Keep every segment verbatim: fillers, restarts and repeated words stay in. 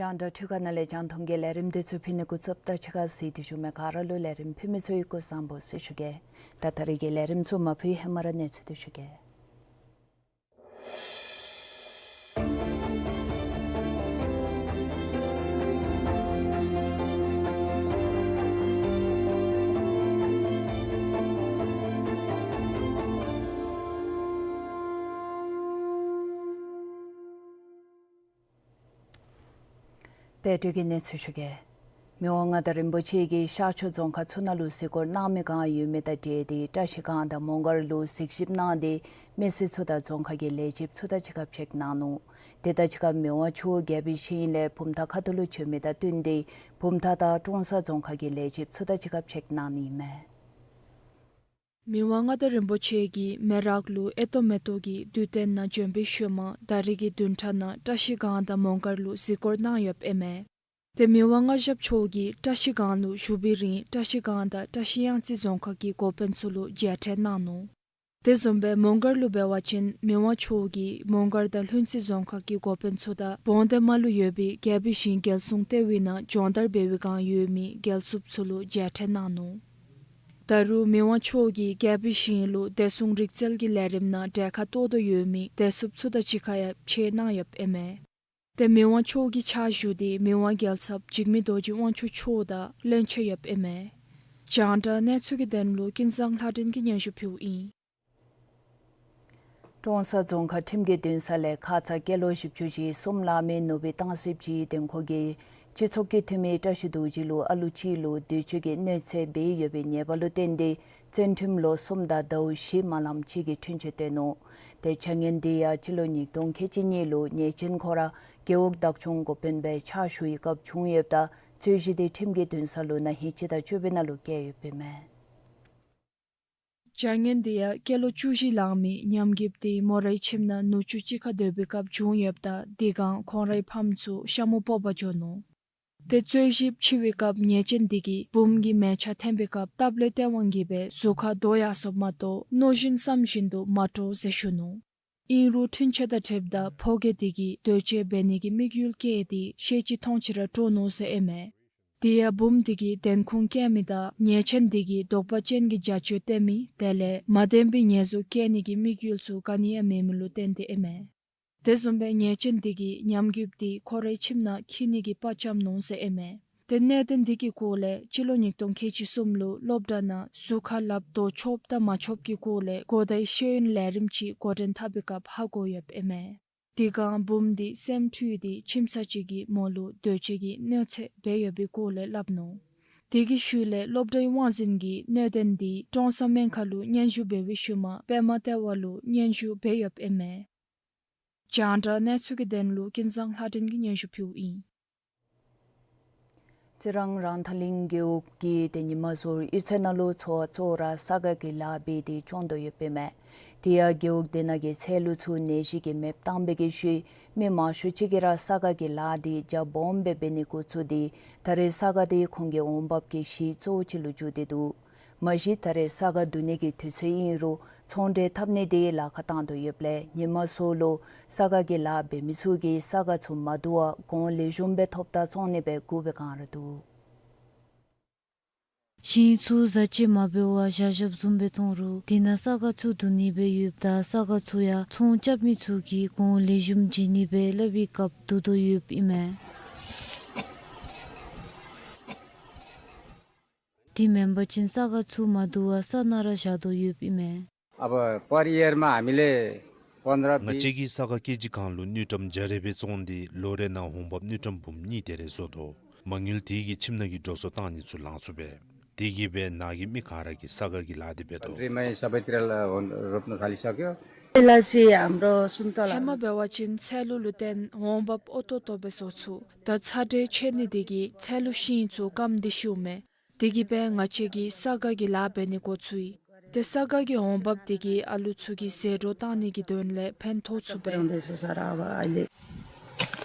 རྒྱང་བསྒྲགས་འཕྲུལ་ཁང་ནང་ལས་རྒྱང་མཐོང་གི་ལས་རིམ་འདི་ཚུ་ཕུལ་ནི་འགོ་བཙུགསཔ་ད་ཕྱི་ཁར་གཟིགས་ཏེ་བཞུགས་མི་ག་ར་ལུ་ལས་རིམ་ཕུལ་མི་ཚུ་གི་སྐུ་གཟུགས་བཟང་པོ་ཟེར་ཞུ་གེ། ད་ད་རིས་ཀྱི་ལས་རིམ་ཚུ་མ་ཕུལ་ཧེ་མ་ར་གནས་ཚུལ་འདི་ཞུ་གེ། དཔལ་སྒྲོན་གྱིས་གནས་ཚུལ་ཞུ་གེ། མི་དབང་མངའ་བདག་རིན་པོ་ཆེ་གིས་ཤར་ཕྱོགས་རྫོང་ཁག་ཚུ་ནང་ལུ་གཟིགས་སྐོར་གནང་མི་བསྒང་ཡོད་མི་དང་འབྲེལ་ཏེ་བཀྲ་ཤིས་སྒང་དང་མོང་སྒར་ལུ་གཟིགས་ཞིབ་གནང་སྟེ་མི་སེར་ཚུ་དང་རྫོང་ཁག་གི་ལས་བྱེདཔ་ཚུ་དང་གཅིག་ཁར་འཕྱད་གནང་ནུག། དེ་དང་གཅིག་ཁར་མི་དབང་མཆོག་རྒྱལ་པོའི་ཞིང་ལས་བུམ་ཐང་ཁ་ཐུག་ལུ་བྱོན་མི་དང་བསྟུན་ཏེ་བུམ་ཐང་དང་ཀྲོང་གསར་རྫོང་ཁག་གི་ལས་བྱེདཔ་ཚུ་དང་གཅིག་ཁར་འཕྱད་གནང་ནི་ཨིན་མས། མི་དབང་མངའ་བདག་རིན་པོ་ཆེ་གིས་མེ་རག་ལུ་ཨེ་ཏོ་མེ་ཏོག་གི་དུས་སྟོན་ནང་བྱོན་པའི་ཤུལ་མ་ད་རིས་ཀྱི་བདུན་ཕྲག་ནང་བཀྲ་ཤིས་སྒང་དང་མོང་སྒར་ལུ་གཟིགས་སྐོར་གནང་ཡོདཔ་ཨིན་མས། ཏེ་མི་དབང་མངའ་ཞབས་མཆོག་གིས་བཀྲ་ཤིས་སྒང་ལུ་བཞུགས་པའི་རིང་བཀྲ་ཤིས་སྒང་དང་བཀྲ་ཤིས་གཡང་རྩེ་རྫོང་ཁག་གི་འགོ་དཔོན་ཚུ་ལུ་མཇལ་འཕྲད་གནང་ནུག། དེ་བཟུམ་སྦེ་མོང་སྒར་ལུ་འབད་བ་ཅིན་མི་དབང་མཆོག་གིས་མོང་སྒར་དང་ལྷུན་རྩེ་རྫོང་ཁག་གི་འགོ་དཔོན་ཚུ་དང་བོང་སྡེ་མ་ལུ་ཡོད་པའི་རྒྱལ་པོའི་ཞིང་རྒྱལ་སྲུང་ལྟེ་བའི་ནང་སྦྱོང་བརྡར་འབད་བའི་བསྒང་ཡོད་མི་རྒྱལ་སྲུངཔ་ཚུ་ལུ་མཇལ་འཕྲད་གནང་ནུག། ད་རུང་མི་དབང་མཆོག་གིས་རྒྱལ་པོའི་ཞིང་ལུ་བདེ་སྲུང་རིག་རྩལ་གྱི་ལས་རིམ་ནང་གྲལ་ཁར་གཏོགས་དོ་ཡོད་མི་བདེ་སྲུངཔ་ཚུ་དང་གཅིག་ཁར་ཡང་ཕྱད་གནང་ཡོདཔ་ཨིན་མས། ཏེ་མི་དབང་མཆོག་གི་ཕྱག་ཞུ་དེ་མི་དབང་རྒྱལ་ཚབ་འཇིགས་མེད་རྡོ་རྗེ་དབང་ཕྱུག་མཆོག་དང་བློན་ཆེན་ཡོདཔ་ཨིན་མས། རྒྱང་བསྒྲགས་གནས་ཚུལ་གྱི་དོན་ལུ་ཀུན་བཟང་ལྷ་སྒྲོན་གྱིས་སྙན་ཞུ་ཕུལཝ་ཨིན། ཀྲོང་གསར་རྫོང་ཁག་ཁྲིམས་ཀྱི་འདུན་ས་ལས་ཁ་ཙ་སྐྱེས་ལོ་བཞི་བཅུ་ཞེ་གསུམ་ལང་མི་ནུབ་སྦིས་སྟང་སིབ་སྤྱི་འཐུས་འདེམས་ཁོངས་ཀྱི་སྤྱི་ཚོགས་ཀྱི་འཐུས་མི་བཀྲ་ཤིས་རྡོ་རྗེ་ལུ་ཨ་ལུ་ཅིག་ལུ་འདོད་སྤྱོད་ཀྱི་གནོད་འཚེ་འབད་ཡོད་པའི་ཉེས་པ་ལུ་བརྟེན་ཏེ་བཙོན་ཁྲིམས་ལོ་གསུམ་དང་ཟླཝ་བཞི་མ་ལངམ་ཅིག་གི་འཁྲུན་ཆོད་བཏོན་ནུག། ཏེ་བྱ་ངན་དེ་ཡང་སྤྱི་ལོ་ཉིས་སྟོང་ཁལ་གཅིག་གཉིས་ལུ་ཉེས་ཅན་ཁོ་ར་རྒེད་འོག་བདག་སྐྱོང་འགོ་དཔོན་སྦེ་ཕྱག་ཞུ་བའི་སྐབས་བྱུང་ཡོདཔ་ད་རྩོད་གཞི་དེ་ཁྲིམས་ཀྱི་འདུན་ས་ལུ་ན་ཧིང་སྤྱི་ཟླ་བཅུ་པའི་ནང་ལུ་བཀལ་ཡོདཔ་ཨིན་མས། བྱ་ངན་དེ་ཡང་སྐྱེས་ལོ་བཅུ་བཞི་ལང་མི་ཉམས་རྒུདཔ་དེ་མོ་རའི་ཁྱིམ་ནང་ནུ་གཅུང་གཅིག་ཁར་སྡོད་པའི་སྐབས་བྱུང་ཡོདཔ་ད་དེ་སྒང་ཁོང་རའི་ཕམ་ཚུ་ཤ་མུ་སྤོག་པར་འགྱོ་ནུག། ཏེ་རྩོད་གཞི་འཆི་བའི་སྐབས་ཉེས་ཅན་དེ་གིས་བུམོ་གི་མལ་ཆ་འཐེན་པའི་སྐབས་སྟབས་ལེགས་སྟེས་དབང་གིས་སྦེ་གཟུགས་ཁར་རྡོ་ཡར་སོངམ་མ་གཏོགས་མནོ་བཞིན་བསམ་བཞིན་དུ་མ་འགྲོ་ཟེར་ཞུ་ནུག། ཨིན་རུང་འཁྲུན་ཆོད་དང་འཁྲིལཝ་ད་ཕོ་རྒྱས་དེ་གིས་འདོད་སྤྱོད་འབད་ནི་གི་དམིགས་ཡུལ་བསྐྱེད་དེ་ཤེས་ཅི་མཐོང་ཅི་ར་འདྲོག་ནུག་ཟེར་ཨིན་མས། དེ་ཡང་བུམོ་དེ་གིས་བདེན་ཁུངས་བཀལ་མི་དང་ཉེས་ཅན་དེ་གིས་དོགས་པ་ཅན་གྱི་བྱ་སྤྱོད་སྟོན་མི་དེ་ལས་མ་བདེན་པའི་ཉེས་འཛུགས་བཀལ་ནི་གི་དམིགས་ཡུལ་ཚུ་ག་ནི་ཡང་མེད་མི་ལུ་བརྟེན་ཏེ་ཨིན་མས། དེ་བཟུམ་སྦེ་ཉེས་ཅན་དེ་གིས་ཉམས་རྒུདཔ་དེ་ཁོ་རའི་ཁྱིམ་ནང་འཁྱིད་ནི་གི་དཔའ་བཅམ་ནུག་ཟེར་ཨིན་མས། ཏེ་གནད་དོན་དེ་གི་སྐོར་ལས་སྤྱི་ལོ་ཉིས་སྟོང་ཁལ་གཅིག་གསུམ་ལུ་སློབ་གྲྭ་ནང་གཟུགས་ཁར་ལགཔ་དོ་ཆོགཔ་དང་མ་ཆོགཔ་ཀྱི་སྐོར་ལས་གོ་བརྡའི་ཤེས་ཡོན་ལས་རིམ་ཅིག་འགོ་འདྲེན་འཐབ་པའི་སྐབས་ཧ་གོ་ཡོདཔ་ཨིན་མས། དེ་སྒང་བུམོ་དེ་སེམས་འཁྲུལ་ཏེ་ཁྱིམ་ཚང་ཅིག་གིས་མོ་ལུ་འདོད་སྤྱོད་ཀྱི་གནོད་འཚེ་འབད་ཡོད་པའི་སྐོར་ལས་སླབ་ནུག། དེ་གི་ཤུལ་ལས་སློབ་གྲྭའི་དབང་འཛིན་གྱིས་གནད་དོན་དེ་ཀྲོང་གསར་སྨན་ཁང་ལུ་སྙན་ཞུ་འབད་བའི་ཤུལ་མ་པདྨ་ལྟེ་བ་ལུ་སྙན་ཞུ་འབད་ཡོདཔ་ཨིན་མས། རྒྱང་བསྒྲགས་གནས་ཚུལ་གྱི་དོན་ལུ་ཀུན་བཟང་ལྷ་སྒྲོན་གྱིས་སྙན་ཞུ་ཕུལཝ་ཨིན། རྩི་རང་རང་ཐང་གླིང་རྒེད་འོག་གི་ཏེ་ཉི་མ་ཟོར་གཡུས་ཚན་ནང་ལུ་ཚོ་བ་གཙོ་བོ་ར་ས་ག་གི་ལཱ་འབད་དེ་སྐྱོང་དོ་ཡོདཔ་ཨིན་མས། དེ་ཡང་རྒེད་འོག་དེ་ནང་གི་ཚལ་ལུ་ཚུ་ནད་གཞི་གིས་མེདཔ་བཏང་བའི་གི་ཤུལ་མི་མང་ཤོས་ཅིག་གིས་ར་ས་ག་གི་ལཱ་དེ་རྒྱ་སྦོམ་སྦེ་འབད་ནི་འགོ་བཙུགས་ཏེ་ད་རེས་ས་ག་དེ་ཁོང་གི་འོང་འབབ་ཀྱི་གཞི་གཙོ་བོ་ཅིག་ལུ་གྱུར་ཏེ་འདུག། མ་གཞི་ད་རེས་ས་ག་བསྡུ་ནི་གི་དུས་ཚོད་ཨིན་རུང་ཚོང་འབྲེལ་འཐབ་ནི་དེ་ལཱ་ཁག་བཏང་དོ་ཡོདཔ་ལས་ཉི་མ་ཟོར་ལུ་ས་ག་གི་ལཱ་འབད་མི་ཚུ་གིས་ས་ག་ཚུ་མ་བསྡུ་བར་གོང་ལེགས་ཤོམ་སྦེ་ཐོབ་ཐང་བཙོང་ནི་སྦེ་སྒུག་པའི་བསྒང་ར་འདུག། ཞིང་ཚུ་བཟའ་བཅའ་མ་འབད་བར་བཞག་བཞགཔ་བཟུམ་སྦེ་མཐོང་རུང་དེ་ནང་ས་ག་ཚུ་བསྡུ་ནི་སྦེ་ཡོདཔ་ད་ས་ག་ཚུ་ཡང་ཚོང་རྐྱབ་མི་ཚུ་གིས་གོང་ལེགས་ཤོམ་བྱིན་ནི་སྦེ་སླབ་པའི་སྐབས་བསྡུ་དོ་ཡོདཔ་ཨིན་མས། དེ་མེན་པ་ཅིན་ས་ག་ཚུ་མ་བསྡུ་བར་ས་ནང་ར་བཞག་དོ་ཡོདཔ་ཨིན་མས། अब पर year मा हामीले पन्ध्र ང་བཅས་ཀྱིས་ས་ག་ཀེ་ཇི་གང་ལུ་དངུལ་ཀྲམ་བརྒྱ་རེ་སྦེ་བཙོང་སྟེ་ལོ་རེ་ནང་འོང་འབབ་དངུལ་ཀྲམ་འབུམ་གཉིས་དེ་རེ་བཟོ་དོ། མ་དངུལ་དེ་གིས་ཁྱིམ་ནང་གི་འགྲོ་སོང་བཏང་ནི་ཚུ་ལང་ཚུགས་པས། དེ་གིས་སྦེ་ནཱ་གི་མི་ག་ར་གིས་ས་ག་གི་ལཱ་དེ་འབད་དོ། ड्रिममा सबै तिरेला रोप्न थालिसक्यो। यसलाई चाहिँ हाम्रो सुन्तला ཧེ་མ་འབད་བ་ཅིན་ཚལ་ལུ་ལུ་བརྟེན་འོང་འབབ་ཨོ་ཏོ་ཏོ་སྦེ་བཟོ་ཚུགས། ད་ཚ་དྲོད་ཆད་ནི་དེ་གིས་ཚལ་ལུ་ཤིང་ཚུ་སྐམ་སྟེ་ཤི་འོང་མས། དེ་གིས་སྦེ་ང་བཅས་ཀྱིས་ས་ག་གི་ལཱ་འབད་ནི་འགོ་བཙུགས་ཡི། ཏེ་ས་ག་གི་འོང་འབབ་དེ་གིས་ཨ་ལུ་ཚུ་གི་ཟད་འགྲོ་བཏང་ནི་གི་དོན་ལས་ཕན་ཐོགས་ཚུགས་པས།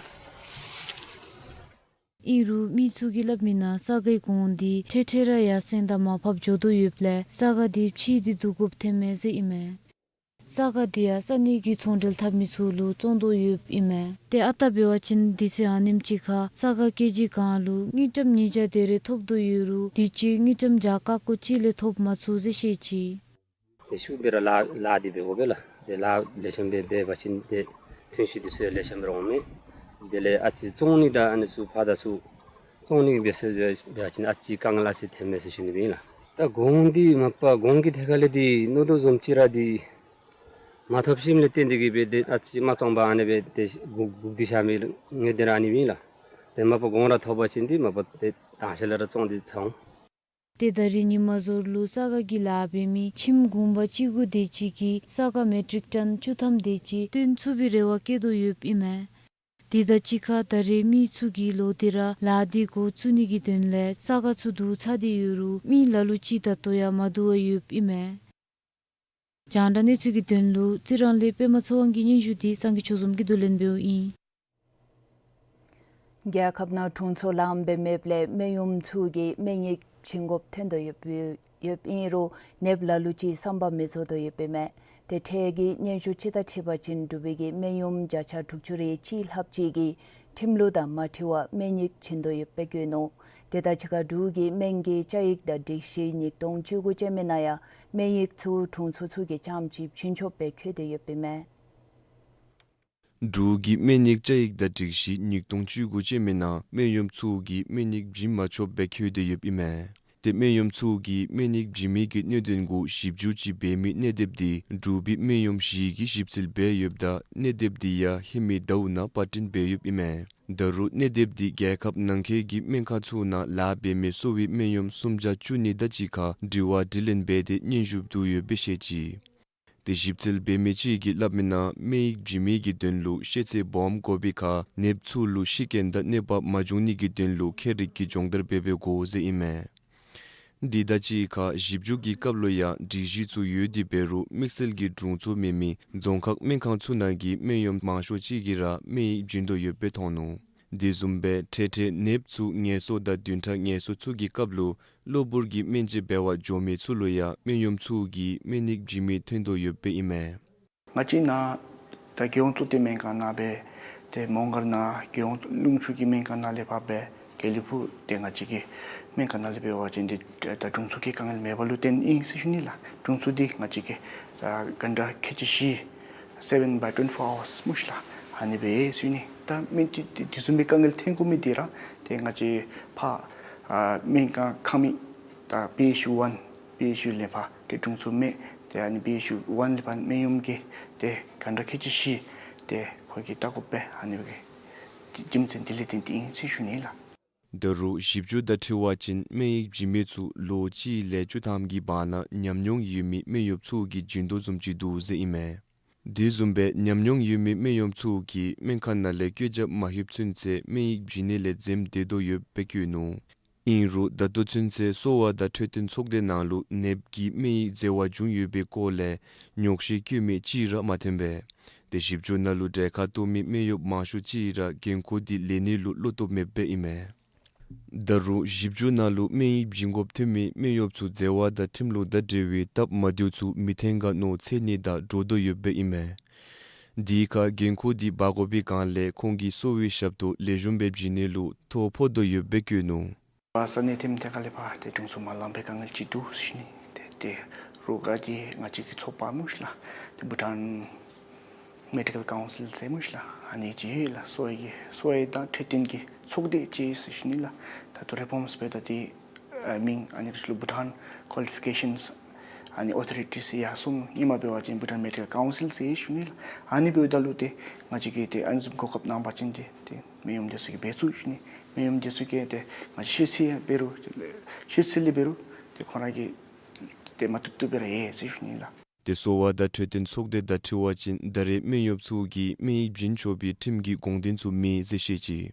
ཨིན་རུང་མི་ཚུ་གིས་སླབ་མི་ནང་ས་གའི་གོང་འདི་འཕྲལ་འཕྲལ་ར་ཡར་སེང་དང་མར་ཕབ་འགྱོ་དོ་ཡོདཔ་ལས་ས་ག་འདི་ཕྱིས་ཏེ་བསྡུ་དགོཔ་ཐོནམ་མས་ཟེར་ཨིན་མས། ས་ག་འདི་ཡང་ས་གནས་ཀྱི་ཚོང་འབྲེལ་འཐབ་མི་ཚུ་ལུ་བཙོང་དོ་ཡོདཔ་ཨིན་མས། ཏེ་ཨ་རྟག་འབད་བ་ཅིན་དུས་ཚོད་ཨ་ནེམ་ཅིག་ཁར་ས་ག་ཀེ་ཇི་གང་ལུ་དངུལ་ཀྲམ་ཉིས་བརྒྱ་དེ་རེ་ཐོབ་དོ་ཡོད་རུང་དུས་ཅི་དངུལ་ཀྲམ་བརྒྱ་ཀ་ཀོ་གཅིག་ལས་ཐོབ་མ་ཚུགས་ཟེར་བཤད་ཅི། ཏེ་ཤུལ་སྦེ་ར་ལཱ་ལཱ་འདི་འབད་དགོ་པས་ལགས། ཏེ་ལཱ་ལེགས་ཤོམ་སྦེ་འབད་བ་ཅིན་ཏེ་ཐོན་ཤུགས་འདི་ཚུ་ཡང་ལེགས་ཤོམ་ར་འོང་མས། དེ་ལས་ཨ་ཙི་བཙོང་ནི་དང་ཨ་ནི་ཚུ་ཕར་དང་ཚུར་བཙོང་ནི་འབད་ས་འབད་བ་ཅིན་ཨ་ཙི་དཀའ་ངལ་ཨ་ཙི་ཐོནམ་མས་ཟེར་ཞུ་ནི་ཨིན་ལགས། ད་གོང་འདི་མ་པ་གོང་གི་ཐད་ཁ་ལས་འདི་མནོ་དོ་བཟུམ་ཅིག་ར་འདི་མ་ཐོབ་ཞིནམ་ལས་བརྟེན་ཏེ་གིས་སྦེ་ཏེ་ཨ་ཙི་མ་བཙོང་པར་ཨ་ནི་སྦེ་ཏེ་སྒུག་སྒུག་སྟེ་བཞག་མི་ངེས་བདེན་ར་ཨ་ནི་ཨིན་ལགས། ཏེ་མ་པ་གོང་ར་ཐོབ་པ་ཅིན་འདི་མ་པ་ཏེ་དང་ཤེས་ལས་ར་བཙོང་སྟེ་ཚར་འོང་། ཏེ་ད་རེས་ཉི་མ་ཟོར་ལུ་ས་ག་གི་ལཱ་འབད་མི་ཁྱིམ་གུང་པ་གཅིག་དགུ་དེ་ཅིག་གིས་ས་ག་མེ་ཊིག་ཊོན་བཅུ་ཐམ་དེ་ཅིག་བཏོན་ཚུགས་པའི་རེ་བ་བསྐྱེད་དོ་ཡོདཔ་ཨིན་མས། དེ་དང་གཅིག་ཁར་ད་རེས་མི་ཚུ་གིས་ལོག་སྟེ་ར་ལཱ་འདི་འགོ་བཙུགས་ནི་གི་དོན་ལས་ས་ག་ཚུ་བསྡུ་ཚར་ཏེ་ཡོད་རུང་མི་ལ་ལུ་ཅིག་ད་ལྟོ་ཡང་མ་བསྡུ་བར་ཡོདཔ་ཨིན་མས། རྒྱང་བསྒྲགས་གནས་ ཚུལ་གྱི་དོན་ལུ་རྩི་རང་ལས་པདྨ་ཚེ་དབང་གི་སྙན་ཞུ་འདི་སངས་རྒྱས་ཆོས་འཛོམས་ཀྱིས་བསྡུ་ལེན་འབདཝ་ཨིན། རྒྱལ་ཁབ་ནང་དྲུང་འཚོ་ལངམ་སྦེ་མེདཔ་ལས་སྨན་གཡོགམ་ཚུ་གིས་སྨན་ཡིག་བྱིན་དགོཔ་ཐོན་དོ་ཡོདཔ་ཡོདཔ་ཨིན་རུང་ནདཔ་ལ་ལུ་ཅིག་བསམ་པ་མི་རྫོགས་དོ་ཡོདཔ་ཨིན་མས། ཏེ་འཕྲལ་གྱི་སྙན་ཞུ་ཅིག་དང་འཁྲིལ་བ་ཅིན་འབྲུག་པའི་གི་སྨན་གཡོགམ་བརྒྱ་ཆ་དྲུག་ཅུ་རེ་གཅིག་ལྷགཔ་ཅིག་གིས་ཁྲིམས་ལུགས་དང་མ་འཁྲིལ་བར་སྨན་ཡིག་བྱིན་དོ་ཡོདཔ་སྦེ་བཀོད་ནུག། དེ་དང་གཅིག་ཁར་འབྲུག་གི་སྨན་གྱི་བཅའ་ཡིག་དང་སྒྲིག་གཞི་ཉིས་སྟོང་བཅུ་དགུ་ཅན་མའི་ནང་ཡང་སྨན་ཡིག་ཚུ་དྲུང་འཚོ་ཚུ་གིས་རྐྱངམ་གཅིག་བྱིན་ཆོགཔ་སྦེ་འཁོད་དེ་ཡོདཔ་ཨིན་མས། འབྲུག་གི་སྨན་ཡིག་བཅའ་ཡིག་དང་སྒྲིག་གཞི་ཉིས་སྟོང་བཅུ་དགུ་ཅན་མའི་ནང་སྨན་གཡོགམ་ཚུ་གིས་སྨན་ཡིག་བྱིན་མ་ཆོགཔ་སྦེ་འཁོད་དེ་ཡོདཔ་ཨིན་མས། ཏེ་སྨན་གཡོགམ་ཚུ་གིས་སྨན་ཡིག་བྱིན་མི་གི་གནད་དོན་གུ་ཞིབ་འཇུག་ཅིག་འབད་མི་གནས་དེབ་འདི་འབྲུག་པའི་སྨན་གཡོགམ་ཞི་གིས་ཞིབ་འཚོལ་འབད་ཡོདཔ་ད་གནས་དེབ་འདི་ཡང་ཧེ་མའི་ཟླཝ་ནང་པར་སྐྲུན་འབད་ཡོདཔ་ཨིན་མས། ད་རུང་གནས་དེབ་འདི་རྒྱལ་ཁབ་ནང་འཁོད་ཀྱི་སྨན་ཁང་ཚུ་ནང་ལཱ་འབད་མི་གསོ་བའི་སྨན་གཡོགམ་སུམ་བརྒྱ་བཅུ་གཉིས་དང་གཅིག་ཁར་དྲི་བ་དྲིས་ལན་འབད་དེ་སྙན་ཞུ་བསྡུ་ཡོདཔ་སྦེ་བཤད་ཅི། ཏེ་ཞིབ་འཚོལ་འབད་མི་ཅིག་གིས་སླབ་མི་ནང་སྨན་ཡིག་བྱིན་མི་གི་དོན་ལུ་ཤེས་ཚད་སྦོམ་དགོ་པའི་ཁར་ནདཔ་ཚུ་ལུ་ཤི་རྐྱེན་དང་གནོད་པ་མ་འབྱུང་ནི་གི་དོན་ལུ་མཁས་རིག་གི་སྦྱོང་བརྡར་འབད་འབད་དགོ་ཟེར་ཨིན་མས། འདི་དང་གཅིག་ཁར་ཞིབ་འཇུག་གི་སྐབས་ལུ་ཡང་སྒྲིག་གཞི་ཚུ་ཡོད་དེ་འབད་རུང་དམིགས་བསལ་གྱི་དྲུང་འཚོ་མེད་མི་རྫོང་ཁག་སྨན་ཁང་ཚུ་ནང་གི་སྨན་གཡོགམ་མང་ཤོས་ཅིག་གིས་ར་སྨན་ཡིག་བྱིན་དོ་ཡོདཔ་སྦེ་མཐོང་ནུག། དེ་བཟུམ་སྦེ་འཕྲལ་འཕྲལ་ནདཔ་ཚུ་ངལ་གསོ་དང་བདུན་ཕྲག་ངལ་གསོ་ཚུ་གི་སྐབས་ལུ་གློ་བུར་གྱི་སྨན་བཅོས་འབད་བར་འགྱོ་མི་ཚུ་ལུ་ཡང་སྨན་གཡོགམ་ཚུ་གིས་སྨན་ཡིག་བྱིན་མི་ཐོན་དོ་ཡོདཔ་སྦེ་ཨིན་མས། ང་བཅས་ནཱ་ད་རྒྱལ་ཡོངས་གཙུག་སྡེ་སྨན་ཁང་ནང་སྦེ་ཏེ་མོང་སྒར་ནང་རྒྱལ་ཡོངས་ཀླུང་ཆུ་གི་སྨན་ཁང་ནང་ལས་ཕར་སྦེ་དགེ་ལེགས་ཕུག་ཏེ་ང་བཅས་ཀྱི་སྨན་ཁང་ནང་ལས་འབད་བ་ཅིན་འདི་ད་དྲུང་འཚོ་གི་དཀའ་ངལ་མེད་པ་ལུ་བརྟེན་ཨིན་ཟེར་ཞུ་ནི་ལགས། དྲུང་འཚོ་འདི་ང་བཅས་ཀྱི་ད་གྷན་ཊ་ཁལ་གཅིག་བཞི་seven by twenty-four hours སྨོ་ཤིག་ལགས། ཨ་ནི་སྦེ་ཟེར་ཞུ་ནི། ད་སྨན་དེ་དེ་དེ་བཟུམ་མའི་དཀའ་ངལ་ཐོན་དགོ་མི་འདི་ར་ཏེ་ང་བཅས་ཕར་ཨ་སྨན་ཁང་ཁང་མིག་ད་པི་ཨེཆ་ཡུ་ཝན་པི་ཨེཆ་ཡུ་ལས་ཕར་ཏེ་དྲུང་འཚོ་མེད། ཏེ་ཨ་ནི་པི་ཨེཆ་ཡུ་ཝན་ལས་ཕར་སྨན་གཡོགམ་གིས་ཏེ་གྷན་ཊ་ཁལ་གཅིག་བཞི་ཏེ་ཁོ་གིས་བལྟ་དགོ་པས། ཨ་ནི་སྦེ་གི་རྒྱུ་མཚན་འདི་ལས་བརྟེན་ཏེ་ཨིན་ཟེར་ཞུ་ནི་ལགས། ད་རུང་ཞིབ་འཇུག་དང་འཁྲིལ་བ་ཅིན་སྨན་ཡིག་བྱིན་མི་ཚུ་ལོ་གཅིག་ལས་བཅུ་ཐམ་གྱི་བར་ན་ཉམས་མྱོང་ཡོད་མི་སྨན་གཡོགམ་ཚུ་གིས་བྱིན་དོ་བཟུམ་ཅིག་འདུག་ཟེར་ཨིན་མས། དེ་བཟུམ་སྦེ་ཉམས་མྱོང་ཡོད་མི་སྨན་གཡོགམ་ཚུ་གིས་སྨན་ཁང་ནང་ལས་བཀོད་རྒྱ་མ་ལྷོད་ཚུན་ཚོད་སྨན་ཡིག་བྱིན་ནི་ལས་འཛེམ་སྡོད་དོ་ཡོདཔ་སྦེ་བཀོད་ནུག། ཨིན་རུང་ད་ལྟོ་ཚུན་ཚོད་གསོ་བ་དང་འཕྲོད་བསྟེན་ཚོགས་སྡེ་ནང་ལུ་ནདཔ་གིས་སྨན་ཡིག་འཛོལ་བ་བྱུང་ཡོད་པའི་སྐོར་ལས་ཉོགས་བཤད་བཀོད་མི་གཅིག་ར་མ་ཐོན་པས། ཏེ་ཞིབ་འཇུག་ནང་ལུ་གྲལ་ཁར་གཏོགས་མི་སྨན་གཡོགཔ་མང་ཤོས་ཅིག་ར་འགན་ཁུར་འདི་ལེན་ནི་ལུ་བློ་སྟོབས་མེདཔ་ཨིན་མས། ད་རུང་ཞིབ་འཇུག་ནང་ལུ་སྨན་ཡིག་བྱིན་དགོཔ་ཐོན་མི་སྨན་གཡོགཔ་ཚུ་འཛོལ་བ་དང་ཁྲིམས་ལུགས་དང་འབྲེལ་བའི་སྟབས་མ་བདེཝ་ཚུ་མི་ཐོན་ག་མནོ་འཚེར་ནི་དང་འདྲོག་དོ་ཡོདཔ་ཨིན་མས། དེའི་ཁར་འགན་ཁུར་འདི་འབག་དགོ་པའི་སྒང་ལས་ཁོང་གིས་གསོ་བའི་ཞབས་ཏོག་ལེགས་ཤོམ་སྦེ་བྱིན་ནི་ལུ་ཐོ་ཕོག་དོ་ཡོདཔ་སྦེ་བཀོད་ནུག། ས་གནས་ཐིམ་ཐེ་ཁ་ལས་ཕར་ཏེ་དྲུང་འཚོ་མ་ལངམ་པའི་དཀའ་ངལ་ཅིག་འདུག་ཟེར་ཞུ་ནི། ཏེ་ཏེ་རོགས་ཀྱི་ང་བཅས་ཀྱི་ཚོགས་པ་སྨོ་ཤིག་ལགས། ཏེ་བྷུ་ཊཱན་མེ་ཌི་ཀཱལ་ཀའུན་སིལ་ཟེར་སྨོ་ཤིག་ལགས། ཨ་ནི་ཅིག་ལགས་གསོ་བའི་གསོ་བ་དང་འཕྲོད་བསྟེན་གྱི་ཚོགས་སྡེ་ཅིག་ཟེར་ཞུ་ནི་ལགས། ད་ལྟོ་རི་ཕོམས་འབད་ད་ཏེ་ཨ་མིང་ཨ་ནི་ག་ཅི་ལོ་བྷུ་ཊཱན་ཀོ་ལི་ཕི་ཀེ་ཤཱནས་ཨ་ནི་ཨོ་ཐོ་རི་ཊིས་ཡར་སོང་ནུག། ཧེ་མ་འབད་བ་ཅིན་བྷུ་ཊཱན་མེ་ཌི་ཀཱལ་ཀའུན་སིལ་ཟེར་ཞུ་ནི་ལགས། ཨ་ནི་འབདཝ་ད་ལུ་ཏེ་ང་བཅས་ཀྱིས་ཏེ་ཨ་ནི་བཟུམ་གོ་སྐབས་གནང་པ་ཅིན་ཏེ་ཏེ་སྨན་གཡོགམ་འདི་ཚུ་གིས་འབད་ཚུགས་ཞུ་ནི། སྨན་གཡོགམ་འདི་ཚུ་གིས་ཏེ་ང་བཅས་ཤེས་ཚད་འབད་རུང་ཤེས་ཚད་ལས་འབད་རུང་ཏེ་ཁོང་ར་གིས་ཏེ་མ་བཏུབ་བཏུབ་སྦེ་ར་ཡོད་ཟེར་ཞུ་ནི་ལགས། ཏེ་གསོ་བ་དང་འཕྲོད་བསྟེན་ཚོགས་སྡེ་དང་འཁྲིལ་བ་ཅིན་ད་རེས་སྨན་གཡོགཔ་ཚུ་གིས་སྨན་ཡིག་བྱིན་ཆོག་པའི་ཁྲིམས་ཀྱི་དགོངས་དོན་ཚུ་མེད་ཟེར་བཤད་ཅི།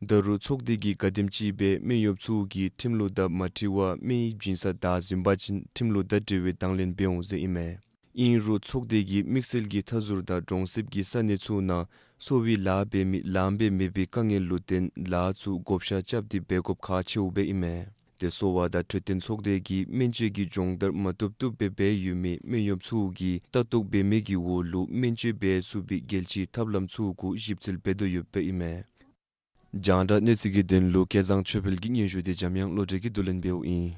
ད་རུང་ཚོགས་སྡེ་གིས་ག་དེམ་ཅིག་སྦེ་སྨན་གཡོགཔ་ཚུ་གིས་ཁྲིམས་ལུགས་དང་མ་འཁྲིལ་བར་སྨན་ཡིག་བྱིན་ས་བདའ་ཟུན་པ་ཅིན་ཁྲིམས་ལུགས་དང་འབྲེལ་བའི་དང་ལེན་འབད་འོང་ཟེར་ཨིན་མས། ཨིན་རུང་ཚོགས་སྡེ་གིས་དམིགས་བསལ་གྱི་མཐའ་ཟུར་དང་གྲོང་གསེབ་ཀྱི་ས་གནས་ཚུ་ནང་གསོ་བའི་ལཱ་འབད་མི་ལངམ་སྦེ་མེད་པའི་དཀའ་ངལ་ལུ་བརྟེན་ལཱ་ཚུ་བགོ་བཤའ་རྐྱབ་སྟེ་འབད་དགོཔ་ཁག་ཆེཝ་སྦེ་ཨིན་མས། ཏེ་གསོ་བ་དང་འཕྲོད་བསྟེན་ཚོགས་སྡེ་གིས་སྨན་བཅོས་ཀྱི་སྦྱོང་བརྡར་མ་བཏུབ་བཏུབ་སྦེ་འབད་ཡོད་མི་སྨན་གཡོགཔ་ཚུ་གིས་ལྟ་རྟོག་འབད་མི་གི་འོག་ལུ་སྨན་བཅོས་འབད་ཚུགས་པའི་རྒྱལ་སྤྱིའི་ཐབས་ལམ་ཚུ་གུ་ཞིབ་འཚོལ་འབད་དོ་ཡོདཔ་ཨིན་མས། རྒྱང་བསྒྲགས་གནས་ཚུལ་གྱི་དོན་ལུ་སྐལ་བཟང་ཆོས་འཕེལ་གྱི་སྙན་ཞུ་དེ་འཇམ་དབྱངས་བློ་གྲོས་ཀྱིས་བསྡུ་ལེན་འབདཝ་ཨིན།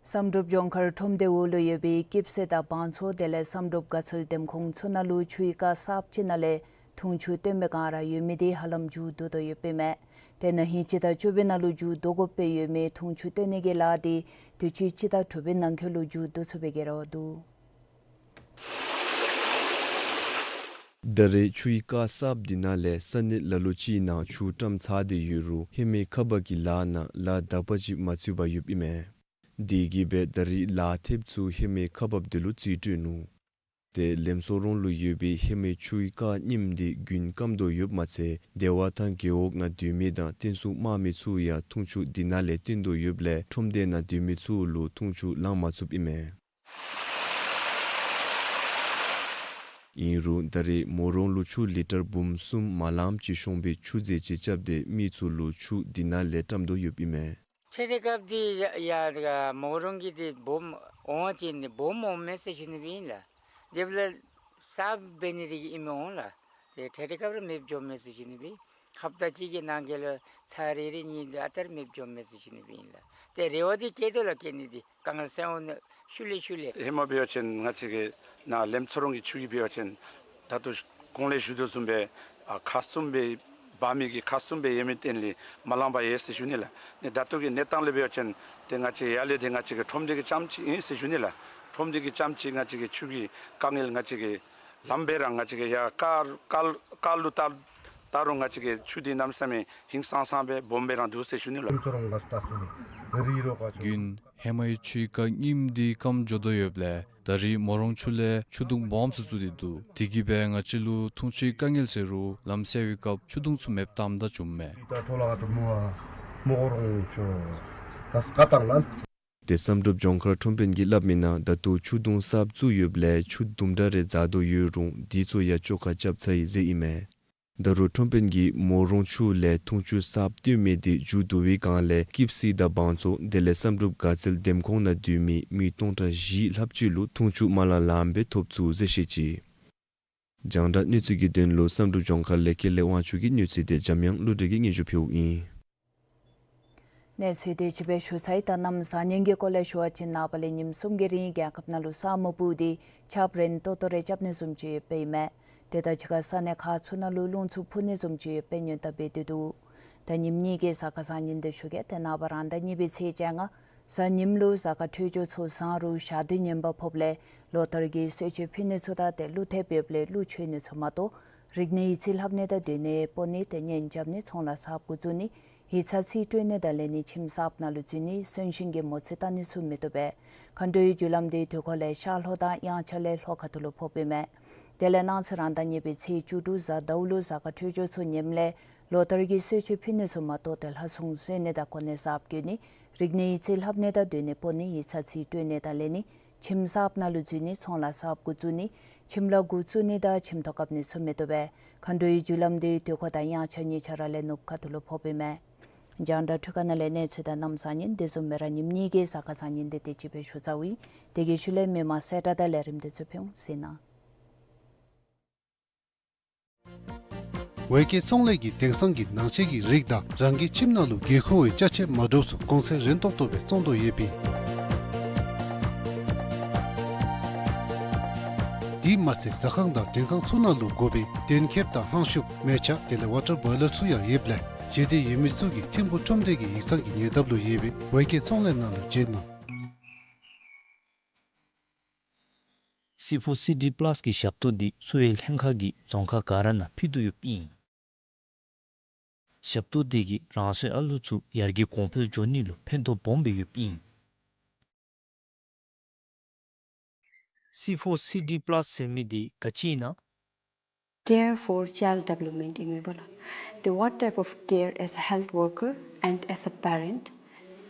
བསམ་གྲུབ་ལྗོངས་མཁར་ཁྲོམ་སྡེའི་འོག་ལུ་ཡོད་པའི་སྐྱིད་སེ་དང་བང་མཚོ་དེ་ལས་བསམ་གྲུབ་དགའ་ཚལ་འདེམས་ཁོངས་ཚུ་ནང་ལུ་ཆུའི་རྐ་གསརཔ་ཅིག་ནང་ལས་འཐུང་ཆུ་བཏོན་པའི་སྒང་ར་ཡོད་མི་དེ་ཧ་ལམ་མཇུག་བསྡུ་དོ་ཡོདཔ་ཨིན་མས། དེ་ན་ཧིང་སྤྱི་ཟླ་བཅུ་པའི་ནང་ལུ་མཇུག་བསྡུ་དགོ་པའི་ཡོད་མི་འཐུང་ཆུ་བཏོན་ནི་གི་ལཱ་དེ་དུས་ཅི་སྤྱི་ཟླ་དྲུག་པའི་ནང་འཁོད་ལུ་མཇུག་བསྡུ་ཚུགས་པའི་གི་རེ་བ་འདུག། ད་རེས་ཆུའི་རྐ་གསརཔ་འདི་ནང་ལས་ས་གནས་ལ་ལུ་ཅིག་ནང་ཆུ་བཀྲམ་ཚར་ཏེ་ཡོད་རུང་ཧེ་མའི་ཁག་འབག་གི་ལཱ་ནང་ལཱ་དག་པ་ཅིག་མ་ཚུད་པར་ཡོདཔ་ཨིན་མས། དེ་གིས་སྦེ་ད་རེས་ལཱ་ཐེབས་ཚུ་ཧེ་མའི་ཁག་འབགཔ་དེ་ལུ་རྩིས་སྤྲོད་ནུག། ཏེ་ལེམ་སོ་རོང་ལུ་ཡོད་པའི་ཧེ་མའི་ཆུའི་རྐ་རྙིངམ་དེ་རྒྱུན་སྐམ་དོ་ཡོདཔ་མ་ཚད་སྡེ་བ་དང་རྒེད་འོག་ནང་སྡོད་མི་དང་རྟེན་གསུམ་དམག་མི་ཚུ་ཡང་འཐུང་ཆུ་འདི་ནང་ལས་བཏོན་དོ་ཡོདཔ་ལས་ཁྲོམ་སྡེ་ནང་སྡོད་མི་ཚུ་ལུ་འཐུང་ཆུ་ལང་མ་ཚུགསཔ་ཨིན་མས། ཨིན་རུང་ད་རེས་མོ་རོང་ལུ་ཆུ་ལི་ཊར་འབུམ་གསུམ་མ་ལངམ་ཅིག་ཤོང་པའི་ཆུ་རྫས་ཅིག་རྐྱབ་སྟེ་མི་ཚུ་ལུ་ཆུ་འདི་ནང་ལས་བཀྲམ་དོ་ཡོདཔ་ཨིན་མས། འཕྲལ་འཕྲལ་སྐབས་འདི་ཡ་ཡ་མོ་རོང་གི་འདི་སྦོམ་འོང་ཅི་ནི་སྦོམ་འོང་མས་ཟེར་ཞུ་ནི་སྦེ་ཨིན་ལགས། དེ་འབདཝ་ལས་གསརཔ་འབད་ནི་དེ་གིས་ཨིནམ་འོང་ལགས། ཏེ་འཕྲལ་འཕྲལ་སྐབས་ར་མེདཔ་འགྱོཝ་མས་ཟེར་ཞུ་ནི་སྦེ། ཧབ་ཏ་གཅིག་གི་ནང་འཁོད་ལུ་ཚར་རེ་རེ་གཉིས་འདི་ཨ་རྟག་ར་མེདཔ་འགྱོཝ་མས་ཟེར་ཞུ་ནི་སྦེ་ཨིན་ལགས། ཏེ་རེ་བ་འདི་བསྐྱེད་དོ་ལགས། བསྐྱེད་ནི་འདི་དཀའ་ངལ་སེལ་འོང་ནི་ཤུལ་ལས་ཤུལ་ལས། ཧེ་མ་འབད་བ་ཅིན་ང་བཅས་ཀྱི་ནཱ་ལེམ་སོ་རོང་གི་ཆུ་གིས་འབད་བ་ཅིན་ད་ལྟོ་གོང་ལས་ཞུ་དོ་བཟུམ་སྦེ་ཨ་ཁག་གསུམ་སྦེ་འབག་མི་གི་ཁག་གསུམ་སྦེ་ཡོད་མི་བརྟེན་ལས་མ་ལང་པར་ཡོད་ཟེར་ཞུ་ནི་ལགས། ནི་ད་ལྟོ་གི་གནས་སྟངས་ལས་འབད་བ་ཅིན་ཏེ་ང་བཅས་ཡར་ལས་ཏེ་ང་བཅས་ཀྱི་ཁྲོམ་སྡེ་གི་རྐྱངམ་ཅིག་ཨིན་ཟེར་ཞུ་ནི་ལགས། ཁྲོམ་སྡེ་གི་རྐྱངམ་ཅིག་ང་བཅས་ཀྱི་ཆུ་གི་དཀའ་ངལ་ང་བཅས་ཀྱིས་ལངམ་སྦེ་ར་ང་བཅས་ཀྱིས་ཡར་རྐ་རྐ་རྐ་ལུ་བལྟ་བལྟ་རུང་ང་བཅས་ཀྱི་ཆུ་འདི་གནམ་མེད་ས་མེད་ཧིང་སངས་སངས་སྦེ་སྦོམ་སྦེ་ར་འདུག་ཟེར་ཞུ་ནི་ལགས། རྒྱུན་ཧེ་མའི་ཆུའི་རྐ་རྙིངམ་འདི་སྐམ་འགྱོ་དོ་ཡོདཔ་ལས་ད་རེས་མོ་རོང་ཆུ་ལས་ཆུ་དུང་སྦོམ་ཚུ་བཙུགས་ཏེ་འདུག། དེ་གིས་སྦེ་ང་བཅས་ལུ་འཐུང་ཆུའི་དཀའ་ངལ་སེལ་རུང་ལམ་སེལ་བའི་སྐབས་ཆུ་དུང་ཚུ་མེདཔ་བཏངམ་ད་བྱུངམ་མས། ཏེ་བསམ་གྲུབ་ལྗོངས་མཁར་ཁྲོམ་དཔོན་གྱིས་སླབ་མི་ནང་ད་ལྟོ་ཆུ་དུང་གསརཔ་བཙུགས་ཡོདཔ་ལས་ཆུ་དུམ་གྲ་རེ་འཛག་དོ་ཡོད་རུང་དེ་ཚུ་ཡང་བཅོ་ཁ་རྐྱབ་ཚར་ཡི་ཟེར་ཨིན་མས། ད་རུང་ཁྲོམ་དཔོན་གྱིས་མོ་རོང་ཆུ་ལས་འཐུང་ཆུ་གསརཔ་བཏོན་མི་དེ་མཇུག་བསྡུ་བའི་སྒང་ལས་སྐྱིབ་སི་དང་བང་མཚོ་དེ་ལས་བསམ་གྲུབ་དགའ་ཚལ་འདེམས་ཁོངས་ནང་སྡོད་མི་མི་སྟོང་ཕྲག་བཞི་ལྷགཔ་ཅིག་ལུ་འཐུང་ཆུ་མ་ལང་ལངམ་སྦེ་ཐོབ་ཚུགས་ཟེར་བཤད་ཅི། རྒྱང་བསྒྲགས་གནས་ཚུལ་གྱི་དོན་ལུ་བསམ་གྲུབ་ལྗོངས་མཁར་ལས་ཀུན་ལེགས་དབང་ཕྱུག་གི་སྙན་ཞུ་དེ་འཇམ་དབྱངས་བློ་གྲོས་ཀྱིས་སྙན་ཞུ་ཕུལཝ་ཨིན། གནས་ཚུལ་དེ་ཅིག་སྦེ་ཞུ་ཚར་ཡི། ད་གནམ་བཟང་ངན་གྱི་སྐོར་ལས་ཞུ་བ་ཅིན་ནངས་པ་ལས་ཉིནམ་གསུམ་གྱི་རིང་རྒྱལ་ཁབ་ནང་ལུ་ས་སྨུག་སྤུབས་ཏེ་ཆརཔ་རན་ཏོག་ཏོ་རེ་རྐྱབ་ནི་བཟུམ་ཅིག་ཡོདཔ་ཨིན་མས། དེ་དང་གཅིག་ཁར་ས་གནས་ཁག་ཚུ་ནང་ལུ་རླུང་འཚུབ་འཕུ་ནི་བཟུམ་ཅིག་ཡོདཔ་སྙན་གྲགས་འབད་དེ་འདུག། ད་ཉིནམ་གཉིས་ཀྱི་གཟའ་སྐར་བཟང་ཉིན་དུ་ཞུ་གེ། ཏེ་ནངས་པ་རང་ཟླ་གཉིས་པའི་ཚེས་བཅོ་ལྔ་གཟའ་ཉིམ་ལུ་གཟའ་སྐར་འཕྲོད་སྦྱོར་ཚུ་བཟང་རུང་ཞག་དུས་ངན་པ་ཕོགཔ་ལས་ལོ་ལྟར་གྱི་གསོལ་མཆོད་ཕུལ་ནི་ཚུ་དང་ཏེ་ཀླུ་ཐེབས་ཡོདཔ་ལས་ཀླུ་མཆོད་ནི་ཚུ་མ་གཏོགས་རིག་གནས་ཡིག་རྩིས་ལྷབ་ནི་དང་སྡོད་གནས་སྤོ་ནི་ཏེ་གཉེན་རྐྱབ་ནི་ཚོང་ལཱ་གསརཔ་འགོ་བཙུགས་ནི་ཡིག་ཚང་རྩིས་སྤྲོད་ནི་དང་ལེན་ནི་ཁྱིམ་གསརཔ་ནང་ལུ་འཛུལ་ནི་གསོན་གཤིན་གྱི་མོ་རྩིས་བལྟ་ནི་ཚུ་མི་བཏུབ་པས། མཁའ་འགྲོའི་རྒྱུ་ལམ་དེ་དུས་འཁོར་ལས་ཤར་ལྷོ་དང་དབྱངས་འཆར་ལས་ལྷོ་ཁ་ཐུག་ལུ་ཕོགཔ་ཨིན་མས། དེ་ལས་གནངས་ཚེ་རང་ཟླ་གཉིས་པའི་ཚེས་བཅུ་དྲུག་གཟའ་ཟླཝ་ལུ་གཟའ་སྐར་འཕྲོད་སྦྱོར་ཚུ་ངནམ་ལས་ ལོ་ལྟར་གྱི་གསོལ་མཆོད་ཕུལ་ནི་ཚུ་མ་གཏོགས་ཏེ་ལྷ་སྲུང་གསོལ་ནི་དང་གོ་གནས་གསརཔ་བསྐོ་ནི་རིག་གནས་ཡིག་ཚད་ལྷབ་ནི་དང་སྡོད་གནས་སྤོ་ནི་ཡིག་ཚང་རྩིས་སྤྲོད་ནི་དང་ལེན་ནི་ཁྱིམ་གསརཔ་ནང་ལུ་འཛུལ་ནི་ཚོང་ལཱ་གསརཔ་འགོ་བཙུགས་ནི་ཁྱིམ་ལཱ་འགོ་བཙུགས་ནི་དང་ཁྱིམ་ཐོག་བཀབ་ནི་ཚུ་མི་བཏུབ་པས། མཁའ་འགྲོའི་རྒྱུ་ལམ་འདི་དུས་འཁོར་དང་དབྱངས་འཆར་གཉིས་ཆ་ར་ལས་ནུབ་ཁ་ཐུག་ལུ་ཕོགཔ་ཨིན་མས། རྒྱང་བསྒྲགས་འཕྲུལ་ཁང་ནང་ལས་གནས་ཚུལ་དང་གནམ་གཤིས་ཉིནམ་འདི་བཟུམ་སྦེ་ར་ཉིནམ་གཉིས་ཀྱི་གཟའ་སྐར་བཟང་ངན་འདི་དེ་ཅིག་སྦེ་ཞུ་ཚརཝ་ཨིན། དེ་གི་ཤུལ་ལས་མི་མང་གསལ་བསྒྲགས་དང་ལས་རིམ་འདི་ཚུ་ཕུལ་འོང་ཟེར་ན། ཝེ་ཀེ་ཚོང་ལས་ཀྱིས་དེང་སང་གི་ནང་ཆས་ཀྱི་རིགས་དང་རང་གི་ཁྱིམ་ནང་ལུ་འགན་ཁུར་བའི་ཅ་ཆས་མ་འདྲཝ་ཚུ་གོང་ཚད་རན་ཏོག་ཏོ་སྦེ་བཙོང་དོ་ཡོདཔ་ཨིན། དེ་མ་ཚད་ཟ་ཁང་དང་མགྲོན་ཁང་ཚུ་ནང་ལུ་དགོ་པའི་གདན་ཁེབས་དང་ཧང་ཤུབས་མེ་ཆ་དེ་ལས་ཝ་ཊར་བོའི་ལར་ཚུ་ཡང་ཡོདཔ་ལས་ཞི་བདེ་ཡོད་མི་ཚུ་གིས་ཐིམ་ཕུག་ཁྲོམ་སྡེ་གི་ཡིག་ཚང་གི་ཉེ་འདབས་ལུ་ཡོད་པའི་ཝེ་ཀེ་ཚོང་ལས་ནང་ལུ་བྱོན་གནང་། སི་ཕོར་སི་ཌི་པ་ལཱས་ཀྱི་ཞབས་ཏོག་འདི་གསོ་བའི་ལྷན་ཁག་གིས་རྫོང་ཁག་ག་ར་ནང་ཕུལ་དོ་ཡོདཔ་ཨིན། ཞབས་ཏོག་འདི་གིས་རང་སོའི་ཨ་ལུ་ཚུ་ཡར་རྒྱས་གོང་འཕེལ་འགྱོ་ནི་ལུ་ཕན་ཐོགས་སྦོམ་སྦེ་ཡོདཔ་ཨིན། སི་ཕོར་སི་ཌི་པ་ལཱས་ཟེར་མི་འདི་ག་ཅི་ཨིན་ན། Care for child development ཨིན་མས་པ་ལགས། The what type of care as a health worker and as a parent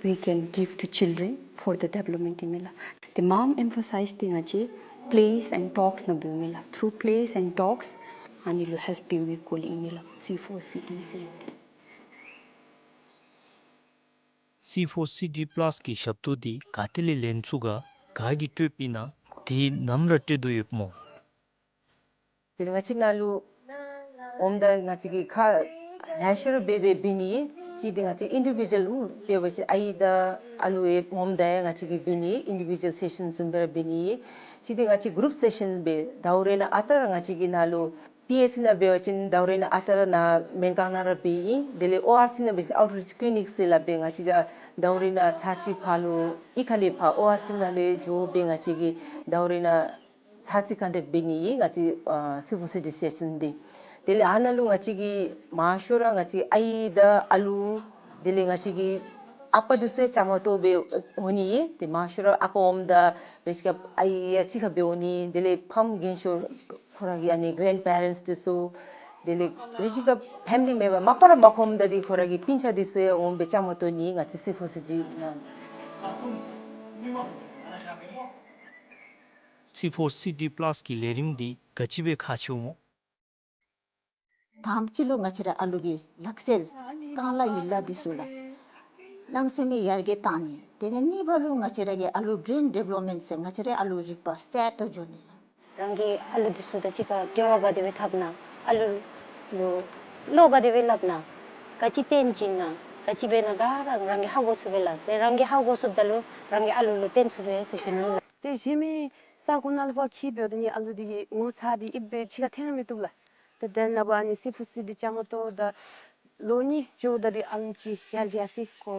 we can give to children for the development ཨིན་མས་ལགས། The mom emphasize འདི་ང་བཅས་plays and talks ནང་འབདཝ་ཨིན་མས་ལགས། Through plays and talks ཨ་ནི་ལུ་ཧེལཔ་འབད་བའི་སྐོར་ལས་ཨིན་མས་ལགས། སི་ཕོར་སི་ཌི་ཟེར། སི་ཕོར་སི་ཌི་པ་ལཱས་ཀྱི་ཞབས་ཏོག་འདི་ག་ཏེ་ལས་ལེན་ཚུགས་ག་ག་གིས་སྤྲོདཔ་ཨིན་ན། དེ་ནམ་ར་སྤྲོད་དོ་ཡོདཔ་སྨོ། དེ་ལས་ང་བཅས་ནང་ལུ་འོངམ་ད་ང་བཅས་ཀྱིས་ཁག་ལེ་ཤ་ར་འབད་འབད་འབད་ནི། གཅིག་འདི་ང་བཅས་ཨིན་ཌི་བི་ཇུ་ཝལ་འབད་བ་ཅིན་ཨའི་དང་ཨ་ལུ་ཡང་འོངམ་ད་ཡང་ང་བཅས་ཀྱིས་འབད་ནི་ཨིན་ཌི་བི་ཇུ་ཝལ་སེ་ཤཱན་བཟུམ་སྦེ་ར་འབད་ནི། གཅིག་འདི་ང་བཅས་གུ་རུབ་སེ་ཤཱན་སྦེ་ཟླཝ་རེ་ནང་ཨ་རྟག་ར་ང་བཅས་ཀྱི་ནང་ལུ་པི་ཨེཆ་སི་ནང་འབད་བ་ཅིན་ཟླཝ་རེ་ནང་ཨ་རྟག་ར་ནཱ་སྨན་ཁང་ནང་ར་འབད་ཨིན། དེ་ལས་ཨོ་ཨར་སི་ནང་འབད་བ་ཅིན་ཨའུཊ་རིཆ་ཀི་ལི་ནིཀ་ཟེར་སླབ་སྦེ་ང་བཅས་ར་ཟླཝ་རེ་ནང་ཚར་གཅིག་ཕར་ལུ་གཡུས་ཁ་ལས་ཕར་ཨོ་ཨར་སི་ནང་ལས་འགྱོ་སྦེ་ང་བཅས་ཀྱིས་ཟླཝ་རེ་ནང་ཚར་གཅིག་ཀོན་ཊེཀཊ་འབད་ནི་ཨིན་ང་བཅས་ཨ་སི་ཕོར་སི་ཌི་སེ་ཤཱན་འདི། དེ་ལས་ཨ་ནཱ་ལུ་ང་བཅས་ཀྱིས་མང་ཤོས་ར་ང་བཅས་ཨའི་དང་ཨ་ལུ་དེ་ལས་ང་བཅས་ཀྱི་ཨ་པ་འདི་ཚུ་ཡང་བཅའ་མར་གཏོགས་སྦེ་འོང་ནི་ཨིན། དེ་མང་ཤོས་ར་ཨ་པ་འོངམ་ད་རེ་ཅིག་ཁར་ཨའི་ཡང་གཅིག་ཁར་སྦེ་འོང་ནི། དེ་ལས་ཕམ་རྒན་ཤོས་ཁོ་ར་གི་ཨ་ནི་གེ་རེནཌ་པེ་རེནཊསི་འདི་ཚུ་དེ་ལས་རེ་ཅིག་ཁར་ཕེ་མི་ལི་མེམ་བར་མ་པ་ར་མ་ཁོམ་ད་འདི་ཁོ་ར་གི་སྤུན་ཆ་འདི་ཚུ་ཡང་འོང་སྦེ་བཅའ་མར་གཏོགས་ནི་ཨིན་ང་བཅས་སི་ཕོར་སི་ཌི་ནང་། སི་ཕོར་སི་ཌི་པ་ལཱས་ཀྱི་ལས་རིམ་འདི་ག་ཅི་སྦེ་ཁག་ཆེཝ་སྨོ། དང་པ་ཅིག་ལུ་ང་བཅས་ར་ཨ་ལུ་གི་ལག་རྩལ་རྐང་ལག་ཡིག་ལགས་འདི་ཚུ་ལགས་གནམ་མེད་ས་མེད་ཡར་རྒྱས་བཏང་ནི། དེ་ལས་གཉིས་པ་ལུ་ང་བཅས་ར་གི་ཨ་ལུ་བྲེན་ཌི་བེ་ལོབ་མེནཊ་ཟེར་ང་བཅས་ར་ཨ་ལུ་རིག་པ་གསལ་དྲགས་འགྱོ་ནི་ལགས། རང་གི་ཨ་ལུ་འདི་ཚུ་དང་གཅིག་ཁར་འབྲེལ་བ་ག་དེ་སྦེ་འཐབ་ན། ཨ་ལུ་ལུ་བློ་ག་དེ་སྦེ་སླབ་ན། ག་ཅི་སྟོན་བྱིན་ན། ག་ཅི་འབད་ན་ག་ར་རང་གིས་ཧ་གོ་ཚུགས་པས་ལགས། དེ་རང་གིས་ཧ་གོ་ཚུགསཔ་ད་ལུ་རང་གི་ཨ་ལུ་ལུ་སྟོན་ཚུགས་པས་ཟེར་ཞུ་ནི་ལགས། ཏེ་གཞན་མི་ས་གོ་ནང་ལུ་ཕར་འཁྱིད་འབདཝ་ད་ནི་ཨ་ལུ་འདི་གི་ངོ་ཚ་འདི་ཨིབ་སྦེ་ཕྱི་ཁར་འཐོན་ར་མི་བཏུབ་ལགས། ཏེ་དེ་ནང་པ་ཨ་ནི་སི་ཕོར་སི་ཌི་བཅའ་མར་གཏོགས་ད་ལོ་གཉིས་འགྱོཝ་ད་འདི་ཨ་ལུ་ཅིག་ཡར་རྒྱས་སི་ཁོ་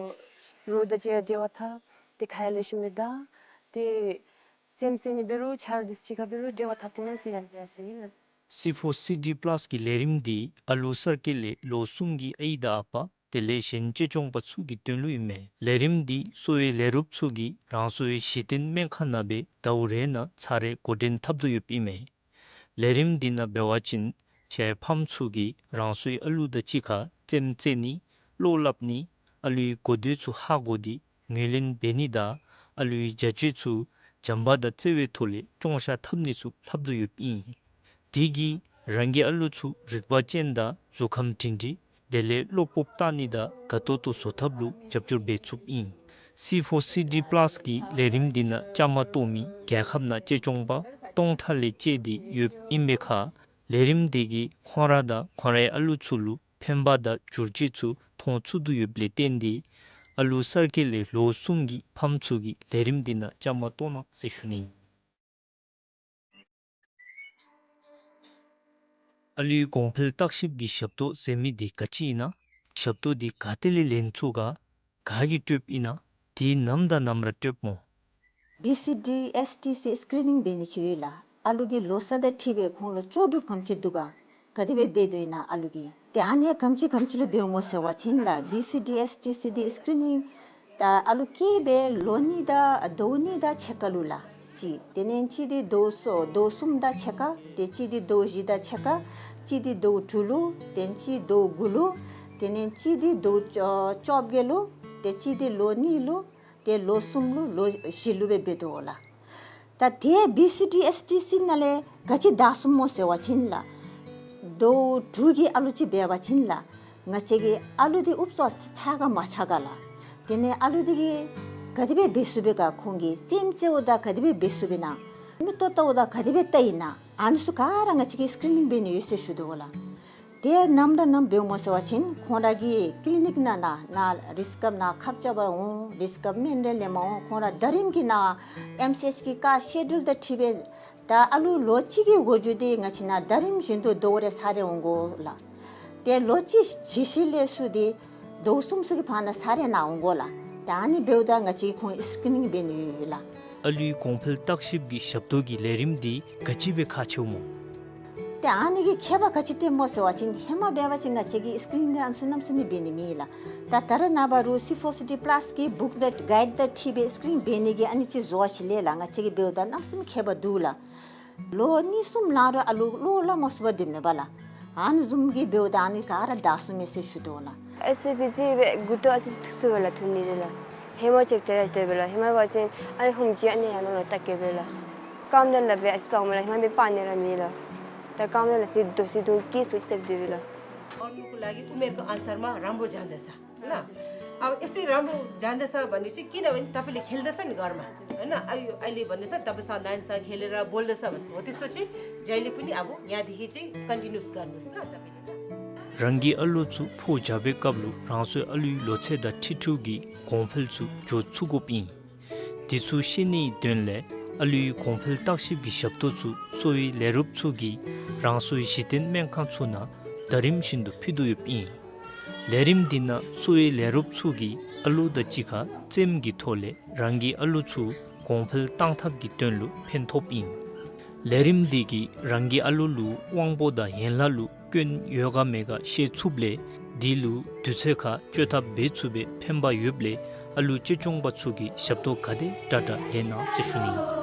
རོགས་དང་གཅིག་ཁར་འབྲེལ་བ་འཐབ། ཏེ་ཁ་ཡར་ལེགས་ཤོམ་སྦེ་ད་ཏེ་རྩེདམོ་རྩེ་ནི་འབད་རུང་ཆ་རོགས་འདི་ཚུ་གཅིག་ཁར་འབད་རུང་འབྲེལ་བ་འཐབ་ཐོན་ཟེར་ཡར་རྒྱས་སི་ཨིན་ལགས། སི་ཕོར་སི་ཌི་པ་ལཱས་ཀྱི་ལས་རིམ་འདི་ཨ་ལུ་གསར་སྐྱེས་ལས་ལོ་གསུམ་གྱི་ཨའི་དང་ཨ་པ་དེ་ལས་གཞན་གཅེས་སྐྱོང་པ་ཚུ་གི་དོན་ལུ་ཨིན་མས། ལས་རིམ་འདི་གསོ་བའི་ལས་རོགསཔ་ཚུ་གིས་རང་སོའི་གཞི་རྟེན་སྨན་ཁང་ནང་སྦེ་ཟླཝ་རེ་ནང་ཚར་རེ་འགོ་འདྲེན་འཐབ་དོ་ཡོདཔ་ཨིན་མས། ལས་རིམ་འདི་ནང་འབད་བ་ཅིན་གཞན་ཕམ་ཚུ་གིས་རང་སོའི་ཨ་ལུ་དང་གཅིག་ཁར་རྩེདམོ་རྩེ་ནི་བློ་སླབ་ནི་ཨ་ལུའི་གོ་དོན་ཚུ་ཧ་གོ་སྟེ་ངོས་ལེན་འབད་ནི་དང་ཨ་ལུའི་བྱ་སྤྱོད་ཚུ་བྱམས་པ་དང་བརྩེ་བའི་ཐོག་ལས་སྐྱོང་བཞག་འཐབ་ནི་ཚུ་ལྷབ་དོ་ཡོདཔ་ཨིན། དེ་གིས་རང་གི་ཨ་ལུ་ཚུ་རིག་པ་ཅན་དང་གཟུགས་ཁམས་སྒྲིང་སྒྲིང་དེ་ལས་བློ་སྤོབས་བཏང་ནི་དང་དགའ་ཏོག་ཏོ་བཟོ་ཐབས་ལུ་རྒྱབ་སྐྱོར་འབད་ཚུགསཔ་ཨིན། སི་ཕོར་སི་ཌི་པ་ལཱས་ཀྱི་ལས་རིམ་འདི་ནང་བཅའ་མར་གཏོགས་མི་རྒྱལ་ཁབ་ནང་གཅེས་སྐྱོང་པ་སྟོང་ཕྲག་ལས་བཅད་དེ་ཡོདཔ་ཨིན་པའི་ཁར་ལས་རིམ་འདི་གིས་ཁོང་ར་དང་ཁོང་རའི་ཨ་ལུ་ཚུ་ལུ་ཕན་པ་དང་བསྒྱུར་བཅོས་ཚུ་མཐོང་ཚུགས་དོ་ཡོདཔ་ལས་བརྟེན་ཏེ་ཨ་ལུ་གསར་སྐྱེས་ལས་ལོ་གསུམ་གྱི་ཕམ་ཚུ་གིས་ལས་རིམ་འདི་ནང་བཅའ་མར་གཏོགས་གནང་ཟེར་ཞུ་ནི་ཨིན། ཨ་ལུའི་གོང་འཕེལ་བརྟག་ཞིབ་ཀྱི་ཞབས་ཏོག་ཟེར་མི་འདི་ག་ཅི་ཨིན་ན། ཞབས་ཏོག་འདི་ག་ཏེ་ལས་ལེན་ཚུགས་ག་ག་གིས་སྤྲོདཔ་ཨིན་ན། དེ་ནམ་དང་ནམ་ར་སྤྲོདཔ་སྨོ། བི་སི་ཌི་ཨེསི་ཊི་སི་སི་ཀི་རི་ནིང་འབད་ནི་ཅིག་ཡོད་ལགས། ཨ་ལུ་གི་ལོ་ས་དང་འཁྲིལ་སྦེ་ཁོང་ལུ་ལྕོགས་གྲུབ་ག་དེམ་ཅིག་འདུག་ག་ག་དེ་སྦེ་འབད་དོ་ཨིན་ན་ཨ་ལུ་གིས། ཏེ་ཨ་ནི་ག་དེམ་ཅིག་ག་དེམ་ཅིག་ལུ་འབདཝ་སྨོ་ཟེར་བ་ཅིན་ལགས་བི་སི་ཌི་ཨེསི་ཊི་སི་སི་ཌི་སི་ཀི་རི་ནིང་ད་ཨ་ལུ་སྐྱེས་སྦེ་ལོ་གཉིས་དང་ཟླཝ་གཉིས་དང་ཕྱེད་ཀ་ལུ་ལགས། གཅིག་དེ་ལས་གཅིག་འདི་ཟླཝ་གསུམ་ཟླཝ་གསུམ་དང་ཕྱེད་ཀ། ཏེ་གཅིག་འདི་ཟླཝ་བཞི་དང་ཕྱེད་ཀ། གཅིག་འདི་ཟླཝ་དྲུག་ལུ། ཏེ་གཅིག་ཟླཝ་དགུ་ལུ། དེ་ལས་གཅིག་འདི་ཟླཝ་བཅོ་བརྒྱད་ལུ། ཏེ་གཅིག་འདི་ལོ་གཉིས་ལུ། ཏེ་ལོ་གསུམ་ལུ། ལོ་བཞི་ལུ་སྦེ་འབད་དོ་ལགས། ད་དེ་བི་སི་ཌི་ཨེསི་ཊི་སི་ནང་ལས་ག་ཅི་བདའ་ཚུགས་སྨོ་ཟེར་བ་ཅིན་ལགས། ཟླཝ་དྲུག་གི་ཨ་ལུ་ཅིག་འབད་བ་ཅིན་ལགས། ང་བཅས་ཀྱི་ཨ་ལུ་འདི་ཨུབ་ཙམ་ཆགས་ག་མ་ཆགས་ག་ལགས། དེ་ལས་ཨ་ལུ་འདི་གིས་ག་དེ་སྦེ་འབད་ཚུགས་པས་ག། ཁོང་གིས་རྩེདམོ་རྩེཝ་ད་ག་དེ་སྦེ་འབད་ཚུགས་པས་ན། མིག་ཏོ་བལྟཝ་ད་ག་དེ་སྦེ་བལྟ་ཡི་ན། ཨ་ནི་ཚུ་ག་ར་ང་བཅས་ཀྱིས་སི་ཀི་རི་ནིང་འབད་ནི་ཡོད་ཟེར་ཞུ་དོ་ལགས། དེ་ནམ་ར་ནམ་འབདཝ་སྨོ་ཟེར་བ་ཅིན་ཁོང་ར་གི་ཀི་ལི་ནིག་ནང་ན་ན་རིསི་ཀབ་ནང་ཁབ་རྐྱབ་པར་འོང་། རིསི་ཀབ་སྨན་རེ་ལེནམ་འོང་། ཁོང་ར་ཟླ་རིམ་གྱི་ནང་ཨེམ་སི་ཨེཆ་གི་ཀ་སི་ཀེ་ཌུལ་དང་འཁྲིལ་སྦེ་ད་ཨ་ལུ་ལོ་གཅིག་གི་འགོ་འགྱུར་འདི་ང་བཅས་ནང་ཟླ་རིམ་བཞིན་དུ་ཟླཝ་རེ་ཚར་རེ་འོང་དགོ་ལགས། ཏེ་ལོ་གཅིག་བཞེས་ཞིནམ་ལས་ཚུར་འདི་ཟླཝ་གསུམ་ཚུ་གི་བར་ན་ཚར་རེ་ནང་འོང་དགོ་ལགས། ད་ཨ་ནི་འབདཝ་ད་ང་བཅས་ཁོང་སི་ཀི་རི་ནིང་འབད་ནི་ཡོད་ལགས། ཨ་ལུའི་གོང་འཕེལ་བརྟག་ཞིབ་ཀྱི་ཞབས་ཏོག་གི་ལས་རིམ་འདི་ག་ཅི་སྦེ་ཁག་ཆེཝ་སྨོ། ཏེ་ཨ་ནི་གི་ཁྱད་པར་ག་ཅི་སྟོནམ་སྨོ་ཟེར་བ་ཅིན་ཧེ་མ་འབད་བ་ཅིན་ང་བཅས་ཀྱིས་སི་ཀི་རི་ནིང་འདི་ཨ་ནི་ཚུ་གནམ་མེད་ས་མེད་འབད་ནི་མེད་ལགས། ད་ད་རེས་ནངས་པ་རུང་སི་ཕོར་སི་ཌི་པ་ལཱས་ཀྱི་བུཀ་དང་གའིཌ་དང་འཁྲིལ་སྦེ་སི་ཀི་རི་ནིང་འབད་ནི་གི་ཨ་ནི་ཅིག་བཟོ་བ་ཅིན་ལས་ལགས། ང་བཅས་ཀྱིས་འབདཝ་ད་གནམ་མེད་ས་མེད་ཁྱད་པར་འདུག་ལགས། ལོ་གཉིས་གསུམ་ལང་རུང་ཨ་ལུ་བློ་སླབ་མ་ཚུགས་པར་སྡོདཔ་མས་པ་ལགས། ཨ་ནི་བཟུམ་གྱི་འབདཝ་ད་ཨ་ནི་ག་ར་བདའ་ཚུགས་མས་ཟེར་ཞུ་དོ་ལགས། ཨེ་སི་ཌི་ཅིག་སྦེ་མགུ་ཏོ་ཨ་ཙི་ཐུག་སོང་པས་ལགས། ཐུག་ནི་རེ་ལགས། ཧེ་མ་ཆེ་ཏེ་ར་ཆེ་པས་ལགས། ཧེ་མ་འབད་བ་ཅིན་ཨ་ནི་ཧུམ་ཅིག་ཨ་ནི་ཡར་ལོང་ལོང་བལྟ་གེ་པས་ལགས། རྐངམ་དེ་ལག་པས་ཨ་ཙི་སྤརཝ་མས་ལགས། ཧེ་མ་འབད་སྤར་ནི་ར་མེད་ལགས། ད་རྐངམ་དེ་ལག་ཟི་དོ་ཟི་དོ་སྐྱེས་སོ་ཅིག་སྦེ་སྡོད་པས་ལགས། और नुकुला की उमेर को अनुसार मा राम्रो जाँदैछ, है ना? अब यसै राम्रो जाँदैछ भनेपछि किनभने तपाईँले खेल्दैछ नि घरमा, है ना? अहिले, अहिले भन्दैछ, तपाईँ सदान छ खेलेर बोल्दैछ भने हो त्यस्तो चाहिँ जहिले पनि अब यहाँदेखि चाहिँ कन्टिन्युस गर्नुहोस् ल तपाईँले, ल। རང་གི་ཨ་ལོ་ཚུ་ཕོ་རྒྱས་པའི་སྐབས་ལུ་རང་སོའི་ཨ་ལུའི་ལོ་ཚད་དང་འཁྲིལ་འཁྲིལཝ་གི་གོང་འཕེལ་ཚུ་འགྱོ་ཚུགས་དགོཔ་ཨིན། དེ་ཚུ་ཤེས་ནིའི་དོན་ལས་ཨ་ལུའི་གོང་འཕེལ་བརྟག་ཞིབ་ཀྱི་ཞབས་ཏོག་ཚུ་གསོ་བའི་ལས་རོགསཔ་ཚུ་གིས་རང་སོའི་གཞི་རྟེན་སྨན་ཁང་ཚུ་ནང་ཟླ་རིམ་བཞིན་དུ་ཕུལ་དོ་ཡོདཔ་ཨིན། ལས་རིམ་འདི་ནང་གསོ་བའི་ལས་རོགསཔ་ཚུ་གིས་ཨ་ལོ་དང་གཅིག་ཁར་རྩེདམོ་གི་ཐོག་ལས་རང་གི་ཨ་ལོ་ཚུ་གོང་འཕེལ་གཏང་ཐབས་ཀྱི་དོན་ལུ་ཕན་ཐོགསཔ་ཨིན། ལས་རིམ་འདི་གིས་རང་གི་ཨ་ལོ་ལུ་དབང་པོ་དང་ཡན་ལག་ལུ་སྐྱོན་ཡོད་ག་མེད་ག་ཤེས་ཚུགསཔ་ལས་དེ་ལུ་དུས་ཚོད་ཁར་བཅོས་ཐབས་འབད་ཚུགས་པའི་ཕན་པ་ཡོདཔ་ལས་ཨ་ལོ་གཅེས་སྐྱོང་པ་ཚུ་གིས་ཞབས་ཏོག་ག་དེ་དྲག་དྲག་ལེན་གནང་ཟེར་ཞུ་ནི།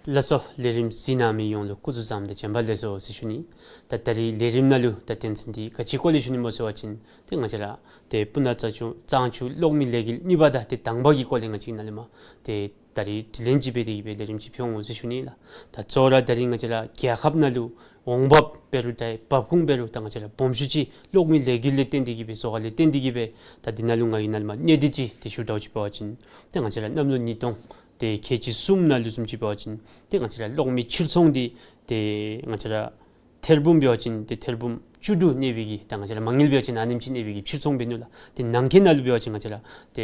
ལགས་སོ། ལས་རིམ་གཟིགས་གནང་མི་ཡོངས་ལུ་སྐུ་གཟུགས་བཟང་དང་བྱོན་པ་ལེགས་སོ་ཟེར་ཞུ་ནི། ད་ད་རིས་ལས་རིམ་ནང་ལུ་ད་དོན་ཚན་འདི་ག་ཅི་སྐོར་ལས་ཞུ་ནི་སྨོ་ཟེར་བ་ཅིན་ཏེ་ང་བཅས་ར་ཏེ་སྤུ་ན་གཙང་ཆུ་གཙང་ཆུ་གློག་མེ་ལས་འགུལ་གཉིས་པ་དང་ཏེ་དང་པ་གི་སྐོར་ལས་ང་བཅས་ནཱ་ལས་མར་ཏེ་ད་རིས་དྲི་ལན་ཅིག་འབད་དེ་གི་སྦེ་ལས་རིམ་ཅིག་ཕུལ་འོང་ཟེར་ཞུ་ནི་ལགས། ད་གཙོ་བོ་ར་ད་རིས་ང་བཅས་ར་རྒྱལ་ཁབ་ནང་ལུ་འོང་འབབ་འབད་རུང་ད་འབབ་ཁུངས་འབད་རུང་ད་ང་བཅས་ར་སྦོམ་ཤོས་ཅིག་གློག་མེ་ལས་འགུལ་ལས་བརྟེན་ཏེ་གི་སྦེ་བཟོ་ག་ལས་བརྟེན་ཏེ་གི་སྦེ་ད་འདི་ནང་ལུ་ང་གིས་ནཱ་ལས་མར་གནད་བསྡུས་ཅིག་ཏེ་ཞུ་དོ་ཅིག་འབད་བ་ཅིན་ཏེ་ང་བཅས་ར་གནམ་ལོ་ཉིས་སྟོང་ཏེ་ཁལ་གཅིག་གསུམ་ནང་ལུ་བཟུམ་ཅིག་འབད་བ་ཅིན་ཏེ་ང་བཅས་ར་གློག་མེ་ཕྱིར་ཚོང་འདི་ཏེ་ང་བཅས་ར་ཐེར་འབུམ་འབད་བ་ཅིན་ཏེ་ཐེར་འབུམ་བཅུ་དྲུག་གནས་པའི་གི་ད་ང་བཅས་ར་མ་དངུལ་འབད་བ་ཅིན་ཨ་ནེམ་ཅིག་གནས་པའི་གི་ཕྱིར་ཚོང་འབད་ནུག་ལགས། ཏེ་ནང་འཁོད་ནང་ལུ་འབད་བ་ཅིན་ང་བཅས་ར་ཏེ་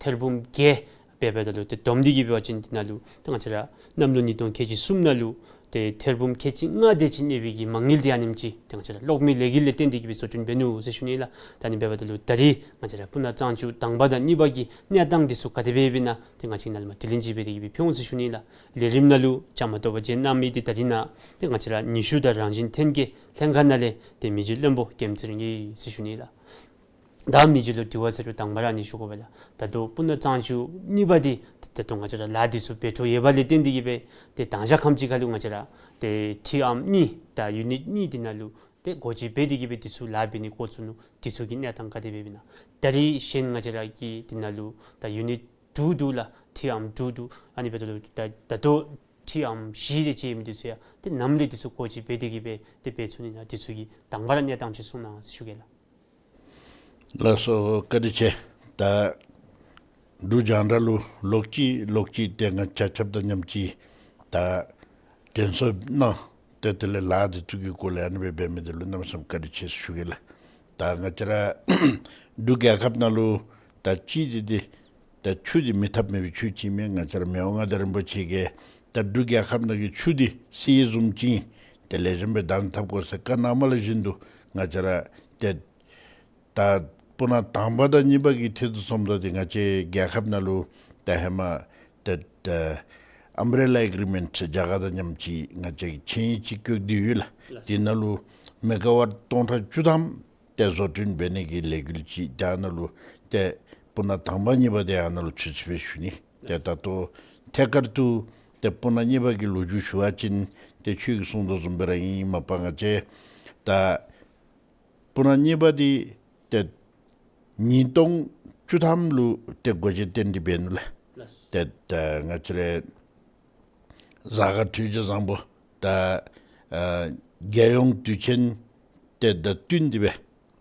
ཐེར་འབུམ་བརྒྱད་འབད་འབདཝ་ད་ལུ་ཏེ་བསྡོམས་ཏེ་གི་འབད་བ་ཅིན་འདི་ནང་ལུ་ཏེ་ང་བཅས་ར་གནམ་ལོ་ཉིས་སྟོང་ཁལ་གཅིག་གསུམ་ནང་ལུ་ཏེ་ཐེར་འབུམ་ཁལ་གཅིག་ལྔ་དེ་ཅིག་གནས་པའི་གི་མ་དངུལ་འདི་ཨ་ནེམ་ཅིག་ཏེ་ང་བཅས་ར་གློག་མེ་ལས་འགུལ་ལས་བརྟེན་ཏེ་གི་སྦེ་བཟོ་སྐྲུན་འབད་ནུག་ཟེར་ཞུ་ནི་ལགས། ད་ཨ་ནི་འབདཝ་ད་ལུ་ད་རིས་ང་བཅས་ར་སྤུ་ན་གཙང་ཆུ་དང་པ་དང་གཉིས་པ་གི་གནས་སྟངས་འདི་ཚུ་ག་དེ་སྦེ་ཡོདཔ་ཨིན་ན་ཏེ་ང་བཅས་ནཱ་ལས་མར་དྲི་ལན་ཅིག་འབད་དེ་གི་སྦེ་ཕུལ་འོང་ཟེར་ཞུ་ནི་ལགས། ལས་རིམ་ནང་ལུ་བཅའ་མར་གཏོགས་པར་བྱོན་གནང་མི་འདི་ད་རིས་ནཱ་ཏེ་ང་བཅས་ར་ནུས་ཤུགས་དང་རང་བཞིན་ཐོན་སྐྱེད་ལྷན་ཁག་ནང་ལས་ཏེ་མི་རྗེ་བློན་པོ་རྒྱལམ་ཚེ་རིང་གིས་ཟེར་ཞུ་ནི་ལགས། ད་མི་རྗེ་ལུ་དྲི་བ་ཟེར་རུང་དང་པ་ར་ཨ་ནི་ཞུ་དགོ་པས་ལགས། ད་ལྟོ་སྤུ་ན་གཙང་ཆུ་གཉིས་པ་འདི་ད་ལྟོ་ང་བཅས་ར་ལཱ་འདི་ཚུ་འབད་འཕྲོ་ཡོད་པ་ལས་བརྟེན་ཏེ་གི་སྦེ་ཏེ་དང་ཞག་ཁམས་ཅིག་ཁར་ལུ་ང་བཅས་ར་ཏེ་ཊི་ཨརམ་གཉིས་དང་ཡུ་ནིཊ་གཉིས་འདི་ནང་ལུ་ཏེ་སྒོ་འབྱེད་འབད་དེ་གི་སྦེ་འདི་ཚུ་ལཱ་འབད་ནི་འགོ་བཙུགས་ནུག། འདི་ཚུ་གི་གནས་སྟངས་ག་དེ་སྦེ་ཨིན་ན། ད་རིས་གཞན་ང་བཅས་ར་གི་འདི་ནང་ལུ་ད་ཡུ་ནིཊ་དྲུག་འདུག་ལགས། ཊི་ཨརམ་དྲུག་འདུག། ཨ་ནི་འབདཝ་ད་ལུ་ད་ད་ལྟོ་ཊི་ཨརམ་བཞི་དེ་ཅིག་ཨིནམ་འདི་ཚུ་ཡང་ཏེ་ནམ་ལས་འདི་ཚུ་སྒོ་འབྱེད་འབད་དེ་གི་སྦེ་ཏེ་འབད་ཚུགས་ནི་ཨིན་ན། འདི་ཚུ་གི་དང་པ་ར་གནས་སྟངས་ཅིག་གསུང་གནང་ཟེར་ཞུ་གེ་ལགས། ལགས་སོ། བཀའ་དྲིན་ཆེ། ད་འབྲུག་རྒྱང་བསྒྲགས་ལུ་ལོག་ཅི་ལོག་ཅི་ཏེ་ང་ཆ་ཁྱབ་དང་མཉམ་ཅིག་ད་ དྲན་གསོ་གནང་། ཏེ་དེ་ལས་ལཱ་འདི་ཚུ་གི་སྐོར་ལས་ཨ་ནི་སྦེ་འབད་མི་འདི་ལུ་གནམ་མེད་ས་མེད་བཀའ་དྲིན་ཆེ་ཟེར་ཞུ་གེ་ལགས། ད་ང་བཅས་ར་འབྲུག་རྒྱལ་ཁབ་ནང་ལུ་ད་ཅི་འདི་འདི་ད་ཆུ་འདི་མེད་ཐབས་མེད་པའི་ཆུ་ཅིག་ཨིན་མས། ང་བཅས་ར་མི་དབང་མངའ་བདག་རིན་པོ་ཆེ་གིས་ད་འབྲུག་རྒྱལ་ཁབ་ནང་གི་ཆུ་འདི་གསེར་བཟུམ་ཅིག་ཨིན། ཏེ་ལེགས་ཤོམ་སྦེ་བདག་འཛིན་འཐབ་དགོ་ཟེར་བཀའ་གནངམ་ལུ་བཞིན་དུ་ང་བཅས་ར་ཏེ་ད་སྤུ་ན་དང་པ་དང་གཉིས་པ་གི་ཐད་དུ་སོངམ་ད་འདི་ང་བཅས་རྒྱལ་ཁབ་ནང་ལུ་ད་ཧེ་མ་ཏེ་ད་ཨམ་བྷེ་རེ་ལ་ཨེག་རི་མེནཊ་རྒྱ་གར་དང་མཉམ་གཅིག་ང་བཅས་ཀྱི་ཆིངས་ཡིག་ཅིག་བཀོད་དེ་ཡོད་ལགས། དེ་ནང་ལུ་མེ་ག་ཝཊ་སྟོང་ཕྲག་བཅུ་ཐམ་ཏེ་བཟོ་སྐྲུན་འབད་ནི་གི་ལས་འགུལ་ཅིག་ད་ནཱ་ལུ་ཏེ་སྤུ་ན་དང་པ་གཉིས་པ་དེ་ཡང་ནཱ་ལུ་ཚུད་ཚུདཔ་སྦེ་ཞུ་ནི། ཏེ་ད་ལྟོ་ཐད་ཀར་དུ་ཏེ་སྤུ་ན་གཉིས་པ་གི་ལོ་རྒྱུས་ཞུ་བ་ཅིན་ཏེ་ཁྱོད་ཀྱིས་གསུངས་དོ་བཟུམ་སྦེ་ར་ཨིན། མ་པ་ང་བཅས་ད་སྤུ་ན་གཉིས་པ་འདི་ཏེ་ཉིས་སྟོང་བཅུ་ཐམ་ལུ་ཏེ་སྒོ་འབྱེད་རྟེན་འབྲེལ་འབད་ནུག་ལགས། ཏེ་ད་ང་བཅས་རའི་གཟའ་སྐར་འཕྲོད་སྦྱོར་བཟང་པོ་ད་ཨ་རྒྱལ་ཡོངས་དུས་ཆེན་ཏེ་དང་བསྟུན་ཏེ་སྦེ་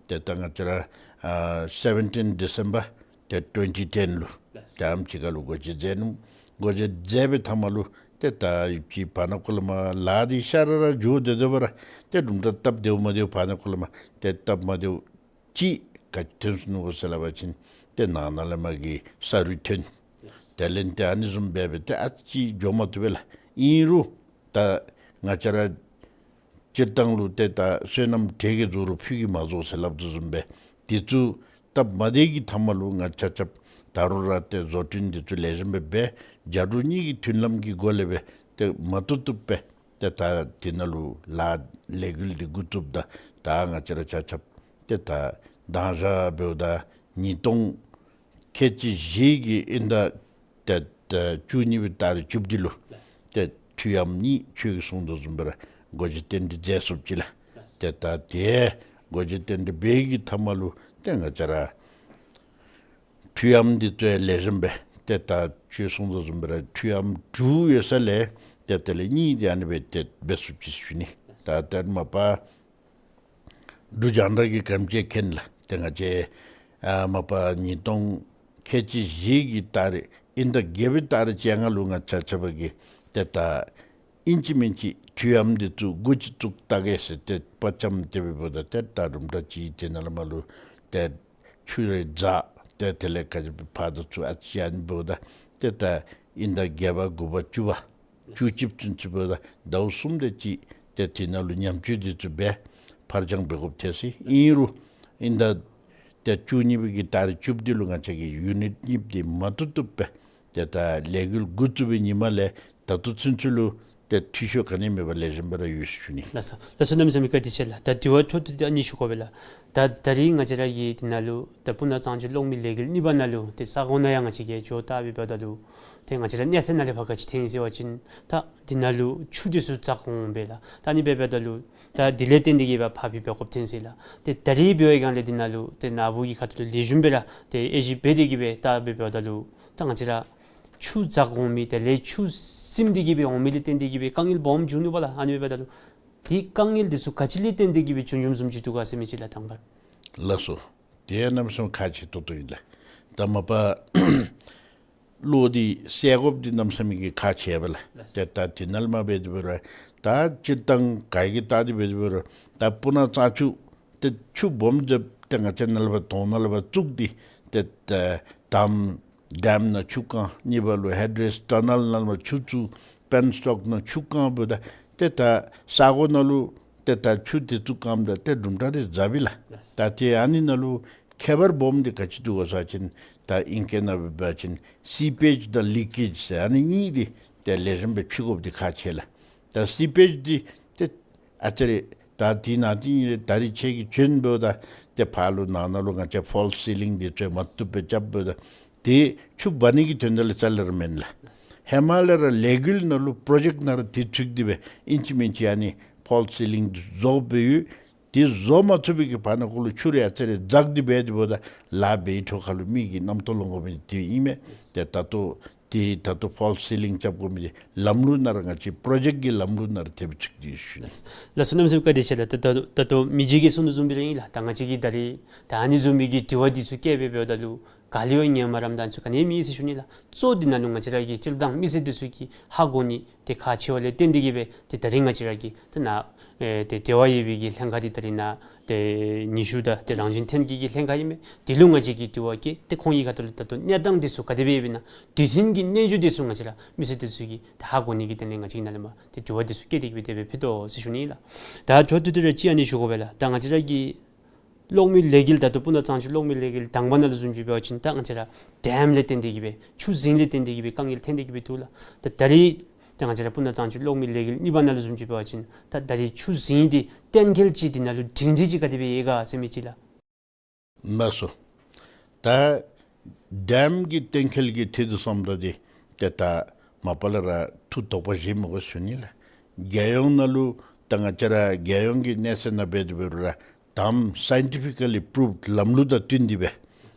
ཏེ་ད་ང་བཅས་ར་ཨ་seventeen December ཏེ་twenty ten ལུ་ཏེ་ཨམ་ཅིག་ཁར་ལུ་སྒོ་འབྱེད་མཛད་ནུག། སྒོ་འབྱེད་མཛད་པའི་མཐའ་མ་ལུ་ཏེ་ད་ཡུདཔ་ཅིག་བར་ན་ཀོ་ལས་མར་ལཱ་འདི་ཤ་ར་ར་འགྱོ་སྟེ་སྡོད་པ་ར་ཏེ་དུམ་གྲ་སྟབས་བདེཝ་མ་བདེཝ་བར་ན་ཀོ་ལས་མར་ཏེ་སྟབས་མ་བདེཝ་ཅིག་ག་ཅི་ཐོན་སོ་ནུག་གོ་ཟེར་སླབ་པ་ཅིན་ཏེ་ནང་ན་ལས་མར་གྱི་ས་རུད་ཐོན། དེ་ལས་ཏེ་ཨ་ནི་བཟུམ་སྦེ་སྦེ་ཏེ་ཨ་ཙི་འགྱོ་མ་བཏུབ་པས་ལགས། ཨིན་རུང་ད་ང་བཅས་ར་སྤྱིར་བཏང་ལུ་ཏེ་ད་བསོད་ནམས་གྲལ་གྱི་རྫོགས་རུང་ཕུད་ཀྱིས་མ་རྫོགས་ཟེར་སླབ་དོ་བཟུམ་སྦེ་དེ་ཚུ་སྟབས་མ་བདེ་གི་མཐའ་མ་ལུ་ང་ཆ་ཁྱབ་ད་རུང་ར་ཏེ་བཟོ་སྐྲུན་འདི་ཚུ་ལེགས་ཤོམ་སྦེ་འབད་རྒྱ་འབྲུག་གཉིས་ཀྱི་མཐུན་ལམ་གྱི་སྒོ་ལས་སྦེ་ཏེ་མ་བཏུབ་བཏུབ་སྦེ་ཏེ་ད་དེ་ནང་ལུ་ལཱ་ལས་འགུལ་འདི་འགོ་བཙུགསཔ་ད་ད་ང་བཅས་ར་ཆ་ཁྱབ་ཏེ་ད་མདང་ཞག་འབདཝ་ད་ཉིས་སྟོང་ཁལ་གཅིག་བཞི་གི་དབྱིན་ཟླ་ཏེ་ཏེ་བཅུ་གཉིས་པའི་ཏ་རིག་བཅུ་བདུན་ལུ་ཏེ་འཕྲུལ་ཨམ་གཉིས་ཁྱོད་ཀྱིས་གསུངས་དོ་བཟུམ་སྦེ་ར་སྒོ་འབྱེད་རྟེན་འབྲེལ་མཛད་ཚུགསཔ་ཅིག་ལགས། ཏེ་ད་དེ་སྒོ་འབྱེད་རྟེན་འབྲེལ་འབད་གི་མཐའ་མ་ལུ་ཏེ་ང་བཅས་ར་འཕྲུལ་ཨམ་འདི་ཚུ་ཡང་ལེགས་ཤོམ་སྦེ་ཏེ་ད་ཁྱོད་གསུངས་དོ་བཟུམ་སྦེ་ར་འཕྲུལ་ཨམ་དྲུག་ཡོད་ས་ལས་ཏེ་དེ་ལས་གཉིས་འདི་ཨ་ནི་སྦེ་ཏེ་འབད་ཚུགསཔ་ཅིག་ཞུ་ནི། ད་ཏེ་མ་པ་འབྲུག་རྒྱང་བསྒྲགས་ཀྱིས་ག་དེམ་ཅིག་མཁྱེན་ལགས། ཏེ་ང་བཅས་ཨ་མ་པ་ཉིས་སྟོང་ཁལ་གཅིག་བཞི་གི་ཏ་རིག་དབྱིན་ཟླ་བརྒྱད་པའི་ཏ་རིག་བཅོ་ལྔ་ལུ་ང་བཅས་ཆ་ཁྱབ་ཀྱིས་ཏེ་ད་ཨིན་ཅི་མིན་ཅི་འཕྲུལ་ཨམ་འདི་ཚུ་འགོ་ཅིག་བཙུགས་ད་གེ་ཟེར་ཏེ་དཔའ་བཅམ་སྟེ་འབདཝ་ད་ཏེ་ད་དུམ་གྲ་ཅིག་དེ་ནང་ལས་མར་ལུ་ཏེ་ཆུ་རེ་འཛག་ཏེ་དེ་ལས་ཁ་ཅིག་ཕར་དང་ཚུར་ཨ་ཙི་ཨ་ནི་འབདཝ་ད་ཏེ་ད་དབྱིན་ཟླ་བརྒྱད་པ་དགུ་པ་བཅུ་པ་བཅུ་གཅིག་ཚུན་ཚོད་འབདཝ་ད་ཟླཝ་གསུམ་དེ་ཅིག་ཏེ་དེ་ནང་ལུ་ཉམས་བཅོས་འདི་ཚུ་འབད་ཕར་འགྱངས་འབད་དགོཔ་ཐལ་ཟེར། ཨིན་རུང་དབྱིན་ཟླ་ཏེ་བཅུ་གཉིས་པའི་གི་ཏ་རིག་བཅུ་བདུན་ལུ་ང་བཅས་ཀྱི་ཡུ་ནིཊ་གཉིས་འདི་མ་བཏུབ་བཏུབ་སྦེ་ཏེ་ད་ལས་འགུལ་འགོ་བཙུགས་པའི་ཉིནམ་ལས་ད་ལྟོ་ཚུན་ཚོད་ལུ་ཏེ་འཐུས་ཤོར་ག་ནི་མེད་པར་ལེགས་ཤོམ་སྦེ་ར་ཡོད་ཟེར་ཞུ་ནི། ལགས་སོ། ལགས་སོ། གནམ་མེད་ས་མེད་བཀའ་དྲིན་ཆེ་ལགས། ད་དྲི་བ་འཕྲོ་མཐུད་དེ་ཨ་ནི་ཞུ་དགོ་པས་ལགས། ད་ད་རིས་ང་བཅས་ར་གི་དེ་ནང་ལུ་ད་སྤུ་ན་གཙང་ཆུ་གློག་མེ་ལས་འགུལ་གཉིས་པ་ནང་ལུ་ཏེ་ས་གོ་ནང་ཡང་ང་བཅས་ཀྱིས་འགྱོ་བལྟ་སྦེ་འབདཝ་ད་ལུ་ཏེ་ང་བཅས་ར་གནས་ཚད་ནང་ལས་ཕར་ག་ཅི་ཐོན་ཟེར་བ་ཅིན་ད་དེ་ནང་ལུ་ཆུ་འདི་ཚུ་འཛག་འོང་པས་ལགས། ད་ཨ་ནི་སྦེ་འབདཝ་ད་ལུ་ད་དེ་ལས་བརྟེན་ཏེ་གིས་སྦེ་ཕར་འབད་དགོཔ་ཐོན་ཟེར་ལགས། ཏེ་ད་རིས་འབད་བའི་སྒང་ལས་དེ་ནང་ལུ་ཏེ་ནཱ་བུ་གི་ཁ་ཐུག་ལུ་ལེགས་ཤོམ་སྦེ་ར་ཏེ་དབྱེ་ཞིབ་འབད་དེ་གིས་སྦེ་བལྟ་སྦེ་འབདཝ་ད་ལུ་ད་ང་བཅས་ར་ཆུ་འཛག་འོང་མི་དེ་ལས་ཆུ་སིམ་སྟེ་གིས་སྦེ་འོང་མི་ལས་བརྟེན་ཏེ་གིས་སྦེ་དཀའ་ངལ་སྦོམ་འབྱུང་ནུག་པ་ལགས། ཨ་ནི་སྦེ་འབདཝ་ད་ལུ་ཏེ་དཀའ་ངལ་འདི་ཚུ་ག་ཅི་ལས་བརྟེན་ཏེ་གིས་སྦེ་བྱུང་བྱུངམ་བཟུམ་ཅིག་འདུག་ག་ཟེར་མི་ཅིག་ལགས་དང་པ་ར། ལགས་སོ། དེ་ཡང་གནམ་མེད་ས་མེད་ཁག་ཆེ་ཏོག་ཏོ་ཨིན་ལགས། ད་མ་པ་གློག་འདི་སེལ་དགོཔ་འདི་གནམ་མེད་ས་མེད་ཀྱི་ཁག་ཆེ་བས་ལགས། ཏེ་ད་དེ་ནང་ལས་མར་འབད་དེ་འབད་རུང་ད་སྤྱིར་བཏང་ག་གིས་བལྟ་སྟེ་འབད་དེ་འབད་རུང་ད་སྤུ་ན་གཙང་ཆུ་ཏེ་ཆུ་སྦོམ་ཟེར་ཏེ་ང་བཅས་ནཱ་ལས་ཕར་དོང་ནང་ལས་ཕར་བཙུགས་ཏེ་ཏེ་ད་དམ་ཌེམ་ནང་ཆུ་བཀང་། གཉིས་པ་ལུ་ཧེཌ་རེས་ཊ་ནཱལ་ནང་ལས་ཕར་ཆུ་བཙུགས། པེན་སི་ཊོག་ནང་ཆུ་བཀང་འབདཝ་ད་ཏེ་ད་ས་གོ་ནང་ལུ་ཏེ་ད་ཆུ་འདི་ཚུ་བཀངམ་ད་ཏེ་དུམ་གྲ་རེ་འཛགཔ་ཨིན་ལགས། ད་ཏེ་ཨ་ནི་ནང་ལུ་ཁྱད་པར་སྦོམ་འདི་ག་ཅི་འདུག་གོ་ཟེར་བ་ཅིན་ད་ཨིང་སྐད་ནང་འབད་བ་ཅིན་སི་པེཇ་དང་ལི་ཀེཇ་ཟེར་ཨ་ནི་གཉིས་འདི་ཏེ་ལེགས་ཤོམ་སྦེ་ཕྱེ་དགོཔ་འདི་ཁག་ཆེ་ལགས། ད་སི་པེཇ་འདི་ཏེ་ཨ་ཙི་རེ་ད་དེ་ནང་དེ་གཉིས་རེ་ད་རིས་ཁྱེད་ཀྱིས་བྱོན་འབདཝ་ད་ཏེ་ཕར་ལུ་ནང་ན་ལུ་ང་བཅས་ཕོལ་སི་སི་ལིང་འདི་ཚུ་མ་བཏུབ་སྦེ་རྐྱབ་འབདཝ་ད་ཏེ་ཆུ་འབག་ནི་གི་དོན་དག་ལས་རྩ་ལས་ར་མེན་ལགས། ཧེ་མ་ལས་ར་ལས་འགུལ་ནང་ལུ་པྲོ་ཇེཀཊ་ནང་ར་དེ་ཚུད་དེ་སྦེ་ཨིན་ཅི་མིན་ཅི་ཨ་ནི་ཕོལ་སི་སི་ལིང་འདི་བཟོ་སྦེ་ཡོད། དེ་བཟོ་མ་ཚུགས་པའི་གི་བར་ན་ཁོ་ལུ་ཆུ་རེ་ཨ་ཙི་རེ་འཛག་སྟེ་འབད་དེ་འབདཝ་ད་ལཱ་འབད་བའི་འཕྲོ་ཁ་ལུ་མི་གི་རྣམ་རྟོག་ལང་དགོ་མི་དེ་ཨིན་མས། ཏེ་ད་ལྟོ་ཏེ་ད་ལྟོ་ཕོལ་སི་སི་ལིང་རྐྱབ་དགོ་མི་འདི་ལམ་ལུགས་ནང་ར་ང་བཅས་པྲོ་ཇེཀཊ་ཀྱི་ལམ་ལུགས་ནང་ར་ཐེབས་ཚུགས་ཏེ་ཡོད་ཟེར་ཞུ་ནི། ལགས་སོ། གནམ་མེད་ས་མེད་བཀའ་དྲིན་ཆེ་ལགས། ད་ད་ད་ལྟོ་མི་རྗེ་གིས་གསུངས་དོ་བཟུམ་སྦེ་ར་ཨིན་ལགས། ད་ང་བཅས་ཀྱིས་ད་རིས་ད་ཨ་ནི་བཟུམ་མའི་གི་དྲི་བ་འདི་ཚུ་བཀོད་སྦེ་འབདཝ་ད་ལུ་ ག་ལུ་ཡང་ཉན་མ་རནམ་ད་ཨ་ནི་ཚུ་ག་ནི་ཡང་མེད་ཟེར་ཞུ་ནི་ལགས། གཙོ་འདི་ནང་ལུ་ང་བཅས་ར་གི་སྤྱིར་བཏང་མི་སེར་འདི་ཚུ་གིས་ཧ་གོ་ནི་དེ་ཁག་ཆེ་བ་ལས་བརྟེན་ཏེ་གིས་སྦེ་ཏེ་ད་རིས་ང་བཅས་ར་གི་ཏེ་ནཱ་ཨེ་ཏེ་འབྲེལ་བ་ཡོད་པའི་གི་ལྷན་ཁག་འདི་ད་རིས་ནཱ་ཏེ་ཉི་ཤུ་དང་ཏེ་རང་བཞིན་ཐོན་སྐྱེད་ཀྱི་ལྷན་ཁག་ཨིན་མས། དེ་ལུ་ང་བཅས་ཀྱིས་དྲི་བ་བཀོད་ཏེ་ཁོང་གི་ཁ་ཐུག་ལས་ད་ལྟོ་གནས་སྟངས་འདི་ཚུ་ག་དེ་སྦེ་ཡོདཔ་ཨིན་ན་དུས་མཐུན་གྱི་གནས་ཚུལ་འདི་ཚུ་ང་བཅས་ར་མི་སེར་འདི་ཚུ་གིས་ཏེ་ཧ་གོ་ནི་གི་དོན་ལས་ང་བཅས་ནཱ་ལས་མར་ཏེ་དྲི་བ་འདི་ཚུ་བཀོད་དེ་གིས་སྦེ་དེ་སྦེ་ཕུལ་དོ་ཟེར་ཞུ་ནི་ལགས། ད་མཇུག་བསྡུ་སྟེ་ར་གཅིག་ཨ་ནི་ཞུ་དགོ་པས་ལགས། ད་ང་བཅས་ར་གི་གློག་མེ་ལས་འགུལ་ད་ལྟོ་སྤུ་ན་གཙང་ཆུ་གློག་མེ་ལས་འགུལ་དང་པ་ནང་ལུ་བཟུམ་ཅིག་འབད་བ་ཅིན་ད་ང་བཅས་ར་ཌེམ་ལས་བརྟེན་ཏེ་གིས་སྦེ་ཆུ་རྫིང་ལས་བརྟེན་ཏེ་གིས་སྦེ་དཀའ་ངལ་ཐོན་ཏེ་གིས་སྦེ་འདུག་ལགས། ད་ད་རིས་ད་ང་བཅས་ར་སྤུ་ན་གཙང་ཆུ་གློག་མེ་ལས་འགུལ་གཉིས་པ་ནང་ལུ་བཟུམ་ཅིག་འབད་བ་ཅིན་ད་ད་རིས་ཆུ་རྫིང་འདི་གཏན་འཁེལ་ཅིག་འདི་ནང་ལུ་སྒྲིང་སྒྲི་ཅིག་ག་དེ་སྦེ་ཡོད་ག་ཟེར་མི་ཅིག་ལགས། ལགས་སོ། ད་ཌེམ་གྱི་གཏན་འཁེལ་གྱི་ཐད་དུ་སོངམ་ད་འདི་ཏེ་ད་མ་པ་ལས་ར་ཐུགས་དོགས་པ་བཞེས་མི་དགོ་ཟེར་ཞུ་ནི་ལགས། རྒྱལ་ཡོངས་ནང་ལུ་ད་ང་བཅས་ར་རྒྱལ་ཡོངས་ཀྱི་གནས་ཚད་ནང་འབད་དེ་འབད་རུང་ར་དང་པ་སའིན་ཊི་ཕི་ཀ་ལི་པུ་རུབ་ལམ་ལུགས་དང་བསྟུན་ཏེ་སྦེ་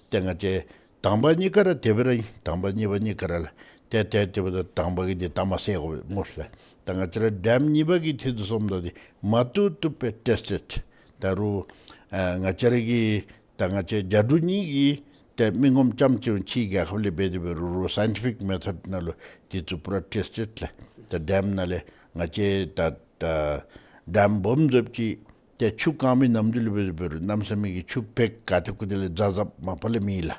ཏེ་ང་བཅས་དང་པ་གཉིས་ཀ་ར་དེ་སྦེ་ར་ཨིན། དང་པ་གཉིས་པ་གཉིས་ཀ་ར་ལགས། ཏེ་ཏེ་དེ་འབདཝ་ད་དང་པ་གི་འདི་ད་མ་ཟེར་དགོ་སྨོ་ལགས། ད་ང་བཅས་ར་ཌེམ་གཉིས་པ་གི་ཐད་དུ་སོངམ་ད་འདི་མ་བཏུབ་བཏུབ་སྦེ་ཊེསི་ཊེཌ་ད་རུང་ཨ་ང་བཅས་ར་གི་ད་ང་བཅས་རྒྱ་འབྲུག་གཉིས་ཀྱིས་ཏེ་མི་ངོམ་རྐྱངམ་ཅིག་ཕྱི་རྒྱལ་ཁབ་ལས་འབད་དེ་འབད་རུང་རུང་སའིན་ཊི་ཕིག་མེ་ཐོཌ་ནང་ལུ་འདི་ཚུ་པུ་ར་ཊེསི་ཊེཌ་ལགས། ད་ཌེམ་ནང་ལས་ང་བཅས་ད་ད་ཌེམ་སྦོམ་ཟེརཝ་ཅིག་ཏེ་ཆུ་བཀང་མི་ནམ་དུས་ལུ་འབད་དེ་འབད་རུང་གནམ་མེད་ས་མེད་ཀྱི་ཆུ་བེག་ག་ཏེ་གུ་ཏེ་ལས་ཛ་ཛ་མ་པ་ལས་མེད་ལགས།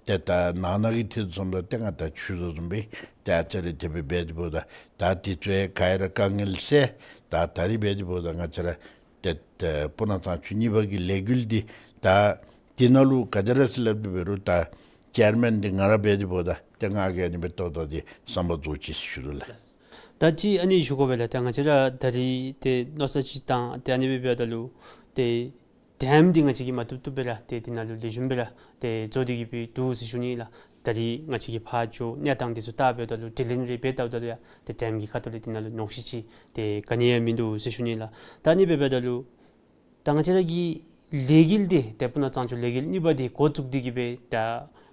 ཏེ་ད་ནང་ན་གི་ཐད་དུ་སོངམ་ད་ཏེ་ང་ད་ཞུ་དོ་བཟུམ་སྦེ་ཏེ་ཨ་ཙི་རེ་དེ་སྦེ་འབད་དེ་འབདཝ་ད་ད་འདི་ཚུ་ཡང་ག་ར་དཀའ་ངལ་སེལ། ད་ད་རིས་འབད་དེ་འབདཝ་ད་ང་བཅས་ར་ཏེ་ཏེ་སྤུ་ན་གཙང་ཆུ་གཉིས་པ་གི་ལས་འགུལ་འདི་ད་འདི་ནང་ལུ་ག་དེ་ར་ཟེར་སླབ་དེ་འབད་རུང་ད་ཅེར་མེན་འདི་ང་ར་འབད་དེ་འབདཝ་ད་ཏེ་ང་གིས་ཨ་ནི་སྦེ་ཏོག་ཏོ་འདི་བསམ་པ་རྫོགས་ཅི་ཟེར་ཞུ་དོ་ལགས། ད་ཅི་ཨ་ནི་ཞུ་དགོ་པས་ལགས། ད་ང་བཅས་ར་ད་རིས་ཏེ་མནོ་བསམ་ཅིག་བཏང་ཏེ་ཨ་ནི་སྦེ་འབདཝ་ད་ལུ་ཏེ་ཌེམ་འདི་ང་བཅས་ཀྱིས་མ་བཏུབ་བཏུབ་སྦེ་ར་ཏེ་འདི་ནང་ལུ་ལེགས་ཤོམ་སྦེ་ར་ཏེ་བཟོ་སྟེ་གིས་སྦེ་འདུག་ཟེར་ཞུ་ནི་ལགས། ད་རིས་ང་བཅས་ཀྱིས་ཕར་འགྱོ་གནས་སྟངས་འདི་ཚུ་བལྟ་འབདཝ་ད་ལུ་ཌི་ལིང་རེ་འབད་བལྟཝ་ད་ལུ་ཡང་ཏེ་ཌེམ་གྱི་ཁ་ཐུག་ལས་འདི་ནང་ལུ་ཉོགས་བཤད་ཅིག་ཏེ་ག་ནི་ཡང་མིན་འདུག་ཟེར་ཞུ་ནི་ལགས། ད་ཨ་ནི་སྦེ་འབདཝ་ད་ལུ་ད་ང་བཅས་ར་གི་ལས་འགུལ་འདི་ཏེ་སྤུ་ན་གཙང་ཆུ་ལས་འགུལ་གཉིས་པ་འདི་འགོ་བཙུགས་ཏེ་གིས་སྦེ་ད་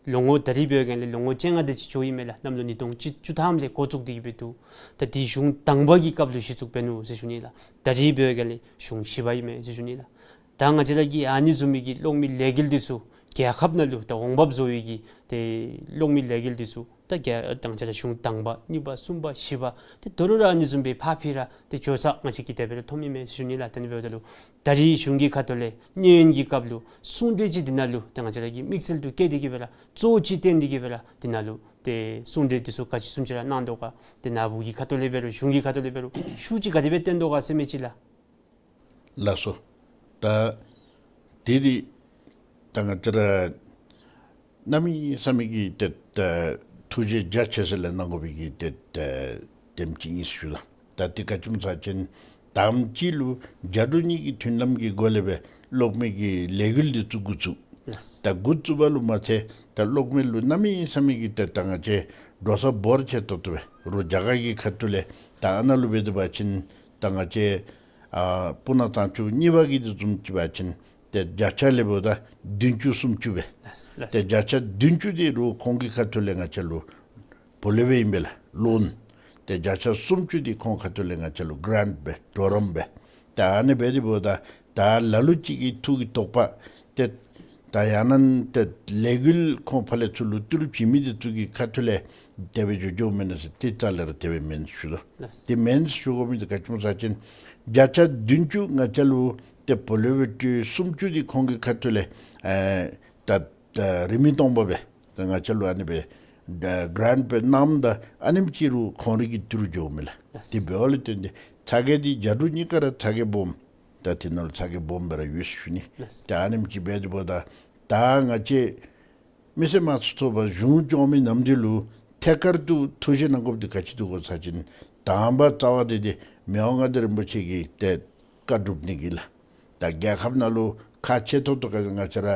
ལོ་ངོ་ད་རིས་འབད་བའི་སྒང་ལས་ལོ་ངོ་བཅོ་ལྔ་དེ་ཅིག་འགྱོ་ཡི་མས་ལགས། གནམ་ལོ་ཉིས་སྟོང་བཅུ་ཐམ་ལས་འགོ་བཙུགས་ཏེ་གིས་སྦེ་འདུག། ད་འདི་གཞུང་དང་པ་གི་སྐབས་ལུ་གཞི་བཙུགས་འབད་ནུག་ཟེར་ཞུ་ནི་ལགས། ད་རིས་འབད་བའི་སྒང་ལས་གཞུང་བཞི་པ་ཨིན་མས་ཟེར་ཞུ་ནི་ལགས། ད་ང་བཅས་ར་གི་ཨ་ནི་བཟུམ་མའི་གི་གློག་མེ་ལས་འགུལ་འདི་ཚུ་རྒྱལ་ཁབ་ནང་ལུ་ད་འོང་འབབ་བཟོ་བའི་གི་ཏེ་གློག་མེ་ལས་འགུལ་འདི་ཚུ་ད་རྒྱལ་ད་ང་བཅས་ར་གཞུང་དང་པ་གཉིས་པ་གསུམ་པ་བཞི་པ་ཏེ་ད་རུང་ར་ཨ་ནི་བཟུམ་སྦེ་ཕར་འཕེལ་ར་ཏེ་འགྱོ་ས་ང་བཅས་ཀྱིས་དེ་སྦེ་ར་མཐོངམ་ཨིན་མས་ཟེར་ཞུ་ནི་ལགས། ད་ཨ་ནི་འབདཝ་ད་ལུ་ད་རིས་གཞུང་གི་ཁ་ཐུག་ལས་གནས་ཡུན་གྱི་སྐབས་ལུ་གསུང་གྲོས་ཅིག་འདི་ནང་ལུ་ད་ང་བཅས་ར་གི་དམིགས་བསལ་དུ་བཀོད་དེ་གིས་སྦེ་ར་གཙོ་བོ་ཅིག་བཏོན་ཏེ་གིས་སྦེ་ར་འདི་ནང་ལུ་ཏེ་གསུང་གྲོས་འདི་ཚུ་ག་ཅི་བཟུམ་ཅིག་ར་གནང་དོ་ག། ཏེ་ནཱ་བུ་གི་ཁ་ཐུག་ལས་འབད་རུང་གཞུང་གི་ཁ་ཐུག་ལས་འབད་རུང་ཤུགས་ཅིག་ག་དེ་སྦེ་བཏོན་དོ་ག་ཟེར་མི་ཅིག་ལགས། ལགས་སོ། ད་དེ་འདི་ད་ང་བཅས་ར་གནམ་མེད་ས་མེད་ཀྱི་ཏེ་ད་ཐུགས་རྗེ་རྒྱ་ཆེ་ས་ལས་གནང་དགོ་པའི་གི་ཏེ་ད་དེམ་ཅིག་ཨིན་ཟེར་ཞུ་ལགས། ད་འདི་ག་ཅི་སྨོ་ཟེར་བ་ཅིན་དང་པ་ཅིག་ལུ་རྒྱ་འབྲུག་གཉིས་ཀྱི་མཐུན་ལམ་གྱི་སྒོ་ལས་སྦེ་གློག་མེ་གི་ལས་འགུལ་འདི་ཚུ་འགོ་བཙུགས། ལགས། ད་འགོ་བཙུགས་པ་ལུ་མ་ཚད་ད་གློག་མེ་ལུ་གནམ་མེད་ས་མེད་ཀྱི་ཏེ་ད་ང་བཅས་འགྲོ་ས་འབོར་ཆེ་ཏོག་ཏོ་སྦེ་རུང་རྒྱ་གར་གྱི་ཁ་ཐུག་ལས་ད་ཨ་ནཱ་ལུ་འབད་དེ་འབད་བ་ཅིན་ད་ང་བཅས་ཨ་སྤུ་ན་གཙང་ཆུ་གཉིས་པ་གི་འདི་བཟུམ་ཅིག་འབད་བ་ཅིན་ཏེ་བརྒྱ་ཆ་ལས་འབདཝ་ད་བདུན་ཅུ་སུམ་ཅུ་སྦེ། ལགས་སོ། ལགས་སོ། ཏེ་བརྒྱ་ཆ་བདུན་ཅུ་འདི་རུང་ཁོང་གི་ཁ་ཐུག་ལས་ང་བཅས་ལུ་བུ་ལོན་སྦེ་ཨིན་པས་ལགས། ལོན། ཏེ་བརྒྱ་ཆ་སུམ་ཅུ་འདི་ཁོང་ཁ་ཐུག་ལས་ང་བཅས་ལུ་གྲཱནཊ་སྦེ་གྲོགས་རམ་སྦེ། ད་ཨ་ནི་འབད་དེ་འབདཝ་ད་ད་ལ་ལུ་ཅིག་གི་ཐུགས་ཀྱི་དོགས་པ་ཏེ་ད་ཡང་ན་ཏེ་ལས་འགུལ་ཁོང་ཕར་ལས་ཚུར་ལུ་ཏི་རུ་བྱིན་མི་འདི་ཚུ་གི་ཁ་ཐུག་ལས་དེ་སྦེ་འགྱོ་འགྱོཝ་མེན་ན་ཟེར་ཏེ་རྩ་ལས་ར་དེ་སྦེ་མེན་ཟེར་ཞུ་དོ། ལགས། དེ་མེན་ཟེར་ཞུ་དགོ་མི་འདི་ག་ཅི་སྨོ་ཟེར་བ་ཅིན་བརྒྱ་ཆ་བདུན་ཅུ་ང་བཅས་ལུ་ཏེ་བུ་ལོན་སྦེ་སྤྲོད། སུམ་ཅུ་འདི་ཁོང་གི་ཁ་ཐུག་ལས་ཨེ་ད་ད་རིན་མེད་སྟོང་པ་སྦེ་ད་ང་བཅས་ལུ་ཨ་ནི་སྦེ་ད་གྲཱནཊ་སྦེ་གནངམ་ད་ཨ་ནེམ་ཅིག་རུང་ཁོང་རའི་གི་ཏི་རུ་འགྱོཝ་མས་ལགས། ལགས། དེ་འབདཝ་ལས་བརྟེན་ཏེ་ཚ་གྱང་འདི་རྒྱ་འབྲུག་གཉིས་ཀ་ར་ཚ་གྱང་སྦོམ། ད་དེ་ནང་ལུ་ཚ་གྱང་སྦོམ་སྦེ་ར་ཡོད་ཟེར་ཞུ་ནི། ལགས། ད་ཨ་ནེམ་ཅིག་འབད་དེ་འབདཝ་ད་ད་ང་བཅས་མི་སེར་དམངས་གཙོའི་ཐོག་ལས་གཞུང་སྐྱོང་མི་ནམ་འདི་ལུ་ཐད་ཀར་དུ་ཐུགས་བཞེད་གནང་དགོཔ་འདི་ག་ཅི་འདུག་གོ་ཟེར་བ་ཅིན་དང་པ་རྩ་བ་འདི་འདི་མི་དབང་མངའ་བདག་རིན་པོ་ཆེ་གི་ཏེ་བཀའ་སྒྲུབ་ནི་གི་ལགས། ད་རྒྱལ་ཁབ་ནང་ལུ་ཁག་ཆེ་ཏོག་ཏོ་ག་ང་བཅས་ར་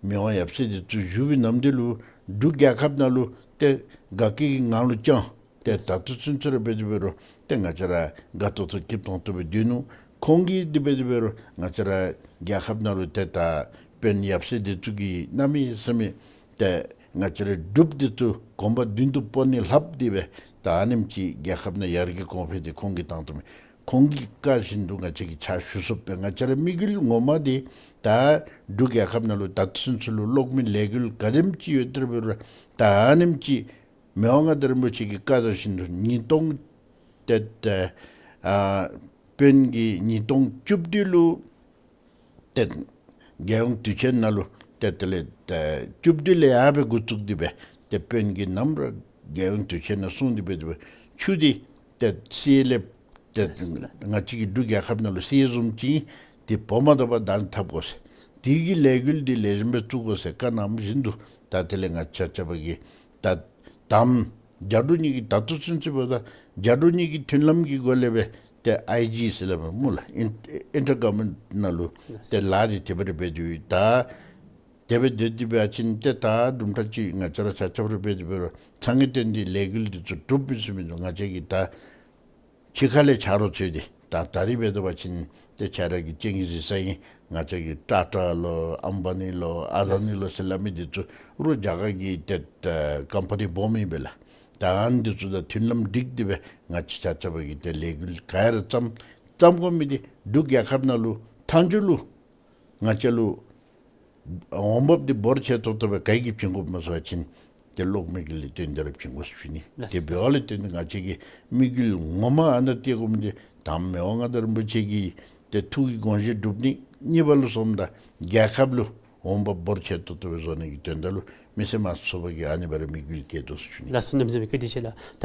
མི་དབང་ཡབ་སྲས་འདི་ཚུ་བཞུགས་པའི་ནམ་འདི་ལུ་འབྲུག་རྒྱལ་ཁབ་ནང་ལུ་ཏེ་དགའ་སྐྱིད་ཀྱི་ངང་ལུ་བསྐྱངས། ཏེ་ད་ལྟོ་ཚུན་ཚོད་ར་འབད་དེ་འབད་རུང་ཏེ་ང་བཅས་ར་དགའ་ཏོག་ཏོ་སྐྱིད་ཏོང་ཏོ་སྦེ་སྡོད་ནུག། ཁོང་གིས་འདི་འབད་དེ་འབད་རུང་ང་བཅས་ར་རྒྱལ་ཁབ་ནང་ལུ་ཏེ་ད་དཔོན་ཡབ་སྲས་འདི་ཚུ་གིས་གནམ་མེད་ས་མེད་ཏེ་ང་བཅས་རའི་འབྲུགཔ་འདི་ཚུ་གོམ་པ་མདུན་དུ་སྤོ་ནི་ལྷགཔ་འདི་སྦེ་ད་ཨ་ནེམ་ཅིག་རྒྱལ་ཁབ་ནང་ཡར་རྒྱས་གོང་འཕེལ་འདི་ཁོང་གིས་བཏང་དོ་མས། ཁོང་གི་བཀའ་བཞིན་དུ་ང་བཅས་ཀྱིས་ཕྱག་ཞུ་ཚུགས་པས། ང་བཅས་ར་དམིགས་ཡུལ་ངོ་མ་འདི་ད་འབྲུག་རྒྱལ་ཁབ་ནང་ལུ་ད་ལྟོ་ཚུན་ཚོད་ལུ་གློག་མེ་ལས་འགུལ་ག་དེམ་ཅིག་ཡོད་དེ་ར་འབད་རུང་ད་ཨ་ནེམ་ཅིག་མི་དབང་མངའ་བདག་རིན་པོ་ཆེ་གི་བཀའ་དང་བཞིན་དུ་ཉིས་སྟོང་ཏེ་ཨ་དཔོན་གྱིས་ཉིས་སྟོང་བཅུ་བདུན་ལུ་ཏེ་རྒྱལ་ཡོངས་དུས་ཆེན་ནང་ལུ་ཏེ་དེ་ལས་ཏེ་བཅུ་བདུན་ལས་ཡར་སྦེ་འགོ་བཙུགས་ཏེ་སྦེ་ཏེ་དཔོན་གྱིས་ནམ་ར་རྒྱལ་ཡོངས་དུས་ཆེན་ནང་གསུངས་ཏེ་སྦེ་ཏེ་ཆུ་འདི་ཏེ་སེར་ལས་ཏེ་ལགས་སོ་ལགས། ང་བཅས་ཀྱི་འབྲུག་རྒྱལ་ཁབ་ནང་ལུ་སེར་བཟུམ་ཅིག་འདི་བོ་མ་དོ་བར་བདག་འཐབ་དགོ་ཟེར། དེ་གི་ལས་འགུལ་འདི་ལེགས་ཤོམ་སྦེ་བཙུགས་དགོ་ཟེར་བཀའ་གནངམ་བཞིན་དུ་ད་དེ་ལས་ང་བཅས་ཆ་ཁྱབ་ཀྱིས་ད་དམ་རྒྱ་འབྲུག་གཉིས་ཀྱི་ད་ལྟོ་ཚུན་ཚོད་འབདཝ་ད་རྒྱ་འབྲུག་གཉིས་ཀྱི་མཐུན་ལམ་གྱི་སྒོ་ལས་སྦེ་ཏེ་ཨའི་ཇི་ཟེར་སླབ་མས་སྨོ་ལགས། ཨིན་ཨིན་ཊར་གོ་ཝར་མེནཊ་ནང་ལུ་ཏེ་ལཱ་འདི་དེ་སྦེ་ར་འབད་དེ་ཡོད། ད་དེ་སྦེ་སྡོད་དེ་འབད་བ་ཅིན་ཏེ་ད་དུམ་གྲ་ཅིག་ང་བཅས་ར་ཆ་ཁྱབ་ར་འབད་དེ་འབད་རུང་ཚང་གི་དོན་འདི་ལས་འགུལ་འདི་ཚུ་འགྲུབ་མི་ཚུགས་མི་འདུག། ང་བཅས་ཀྱིས་ད་ཕྱི་ཁ་ལས་ཆ་རོགས་འཚོལ་ཏེ་ད་ད་རིས་འབད་དོ་བ་ཅིན་ཏེ་ཁྱེད་ར་གིས་ཅིག་གཟིགས་ས་ཨིན། ང་བཅས་ཀྱི་ཊ་ཊ་ལོ་ཨམ་བ་ནི་ལོ་ཨ་དཱ་ནི་ལོ་ཟེར་སླབ་མི་འདི་ཚུ་རུང་རྒྱ་གར་གྱི་ཏེ་ཨ་ཀམ་པ་ནི་སྦོམ་ཨིན་པས་ལགས། ད་ཨ་ནི་འདི་ཚུ་དང་མཐུན་ལམ་སྒྲིག་སྟེ་སྦེ་ང་བཅས་ཆ་ཁྱབ་ཀྱིས་ཏེ་ལས་འགུལ་ག་ར་བརྩམ་བརྩམ་དགོ་མི་འདི་འབྲུག་རྒྱལ་ཁབ་ནང་ལུ་མཐའ་མཇུག་ལུ་ང་བཅས་ལུ་འོང་འབབ་འདི་འབོར་ཆེ་ཏོག་ཏོ་སྦེ་ག་གིས་བྱིན་དགོཔ་སྨོ་ཟེར་བ་ཅིན་ཏེ་གློག་མེ་གི་ལས་དོན་འདི་ར་བྱིན་དགོ་ཟེར་ཞུ་ནི། ལགས་ཏེ་སོ། འབདཝ་ལས་བརྟེན་ཏེ་ང་བཅས་ཀྱི་དམིགས་ཡུལ་ངོ་མ་ཨ་ནཱ་སྟོན་དགོ་མི་འདི་དང་མི་དབང་མངའ་བདག་རིན་པོ་ཆེ་གི་ཏེ་ཐུགས་ཀྱི་དགོངས་བཞེད་སྒྲུབ་ནི། གཉིས་པ་ལུ་སོངམ་ད་རྒྱལ་ཁབ་ལུ་འོང་འབབ་འབོར་ཆེ་ཏོག་ཏོ་སྦེ་བཟོ་ནི་གི་དོན་དག་ལུ་མི་སེར་དམངས་གཙོའི་ཚོགས་པ་གིས་ཨ་ནི་སྦེ་ར་དམིགས་ཡུལ་བསྐྱེད་དོ་ཟེར་ཞུ་ནི། ལགས་སོ། གནམ་མེད་ས་མེད་བཀའ་དྲིན་ཆེ་ལགས། ད་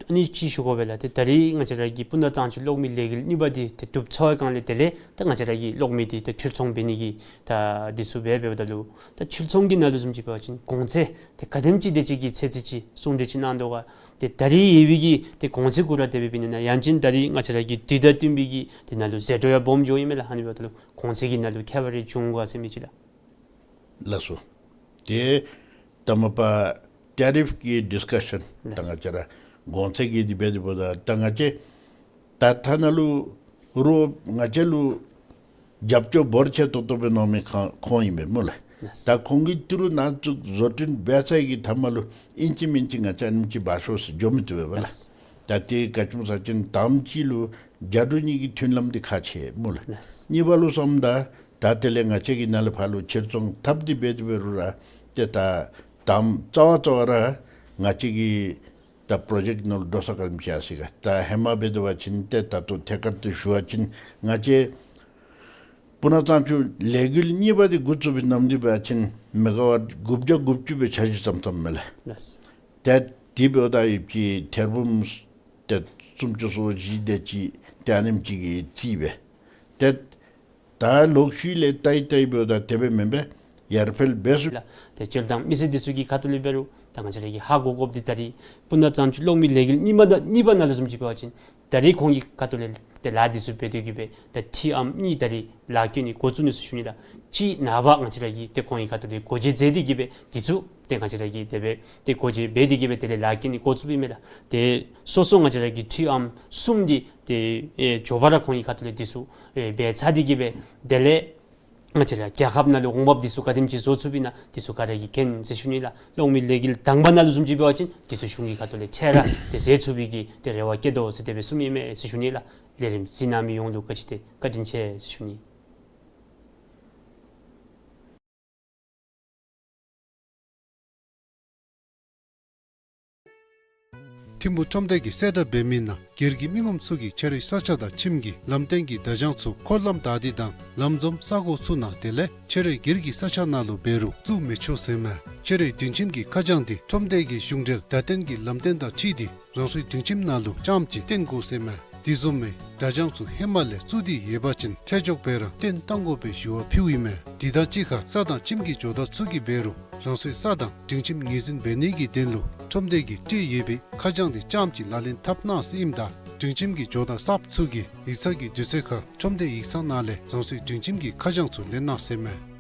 ཨ་ནི་ཅིག་ཞུ་དགོ་པས་ལགས། ཏེ་ད་རིས་ང་བཅས་ར་གི་སྤུ་ན་གཙང་ཆུ་གློག་མེ་ལས་འགུལ་གཉིས་པ་འདི་ཏེ་གྲུབ་ཚར་བའི་སྒང་ལས་དེ་ལས་ད་ང་བཅས་ར་གི་གློག་མེ་འདི་ཏེ་འཕྲུལ་ཚོང་འབད་ནི་གི་ད་འདི་ཚུ་འབད་འབདཝ་ད་ལུ་ད་འཕྲུལ་ཚོང་གི་ནང་ལུ་བཟུམ་ཅིག་འབད་བ་ཅིན་གོང་ཚད་ཏེ་ག་དེམ་ཅིག་དེ་ཅིག་གི་ཚད་ཅིག་གསུང་གྲོས་ཅིག་གནང་དོ་ག། ཏེ་ད་རིས་ཡོད་པའི་གི་ཏེ་གོང་ཚད་གུ་ར་དེ་སྦེ་འབད་ནི་ན་ཡང་ཅིན་ད་རིས་ང་བཅས་ར་གི་དུས་དང་བསྟུན་པའི་གི་ཏེ་ནང་ལུ་ཟད་འགྲོ་ཡང་སྦོམ་འགྱོཝ་ཨིན་མས་ལགས། ཨ་ནི་འབདཝ་ད་ལུ་གོང་ཚད་ཀྱི་ནང་ལུ་ཁྱད་པར་རེ་འབྱུང་ག་ཟེར་མི་ཅིག་ལགས། ལགས་སོ། ཏེ་ད་མ་པ་ཊེ་རིཕ་གི་ཌིསི་ཀ་ཤཱན་ད་ལགས། ང་བཅས་ར་གོང་ཚད་ཀྱི་དེ་སྦེ་དེ་འབདཝ་ད་ད་ང་བཅས་ད་ཐ་ན་ལུ་རོགས་ང་བཅས་ལུ་རྒྱབ་སྐྱོར་འབོར་ཆེ་ཏོག་ཏོ་སྦེ་གནང་མི་ཁོང་ཁོང་ཨིན་པས་སྨོ་ལགས། ལགས། ད་ཁོང་གིས་ཏི་རུ་ནང་བཙུགས་བཟོ་སྐྲུན་འབད་ཚར་བའི་གི་མཐའ་མ་ལུ་ཨིན་ཅི་མིན་ཅི་ང་བཅས་ཨ་ནེམ་ཅིག་འབག་ཤོག་ཟེར་འགྱོ་མི་བཏུབ་པས་ལགས། ལགས། ད་དེ་ག་ཅི་སྨོ་ཟེར་བ་ཅིན་དངམ་ཅིག་ལུ་རྒྱ་འབྲུག་གཉིས་ཀྱི་མཐུན་ལམ་འདི་ཁག་ཆེ་སྨོ་ལགས། ལགས། གཉིས་པ་ལུ་སོངམ་ད་ད་དེ་ལས་ང་བཅས་ཀྱིས་ནཱ་ལས་ཕར་ལུ་ཕྱིར་ཚོང་འཐབ་སྟེ་འབད་དེ་འབད་རུང་ར་ཏེ་ད་དངམ་རྩ་བ་རྩ་བ་ར་ང་བཅས་ཀྱི་ད་པྲོ་ཇེཀཊ་ནང་ལུ་འགྲོ་ས་ག་དེམ་ཅིག་ཡར་སོ་ཡི་ག། ད་ཧེ་མ་འབད་དེ་འབད་བ་ཅིན་ཏེ་ད་ལྟོ་ཐད་ཀར་དུ་ཞུ་བ་ཅིན་ང་བཅས་སྤུ་ན་གཙང་ཆུ་ལས་འགུལ་གཉིས་པ་འདི་འགོ་བཙུགས་པའི་ནམ་དུས་འབད་བ་ཅིན་མེ་ག་ཝཊ་དགུ་བརྒྱ་དགུ་བཅུ་སྦེ་འཆར་གཞི་བརྩམས་བརྩམསཔ་མས་ལགས། ལགས། ཏེ་དེ་འབདཝ་ད་ཡོད་ཀྱི་ཐེར་འབུམ་ཏེ་སུམ་ཅུ་སོ་བཞི་དེ་ཅིག་ཏེ་ཨ་ནེམ་ཅིག་གི་རྩིས་སྦེ་ཏེ་ད་ལོག་ཤུལ་ལས་ལྟ་ཡི་ལྟ་ཡི་འབདཝ་ད་དེ་སྦེ་མེན་པས། ཡར་འཕེལ་འབད་ཚུགས། ལགས། ཏེ་སྤྱིར་བཏང་མི་སེར་འདི་ཚུ་གི་ཁ་ཐུག་ལས་འབད་རུང་ད་ང་བཅས་ར་གིས་ཧ་གོ་དགོཔ་འདི་ད་རིས་སྤུ་ན་གཙང་ཆུ་གློག་མེ་ལས་འགུལ་གཉིས་པ་ད་གཉིས་པ་ནང་ལུ་བཟུམ་ཅིག་འབད་བ་ཅིན་ད་རིས་ཁོང་གི་ཁ་ཐུག་ལས་ཏེ་ལཱ་འདི་ཚུ་འབད་དེ་གི་སྦེ་ད་ཁྲི་ཨམ་གཉིས་ད་རིས་ལཱ་བཀོད་ནི་འགོ་བཙུགས་ནུག་ཟེར་ཞུ་ནི་ལགས། གཅིག་ནངས་པ་ང་བཅས་ར་གིས་ཏེ་ཁོང་གི་ཁ་ཐུག་ལས་སྒོ་འབྱེད་མཛད་དེ་གི་སྦེ་འདི་ཚུ་ཏེ་ང་བཅས་ར་གིས་དེ་སྦེ་ཏེ་སྒོ་འབྱེད་འབད་དེ་གི་སྦེ་དེ་ལས་ལཱ་བཀོད་ནི་འགོ་བཙུགསཔ་ཨིན་མས་ལགས། ཏེ་སོ་སོ་ང་བཅས་ར་གི་ཁྲི་ཨམ་གསུམ་འདི་ཏེ་ཨེ་མགྱོགས་པ་ར་ཁོང་གི་ཁ་ཐུག་ལས་འདི་ཚུ་ཨེ་འབད་ཚར་ཏེ་གི་སྦེ་དེ་ལས་ང་བཅས་ར་རྒྱལ་ཁབ་ནང་ལུ་འོང་འབབ་འདི་ཚུ་ག་དེམ་ཅིག་བཟོ་ཚུགསཔ་ཨིན་ན་འདི་ཚུ་ག་ར་གིས་མཁྱེན་ཟེར་ཞུ་ནི་ལགས། གློག་མེ་ལས་འགུལ་དང་པ་ནང་ལུ་བཟུམ་ཅིག་འབད་བ་ཅིན་འདི་ཚུ་གཞུང་གི་ཁ་ཐུག་ལས་ཁྱེད་ར་ཏེ་མཛད་ཚུགས་པའི་གི་ཏེ་རེ་བ་བསྐྱེད་དོ་ཟེར་དེ་སྦེ་གསུངམ་ཨིན་མས་ཟེར་ཞུ་ནི་ལགས། ལས་རིམ་གཟིགས་གནང་མི་ཡོངས་ལུ་བཀའ་དྲིན་ཆེ་བཀའ་དྲིན་ཆེ་ཟེར་ཞུ་ནི། ཐིམ་ཕུ་ཁྲོམ་སྡེ་གིས་གསལ་བསྒྲགས་འབད་མི་ནང་སྒེར་གྱི་མི་ངོམ་ཚུ་གིས་ཁྱོད་རའི་ས་ཆ་དང་ཁྱིམ་གྱི་ལམ་སྟེང་གི་བརྡ་བྱང་ཚུ་འཁོར་ལམ་བདའ་སྟེ་དང་ལམ་འཛོམས་ས་གོ་ཚུ་ནང་དེ་ལས་ཁྱོད་རའི་སྒེར་གྱི་ས་ཆ་ནང་ལུ་འབད་རུང་བཙུགས་མི་ཆོག་ཟེར་མས། ཁྱོད་རའི་སྒྲིང་ཁྱིམ་གྱི་ཁ་བྱང་འདི་ཁྲོམ་སྡེ་གི་གཞུང་འབྲེལ་བརྡ་སྟོན་གྱི་ལམ་སྟོན་དང་འཁྲིལ་ཏེ་རང་སོའི་སྒྲིང་ཁྱིམ་ནང་ལུ་རྐྱངམ་གཅིག་བཏོན་དགོ་ཟེར་མས། དེ་བཟུམ་མའི་བརྡ་བྱང་ཚུ་ཧེ་མ་ལས་བཙུགས་ཏེ་ཡོད་པ་ཅིན་ཁྲལ་འཇོག་འབད་ར་བཏོན་གཏང་དགོ་པའི་ཞུ་བ་ཕུལཝ་ཨིན་མས། དེ་དང་གཅིག་ཁར་ས་དང་ཁྱིམ་གྱི་ཇོ་བདག་ཚུ་གིས་འབད་རུང་རང་སོའི་ས་དང་སྒྲིང་ཁྱིམ་ངོས་འཛིན་འབད་ནི་གི་དོན་ལུ་ཁྲོམ་སྡེ་གིས་སྤྲོད་ཡོད་པའི་ཁ་བྱང་འདི་རྐྱངམ་གཅིག་ལག་ལེན་འཐབ་གནང་ཟེར་ཨིནམ་ད་སྒྲིང་ཁྱིམ་གྱི་ཇོ་བདག་གསརཔ་ཚུ་གིས་ཡིག་ཚང་གི་དུས་ཚོད་ཁར་ཁྲོམ་སྡེ་ཡིག་ཚང་ནང་ལས་རང་སོའི་སྒྲིང་ཁྱིམ་གྱི་ཁ་བྱང་ཚུ་ལེན་གནང་ཟེར་མས།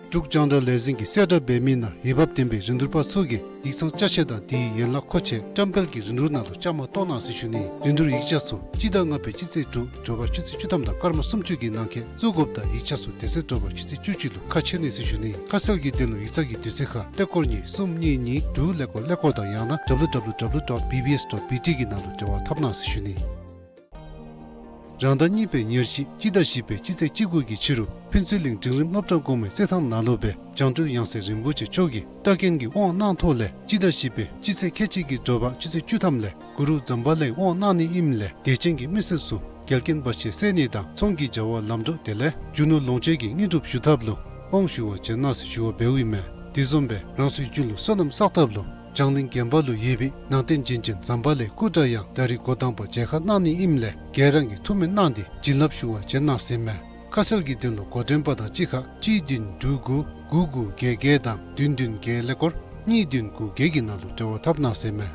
འབྲུག་རྒྱང་བསྒྲགས་ལས་འཛིན་གྱིས་གསལ་བསྒྲགས་འབད་མི་ནང་འོས་འབབ་ལྡན་པའི་རིན་བསྡུར་པ་ཚུ་གིས་ཡིག་ཚང་ཅ་ཆས་དང་དེའི་ཡན་ལག་མཁོ་ཆས་བཀྲམ་སྤེལ་གྱི་རིན་བསྡུར་ནང་ལུ་བཅའ་མར་གཏོགས་གནང་ཟེར་ཞུ་ནི། རིན་བསྡུར་ཡིག་ཆ་ཚུ་སྤྱི་ཟླ་ལྔ་པའི་སྤྱི་ཚེས་དྲུག་དྲོ་པ་ཆུ་ཚོད་བཅུ་ཐམ་དང་སྐར་མ་སུམ་ཅུ་གི་ནང་འཁོད་བཙུགས་དགོཔ་དང་ཡིག་ཆ་ཚུ་དེ་ཚེ་དྲོ་པ་ཆུ་ཚོད་བཅུ་གཅིག་ལུ་ཁ་ཕྱེ་ནི་ཟེར་ཞུ་ནི། ཁ་གསལ་གྱི་དོན་ལུ་ཡིག་ཚང་གི་དུས་ཚོད་ཁར་ཏེ་སྐོར་གཉིས་གསུམ་གཉིས་གཉིས་དྲུག་ཀླད་ཀོར་ཀླད་ཀོར་དང་ཡང་ན་W W W dot B B S dot B T གི་ནང་ལུ་འབྲེལ་བ་འཐབ་གནང་ཟེར་ཞུ་ནི། རང་ཟླ་གཉིས་པའི་ཉེར་བཞི་སྤྱི་ཟླ་བཞི་པའི་སྤྱི་ཚེས་བཅུ་དགུ་གི་ཕྱི་རུ་ཕུན་ཚོགས་གླིང་འབྲིང་རིམ་སློབ་གྲྭ་གོང་མའི་རྩེད་ཐང་ནང་ལུ་སྦེ་བྱང་གྲོལ་ཡང་སྲིད་རིན་པོ་ཆེ་མཆོག་གིས་བཀའ་བཀྱོན་གྱི་དབང་གནང་ཐོག་ལས་སྤྱི་ཟླ་བཞི་པའི་སྤྱི་ཚེས་ཁལ་གཅིག་གི་དྲོ་པ་ཆུ་ཚོད་བཅུ་ཐམ་ལས་གུ་རུ་ཛམ་བྷ་ལའི་དབང་གནང་ནི་ཨིནམ་ལས་དད་ཅན་གྱི་མི་སེར་ཚུ་འགལ་རྐྱེན་བར་ཆད་སེལ་ནི་དང་ཚོང་གི་བྱ་བ་ལམ་འགྲོ་དེ་ལས་རྒྱུ་ནོར་ལོངས་སྤྱོད་ཀྱི་དངོས་གྲུབ་ཞུ་ཐབས་ལུ་དབང་ཞུ་བར་བྱོན་གནང་ཟེར་ཞུ་བ་འབདཝ་ཨིན་མས། དེ་བཟུམ་སྦེ་རང་སོའི་རྒྱུད་ལུ་བསོད་ནམས་བསགས་ཐབས་ལུ་བྱང་གླིང་དགོན་པ་ལུ་ཡོད་པའི་ནང་རྟེན་བྱིན་ཅན་ཛམ་བྷ་ལའི་སྐུ་འདྲ་ཡང་ད་རིས་འགོ་དང་པ་མཇལ་ཁ་གནང་ནི་ཨིནམ་ལས་ག་ར་གིས་ཐུགས་སྨོན་གནང་སྟེ་བྱིན་རླབས་ཞུ་བར་བྱོན་གནང་ཟེར་མས། ཁ་གསལ་གྱི་དོན་ལུ་འགོ་འདྲེན་པ་དང་གཅིག་ཁར་གཅིག་བདུན་དྲུག་དགུ་དགུ་དགུ་བརྒྱད་བརྒྱད་དང་བདུན་བདུན་བརྒྱད་ཀླད་ཀོར་གཉིས་བདུན་དགུ་བརྒྱད་ཀྱི་ནང་ལུ་འབྲེལ་བ་འཐབ་གནང་ཟེར་མས།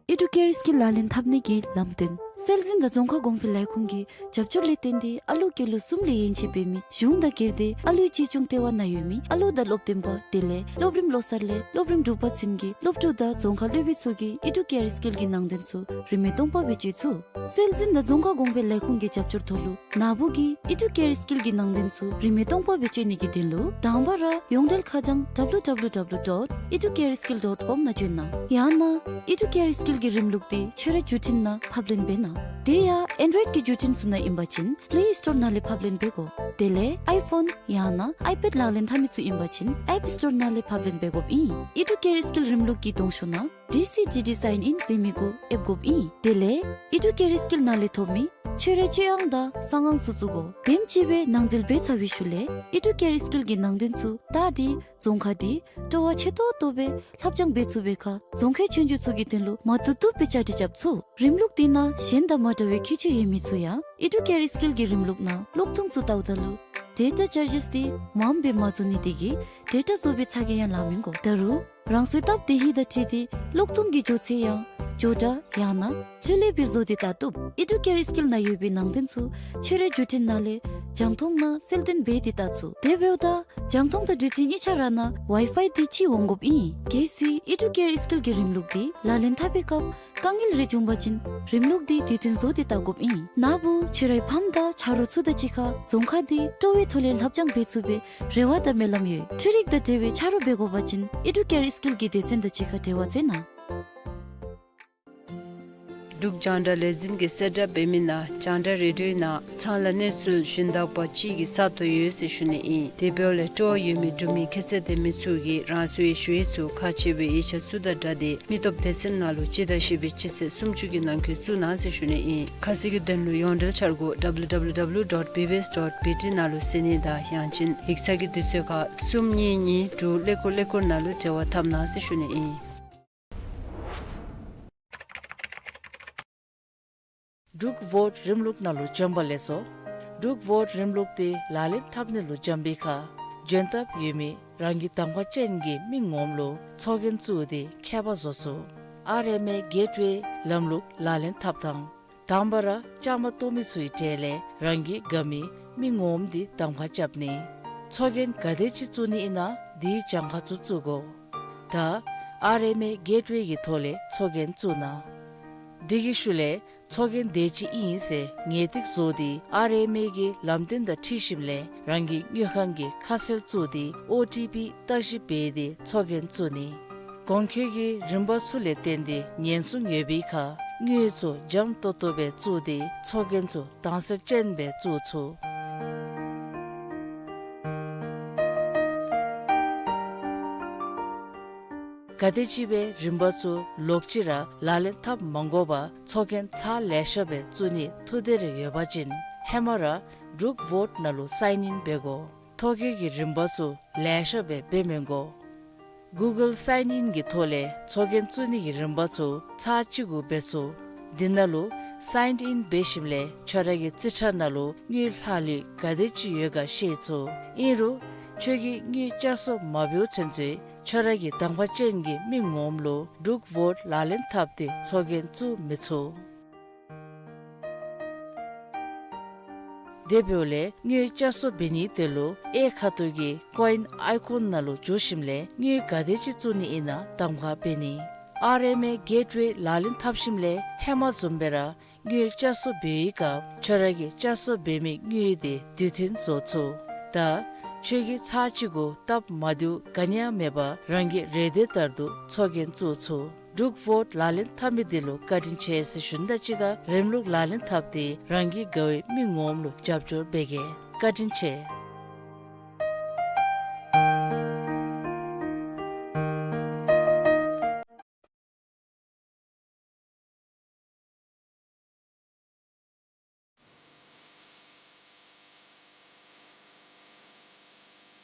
ཨི་ཌུ་ཀེར་སྐྱིད་ལག་ལེན་འཐབ་ནི་གི་ལམ་སྟོན། སྲོལ་འཛིན་དང་རྫོང་ཁ་གོང་འཕེལ་ལས་ཁུངས་ཀྱི་རྒྱབ་སྐྱོར་ལས་བརྟེན་ཏེ་ཨ་ལུ་སྐྱེས་ལོ་གསུམ་ལས་ཡན་ཆད་འབད་མི་གཞུང་དང་སྒེར་སྡེ་ཨ་ལུའི་གཅེས་སྐྱོང་ལྟེ་བ་ནང་ཡོད་མི་ཨ་ལུ་དང་སློབ་སྟོན་པ་དེ་ལས་སློབ་རིམ་བློ་གསར་ལས་སློབ་རིམ་དྲུག་པ་ཚུན་གྱི་སློབ་ཕྲུག་དང་རྫོང་ཁ་སློབ་དཔོན་ཚུ་གིས་ཨི་ཌུ་ཀེར་སྐྱིད་ཀྱི་ནང་དོན་ཚུ་རིན་མེད་སྟོང་པ་སྦེ་སྤྱོད་ཚུགས། སྲོལ་འཛིན་དང་རྫོང་ཁ་གོང་འཕེལ་ལས་ཁུངས་ཀྱི་རྒྱབ་སྐྱོར་ཐོག་ལུ་ནཱ་བུ་གིས་ཨི་ཌུ་ཀེར་སྐྱིད་ཀྱི་ནང་དོན་ཚུ་རིན་མེད་སྟོང་པ་སྦེ་སྤྱོད་ནི་གི་དོན་ལུ་དང་པ་ར་ཡོངས་འབྲེལ་ཁ་བྱང་W W W dot educareskill dot com ནང་བྱོན་གནང་། ཡང་ན་ཨི་ཌུ་ཀེར་སྐྱིད་ཀྱི་རིམ་ལུགས་དེ་ཁྱོད་རའི་བརྒྱུད་འཕྲིན་ནང་ཕབ་ལེན་འབད་གནང་། དེ་ཡང་ཨེན་ཌོའིཌ་ཀྱི་བརྒྱུད་འཕྲིན་ཚུ་ནང་ཨིན་པ་ཅིན་པླེ་སི་ཊོར་ནང་ལས་ཕབ་ལེན་འབད་དགོ། དེ་ལས་ཨའི་ཕོན་ཡང་ན་ཨའི་པེཌ་ལག་ལེན་འཐབ་མི་ཚུ་ཨིན་པ་ཅིན་ཨེཔ་སི་ཊོར་ནང་ལས་ཕབ་ལེན་འབད་དགོཔ་ཨིན། ཨི་ཌུ་ཀེར་སྐྱིད་རིམ་ལུགས་ཀྱི་གདོང་ཤོག་ནང་ཌི་སི་ཌི་ཌི་སའིན་ཨིན་ཟེར་མི་གུ་ཨེབ་དགོཔ་ཨིན། དེ་ལས་ཨི་ཌུ་ཀེར་སྐྱིད་ནང་ལས་ཐོབ་མི་ཁྱོད་རའི་སྤྱོད་དབྱངས་དང་གསང་ཨང་ཚུ་བཙུགས་དགོ། དེམ་ཅིག་སྦེ་ནང་འཛུལ་འབད་ཚར་བའི་ཤུལ་ལས་ཨི་ཌུ་ཀེར་སྐྱིད་ཀྱི་ནང་དོན་ཚུ་བལྟ་སྟེ་རྫོང་ཁ་དེ་སྤྲོ་བ་ཆེ་ཏོག་ཏོ་སྦེ་ལྷབ་སྦྱང་འབད་ཚུགས་པའི་ཁར་རྫོང་ཁའི་ཆོས་རྒྱུགས་ཚུ་གི་དོན་ལུ་མ་བཏུབ་བཏུབ་སྦེ་བཅའ་སྒྲིག་རྐྱབ་ཚུགས། རིམ་ལུགས་དེ་ནང་གཞན་དང་མ་འདྲ་བའི་ཁྱད་ཆོས་ཡོད་མི་ཚུ་ཡང་ཨི་ཌུ་ཀེར་སྐྱིད་ཀྱི་རིམ་ལུགས་ནང་གློག་ཐུང་ཚུ་བལྟཝ་ད་ལུ་ཌེ་ཊ་ཅར་ཇིས་དེ་མངམ་སྦེ་མ་བཟོ་ནི་དེ་གིས་ཌེ་ཊ་བཟོ་བའི་ཚ་གྱང་ཡང་ལང་མི་དགོ། ད་རུང་རང་སོའི་སྟབས་བདེ་ཧིང་དང་འཁྲིལ་ཏེ་གློག་ཐུང་གི་མགྱོགས་ཚད་ཡང་མགྱོགས་དྲགས་ཡང་ན་ལྷོད་ལྷོད་སྦེ་བཟོ་སྟེ་བལྟ་བཏུབ། ཨི་ཌུ་ཀེར་སྐྱིད་ནང་ཡོད་པའི་ནང་དོན་ཚུ་ཁྱོད་རའི་བརྒྱུད་འཕྲིན་ནང་ལས་རྒྱང་མཐོང་ནང་གསལ་སྟོན་འབད་དེ་བལྟ་ཚུགས། དེ་འབདཝ་ད་རྒྱང་མཐོང་དང་བརྒྱུད་འཕྲིན་གཉིས་ཆ་ར་ནང་ཝའི་ཕའི་དེ་ཅིག་འོང་དགོཔ་ཨིན། གལ་སྲིད་ཨི་ཌུ་ཀེར་སྐྱིད་ཀྱི་རིམ་ལུགས་དེ་ལག་ལེན་འཐབ་པའི་སྐབས་དཀའ་ངལ་རེ་བྱུང་པ་ཅིན་རིམ་ལུགས་དེ་དུས་མཐུན་བཟོ་སྟེ་བལྟ་དགོཔ་ཨིན། ནཱ་བུ་ཁྱོད་རའི་ཕམ་དང་ཆ་རོགས་ཚུ་དང་གཅིག་ཁར་རྫོང་ཁ་དེ་སྤྲོ་བའི་ཐོག་ལས་ལྷབ་སྦྱང་འབད་ཚུགས་པའི་རེ་བ་དང་སྨོན་ལམ་ཡོད། འཕྲུལ་རིག་དང་འབྲེལ་བའི་ཆ་རོགས་འབད་དགོ་པ་ཅིན་ཨི་ཌུ་ཀེར་སྐྱིད་ཀྱི་སྡེ་ཚན་དང་གཅིག་ཁར་འབྲེལ་བ་མཛད་གནང་། འབྲུག་རྒྱང་བསྒྲགས་ལས་འཛིན་གྱིས་གསལ་བསྒྲགས་འབད་མི་ནང་རྒྱང་བསྒྲགས་རེ་ཌིའོའི་ནང་ཚང་ལ་གནས་ཚུལ་ཞུན་དག་པ་ཅིག་གི་ས་སྟོང་ཡོད་ཟེར་ཞུ་ནི་ཨིན། དེ་འབདཝ་ལས་སྤྲོ་བ་ཡོད་མི་འབྲུག་མི་ཁྱད་ཚད་ལྡན་མི་ཚུ་གིས་རང་སོའི་ཞུ་ཡིག་ཚུ་ཁག་ཆེ་བའི་ཡིག་ཆ་ཚུ་དང་སྦྲགས་ཏེ་མི་སྟོབས་སྡེ་ཚན་ནང་ལུ་སྤྱི་ཟླ་བཞི་པའི་སྤྱི་ཚེས་སུམ་ཅུ་གི་ནང་འཁོད་བཙུགས་གནང་ཟེར་ཞུ་ནི་ཨིན། ཁ་གསལ་གྱི་དོན་ལུ་ཡོངས་འབྲེལ་འཆར་སྒོ་W W W dot B B S dot B T ནང་ལུ་གཟིགས་ནི་དང་ཡང་ཅིན་ཡིག་ཚང་གི་དུས་ཚོད་ཁར་གསུམ་གཉིས་གཉིས་དྲུག་ཀླད་ཀོར་ཀླད་ཀོར་ནང་ལུ་འབྲེལ་བ་འཐབ་གནང་ཟེར་ཞུ་ནི་ཨིན། འབྲུག་ཝོཊ་རིམ་ལུགས་ནང་ལུ་བྱོན་པ་ལེགས་སོ། འབྲུག་ཝོཊ་རིམ་ལུགས་དེ་ལག་ལེན་འཐབ་ནི་ལུ་བྱོན་པའི་ཁར་འབྱོན་ཐབས་ཡོད་མི་རང་གི་གདམ་ཁ་ཅན་གྱི་མི་ངོམ་ལུ་ཚོགས་རྒྱན་བཙུགས་ཏེ་ཁྱད་པར་བཟོ་ཚུགས། ཨར་ཨེམ་ཨེ་གེཊ་ཝེ་ལམ་ལུགས་ལག་ལེན་འཐབ་ཐངས། དང་པ་ར་བཅའ་མར་གཏོགས་མི་ཚུའི་གྲས་ལས་རང་གི་དགའ་མི་མི་ངོམ་དེ་གདམ་ཁ་རྐྱབ་ནི། ཚོགས་རྒྱན་ག་དེ་ཅིག་བཙུགས་ནི་ཨིན་ན་དེའི་གྱངས་ཁ་ཚུ་བཙུགས་དགོ། ད་ཨར་ཨེམ་ཨེ་གེཊ་ཝེ་གི་ཐོག་ལས་ཚོགས་རྒྱན་བཙུགས་གནང་། དེ་གི་ཤུལ་ལས་ཚོགས་རྒྱན་དེ་ཅིག་ཨིན་ཟེར་ངེས་ཏིག་བཟོ་སྟེ་ཨར་ཨེམ་ཨེ་གི་ལམ་སྟོན་དང་འཁྲིལ་ཞིནམ་ལས་རང་གི་དངུལ་ཁང་གི་ཁ་གསལ་བཙུགས་ཏེ་ཨོ་ཊི་པི་བརྟག་ཞིབ་འབད་དེ་ཚོགས་རྒྱན་བཙུགས་ནི། གོང་འཁོད་ཀྱི་རིམ་པ་ཚུ་ལས་བརྟེན་ཏེ་ཉེན་སྲུང་ཡོད་པའི་ཁར་དངུལ་ཚུ་འཇམ་ཏོག་ཏོ་སྦེ་བཙུགས་ཏེ་ཚོགས་རྒྱན་ཚུ་དྭངས་གསལ་ཅན་སྦེ་བཙུགས་ཚུགས། ག་དེམ་ཅིག་སྦེ་རིམ་པ་ཚུ་ལོག་ཅི་ར་ལག་ལེན་འཐབ་མ་དགོ་པར་ཚོགས་རྒྱན་ཚར་ལེ་ཤ་སྦེ་བཙུགས་ནི་ཐུགས་འདོད་རེ་ཡོད་པ་ཅིན་ཧེ་མ་ར་འབྲུག་ཝོཊ་ནང་ལུ་སའིན་ཨིན་འབད་དགོ། ཐོ་བཀོད་ཀྱི་རིམ་པ་ཚུ་ལེ་ཤ་སྦེ་འབད་མི་དགོ། གུ་གཱལ་སའིན་ཨིན་གྱི་ཐོག་ལས་ཚོགས་རྒྱན་བཙུགས་ནི་གི་རིམ་པ་ཚུ་ཚར་གཅིག་གུ་འབད་ཚུགས། འདི་ནང་ལུ་སའིན་ཨིན་འབད་ཞིནམ་ལས་ཁྱོད་ར་གི་རྩིས་ཁྲ་ནང་ལུ་དངུལ་ལྷག་ལུས་ག་དེ་ཅིག་ཡོད་ག་ཤེས་ཚུགས། ཨིན་རུང་ཁྱོད་ཀྱིས་དངུལ་བསྐྱར་གསོ་མ་འབདཝ་ཚུན་ཚོད་ཁྱོད་ར་གི་གདམ་ཁ་ཅན་གྱི་མི་ངོམ་ལུ་འབྲུག་ཝོཊ་ལག་ལེན་འཐབ་སྟེ་ཚོགས་རྒྱན་བཙུགས་མི་ཚུགས། དེ་འབདཝ་ལས་དངུལ་བསྐྱར་གསོ་འབད་ནིའི་དོན་ལུ་གཡས་ཁ་ཐུག་གི་ཀོ་ཨིན་ཨའི་ཀོན་ནང་ལུ་འཛུལ་ཞིནམ་ལས་དངུལ་ག་དེ་ཅིག་བཙུགས་ནི་ཨིན་ན་གདམ་ཁ་འབད་ནི། ཨར་ཨེམ་ཨེ་གེཊ་ཝེ་ལག་ལེན་འཐབ་ཞིནམ་ལས་ཧེ་མ་བཟུམ་སྦེ་ར་དངུལ་བསྐྱར་གསོ་འབད་བའི་སྐབས་ཁྱོད་ར་གིས་བསྐྱར་གསོ་འབད་མི་དངུལ་དེ་དུས་མཐུན་བཟོ་ཚུགས། ད་ཁྱོད་ཀྱིས་ཚར་གཅིག་གུ་སྟབས་མ་བདེཝ་ག་ནི་ཡང་མེད་པར་རང་གི་རེ་འདོད་ལྟར་དུ་ཚོགས་རྒྱན་བཙུགས་ཚུགས། འབྲུག་བོཊ་ལག་ལེན་འཐབ་མི་འདི་ལུ་བཀའ་དྲིན་ཆེ་ཟེར་ཞུ་ནི་དང་གཅིག་ཁར་རིམ་ལུགས་ལག་ལེན་འཐབ་སྟེ་རང་གི་དགའ་བའི་མི་ངོམ་ལུ་རྒྱབ་སྐྱོར་འབད་གེ། བཀའ་དྲིན་ཆེ།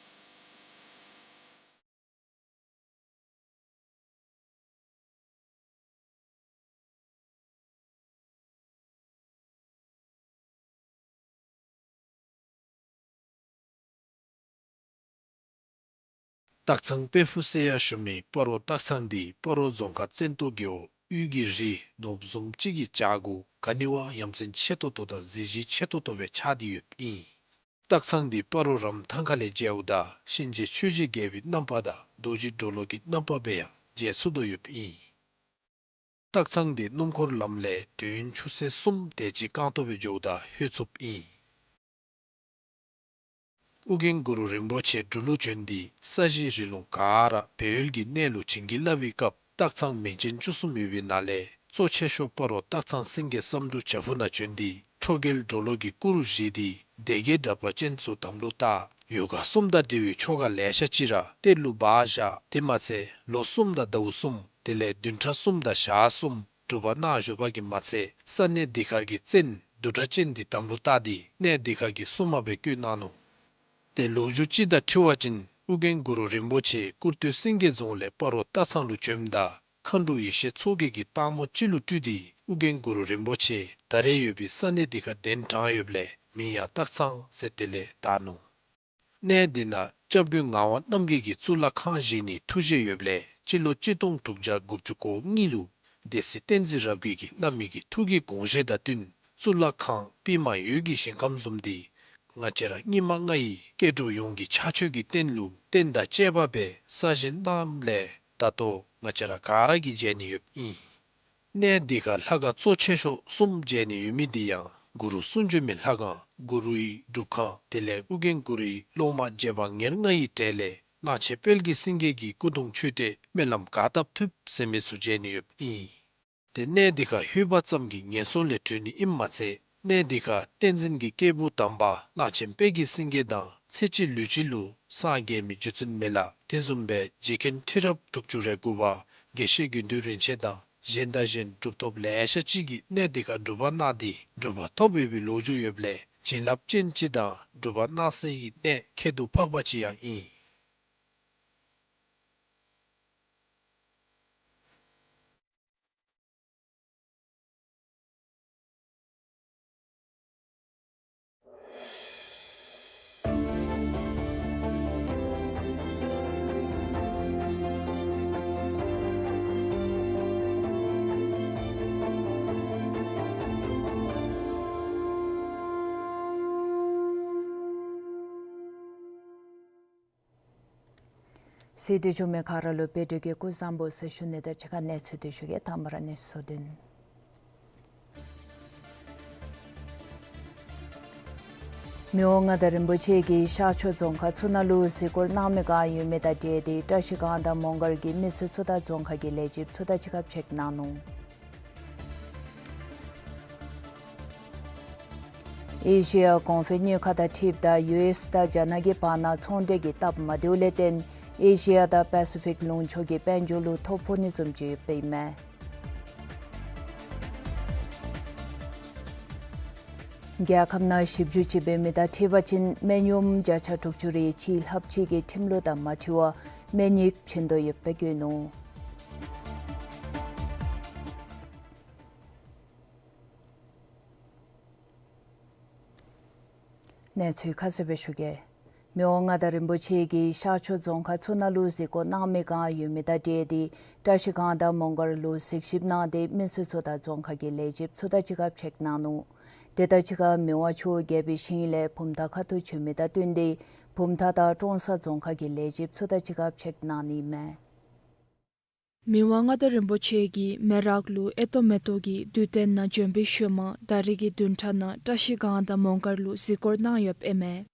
སྟག་ཚང་དཔལ་ཕུག་ཟེར་ཡང་ཞུ་མི་སྤ་རོ་སྟག་ཚང་འདི་སྤ་རོ་རྫོང་ཁག་བཙན་ཏོ་རྒེད་འོག་དབུས་ཀྱི་རི་ནོར་བུ་བཟུམ་ཅིག་གི་བྱག་གུ་ག་ནི་བ་ཡ་མཚན་ཆེ་ཏོག་ཏོ་དང་གཟི་བརྗིད་ཆེ་ཏོག་ཏོ་སྦེ་ཆགས་ཏེ་ཡོདཔ་ཨིན། སྟག་ཚང་འདི་སྤ་རོ་རམ་ཐང་ཁ་ལས་མཇལཝ་ད་གཤིན་རྗེ་ཆོས་རྗེ་རྒྱལ་པོའི་རྣམ་པ་དང་རྡོ་རྗེ་གྲོ་ལོད་ཀྱི་རྣམ་པ་སྦེ་ཡང་མཇལ་ཚུགས་དོ་ཡོདཔ་ཨིན། སྟག་ཚང་འདི་སྣུམ་འཁོར་ལམ་ལས་དུས་ཡུན་ཆུ་ཚོད་གསུམ་དེ་ཅིག་རྐང་སྟོང་སྦེ་འགྱོཝ་ད་ལྷོད་ཚུགསཔ་ཨིན། ཨོ་རྒྱན་གུ་རུ་རིན་པོ་ཆེ་འབྲུག་ལུ་བྱོན་ཏེ་ས་གཞི་རི་ལུང་ག་ར་སྦས་ཡུལ་གྱི་གནས་ལུ་བྱིན་གྱིས་བརླབས་པའི་སྐབས་སྟག་ཚང་མིང་ཅན་བཅུ་གསུམ་ཡོད་པའི་ནང་ལས་གཙོ་ཆེ་ཤོས་སྤ་རོ་སྟག་ཚང་སེང་གེ་བསམ་འགྲུབ་བྱག་ཕུག་ནང་བྱོན་ཏེ་ཁྲོ་རྒྱལ་གྲོ་ལོད་ཀྱི་སྐུ་རུ་བཞེངས་ཏེ་སྡེ་བརྒྱད་དྲེགས་པ་ཅན་ཚུ་དམ་ལུ་བཏགས། ཡོ་ག་གསུམ་དང་འབྲེལ་བའི་ཆོ་ག་ལེ་ཤ་ཅིག་ར་གཏེར་ལུ་སྦ་བཞག། དེ་མ་ཚད་ལོ་གསུམ་དང་ཟླཝ་གསུམ་དེ་ལས་བདུན་ཕྲག་གསུམ་དང་ཞག་གསུམ་སྒྲུབ་པ་གནང་བཞུགས་པ་གིས་མ་ཚད་ས་གནས་འདི་ཁར་གྱི་བཙན་བདུད་དྲེགས་ཅན་འདི་དམ་ལུ་བཏགས་ཏེ་གནས་འདི་ཁར་གྱི་སྲུང་མ་སྦེ་བསྐོས་གནང་ནུག། ཏེ་ལོ་རྒྱུས་ཅིག་དང་འཁྲིལ་བ་ཅིན་ཨོ་རྒྱན་གུ་རུ་རིན་པོ་ཆེ་སྐུར་སྟོད་སེང་གེ་རྫོང་ལས་སྤ་རོ་སྟག་ཚང་ལུ་བྱོནམ་ད་མཁའ་འགྲོ་ཡེ་ཤེས་མཚོ་རྒྱལ་གྱིས་སྟག་མོ་ཅིག་ལུ་སྤྲུལ་ཏེ་ཨོ་རྒྱན་གུ་རུ་རིན་པོ་ཆེ་ད་རེས་ཡོད་པའི་ས་གནས་འདི་ཁར་གདན་དྲངས་ཡོདཔ་ལས་མིང་ཡང་སྟག་ཚང་ཟེར་དེ་ལས་བཏགས་ནུག། གནས་འདི་ནང་སྐྱབས་མགོན་ངག་དབང་རྣམ་རྒྱལ་གྱིས་གཙུག་ལག་ཁང་བཞེངས་ནིའི་ཐུགས་བཞེད་ཡོདཔ་ལས་སྤྱི་ལོ་གཅིག་སྟོང་དྲུག་བརྒྱ་དགུ་བཅུ་གོ་གཉིས་ལུ་སྡེ་སྲིད་བསྟན་འཛིན་རབ་རྒྱས་ཀྱིས་གནང་མི་གི་ཐུགས་ཀྱི་དགོངས་བཞེད་དང་བསྟུན་གཙུག་ལག་ཁང་པདྨ་འོད་ཀྱི་ཞིང་ཁམས་བཟུམ་འདི་ང་བཅས་ར་སྙིགས་མ་ལྔ་ཡི་སྐྱེ་འགྲོ་ཡོངས་ཀྱི་ཕྱག་མཆོད་ཀྱི་རྟེན་ལུ་རྟེན་དང་བཅས་པ་སྦེ་གསར་བཞེངས་གནངམ་ལས་ད་ལྟོ་ང་བཅས་ར་ག་ར་གིས་མཇལ་ནི་ཡོདཔ་ཨིན། གནས་འདི་ཁར་ལྷ་ཁང་གཙོ་ཆེ་ཤོས་གསུམ་མཇལ་ནི་ཡོད་མི་འདི་ཡང་གུ་རུ་གསུང་བྱོན་མའི་ལྷ་ཁང་གུ་རུའི་སྒྲུབ་ཁང་དེ་ལས་ཨོ་རྒྱན་གུ་རུའི་སློབ་མ་རྗེ་འབངས་ཉེར་ལྔ་ཡི་གྲས་ལས་གླང་ཆེན་དཔལ་གྱི་སེང་གེ་གི་སྐུ་གདུང་མཆོད་རྟེན་སྨོན་ལམ་ག་བཏབ་ཐུབ་ཟེར་མི་ཚུ་མཇལ་ནི་ཡོདཔ་ཨིན། ཏེ་གནས་འདི་ཁར་ལྷོད་པ་ཙམ་གྱིས་ངན་སོང་ལས་གྲོལ་ནི་ཨིནམ་མ་ཚད་གནས་འདི་ཁར་བསྟན་འཛིན་གྱི་སྐྱེས་བུ་དམ་པ་གླང་ཆེན་དཔལ་གྱི་སེང་གེ་དང་ཚེ་གཅིག་ལུས་གཅིག་ལུ་སངས་རྒྱས་མི་རྗེ་བཙུན་མི་ལ་དེ་བཟུམ་སྦེ་རྗེ་མཁན་ཁྲི་རབས་དྲུག་ཅུ་རེ་དགུ་པ་དགེ་བཤེས་དགེ་འདུན་རིན་ཆེན་དང་གཞན་དང་གཞན་གྲུབ་ཐོབ་ལེ་ཤ་ཅིག་གིས་གནས་འདི་ཁར་སྒྲུབ་པ་གནང་སྟེ་གྲུབ་པ་ཐོབ་ཡོད་པའི་ལོ་རྒྱུས་ཡོདཔ་ལས་བྱིན་རླབས་ཅན་ཅིག་དང་སྒྲུབ་པ་གནང་སའི་གནས་ཁྱད་དུ་འཕགས་པ་ཅིག་ཡང་ཨིན། གསན་ཏེ་བཞུགས་མི་ག་ར་ལུ་བདེ་སྐྱིད་ཀྱི་སྐུ་གཟུགས་བཟང་པོ་ཟེར་ཞུ་ནི་དང་གཅིག་ཁར་གནས་ཚུལ་འདི་ཞུ་གེ། དང་པ་ར་གནས་ཚུལ་བསྡུས་ནི། མི་དབང་མངའ་བདག་རིན་པོ་ཆེ་གིས་ཤར་ཕྱོགས་རྫོང་ཁག་ཚུ་ནང་ལུ་གཟིགས་སྐོར་གནང་མི་བསྒང་ཡོད་མི་དང་འབྲེལ་ཏེ་བཀྲ་ཤིས་སྒང་དང་མོང་སྒར་གྱི་མི་སེར་ཚུ་དང་རྫོང་ཁག་གི་ལས་བྱེདཔ་ཚུ་དང་གཅིག་ཁར་མཇལ་གནང་ནུག། ཨེ་ཤི་ཡ་གོང་འཕེལ་གཉིས་ཁག་དང་འཁྲིལཝ་ད་ཡུ་ཨེསི་དང་རྒྱ་ནག་གི་བར་ན་ཚོང་འབྲེལ་གྱི་སྟབས་མ་བདེཝ་ལས་བརྟེན་ཨེ་ཤི་ཡ་དང་པ་སི་ཕིག་ལུང་ཕྱོགས་ཀྱི་དཔལ་འབྱོར་ལུ་ཐོ་ཕོག་ནི་བཟུམ་ཅིག་ཡོདཔ་ཨིན་མས། རྒྱལ་ཁབ་ནང་ཞིབ་འཇུག་ཅིག་འབད་མི་དང་འཁྲིལ་བ་ཅིན་སྨན་གཡོགམ་བརྒྱ་ཆ་དྲུག་ཅུ་རེ་གཅིག་ལྷགཔ་ཅིག་གིས་ཁྲིམས་ལུགས་དང་མ་འཁྲིལ་བར་སྨན་ཡིག་བྱིན་དོ་ཡོདཔ་སྦེ་བཀོད་ནུག། གནས་ཚུལ་ཁ་གསལ་སྦེ་ཞུ་གེ། མི་དབང་མངའ་བདག་རིན་པོ་ཆེ་གིས་ཤར་ཕྱོགས་རྫོང་ཁག་ཚུ་ནང་ལུ་གཟིགས་སྐོར་གནང་མི་བསྒང་ཡོད་མི་དང་འབྲེལ་ཏེ་བཀྲ་ཤིས་སྒང་དང་མོང་སྒར་ལུ་གཟིགས་ཞིབ་གནང་སྟེ་མི་སེར་ཚུ་དང་རྫོང་ཁག་གི་ལས་བྱེདཔ་ཚུ་དང་གཅིག་ཁར་མཇལ་གནང་ནུག། དེ་དང་གཅིག་ཁར་མི་དབང་མཆོག་རྒྱལ་པོའི་ཞིང་ལས་བུམ་ཐང་ཁ་ཐུག་བྱོན་མི་དང་བསྟུན་ཏེ་བུམ་ཐང་དང་ཀྲོང་གསར་རྫོང་ཁག་གི་ལས་བྱེདཔ་ཚུ་དང་གཅིག་ཁར་མཇལ་གནང་ནི་མས། མི་དབང་མངའ་བདག་རིན་པོ་ཆེ་གིས་མེ་རག་ལུ་ཨེ་ཏོ་མེ་ཏོག་གི་དུས་སྟོན་ནང་བྱོན་པའི་ཤུལ་མ་ད་རིས་ཀྱི་བདུན་ཕྲག་ནང་བཀྲ་ཤིས་སྒང་དང་མོང་སྒར་ལུ་གཟིགས་སྐོར་གནང་ཡོདཔ་ཨིན་མས།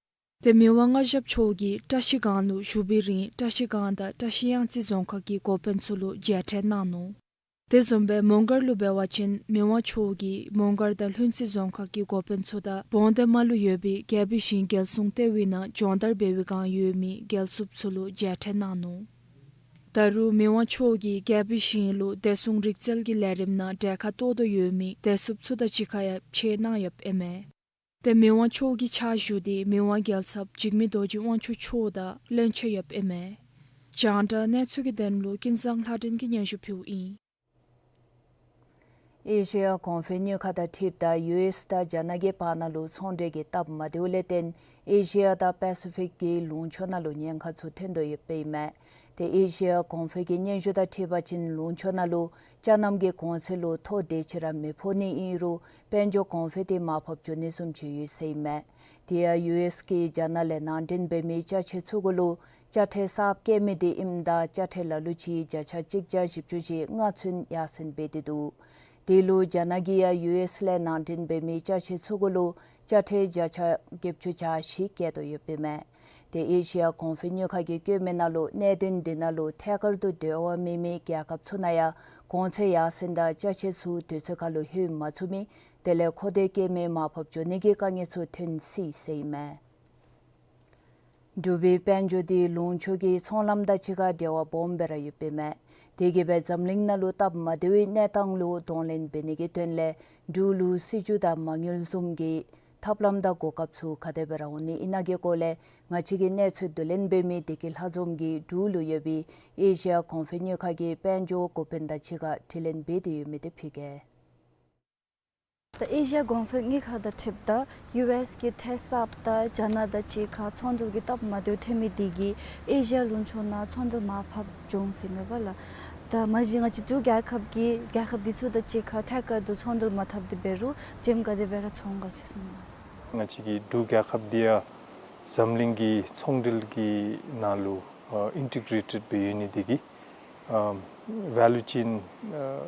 ཏེ་མི་དབང་མངའ་ཞབས་མཆོག་གིས་བཀྲ་ཤིས་སྒང་ལུ་བཞུགས་པའི་རིང་བཀྲ་ཤིས་སྒང་དང་བཀྲ་ཤིས་གཡང་རྩེ་རྫོང་ཁག་གི་འགོ་དཔོན་ཚུ་ལུ་མཇལ་འཕྲད་གནང་ནུག། དེ་བཟུམ་སྦེ་མོང་སྒར་ལུ་འབད་བ་ཅིན་མི་དབང་མཆོག་གིས་མོང་སྒར་དང་ལྷུན་རྩེ་རྫོང་ཁག་གི་འགོ་དཔོན་ཚུ་དང་བོང་སྡེ་མ་ལུ་ཡོད་པའི་རྒྱལ་པོའི་ཞིང་རྒྱལ་སྲུང་ལྟེ་བའི་ནང་སྦྱོང་བརྡར་འབད་བའི་བསྒང་ཡོད་མི་རྒྱལ་སྲུངཔ་ཚུ་ལུ་མཇལ་འཕྲད་གནང་ནུག། ད་རུང་མི་དབང་མཆོག་གིས་རྒྱལ་པོའི་ཞིང་ལུ་བདེ་སྲུང་རིག་རྩལ་གྱི་ལས་རིམ་ནང་གྲལ་ཁར་གཏོགས་དོ་ཡོད་མི་བདེ་སྲུངཔ་ཚུ་དང་གཅིག་ཁར་ཡང་ཕྱད་གནང་ཡོདཔ་ཨིན་མས། ཏེ་མི་དབང་མཆོག་གི་ཕྱག་ཞུ་འདི་མི་དབང་རྒྱལ་ཚབ་འཇིགས་མེད་རྡོ་རྗེ་དབང་ཕྱུག་མཆོག་དང་ལྷན་ཅིག་ཡོདཔ་ཨིན་མས། རྒྱང་བསྒྲགས་གནས་ཚུལ་གྱི་དོན་ལུ་ཀུན་བཟང་ལྷ་སྒྲོན་གྱིས་སྙན་ཞུ་ཕུལཝ་ཨིན། ཨེ་ཤི་ཡ་གོང་འཕེལ་དངུལ་ཁང་དང་འཁྲིལཝ་ད་ཡུ་ཨེསི་དང་རྒྱ་ནག་གི་བར་ན་ལུ་ཚོང་འབྲེལ་གྱི་སྟབས་མ་བདེཝ་ལས་བརྟེན་ཨེ་ཤི་ཡ་དང་པེ་སི་ཕིག་གི་ལུང་ཕྱོགས་ནང་ལུ་ཉེན་ཁ་ཚུ་ཐོན་དོ་ཡོདཔ་ཨིན་མས། ཏེ་ཨེ་ཤི་ཡ་གོང་འཕེལ་གྱི་སྙན་ཞུ་དང་འཁྲིལ་བ་ཅིན་ལུང་ཕྱོགས་ནང་ལུ་ཅ་རྣམ་གྱི་གོང་ཚད་ལུ་ཐོ་དེ་ཅིག་ར་མི་ཕོག་ནི་ཨིན་རུང་དཔལ་འབྱོར་གོང་འཕེལ་དེ་མར་ཕབ་འགྱོ་ནི་བཟུམ་ཅིག་ཡོད་ཟེར་ཨིན་མས། དེ་ཡང་ཡུ་ཨེསི་གིས་རྒྱ་ནག་ལས་ནང་འདྲེན་འབད་མི་ཅ་ཆས་ཚུ་གུ་ལུ་ཅ་ཁྲལ་གསརཔ་བཀལ་མི་དེ་ཨིནམ་ད་ཅ་ཁྲལ་ལ་ལུ་ཅིག་བརྒྱ་ཆ་གཅིག་བརྒྱ་བཞི་བཅུ་ཞེ་ལྔ་ཚུན་ཡར་སེང་འབད་དེ་འདུག། དེ་ལུ་རྒྱ་ནག་གིས་ཡང་ཡུ་ཨེསི་ལས་ནང་འདྲེན་འབད་མི་ཅ་ཆས་ཚུ་གུ་ལུ་ཅ་ཁྲལ་བརྒྱ་ཆ་བརྒྱད་ཅུ་གྱ་བཞི་བཀལ་དོ་ཡོདཔ་ཨིན་མས། ཏེ་ཨེ་ཤི་ཡ་གོང་འཕེལ་དངུལ་ཁང་གིས་བཀོད་མི་ནང་ལུ་གནད་དོན་འདི་ནང་ལུ་ཐད་ཀར་དུ་འབྲེལ་བ་མེད་མི་རྒྱལ་ཁབ་ཚུ་ནང་ཡང་གོང་ཚད་ཡར་སེང་དང་ཅ་ཆས་ཚུ་དུས་ཚོད་ཁར་ལུ་ལྷོད་མ་ཚུགས་མི་དེ་ལས་མཁོ་འདོད་བཀལ་མི་མར་ཕབ་འགྱོ་ནི་གི་དཀའ་ངལ་ཚུ་ཐོན་སྲིད་ཟེར་ཨིན་མས། འབྲུག་པའི་དཔལ་འབྱོར་དེ་ལུང་ཕྱོགས་ཀྱི་ཚོང་ལམ་དང་གཅིག་ཁར་འབྲེལ་བ་སྦོམ་སྦེ་ར་ཡོདཔ་ཨིན་མས། དེ་གིས་སྦེ་འཛམ་གླིང་ནང་ལུ་སྟབས་མ་བདེ་བའི་གནས་སྟངས་ལུ་གདོང་ལེན་འབད་ནི་གི་དོན་ལས་འབྲུག་ལུ་སྲིད་བྱུས་དང་མ་དངུལ་བཟུམ་གྱི་ཐབས་ལམ་དང་གོ་སྐབས་ཚུ་ག་དེ་སྦེ་ར་འོང་ནི་ཨིན་ན་གི་སྐོར་ལས་ང་བཅས་ཀྱིས་གནས་ཚུལ་བསྡུ་ལེན་འབད་མི་བདེ་སྐྱིད་ལྷ་འཛོམས་ཀྱིས་འབྲུག་ལུ་ཡོད་པའི་ཨེ་ཤི་ཡ་གོང་འཕེལ་དངུལ་ཁང་གི་དཔལ་འབྱོར་འགོ་དཔོན་དང་གཅིག་ཁར་དྲི་ལན་འབད་དེ་ཡོད་མི་དེ་ཕུལ་གེ། ད་ཨེ་ཤི་ཡ་གོང་འཕེལ་དངུལ་ཁང་དང་འཁྲིལཝ་ད་ཡུ་ཨེསི་གི་ཁྲལ་གསརཔ་དང་རྒྱ་ནག་དང་གཅིག་ཁར་ཚོང་འབྲེལ་གྱི་སྟབས་མ་བདེཝ་ཐོན་མི་དེ་གིས་ཨེ་ཤི་ཡ་ལུང་ཕྱོགས་ནང་ཚོང་འབྲེལ་མར་ཕབ་འགྱོ་འོང་ཟེར་མས་པ་ལགས། ད་མ་གཞི་ང་བཅས་འབྲུག་རྒྱལ་ཁབ་ཀྱིས་རྒྱལ་ཁབ་དེ་ཚུ་དང་གཅིག་ཁར་ཐད་ཀར་དུ་ཚོང་འབྲེལ་མ་འཐབ་སྟེ་འབད་རུང་ཇེམ་ག་དེ་སྦེ་ར་ཚོང་ག་ཅི་གསུངས་ནུག། ང་བཅས་ཀྱི་འབྲུག་རྒྱལ་ཁབ་འདི་ཡང་འཛམ་གླིང་གི་ཚོང་འབྲེལ་གྱི་ནང་ལུ་ཨ་ཨིན་ཊི་གྲེ་ཊེཌ་སྦེ་ཡོད་ནི་དེ་གིས་ཨ་ཝེ་ལུ་ཅེན་ཨ་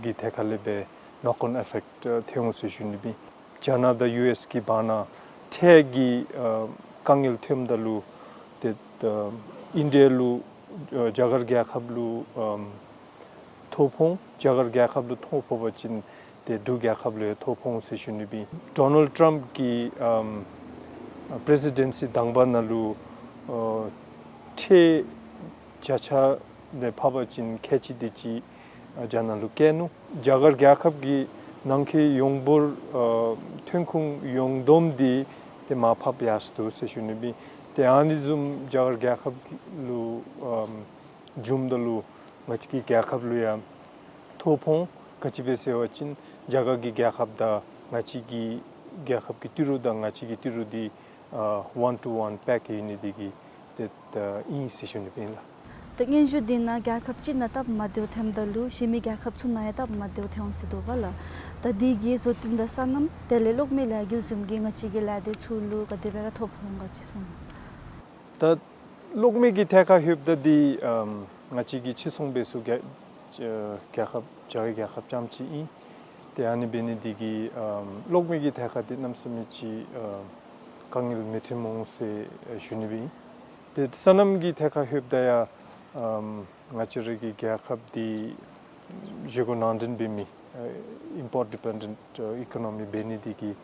གི་ཐད་ཁར་ལས་སྦེ་ནོག་ཨོན་ཨི་ཕེཀཊ་ཨ་ཐོན་འོང་ཟེར་ཞུ་ནི་སྦེ། རྒྱ་ནག་དང་ཡུ་ཨེསི་གི་བར་ན་ཁྲལ་གྱི་ཨ་དཀའ་ངལ་ཐོནམ་ད་ལུ་ཏེ་ཨ་ཨིན་ཌི་ཡ་ལུ་ཨ་རྒྱ་གར་རྒྱལ་ཁབ་ལུ་ཨ་ཐོ་ཕོག་འོང་། རྒྱ་གར་རྒྱལ་ཁབ་ལུ་ཐོ་ཕོག་པ་ཅིན་ཏེ་འབྲུག་རྒྱལ་ཁབ་ལུ་ཡང་ཐོ་ཕོག་འོང་ཟེར་ཞུ་ནི་སྦེ། ཌོ་ནལཌ་ཊམཔ་གི་ཨམ་པི་རེ་སི་ཌེན་སི་དང་པ་ནང་ལུ་ཨ་ཁྲལ་བརྒྱ་ཆ་ལས་ཕབ་པ་ཅིན་ཁལ་གཅིག་དེ་ཅིག་ཨ་རྒྱ་ནག་ལུ་བཀལ་ནུག། རྒྱ་གར་རྒྱལ་ཁབ་ཀྱི་ནང་འཁོད་ཡོངས་འབོར་ཨ་ཐོན་ཁུངས་ཡོངས་བསྡོམས་འདི་ཏེ་མར་ཕབ་ཡར་སོ་འདུག་ཟེར་ཞུ་ནི་སྦེ། ཏེ་ཨ་ནི་བཟུམ་རྒྱ་གར་རྒྱལ་ཁབ་ལུ་ཨམ་འབྱུངམ་ད་ལུ་ང་བཅས་ཀྱི་རྒྱལ་ཁབ་ལུ་ཡང་ཐོ་ཕོག་འོང་། ག་ཅི་སྦེ་ཟེར་བ་ཅིན་རྒྱ་གར་གྱི་རྒྱལ་ཁབ་དང་ང་བཅས་ཀྱི་རྒྱལ་ཁབ་ཀྱི་ཏི་རུ་དང་ང་བཅས་ཀྱི་ཏི་རུ་འདི་ཨ་ཝན་ཊུ་ཝན་པེཀ་ཡོད་ནི་དེ་གིས་ཏེ་ཨ་ཨིན་ཟེར་ཞུ་ནི་སྦེ་ཨིན་ལགས། ད་སྙན་ཞུ་འདི་ནང་རྒྱལ་ཁབ་གཅིག་ནང་སྟབས་མ་བདེཝ་ཐོནམ་ད་ལུ་གཞན་མི་རྒྱལ་ཁབ་ཚུ་ནང་ཡང་སྟབས་མ་བདེཝ་ཐོན་འོང་ཟེར་འདུག་པ་ལགས། ད་དེ་གི་བཟོ་སྐྲུན་དང་སོ་ནམ་དེ་ལས་གློག་མེ་ལས་འགུལ་བཟུམ་གྱི་ང་བཅས་ཀྱི་ལས་སྡེ་ཚུ་ལུ་ག་དེ་སྦེ་ར་ཐོ་ཕོག་འོང་ག་ཅི་གསུངས་ནུག། ད་གློག་མེ་གི་ཐད་ཁར་ལྷོདཔ་ད་འདི་ཨམ་ང་བཅས་ཀྱི་ཕྱིར་ཚོང་འབད་ས་རྒྱ་ཨ་རྒྱལ་ཁབ་རྒྱ་གར་རྒྱལ་ཁབ་རྐྱངམ་ཅིག་ཨིན། ཏེ་ཨ་ནི་འབད་ནི་དེ་གིས་ཨམ་གློག་མེ་གི་ཐད་ཁར་འདི་གནམ་མེད་ས་མེད་ཅིག་ཨ་དཀའ་ངལ་མི་ཐོན་འོང་ཟེར་ཨ་ཞུ་ནི་སྦེ་ཨིན། ཏེ་སོ་ནམ་གྱི་ཐད་ཁར་ལྷོདཔ་ད་ཡང་ཨམ་ང་བཅས་ར་གི་རྒྱལ་ཁབ་འདི་བཞེས་སྒོ་ནང་འདྲེན་འབད་མི་ཨ་ཨིམ་པོརཊ་ཌི་པེན་ཌེནཊ་ཨ་ཨི་ཀོ་ནོ་མི་འབད་ནི་དེ་གིས་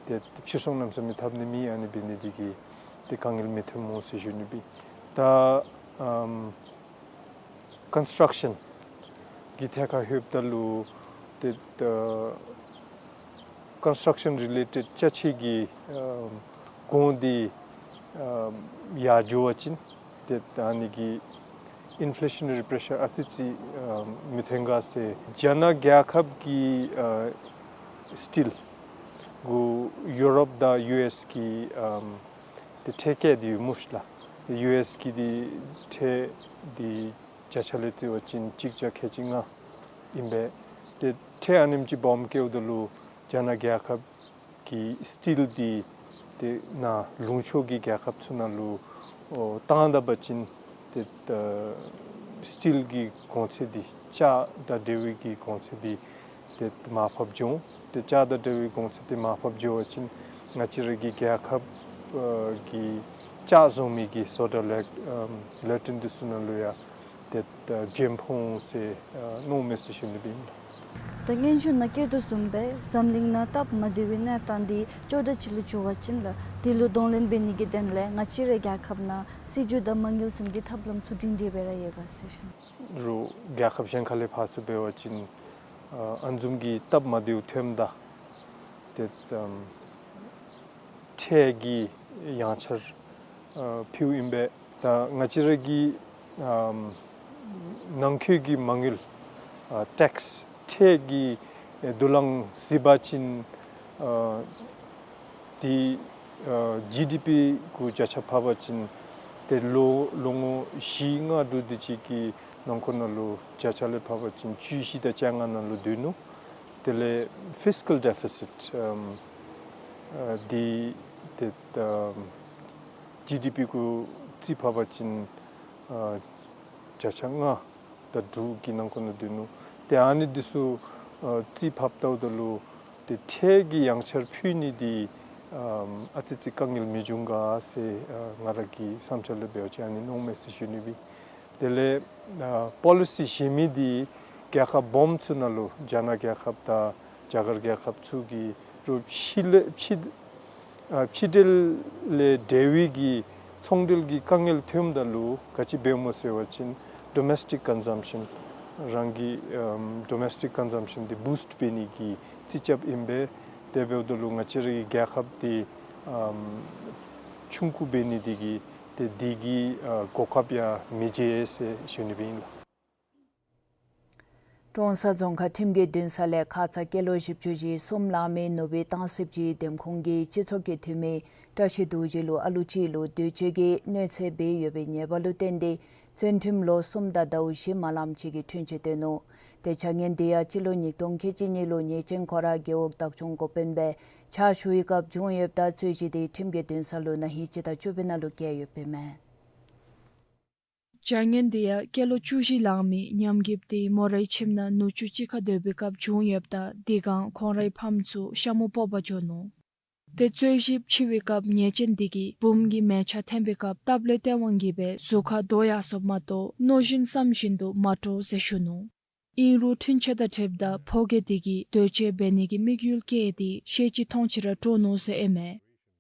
ཏེ་ཕྱིར་ཚོང་གནམ་མེད་ས་མེད་འཐབ་ནི་མེད། ཨ་ནི་འབད་ནི་དེ་གིས་ཏེ་དཀའ་ངལ་མི་ཐོན་འོང་ཟེར་ཞུ་ནི་སྦེ། ད་ཨམ་ཀོན་སི་ཊྲག་ཤཱན་གྱི་ཐད་ཁར་ལྷོདཔ་ད་ལུ་ཏེ་ཨ་ཀོན་སི་ཊྲག་ཤཱན་རི་ལེ་ཊེཌ་ཅ་ཆས་ཀྱི་ཨམ་གོང་འདི་ཨམ་ཡར་འགྱོ་བ་ཅིན་ཏེ་ཨ་ནི་གིས་ཨིན་ཕི་ལེ་ཤ་ན་རི་པི་རེ་ཤར་ཨ་ཙི་ཅིག་ཨམ་མི་ཐོན་ག་ཟེར། རྒྱ་ནག་རྒྱལ་ཁབ་ཀྱི་ཨ་སི་ཊིལ་གུ་ཡུ་རོབ་དང་ཡུ་ཨེསི་གིས་ཨམ་ཏེ་ཁྲལ་བཀལ་ཏེ་ཡོད་སྨོ་ཤིག་ལགས། ཡུ་ཨེསི་གི་འདི་ཁྲལ་འདི་བརྒྱ་ཆ་ལས་བརྩི་བ་ཅིན་གཅིག་བརྒྱ་ཁལ་གཅིག་ལྔ་ཨིན་པས། ཏེ་ཁྲལ་ཨ་ནེམ་ཅིག་སྦོམ་བཀལཝ་ད་ལུ་རྒྱ་ནག་རྒྱལ་ཁབ་ཀྱི་སི་ཊིལ་འདི་ཏེ་ནཱ་ལུང་ཕྱོགས་ཀྱི་རྒྱལ་ཁབ་ཚུ་ནང་ལུ་ཨོ་བཏང་ད་པ་ཅིན་ཏེ་ཨ་སི་ཊིལ་གྱི་གོང་ཚད་འདི་ལྕགས་དང་འབྲེལ་བའི་གི་གོང་ཚད་འདི་ཏེ་མར་ཕབ་འགྱོ་འོང་། ཏེ་ལྕགས་དང་འབྲེལ་བའི་གོང་ཚད་འདི་མར་ཕབ་འགྱོ་བ་ཅིན་ང་བཅས་ར་གི་རྒྱལ་ཁབ་ཨ་གི་ལྕགས་བཟོ་མི་གི་བཟོ་གྲྭ་ལས་ཨམ་ལས་སྡེ་འདི་ཚུ་ནང་ལུ་ཡང་ ཏེ་ད་འདྲེན་འཕོ་འོང་ཟེར་ཨ་མནོཝ་མས་ཟེར་ཞུ་ནི་སྦེ་ཨིན་ལགས། ད་སྙན་ཞུ་ནང་བཀོད་དོ་བཟུམ་སྦེ་འཛམ་གླིང་ནང་སྟབས་མ་བདེ་བའི་གནས་སྟངས་འདི་ཅོག་འཐདཔ་ཅིག་ལུ་འགྱུར་བ་ཅིན་ལགས། དེ་ལུ་གདོང་ལེན་འབད་ནི་གི་དོན་ལས་ང་བཅས་རའི་རྒྱལ་ཁབ་ནང་སྲིད་བྱུས་དང་མ་དངུལ་གསུམ་གྱི་ཐབས་ལམ་ཚུ་སྒྲིང་སྒྲི་སྦེ་ར་ཡོད་ག་ཟེར་ཞུ་ནི། རུང་རྒྱལ་ཁབ་གཞན་ཁ་ལས་ཕར་ཚུར་འབད་བ་ཅིན་ཨ་ཨ་ནི་བཟུམ་གྱི་སྟབས་མ་བདེཝ་ཐོནམ་ད་ཏེ་ཨམ་ཁྲལ་གྱི་ཡང་ཆར་ཨ་ཕུལཝ་ཨིན་པས། ད་ང་བཅས་ར་གི་ཨམ་ནང་འཁོད་ཀྱི་མ་དངུལ་ཨ་ཊེགསི་ཁྲལ་གྱི་ཨེ་བསྡུ་ལེན་གཟིགས་པ་ཅིན་ཨ་ཏེ་ཨ་ཇི་ཌི་པི་གུ་བརྒྱ་ཆ་ཕབ་པ་ཅིན་ཏེ་ལོ་ལོ་ངོ་བཞི་ལྔ་དྲུག་དེ་ཅིག་གི་ནང་འཁོད་ནང་ལུ་བརྒྱ་ཆ་ལས་ཕབ་པ་ཅིན་བཅུ་བཞི་དང་བཅོ་ལྔ་ནང་ལུ་སྡོད་ནུག། དེ་ལས་ཕིསི་ཀཱལ་ཌེ་ཕི་སིཊ་ཨམ་ཨ་འདི་ཏེ་ཨམ་ཇི་ཌི་པི་གུ་རྩིས་ཕབ་པ་ཅིན་ཨ་བརྒྱ་ཆ་ལྔ་དང་དྲུག་གི་ནང་འཁོད་ནང་སྡོད་ནུག། ཏེ་ཨ་ནི་འདི་ཚུ་ཨ་རྩིས་ཕབ་ལྟཝ་ད་ལུ་ཏེ་ཁྲལ་གྱི་ཡང་ཆར་ཕུལ་ནི་འདི་ཨམ་ཨ་ཙི་ཅིག་དཀའ་ངལ་མི་འབྱུང་ག་ཟེར་ཨ་ང་ར་གི་བསམ་འཆར་ལས་འབད་བ་ཅིན་ཨ་ནི་མནོཝ་མས་ཟེར་ཞུ་ནི་སྦེ། དེ་ལས་ཨ་པོ་ལི་སི་གཞན་མི་འདི་རྒྱལ་ཁབ་སྦོམ་ཚུ་ནང་ལུ་རྒྱ་ནག་རྒྱལ་ཁབ་དང་རྒྱ་གར་རྒྱལ་ཁབ་ཚུ་གི་རུང་ཕྱི་ལས་ཕྱི་ཨ་ཕྱི་འབྲེལ་ལས་འབྲེལ་བའི་གི་ཚོང་འབྲེལ་གྱི་དཀའ་ངལ་ཐོནམ་ད་ལུ་ག་ཅི་འབདཝ་སྨོ་ཟེར་བ་ཅིན་ཌོ་མེསི་ཊིཀ་ཀོན་ཛམ་ཤཱན་རང་གི་ཨམ་ཌོ་མེསི་ཊིཀ་ཀོན་ཛམ་ཤཱན་འདི་བུསཊ་འབད་ནི་གི་རྩིས་རྐྱབ་ཨིན་པས། དེ་འབདཝ་ད་ལུ་ང་བཅས་ར་གི་རྒྱལ་ཁབ་འདི་ཨམ་ཆུང་ཀུ་འབད་ནི་འདི་གིས་ཏེ་འདི་གི་ཨ་གོ་སྐབས་ཡང་མི་བྱིན་ཟེར་ཞུ་ནི་སྦེ་ཨིན་ལགས། ཀྲོང་གསར་རྫོང་ཁག་ཁྲིམས་ཀྱི་འདུན་ས་ལས་ཁ་ཙ་སྐྱེས་ལོ་བཞི་བཅུ་ཞེ་གསུམ་ལང་མི་ནུབ་སྦིས་སྟང་སི་སྦྱིས་འདེམས་ཁོངས་ཀྱི་སྤྱི་ཚོགས་ཀྱི་འཐུས་མི་བཀྲ་ཤིས་རྡོ་རྗེ་ལུ་ཨ་ལུ་ཅིག་ལུ་འདོད་སྤྱོད་ཀྱི་གནོད་འཚེ་འབད་ཡོད་པའི་ཉེས་པ་ལུ་བརྟེན་ཏེ་བཙོན་ཁྲིམས་ལོ་གསུམ་དང་ཟླཝ་བཞི་མ་ལངམ་ཅིག་གི་འཁྲུན་ཆོད་བཏོན་ནུག། ཏེ་བྱ་ངན་འདི་ཡང་སྤྱི་ལོ་ཉིས་སྟོང་ཁལ་གཅིག་གཉིས་ལུ་ཉེས་ཅན་ཁོ་ར་རྒེད་འོག་བདག་སྐྱོང་འགོ་དཔོན་སྦེ་ཕྱག་ཞུ་བའི་སྐབས་བྱུང་ཡོདཔ་ད་རྩོད་གཞི་དེ་ཁྲིམས་ཀྱི་འདུན་ས་ལུ་ན་ཧིང་སྤྱི་ཟླ་བཅུ་པའི་ནང་ལུ་བཀལ་ཡོདཔ་ཨིན་མས། བྱ་ངན་འདི་ཡང་སྐྱེས་ལོ་བཅུ་བཞི་ལང་མི་ཉམས་རྒུདཔ་དེ་མོ་རའི་ཁྱིམ་ནང་ནུ་གཅུང་གཅིག་ཁར་སྡོད་པའི་སྐབས་བྱུང་ཡོདཔ་ད་དེ་སྒང་ཁོང་རའི་ཕམ་ཚུ་ཤ་མུ་སྤོག་པར་འགྱོ་ནུག། ཏེ་རྩོད་གཞི་འཆི་བའི་སྐབས་ཉེས་ཅན་དེ་གིས་བུམོ་གི་མལ་ཆ་འཐེན་པའི་སྐབས་སྟབས་ལེགས་སྟེས་དབང་གིས་སྦེ་གཟུགས་ཁར་རྡོ་ཡར་སོངམ་མ་གཏོགས་མནོ་བཞིན་བསམ་བཞིན་དུ་མ་འགྲོ་ཟེར་ཞུ་ནུག། ཨིན་རུང་འཁྲུན་ཆོད་དང་འཁྲིལཝ་ད་ཕོ་རྒྱས་དེ་གིས་འདོད་སྤྱོད་འབད་ནི་གི་དམིགས་ཡུལ་བསྐྱེད་དེ་ཤེས་ཅི་མཐོང་ཅི་ར་འགྲོ་ནུག་ཟེར་ཨིན་མས།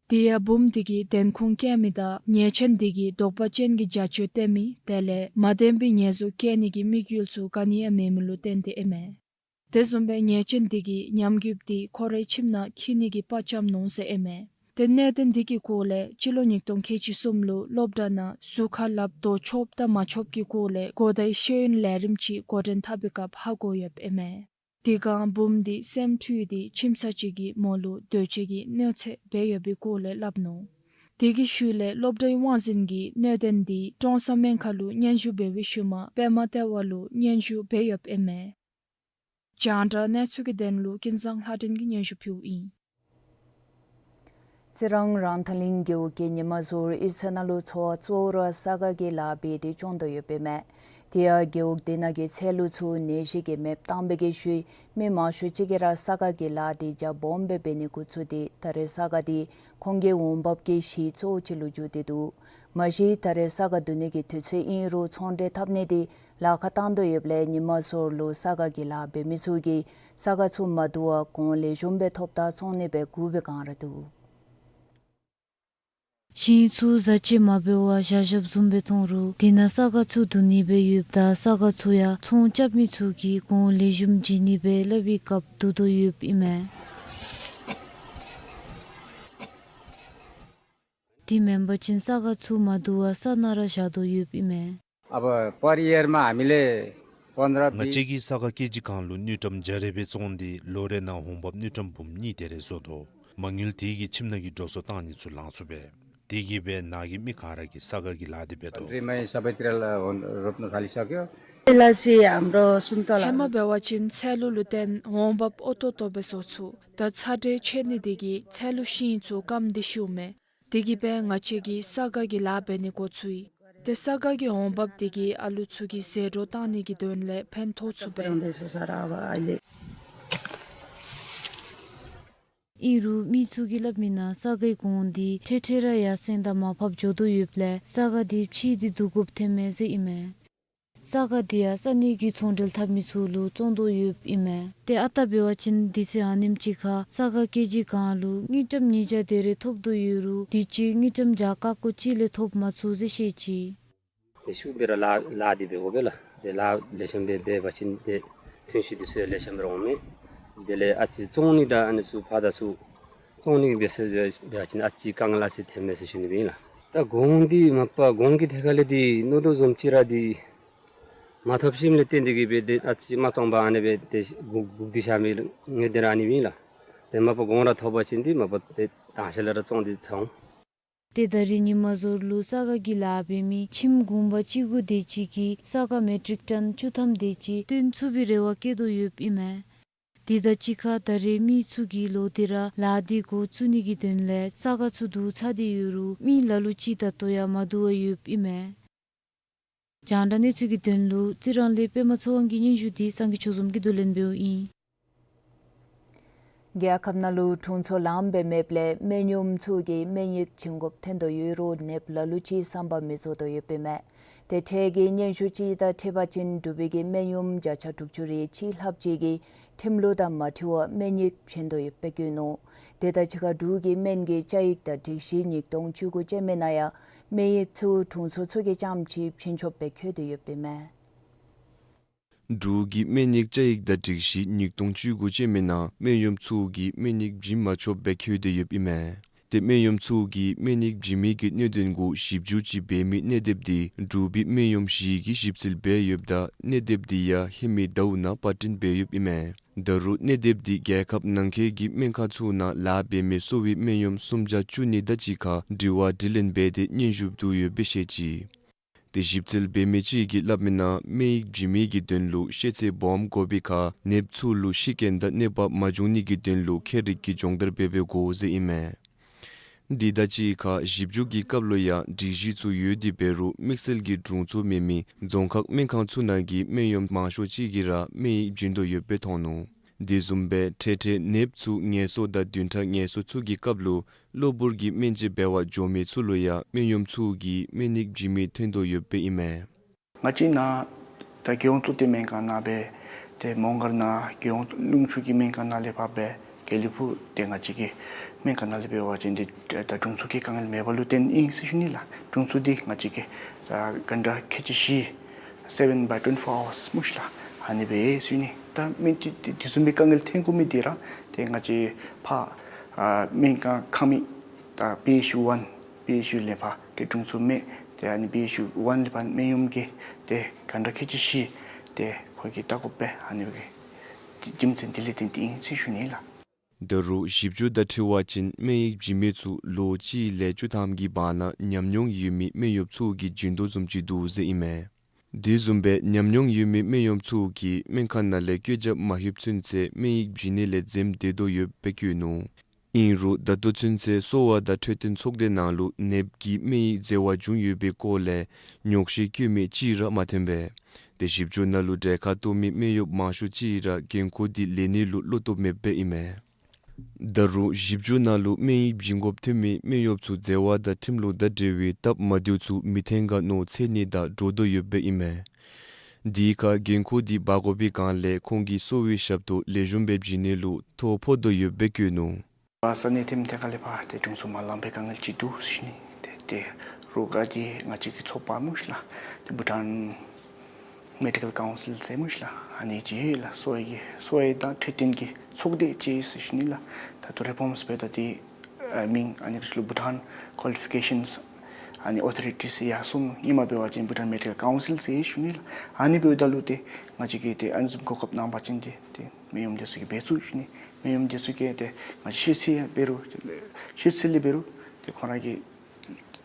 དེ་ཡང་བུམོ་དེ་གིས་བདེན་ཁུངས་བཀལ་མི་དང་ཉེས་ཅན་དེ་གིས་དོགས་པ་ཅན་གྱི་བྱ་སྤྱོད་སྟོན་མི་དེ་ལས་མ་བདེན་པའི་ཉེས་འཛུགས་བཀལ་ནི་གི་དམིགས་ཡུལ་ཚུ་ག་ནི་ཡང་མེད་མི་ལུ་བརྟེན་ཏེ་ཨིན་མས། དེ་བཟུམ་སྦེ་ཉེས་ཅན་དེ་གིས་ཉམས་རྒུདཔ་དེ་ཁོ་རའི་ཁྱིམ་ནང་འཁྱིད་ནི་གི་དཔའ་བཅམ་ནུག་ཟེར་ཨིན་མས། ཏེ་གནད་དོན་དེ་གི་སྐོར་ལས་སྤྱི་ལོ་ཉིས་སྟོང་ཁལ་གཅིག་གསུམ་ལུ་སློབ་གྲྭ་ནང་གཟུགས་ཁར་ལགཔ་རྡོ་ཆོགཔ་དང་མ་ཆོགཔ་གི་སྐོར་ལས་གོ་བརྡའི་ཤེས་ཡོན་ལས་རིམ་ཅིག་འགོ་འདྲེན་འཐབ་པའི་སྐབས་ཧ་གོ་ཡོདཔ་ཨིན་མས། དེ་སྒང་བུམོ་དེ་སེམས་འཁྲུལ་ཏེ་ཁྱིམ་ཚང་ཅིག་གིས་མོ་ལུ་འདོད་སྤྱོད་ཀྱི་གནོད་འཚེ་འབད་ཡོད་པའི་སྐོར་ལས་སླབ་ནུག། དེ་གི་ཤུལ་ལས་སློབ་གྲྭའི་དབང་འཛིན་གྱིས་གནད་དོན་དེ་ཀྲོང་གསར་སྨན་ཁང་ལུ་སྙན་ཞུ་འབད་བའི་ཤུལ་མ་པདྨ་ལྟེ་བ་ལུ་སྙན་ཞུ་འབད་ཡོདཔ་ཨིན་མས། རྒྱང་བསྒྲགས་གནས་ཚུལ་གྱི་དོན་ལུ་ཀུན་བཟང་ལྷ་སྒྲོན་གྱིས་སྙན་ཞུ་ཕུལཝ་ཨིན། རྩི་རང་རང་ཐང་གླིང་རྒེད་འོག་གི་ཉི་མ་ཟུར་གཡུས་ཚན་ནང་ལུ་འཚོ་བ་གཙོ་བོ་ར་ས་ག་གི་ལཱ་འབད་དེ་སྐྱོང་དོ་ཡོདཔ་ཨིན་མས། དེ་ཡང་རྒེད་འོག་དེ་ནང་གི་ཚལ་ལུ་ཚུ་ནད་གཞི་གིས་མེདཔ་བཏང་བའི་གི་ཤུལ་མི་མང་ཤོས་ཅིག་གིས་ར་ས་ག་གི་ལཱ་དེ་རྒྱ་སྦོམ་སྦེ་འབད་ནི་འགོ་བཙུགས་ཏེ་ད་རེས་ས་ག་དེ་ཁོང་གི་འོང་འབབ་ཀྱི་གཞི་གཙོ་བོ་ཅིག་ལུ་གྱུར་ཏེ་འདུག། མ་གཞི་ད་རེས་ས་ག་བསྡུ་ནི་གི་དུས་ཚོད་ཨིན་རུང་ཚོང་འབྲེལ་འཐབ་ནི་དེ་ལཱ་ཁག་བཏང་དོ་ཡོདཔ་ལས་ཉི་མ་ཟུར་ལུ་ས་ག་གི་ལཱ་འབད་མི་ཚུ་གིས་ས་ག་ཚུ་མ་བསྡུ་བར་གོང་ལེགས་ཤོམ་སྦེ་ཐོབ་ཐང་བཙོང་ནི་སྦེ་སྒུག་པའི་བསྒང་ར་འདུག། ཞིང་ཚུ་བཟའ་བཅའ་མ་འབད་བར་བཞག་བཞགཔ་བཟུམ་སྦེ་མཐོང་རུང་དེ་ནང་ས་ག་ཚུ་བསྡུ་ནི་སྦེ་ཡོདཔ་ད་ས་ག་ཚུ་ཡང་ཚོང་རྐྱབ་མི་ཚུ་གིས་གོང་ལེགས་ཤོམ་བྱིན་ནི་སྦེ་སླབ་པའི་སྐབས་བསྡུ་དོ་ཡོདཔ་ཨིན་མས། དེ་མེན་པ་ཅིན་ས་ག་ཚུ་མ་བསྡུ་བར་ས་ནང་ར་བཞག་དོ་ཡོདཔ་ཨིན་མས། अब पर इयरमा हामीले पन्ध्र ང་བཅས་ཀྱིས་ས་ག་ཀེ་ཇི་གང་ལུ་དངུལ་ཀྲམ་བརྒྱ་རེ་སྦེ་བཙོང་སྟེ་ལོ་རེ་ནང་འོང་འབབ་དངུལ་ཀྲམ་འབུམ་གཉིས་དེ་རེ་བཟོ་དོ། མ་དངུལ་དེ་གིས་ཁྱིམ་ནང་གི་འགྲོ་སོང་བཏང་ནི་ཚུ་ལང་ཚུགས་པས། དེ་གིས་སྦེ་ནཱ་གི་མི་ག་ར་གིས་ས་ག་གི་ལཱ་དེ་འབད་དོ། Country में सबै तिर रोप्न थालिसक्यो। यसलाई चाहिँ हाम्रो सुन्तला ཧེ་མ་འབད་བ་ཅིན་ཚལ་ལུ་ལུ་བརྟེན་འོང་འབབ་ཨོ་ཏོ་ཏོ་སྦེ་བཟོ་ཚུགས། ད་ཚ་དྲོད་ཆད་ནི་དེ་གིས་ཚལ་ལུ་ཤིང་ཚུ་སྐམ་སྟེ་ཤུགས་མེད། དེ་གིས་སྦེ་ང་བཅས་ཀྱིས་ས་ག་གི་ལཱ་འབད་ནི་འགོ་བཙུགས་ཡི། ཏེ་ས་ག་གི་འོང་འབབ་དེ་གིས་ཨ་ལུ་ཚུ་གི་ཟད་འགྲོ་བཏང་ནི་གི་དོན་ལས་ཕན་ཐོགས་ཚུགས་པས། ཨིན་རུང་མི་ཚུ་གིས་སླབ་མི་ནང་ས་གའི་གོང་འདི་འཕྲལ་འཕྲལ་ར་ཡར་སེང་དང་མར་ཕབ་འགྱོ་དོ་ཡོདཔ་ལས་ས་ག་འདི་ཕྱེ་སྟེ་བསྡུ་དགོཔ་ཐོནམ་མས་ཟེར་ཨིན་མས། ས་ག་འདི་ཡང་ས་གནས་ཀྱི་ཚོང་འབྲེལ་འཐབ་མི་ཚུ་ལུ་བཙོང་དོ་ཡོདཔ་ཨིན་མས། ཏེ་ཨ་རྟག་འབད་བ་ཅིན་དུས་ཚོད་ཨ་ནེམ་ཅིག་ཁར་ས་ག་ཀེ་ཇི་གང་ལུ་དངུལ་ཀྲམ་ཉིས་བརྒྱ་དེ་རེ་ཐོབ་དོ་ཡོད་རུང་དུས་ཅི་དངུལ་ཀྲམ་བརྒྱ་ཀ་ཀོ་གཅིག་ལས་ཐོབ་མ་ཚུགས་ཟེར་བཤད་ཅི། ཏེ་ཤུགས་སྦེ་ར་ལཱ་ལཱ་འདི་འབད་དགོ་པས་ལགས། ཏེ་ལཱ་ལེགས་ཤོམ་སྦེ་འབད་བ་ཅིན་ཏེ་ཐོན་ཤུགས་འདི་ཚུ་ཡང་ལེགས་ཤོམ་ར་འོང་མས། དེ་ལས་ཨ་ཙི་བཙོང་ནི་དང་ཨ་ནི་ཚུ་ཕར་དང་ཚུར་བཙོང་ནི་འབད་ཟེར་འབད་བ་ཅིན་ཨ་ཙི་དཀའ་ངལ་ཨ་ཙི་ཐོནམ་མས་ཟེར་ཞུ་ནི་ཨིན་ལགས། ད་གོང་འདི་མ་པ་གོང་གི་ཐད་ཁ་ལས་འདི་མནོ་དོ་བཟུམ་ཅིག་ར་འདི་མ་ཐོབ་ཞིནམ་ལས་བརྟེན་ཏེ་གིས་སྦེ་ཏེ་ཨ་ཙི་མ་བཙོང་པར་ཨ་ནི་སྦེ་ཏེ་སྒུག་སྒུག་སྟེ་བཞག་མི་ངེས་དོན་ར་ཨ་ནི་ཨིན་ལགས། ཏེ་མ་པ་གོང་ར་ཐོབ་པ་ཅིན་འདི་མ་པ་ཏེ་དང་ཤེས་ལས་ར་བཙོང་སྟེ་ཚར་འོང་། ཏེ་ད་རིས་ཉི་མ་ཟུར་ལུ་ས་ག་གི་ལཱ་འབད་མི་ཁྱིམ་གུང་པ་གཅིག་དགུ་དེ་ཅིག་གིས་ས་ག་མེ་ཊིག་ཊོན་བཅུ་ཐམ་དེ་ཅིག་བཏོན་ཚུགས་པའི་རེ་བ་བསྐྱེད་དོ་ཡོདཔ་ཨིན་མས། དེ་དང་གཅིག་ཁར་ད་རེས་མི་ཚུ་གིས་ལོག་སྟེ་ར་ལཱ་འདི་འགོ་བཙུགས་ནི་གི་དོན་ལས་ས་ག་ཚུ་བསྡུ་ཚར་ཏེ་ཡོད་རུང་མི་ལ་ལུ་ཅིག་ད་ལྟོ་ཡང་མ་བསྡུ་བར་ཡོདཔ་ཨིན་མས། རྒྱང་བསྒྲགས་གནས་ཚུལ་གྱི་དོན་ལུ་རྩི་རང་ལས་པདྨ་ཚེ་དབང་གི་སྙན་ཞུ་འདི་སངས་རྒྱས་ཆོས་འཛོམས་ཀྱིས་བསྡུ་ལེན་འབདཝ་ཨིན། རྒྱལ་ཁབ་ནང་ལུ་དྲུང་འཚོ་ལངམ་སྦེ་མེདཔ་ལས་སྨན་གཡོགམ་ཚུ་གིས་སྨན་ཡིག་བྱིན་དགོཔ་ཐོན་དོ་ཡོད་རུང་ནདཔ་ལ་ལུ་ཅིག་བསམ་པ་མི་རྫོགས་དོ་ཡོདཔ་ཨིན་མས། ཏེ་འཕྲལ་གྱི་སྙན་ཞུ་ཅིག་དང་འཁྲིལ་བ་ཅིན་འབྲུག་པའི་གི་སྨན་གཡོགམ་བརྒྱ་ཆ་དྲུག་ཅུ་རེ་གཅིག་ལྷགཔ་ཅིག་གིས་ཁྲིམས་ལུགས་དང་མ་འཁྲིལ་བར་སྨན་ཡིག་བྱིན་དོ་ཡོདཔ་སྦེ་བཀོད་ནུག། དེ་དང་གཅིག་ཁར་འབྲུག་གི་སྨན་གྱི་བཅའ་ཡིག་དང་སྒྲིག་གཞི་ཉིས་སྟོང་བཅུ་དགུ་ཅན་མའི་ནང་ཡང་སྨན་ཡིག་ཚུ་དྲུང་འཚོ་ཚུ་གིས་རྐྱངམ་ཅིག་བྱིན་ཆོགཔ་སྦེ་བཀོད་དེ་ཡོདཔ་ཨིན་མས། འབྲུག་གི་སྨན་ཡིག་བཅའ་ཡིག་དང་སྒྲིག་གཞི་ཉིས་སྟོང་བཅུ་དགུ་ཅན་མའི་ནང་སྨན་གཡོགམ་ཚུ་གིས་སྨན་ཡིག་བྱིན་མ་ཆོགཔ་སྦེ་བཀོད་དེ་ཡོདཔ་ཨིན་མས། ཏེ་སྨན་གཡོགམ་ཚུ་གིས་སྨན་ཡིག་བྱིན་མི་གི་གནད་དོན་གུ་ཞིབ་འཇུག་ཅིག་འབད་མི་གནས་དེབ་འདི་འབྲུག་པའི་སྨན་གཡོགམ་ཞི་གིས་ཞིབ་འཚོལ་འབད་ཡོདཔ་ད་གནས་དེབ་འདི་ཡང་ཧེ་མའི་ཟླཝ་ནང་པར་སྐྲུན་འབད་ཡོདཔ་ཨིན་མས། ད་རུང་གནས་དེབ་འདི་རྒྱལ་ཁབ་ནང་འཁོད་ཀྱི་སྨན་ཁང་ཚུ་ནང་ལཱ་འབད་མི་གསོ་བའི་སྨན་གཡོགམ་སུམ་བརྒྱ་བཅུ་གཉིས་དང་གཅིག་ཁར་དྲི་བ་དྲིས་ལན་འབད་དེ་སྙན་ཞུ་བསྡུ་ཡོདཔ་སྦེ་བཤད་ཅི། ཏེ་ཞིབ་འཚོལ་འབད་མི་ཅིག་གིས་སླབ་མིའི་ནང་སྨན་ཡིག་བྱིན་མི་གི་དོན་ལུ་ཤེས་ཚད་སྦོམ་དགོ་པའི་ཁར་ནདཔ་ཚུ་ལུ་ཤི་རྐྱེན་དང་གནོད་པ་མ་འབྱུང་ནི་གི་དོན་ལུ་མཁས་རིག་གི་སྦྱོང་བརྡར་འབད་འབད་དགོ་ཟེར་ཨིན་མས། འདི་དང་གཅིག་ཁར་ཞིབ་འཇུག་གི་སྐབས་ལུ་ཡང་སྒྲིག་གཞི་ཚུ་ཡོད་དེ་འབད་རུང་དམིགས་བསལ་གྱི་དྲུང་འཚོ་མེད་མི་རྫོང་ཁག་སྨན་ཁང་ཚུ་ནང་གི་སྨན་གཡོགམ་མང་ཤོས་ཅིག་གིས་ར་སྨན་ཡིག་བྱིན་དོ་ཡོདཔ་སྦེ་མཐོང་ནུག། དེ་བཟུམ་སྦེ་འཕྲལ་འཕྲལ་ནདཔ་ཚུ་ངལ་གསོ་དང་བདུན་ཕྲག་ངལ་གསོ་ཚུ་གི་སྐབས་ལུ་གློ་བུར་གྱི་སྨན་དཔྱད་འབད་བར་འགྱོ་མི་ཚུ་ལུ་ཡང་སྨན་གཡོགམ་ཚུ་གིས་སྨན་ཡིག་བྱིན་མི་ཐོན་དོ་ཡོདཔ་སྦེ་ཨིན་མས། ང་བཅས་ནཱ་ད་རྒྱལ་ཡོངས་གཙོ་བསྟེན་སྨན་ཁང་ནང་སྦེ་ཏེ་མོང་སྒར་ནང་རྒྱལ་ཡོངས་ལུང་ཕྱོགས་ཀྱི་སྨན་ཁང་ནང་ལས་ཕར་སྦེ་དགེ་ལེགས་ཕུག་ཏེ་ང་བཅས་ཀྱི་སྨན་ཁང་ནང་ལས་འབད་བ་ཅིན་ཏེ་ད་དྲུང་འཚོ་གི་དཀའ་ངལ་མེད་པ་ལུ་བརྟེན་ཨིན་ཟེར་ཞུ་ནི་ལགས། དྲུང་འཚོ་འདི་ང་བཅས་ཀྱི་ད་གྷན་ཊ་ཁལ་གཅིག་བཞི་seven by twenty-four hours སྨོ་ཤིག་ལགས། ཨ་ནི་སྦེ་ཟེར་ཞུ་ནི། ད་སྨན་དེ་དེ་དེ་བཟུམ་མའི་དཀའ་ངལ་ཐོན་དགོ་མི་འདི་ར་ཏེ་ང་བཅས་ཕར་ཨ་སྨན་ཁང་ཁང་མིག་ད་པི་ཨེཆ་ཡུ་ཝན་པི་ཨེཆ་ཡུ་ལས་ཕར་ཏེ་དྲུང་འཚོ་མེད། ཏེ་ཨ་ནི་པི་ཨེཆ་ཡུ་ཝན་ལས་ཕར་སྨན་གཡོགམ་གི་ཏེ་གྷན་ཊ་ཁལ་གཅིག་བཞི་ཏེ་ཁོ་གིས་བལྟ་དགོ་པས། ཨ་ནི་སྦེ་རྒྱུ་མཚན་འདི་ལས་བརྟེན་ཏེ་ཨིན་ཟེར་ཞུ་ནི་ལགས། ད་རུང་ཞིབ་འཇུག་དང་འཁྲིལ་བ་ཅིན་སྨན་ཡིག་བྱིན་མི་ཚུ་ལོ་གཅིག་ལས་བཅུ་ཐམ་གྱི་བར་ན་ཉམས་མྱོང་ཡོད་མི་སྨན་གཡོགཔ་ཚུ་གིས་བྱིན་དོ་བཟུམ་ཅིག་འདུག་ཟེར་ཨིན་མས། དེ་བཟུམ་སྦེ་ཉམས་མྱོང་ཡོད་མི་སྨན་གཡོགཔ་ཚུ་གིས་སྨན་ཁང་ནང་ལས་བཀོད་རྒྱ་མ་ལྷོདཔ་ཚུན་ཚོད་སྨན་ཡིག་བྱིན་ནི་ལས་འཛེམ་སྡོད་དོ་ཡོདཔ་སྦེ་བཀོད་ནུག། ཨིན་རུང་ད་ལྟོ་ཚུན་ཚོད་གསོ་བ་དང་འཕྲོད་བསྟེན་ཚོགས་སྡེ་ནང་ལུ་ནདཔ་གིས་སྨན་ཡིག་འཛོལ་བ་བྱུང་ཡོད་པའི་སྐོར་ལས་ཉོགས་བཤད་བཀོད་མི་གཅིག་ར་མ་ཐོན་པས། ཏེ་ཞིབ་འཇུག་ནང་ལུ་གྲལ་ཁར་གཏོགས་མི་སྨན་གཡོགཔ་མང་ཤོས་ཅིག་ར་འགན་ཁུར་འདི་ལེན་ནི་ལུ་བློ་སྟོབས་མེདཔ་སྦེ་ཨིན་མས། ད་རུང་ཞིབ་འཇུག་ནང་ལུ་སྨན་ཡིག་བྱིན་དགོཔ་ཐོན་མི་སྨན་གཡོགཔ་ཚུ་འཛོལ་བ་དང་ཁྲིམས་ལུགས་དང་འབྲེལ་བའི་སྟབས་མ་བདེཝ་ཚུ་མི་ཐོན་ག་མནོ་འཚེར་ནི་དང་འདྲོག་དོ་ཡོདཔ་སྦེ་ཨིན་མས། དེའི་ཁར་འགན་ཁུར་འདི་འབག་དགོ་པའི་སྒང་ལས་ཁོང་གིས་གསོ་བའི་ཞབས་ཏོག་ལེགས་ཤོམ་སྦེ་བྱིན་ནི་ལུ་ཐོ་ཕོག་དོ་ཡོདཔ་སྦེ་བཀོད་ནུག། ས་གནས་ཐིམ་ཐེ་ཁ་ལས་ཕར་ཏེ་དྲུང་འཚོ་མ་ལང་པའི་དཀའ་ངལ་ཅིག་འདུག་ཟེར་ཞུ་ནི། ཏེ་ཏེ་རོགས་ཀྱི་ང་བཅས་ཀྱི་ཚོགས་པ་སྨོ་ཤིག་ལགས། ཏེ་བྷུ་ཊཱན་མེ་ཌི་ཀལ་ཀའུན་སིལ་ཟེར་སྨོ་ཤིག་ལགས། ཨ་ནི་ཅིག་ལགས། གསོ་བའི་གི་གསོ་བའི་དང་འཕྲོད་བསྟེན་གྱི་ཚོགས་སྡེ་ཅིག་ཟེར་ཞུ་ནི་ལགས། ད་ལྟོ་རི་ཕོམས་འབདཝ་ད་ཏེ་ཨ་མིང་ཨ་ནི་གི་ཚུ་ལུ་བྷུ་ཊཱན་ཀོ་ལི་ཕི་ཀེ་ཤཱནསི་ཨ་ནི་ཨོ་ཐོ་རི་ཊིས་ཡར་སོང་ནུག། ཧེ་མ་འབད་བ་ཅིན་བྷུ་ཊཱན་མེ་ཌི་ཀལ་ཀའུན་སིལ་ཟེར་ཞུ་ནི་ལགས། ཨ་ནི་འབདཝ་ད་ལུ་ཏེ་ང་བཅས་ཀྱིས་ཏེ་ཨ་ནི་བཟུམ་གོ་སྐབས་གནང་པ་ཅིན་ཏེ་ཏེ་སྨན་གཡོགཔ་འདི་ཚུ་གིས་འབད་ཚུགས་ཞུ་ནི། སྨན་གཡོགཔ་འདི་ཚུ་གིས་ཏེ་ང་བཅས་ཤེས་ཚད་འབད་རུང་ཤེས་ཚད་ལས་འབད་རུང་ཏེ་ཁོང་ར་གིས་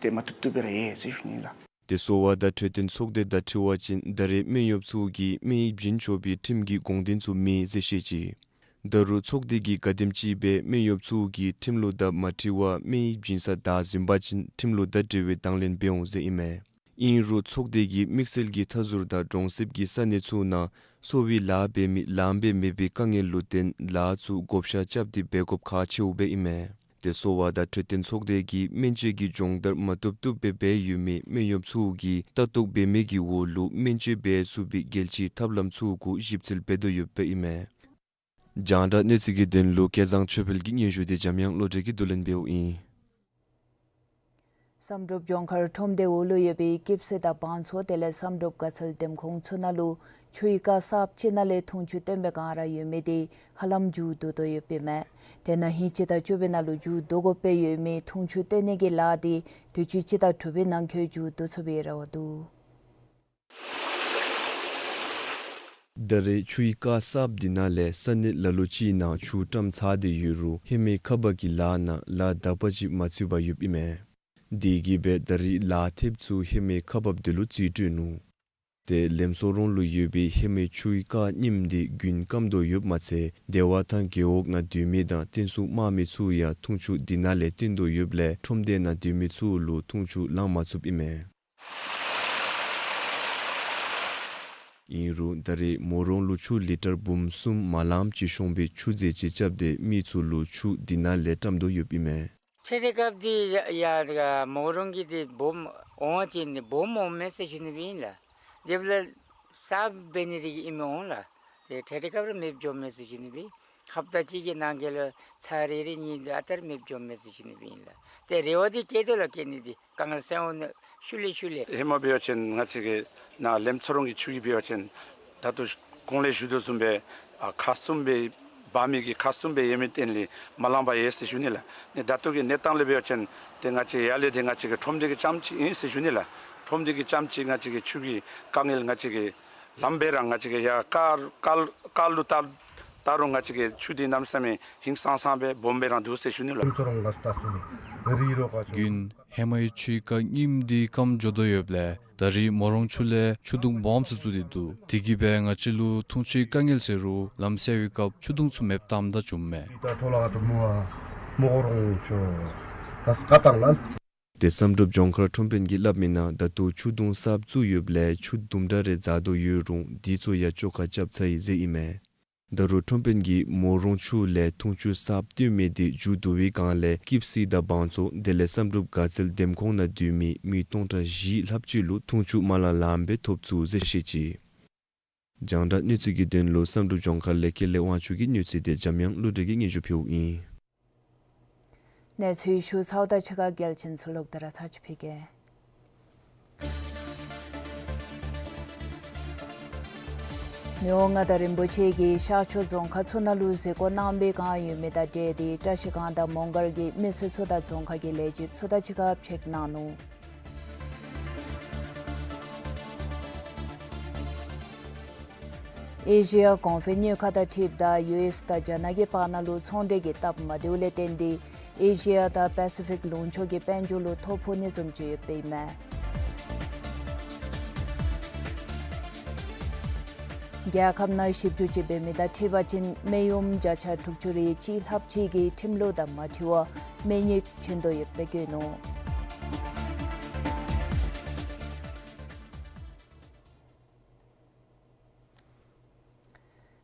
ཏེ་མ་བཏུབ་བཏུབ་སྦེ་ར་ཡོད་ཟེར་ཞུ་ནི་ལགས། ཏེ་གསོ་བ་དང་འཕྲོད་བསྟེན་ཚོགས་སྡེ་དང་འཁྲིལ་བ་ཅིན་ད་རེས་སྨན་གཡོགཔ་ཚུ་གིས་སྨན་ཡིག་བྱིན་ཆོག་པའི་ཁྲིམས་ཀྱི་དགོངས་དོན་ཚུ་མེད་ཟེར་བཤད་ཅི། ད་རུང་ཚོགས་སྡེ་གིས་ག་དེམ་ཅིག་སྦེ་སྨན་གཡོགཔ་ཚུ་གིས་ཁྲིམས་ལུགས་དང་མ་འཁྲིལ་བར་སྨན་ཡིག་བྱིན་ས་བདའ་ཟུན་པ་ཅིན་ཁྲིམས་ལུགས་དང་འབྲེལ་བའི་དང་ལེན་འབད་འོང་ཟེར་ཨིན་མས། ཨིན་རུང་ཚོགས་སྡེ་གིས་དམིགས་བསལ་གྱི་མཐའ་ཟུར་དང་གྲོང་གསེབ་ཀྱི་ས་གནས་ཚུ་ནང་གསོ་བའི་ལཱ་འབད་མི་ལངམ་སྦེ་མེད་པའི་དཀའ་ངལ་ལུ་བརྟེན་ལཱ་ཚུ་བགོ་བཤའ་རྐྱབ་སྟེ་འབད་དགོཔ་ཁག་ཆེཝ་སྦེ་ཨིན་མས། ཏེ་གསོ་བ་དང་འཕྲོད་བསྟེན་ཚོགས་སྡེ་གིས་སྨན་བཅོས་ཀྱི་སྦྱོང་བརྡར་མ་བཏུབ་བཏུབ་སྦེ་འབད་ཡོད་མི་སྨན་གཡོགཔ་ཚུ་གིས་ལྟ་རྟོག་འབད་མི་གི་འོག་ལུ་སྨན་བཅོས་འབད་ཚུགས་པའི་རྒྱལ་སྤྱིའི་ཐབས་ལམ་ཚུ་གུ་ཞིབ་འཚོལ་འབད་དོ་ཡོདཔ་ཨིན་མས། རྒྱང་བསྒྲགས་གནས་ཚུལ་གྱི་དོན་ལུ་སྐལ་བཟང་ཆོས་འཕེལ་གྱི་སྙན་ཞུ་དེ་འཇམ་དབྱངས་བློ་གྲོས་ཀྱིས་བསྡུ་ལེན་འབདཝ་ཨིན། བསམ་གྲུབ་ལྗོངས་མཁར་ཁྲོམ་སྡེའི་འོག་ལུ་ཡོད་པའི་སྐྱིབ་སི་དང་བང་མཚོ་དེ་ལས་བསམ་གྲུབ་དགའ་ཚལ་འདེམས་ཁོངས་ཚུ་ནང་ལུ་ཆུའི་རྐ་གསརཔ་ཅིག་ནང་ལས་འཐུང་ཆུ་བཏོན་པའི་སྒང་ར་ཡོད་མི་དེ་ཧ་ལམ་མཇུག་བསྡུ་དོ་ཡོདཔ་ཨིན་མས། དེ་ནང་ཧིང་སྤྱི་ཟླ་བཅུ་པའི་ནང་ལུ་མཇུག་བསྡུ་དགོ་པའི་ཡོད་མི་འཐུང་ཆུ་བཏོན་ནི་གི་ལཱ་དེ་དུས་ཅི་སྤྱི་ཟླ་དྲུག་པའི་ནང་འཁོད་མཇུག་བསྡུ་ཚུགས་པའི་རེ་བ་འདུག། ད་རེས་ཆུའི་རྐ་གསརཔ་འདི་ནང་ལས་ས་གནས་ལ་ལུ་ཅིག་ནང་ཆུ་བཀྲམ་ཚར་ཏེ་ཡོད་རུང་ཧེ་མའི་ཁག་འབག་གི་ལཱ་ནང་ལཱ་དག་པ་ཅིག་མ་ཚུད་པར་ཡོདཔ་ཨིན་མས། དེ་གིས་སྦེ་ད་རེས་ལཱ་ཐེབས་ཚུ་ཧེ་མའི་ཁག་འབགཔ་དེ་ལུ་རྩིས་སྤྲོད་ནུག། ཏེ་ལེམ་སོ་རོང་ལུ་ཡོད་པའི་ཧེ་མའི་ཆུའི་རྐ་རྙིངམ་དེ་རྒྱུན་སྐམ་དོ་ཡོདཔ་མ་ཚད་སྡེ་བ་དང་རྒེད་འོག་ནང་སྡོད་མི་དང་རྟེན་གསུམ་དམག་མི་ཚུ་ཡང་འཐུང་ཆུ་འདི་ནང་ལས་བཏོན་དོ་ཡོདཔ་ལས་ཁྲོམ་སྡེ་ནང་སྡོད་མི་ཚུ་ལུ་འཐུང་ཆུ་ལང་མ་ཚུགསཔ་ཨིན་མས། ཨིན་རུང་ད་རེས་མོ་རོང་ལུ་ཆུ་ལི་ཊར་འབུམ་གསུམ་མ་ལངམ་ཅིག་ཤོང་པའི་ཆུ་རྫས་ཅིག་རྐྱབ་སྟེ་མི་ཚུ་ལུ་ཆུ་འདི་ནང་ལས་བཀྲམ་དོ་ཡོདཔ་ཨིན་མས། ཁྲལ་རྒྱག་འདི་ཡ་ཡ་མོ་རོང་གི་འདི་སྦོམ་འོང་བ་ཅིན་ནི་སྦོམ་འོང་མས་ཟེར་ཞུ་ནི་སྦེ་ཨིན་ལགས། དེ་འབདཝ་ལས་གསརཔ་འབད་ནི་དེ་གིས་ཨིནམ་འོང་ལགས། ཏེ་ཁྲལ་རྒྱག་ར་མེདཔ་འགྱོཝ་མས་ཟེར་ཞུ་ནི་སྦེ། ཧབ་ཏ་གཅིག་གི་ནང་འཁོད་ལུ་ཚར་རེ་རེ་གཉིས་འདི་ཨ་རྟག་ར་མེདཔ་འགྱོཝ་མས་ཟེར་ཞུ་ནི་སྦེ་ཨིན་ལགས། ཏེ་རེ་བ་འདི་བསྐྱེད་དོ་ལགས། བསྐྱེད་ནི་འདི་དཀའ་ངལ་སེལ་འོང་ནི་ཤུལ་ལས་ཤུལ་ལས། ཧེ་མ་འབད་བ་ཅིན་ང་བཅས་ཀྱི་ནཱ་ལེམ་ཚོ་རོང་གི་ཆུ་གིས་འབད་བ་ཅིན་ད་ལྟོ་གོང་ལས་ཞུ་དོ་བཟུམ་སྦེ་ཨ་ཁག་གསུམ་སྦེ་འབག་མི་གིས་ཁག་གསུམ་སྦེ་ཡོད་མི་བརྟེན་ལས་མ་ལངམ་ཡོད་ཟེར་ཞུ་ནི་ལགས། ནི་ད་ལྟོ་གི་གནས་སྟངས་ལས་འབད་བ་ཅིན་ཏེ་ང་བཅས་ཡར་ལས་ཏེ་ང་བཅས་ཀྱི་ཁྲོམ་སྡེ་གི་རྐྱངམ་ཅིག་ཨིན་ཟེར་ཞུ་ནི་ལགས། ཁྲོམ་སྡེ་གི་རྐྱངམ་ཅིག་ང་བཅས་ཀྱི་ཆུ་གི་དཀའ་ངལ་ང་བཅས་ཀྱིས་ལངམ་སྦེ་ར་ང་བཅས་ཀྱིས་ཡར་རྐ་རྐ་རྐ་ལུ་བལྟ་བལྟ་རུང་ང་བཅས་ཀྱི་ཆུ་འདི་གནམ་མེད་ས་མེད་ཧིང་སངས་སངས་སྦེ་སྦོམ་སྦེ་ར་འདུག་ཟེར་ཞུ་ནི་ལགས། རྒྱུན་ཧེ་མའི་ཆུའི་རྐ་རྙིངམ་འདི་སྐམ་འགྱོ་དོ་ཡོདཔ་ལས་ད་རེས་མོ་རོང་ཆུ་ལས་ཆུ་དུང་སྦོམ་ཚུ་བཙུགས་ཏེ་འདུག། དེ་གིས་སྦེ་ང་བཅས་ལུ་འཐུང་ཆུའི་དཀའ་ངལ་སེལ་རུང་ལམ་སེལ་བའི་སྐབས་ཆུ་དུང་ཚུ་མེདཔ་བཏངམ་ད་བྱུངམ་མས། ཏེ་བསམ་གྲུབ་ལྗོངས་མཁར་ཁྲོམ་དཔོན་གྱིས་སླབ་མིའི་ནང་ད་ལྟོ་ཆུ་དུང་གསརཔ་བཙུགས་ཡོདཔ་ལས་ཆུ་དུམ་གྲ་རེ་འཛག་དོ་ཡོད་རུང་དེ་ཚུ་ཡང་བཅོ་ཁ་རྐྱབ་ཚར་ཡི་ཟེར་ཨིན་མས། ད་རུང་ཁྲོམ་དཔོན་གྱིས་མོ་རོང་ཆུ་ལས་འཐུང་ཆུ་གསརཔ་བཏོན་མི་དེ་མཇུག་བསྡུ་བའི་སྒང་ལས་སྐྱིབ་སི་དང་བང་མཚོ་དེ་ལས་བསམ་གྲུབ་དགའ་ཚལ་འདེམས་ཁོངས་ནང་སྡོད་མི་མི་སྟོང་ཕྲག་བཞི་ལྷགཔ་ཅིག་ལུ་འཐུང་ཆུ་མ་ལང་ལངམ་སྦེ་ཐོབ་ཚུགས་ཟེར་བཤད་ཅི། རྒྱང་བསྒྲགས་གནས་ཚུལ་གྱི་དོན་ལུ་བསམ་གྲུབ་ལྗོངས་མཁར་ལས་ཀེ་ལེ་དབང་ཕྱུག་གི་གནས་ཚུལ་དེ་འཇམ་དབྱངས་བློ་གྲོས་ཀྱིས་སྙན་ཞུ་ཕུལཝ་ཨིན། གནས་ཚུལ་ཞུ་ཚརཝ་དང་གཅིག་ཁར་རྒྱལ་ཆེན་ཚུ་ལོག་སྟེ་ར་ཚར་ཅིག་ཕུལ་གེ། མི་དབང་མངའ་བདག་རིན་པོ་ཆེ་གིས་ཤར་ཕྱོགས་རྫོང་ཁག་ཚུ་ནང་ལུ་གཟིགས་སྐོར་གནང་བའི་བསྒང་ཡོད་མི་དང་འབྲེལ་ཏེ་བཀྲ་ཤིས་སྒང་དང་མོང་སྒར་གྱི་མི་སེར་ཚུ་དང་རྫོང་ཁག་གི་ལས་བྱེདཔ་ཚུ་དང་གཅིག་ཁར་ཕྱད་གནང་ནུག། ཨེ་ཤི་ཡ་གོང་འཕེལ་གནས་ཁང་དང་འཁྲིལཝ་ད་ཡུ་ཨེསི་དང་རྒྱ་ནག་གི་བར་ན་ལུ་ཚོང་འབྲེལ་གྱི་སྟབས་མ་བདེཝ་ལས་བརྟེན་ཏེ་ཨེ་ཤི་ཡ་དང་པ་སི་ཕིག་ལུང་ཕྱོགས་ཀྱི་དཔལ་འབྱོར་ལུ་ཐོ་ཕོག་ནི་བཟུམ་ཅིག་ཡོདཔ་ཨིན་མས། རྒྱལ་ཁབ་ནང་ཞིབ་འཇུག་ཅིག་འབད་མི་དང་འཁྲིལ་བ་ཅིན་སྨན་གཡོགམ་བརྒྱ་ཆ་དྲུག་ཅུ་རེ་གཅིག་ལྷགཔ་ཅིག་གིས་ཁྲིམས་ལུགས་དང་མ་འཁྲིལ་བར་སྨན་ཉོ་བྱིན་དོ་ཡོདཔ་སྦེ་བཀོད་ནུག།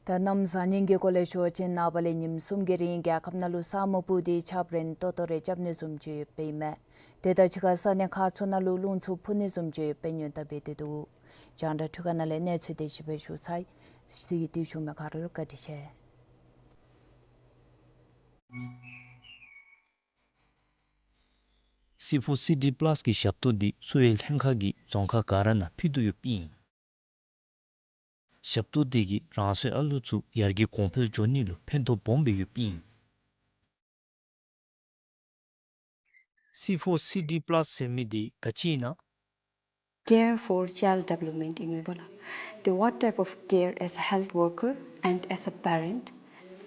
ད་གནམ་བཟང་ངན་གྱི་སྐོར་ལས་ཞུ་བ་ཅིན་ནངས་པ་ལས་ཉིནམ་གསུམ་གྱི་རིང་རྒྱལ་ཁབ་ནང་ལུ་ས་སྨུག་སྤུབས་ཏེ་ཆརཔ་རན་ཏོག་ཏོ་རེ་རྐྱབ་ནི་བཟུམ་ཅིག་ཡོདཔ་ཨིན་མས། དེ་དང་གཅིག་ཁར་ས་གནས་ཁག་ཚུ་ནང་ལུ་རླུང་འཚུབ་འཕུ་ནི་བཟུམ་ཅིག་ཡོདཔ་སྦེ་སྔོན་བརྡ་འབད་དེ་འདུག། རྒྱང་བསྒྲགས་འཕྲུལ་ཁང་ནང་ལས་གནས་ཚུལ་དེ་ཅིག་སྦེ་ཞུ་ཚར་ཡི། གཟིགས་ཏེ་བཞུགས་མི་ག་ར་ལུ་བཀའ་དྲིན་ཆེ། སི་ཕོར་སི་ཌི་པ་ལཱས་ཀྱི་ཞབས་ཏོག་འདི་གསོ་བའི་ལྷན་ཁག་གིས་རྫོང་ཁག་ག་ར་ནང་ཕུལ་དོ་ཡོདཔ་ཨིན། ཞབས་ཏོག་འདི་གིས་རང་སོའི་ཨ་ལུ་ཚུ་ཡར་རྒྱས་གོང་འཕེལ་འགྱོ་ནི་ལུ་ཕན་ཐོགས་སྦོམ་སྦེ་ཡོདཔ་ཨིན། སི་ཕོར་སི་ཌི་པ་ལཱས་ཟེར་མི་འདི་ག་ཅི་ཨིན་ན། Care for child development ཨིན་མས་པ་ལགས། The what type of care as a health worker and as a parent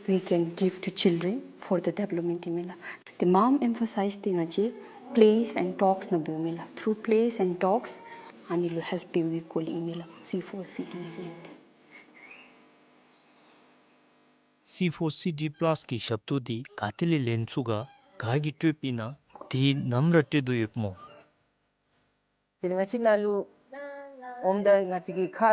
we can give to children for the development ཨིན་མས་ལགས། The མངམ་ཨེམ་ཕ་སའིཛ་འདི་ང་བཅས་plays and talks ནང་འབདཝ་མས་ལགས། Through plays and talks ཨ་ནི་ལུ་ཧེལཔ་འབདཝ་གི་སྐོར་ལས་ཨིན་མས་ལགས། སི་ཕོར་སི་ཌི་ཟེར་མི་འདི། སི་ཕོར་སི་ཌི་པ་ལཱས་ཀྱི་ཞབས་ཏོག་འདི་ག་ཏེ་ལས་ལེན་ཚུགས་ག་ག་གིས་སྤྲོདཔ་ཨིན་ན། དེ་ནམ་ར་སྤྲོད་དོ་ཡོདཔ་སྨོ། དེ་ལས་ང་བཅས་ནཱ་ལུ་འོངམ་ད་ང་བཅས་ཀྱིས་ཁ་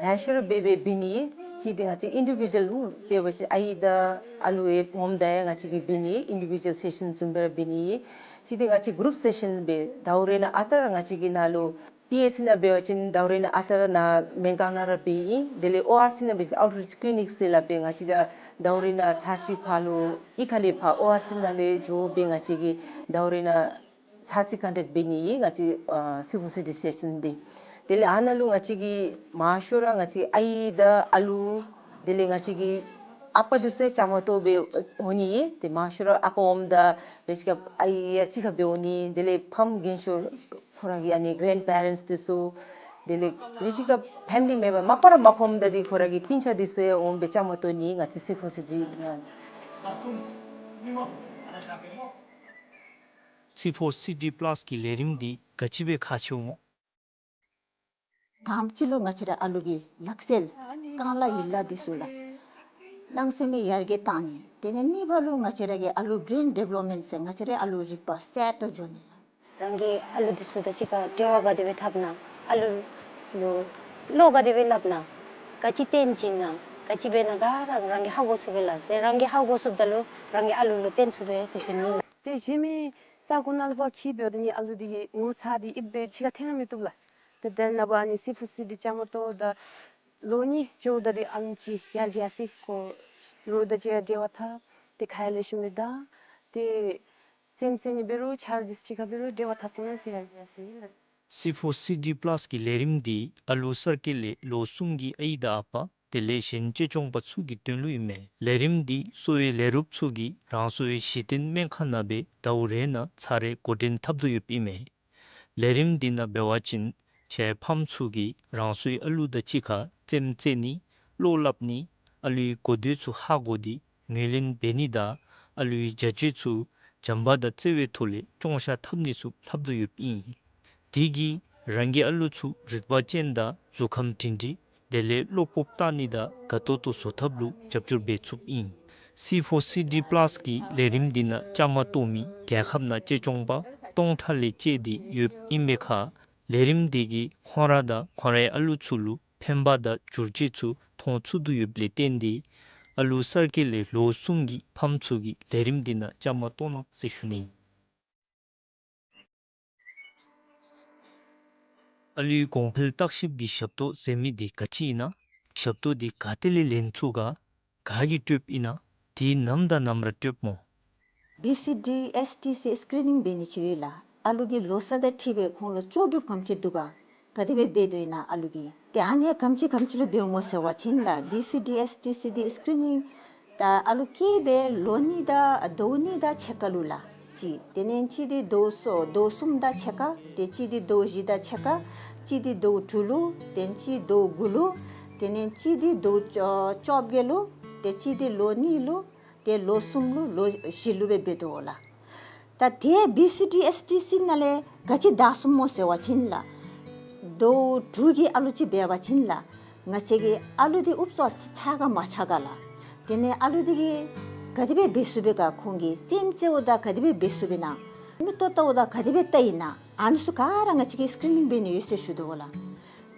ལེགས་ཤོམ་སྦེ་སྦེ་འབད་ནི། གཅིག་འདི་ང་བཅས་ཨིན་ཌི་བི་ཇུ་ཨལ་འབད་བ་ཅིན་ཨའི་དང་ཨ་ལུ་ཡང་ཨོམ་དང་ཡང་ང་བཅས་ཀྱིས་འབད་ནི་ཨིན་ཌི་བི་ཇུ་ཨལ་སེ་ཤཱན་བཟུམ་སྦེ་ར་འབད་ནི། གཅིག་འདི་ང་བཅས་གུ་རུབ་སེ་ཤཱན་སྦེ་ཟླཝ་རེ་ནང་ཨ་རྟག་ར་ང་བཅས་ཀྱིས་ནཱ་ལུ་པི་ཨེཆ་སི་ནང་འབད་བ་ཅིན་ཟླཝ་རེ་ནང་ཨ་རྟག་ར་ནཱ་མེན་ཀོང་ནང་ར་འབད་ཡི། དེ་ལས་ཨོ་ཨར་སི་ནང་འབད་བ་ཅིན་ཨའུཊ་རིཆ་ཀི་ལི་ནིཀ་ཟེར་སླབ་སྦེ་ང་བཅས་ར་ཟླཝ་རེ་ནང་ཚར་གཅིག་ཕར་ལུ་གཡུས་ཁ་ལས་ཕར་ཨོ་ཨར་སི་ནང་ལས་འགྱོ་སྦེ་ང་བཅས་ཀྱིས་ཟླཝ་རེ་ནང་ཚར་གཅིག་ཀོན་ཊེཀཊ་འབད་ནི་ཨིན། ང་བཅས་ཨ་སི་ཕོར་སི་ཌི་སེ་ཤཱན་འདི། དེ་ལས་ཨ་ནཱ་ལུ་ང་བཅས་ཀྱིས་མང་ཤོས་ར་ང་བཅས་ཨའི་དང་ཨ་ལུ་དེ་ལས་ང་བཅས་ཀྱི་ཨ་པ་འདི་ཚུ་ཡང་བཅའ་མར་གཏོགས་སྦེ་འོང་ནི་ཨིན། ཏེ་མང་ཤོས་ར་ཨ་པ་ཨོམ་དང་འབད་ཞིནམ་ཨའི་ཡང་གཅིག་ཁར་སྦེ་འོང་ནི། དེ་ལས་ཕམ་རྒན་ཤོས་ཁོང་ར་གི་ཨ་ནི་གྲེནཌ་པེ་རེནཊསི་འདི་ཚུ་དེ་ལས་འབད་ཞིནམ་ཕེ་མི་ལི་མེམ་བར་མ་པ་ར་མ་ཕམ་དང་འདི་ཁོང་ར་གི་སྤུན་ཆ་འདི་ཚུ་ཡང་འོང་སྦེ་བཅའ་མར་གཏོགས་ནི་ང་བཅས་སི་ཕོར་སི་ཌི་ནང་། སི་ཕོར་སི་ཌི་པ་ལཱསི་གི་ལས་རིམ་འདི་ག་ཅི་སྦེ་ཁག་ཆེཝ་སྨོ། དང་པ་ཅིག་ལུ་ང་བཅས་ར་ཨ་ལུ་གི་ལག་རྩལ་རྐང་ལག་ཡིག་ལགས་འདི་ཚུ་ལགས་གནམ་མེད་ས་མེད་ཡར་རྒྱས་བཏང་ནི། དེ་ལས་གཉིས་པ་ལུ་ང་བཅས་ར་གི་ཨ་ལུ་བྲེན་ཌི་བེ་ལོབ་མེནཊ་ཟེར་ང་བཅས་ར་ཨ་ལུ་རིག་པ་གསར་དུ་འགྱོ་ནི། རང་གི་ཨ་ལུ་འདི་ཚུ་དང་གཅིག་ཁར་འབྲེལ་བ་ག་དེ་སྦེ་འཐབ་ན། ཨ་ལུ་ལུ་བློ་ག་དེ་སྦེ་སླབ་ན། ག་ཅི་སྟོན་བྱིན་ན། ག་ཅི་འབད་ན་ག་ར་རང་གིས་ཧ་གོ་ཚུགས་པས་ལགས། དེ་རང་གིས་ཧ་གོ་ཚུགསཔ་ད་ལུ་རང་གི་ཨ་ལུ་ལུ་སྟོན་ཚུགས་པས་ཟེར་ཞུ་ནི། ཏེ་གཞན་མི་ས་གོ་ནང་ལུ་ཕར་འཁྱིད་འབདཝ་ད་ནི་ཨ་ལུ་འདི་གི་ངོ་ཚ་འདི་ཨིབ་སྦེ་ཕྱི་ཁར་འཐོན་ར་མི་བཏུབ་ལགས། ཏེ་དེ་ནང་པ་ཨ་ནི་སི་ཕོར་སི་ཌི་བཅའ་མར་གཏོགས་ད་ལོ་གཉིས་འགྱོཝ་ད་འདི་ཨ་ནེམ་ཅིག་ཡར་རྒྱས་སོ་ཡི། ཁོ་རོགས་དང་གཅིག་ཁར་འབྲེལ་བ་འཐབ་སྟེ་ཁ་ཡ་ལེགས་ཤོམ་སྦེ་བདའ། ཏེ་རྩེདམོ་རྩེ་ནི་འབད་རུང་ཆ་རོགས་འདི་ཚུ་གཅིག་ཁར་འབད་རུང་འབྲེལ་བ་འཐབ་ཐོན་ཟེར་ཡར་རྒྱས་སོ་ཡི་ལགས། སི་ཕོར་སི་ཌི་པ་ལཱསི་གི་ལས་རིམ་འདི་ཨ་ལུ་གསར་སྐྱེས་ལས་ལོ་གསུམ་གྱི་ཨའི་དང་ཨ་པ་དེ་ལས་གཞན་གཅེས་སྐྱོང་པ་ཚུ་གི་དོན་ལུ་ཨིན་མས། ལས་རིམ་འདི་གསོ་བའི་ལས་རོགསཔ་ཚུ་གིས་རང་སོའི་གཞི་རྟེན་སྨན་ཁང་ནང་སྦེ་ཟླཝ་རེ་ནང་ཚར་རེ་འགོ་འདྲེན་འཐབ་དོ་ཡོདཔ་ཨིན་མས། ལས་རིམ་འདི་ནང་འབད་བ་ཅིན་ཁྱེད་ཕམ་ཚུ་གིས་རང་སོའི་ཨ་ལུ་དང་གཅིག་ཁར་རྩེདམོ་རྩེ་ནི་བློ་སླབ་ནི་ཨ་ལུའི་གོ་ཐོས་ཚུ་ཧ་གོ་སྟེ་ངོས་ལེན་འབད་ནི་དང་ཨ་ལུའི་བྱ་སྤྱོད་ཚུ་བྱམས་པ་དང་བརྩེ་བའི་ཐོག་ལས་སྐྱོང་བཞག་འཐབ་ནི་ཚུ་ལྷབ་དོ་ཡོདཔ་ཨིན། དེ་གིས་རང་གི་ཨ་ལུ་ཚུ་རིག་པ་ཅན་དང་གཟུགས་ཁམས་སྒྲིང་སྒྲིང་དེ་ལས་བློ་སྤོབས་བཏང་ནི་དང་དགའ་ཏོག་ཏོ་བཟོ་ཐབས་ལུ་རྒྱབ་སྐྱོར་འབད་ཚུགསཔ་ཨིན། སི་ཕོར་སི་ཌི་པ་ལཱསི་གི་ལས་རིམ་འདི་ནང་བཅའ་མར་གཏོགས་མི་རྒྱལ་ཁབ་ནང་གཅེས་སྐྱོང་པ་སྟོང་ཕྲག་ལས་བཅད་དེ་ཡོདཔ་ཨིན་པའི་ཁར་ལས་རིམ་འདི་གིས་ཁོང་ར་དང་ཁོང་རའི་ཨ་ལུ་ཚུ་ལུ་ཕན་པ་དང་བསྒྱུར་བཅོས་ཚུ་མཐོང་ཚུགས་དོ་ཡོདཔ་ལས་བརྟེན་ཏེ་ཨ་ལུ་གསར་སྐྱེས་ལས་ལོ་གསུམ་གྱི་ཕམ་ཚུ་གིས་ལས་རིམ་འདི་ནང་བཅའ་མར་གཏོགས་གནང་ཟེར་ཞུ་ནི། ཨ་ལུའི་གོང་འཕེལ་བརྟག་ཞིབ་ཀྱི་ཞབས་ཏོག་ཟེར་མི་འདི་ག་ཅི་ཨིན་ན། ཞབས་ཏོག་འདི་ག་ཏེ་ལས་ལེན་ཚུགས་ག། ག་གིས་སྤྲོདཔ་ཨིན་ན། དེ་ནམ་དང་ནམ་ར་སྤྲོདཔ་སྨོ། བི་སི་ཌི་ཨེསི་ཊི་སི་སི་ཀི་རི་ནིང་འབད་ནི་ཅིག་ཡོད་ལགས། ཨ་ལུ་གི་ལོ་ཚད་དང་འཁྲིལ་སྦེ་ཁོང་ལུ་ལྕོགས་གྲུབ་ག་དེམ་ཅིག་འདུག་ག། ག་དེ་སྦེ་འབད་དོ་ཨིན་ན་ཨ་ལུ་གིས། ཏེ་ཨ་ནི་ག་དེམ་ཅིག་ག་དེམ་ཅིག་ལུ་འབདཝ་སྨོ་ཟེར་བ་ཅིན་ལགས་བི་སི་ཌི་ཨེསི་ཊི་སི་འདི་སི་ཀི་རི་ནིང་ད་ཨ་ལུ་སྐྱེས་པའི་ལོ་གཉིས་དང་ཟླཝ་གཉིས་དང་ཕྱེད་ཀ་ལུ་ལགས་གཅིག། དེ་ལས་གཅིག་འདི་ཟླཝ་གསུམ་ཟླཝ་གསུམ་དང་ཕྱེད་ཀ། ཏེ་གཅིག་འདི་ཟླཝ་བཞི་དང་ཕྱེད་ཀ། གཅིག་འདི་ཟླཝ་དྲུག་ལུ། ཏེ་གཅིག་ཟླཝ་དགུ་ལུ། དེ་ལས་གཅིག་འདི་ཟླཝ་བཅོ་བཅོ་བརྒྱད་ལུ། ཏེ་གཅིག་འདི་ལོ་གཉིས་ལུ། ཏེ་ལོ་གསུམ་ལུ་ལོ་བཞི་ལུ་སྦེ་འབད་དོ་ལགས། ད་ཏེ་བི་སི་ཌི་ཨེསི་ཊི་སི་ནང་ལས་ག་ཅི་བདའ་ཚུགསཔ་སྨོ་ཟེར་བ་ཅིན་ལགས། ཟླཝ་དྲུག་གི་ཨ་ལུ་ཅིག་འབད་བ་ཅིན་ལགས། ང་བཅས་ཀྱིས་ཨ་ལུ་འདི་ཨུབ་ཙམ་ཆགས་ག་མ་ཆགས་ག་ལགས། དེ་ལས་ཨ་ལུ་འདི་གིས་ག་དེ་སྦེ་འབད་ཚུགས་པས་ག། ཁོང་གིས་རྩེདམོ་རྩེཝ་ད་ག་དེ་སྦེ་འབད་ཚུགས་པས་ན། མིག་ཏོ་བལྟཝ་ད་ག་དེ་སྦེ་བལྟ་ཡི་ན། ཨ་ནི་ཚུ་ག་ར་ང་བཅས་ཀྱིས་སི་ཀི་རི་ནིང་འབད་ནི་ཡོད་ཟེར་ཞུ་དོ་ལགས།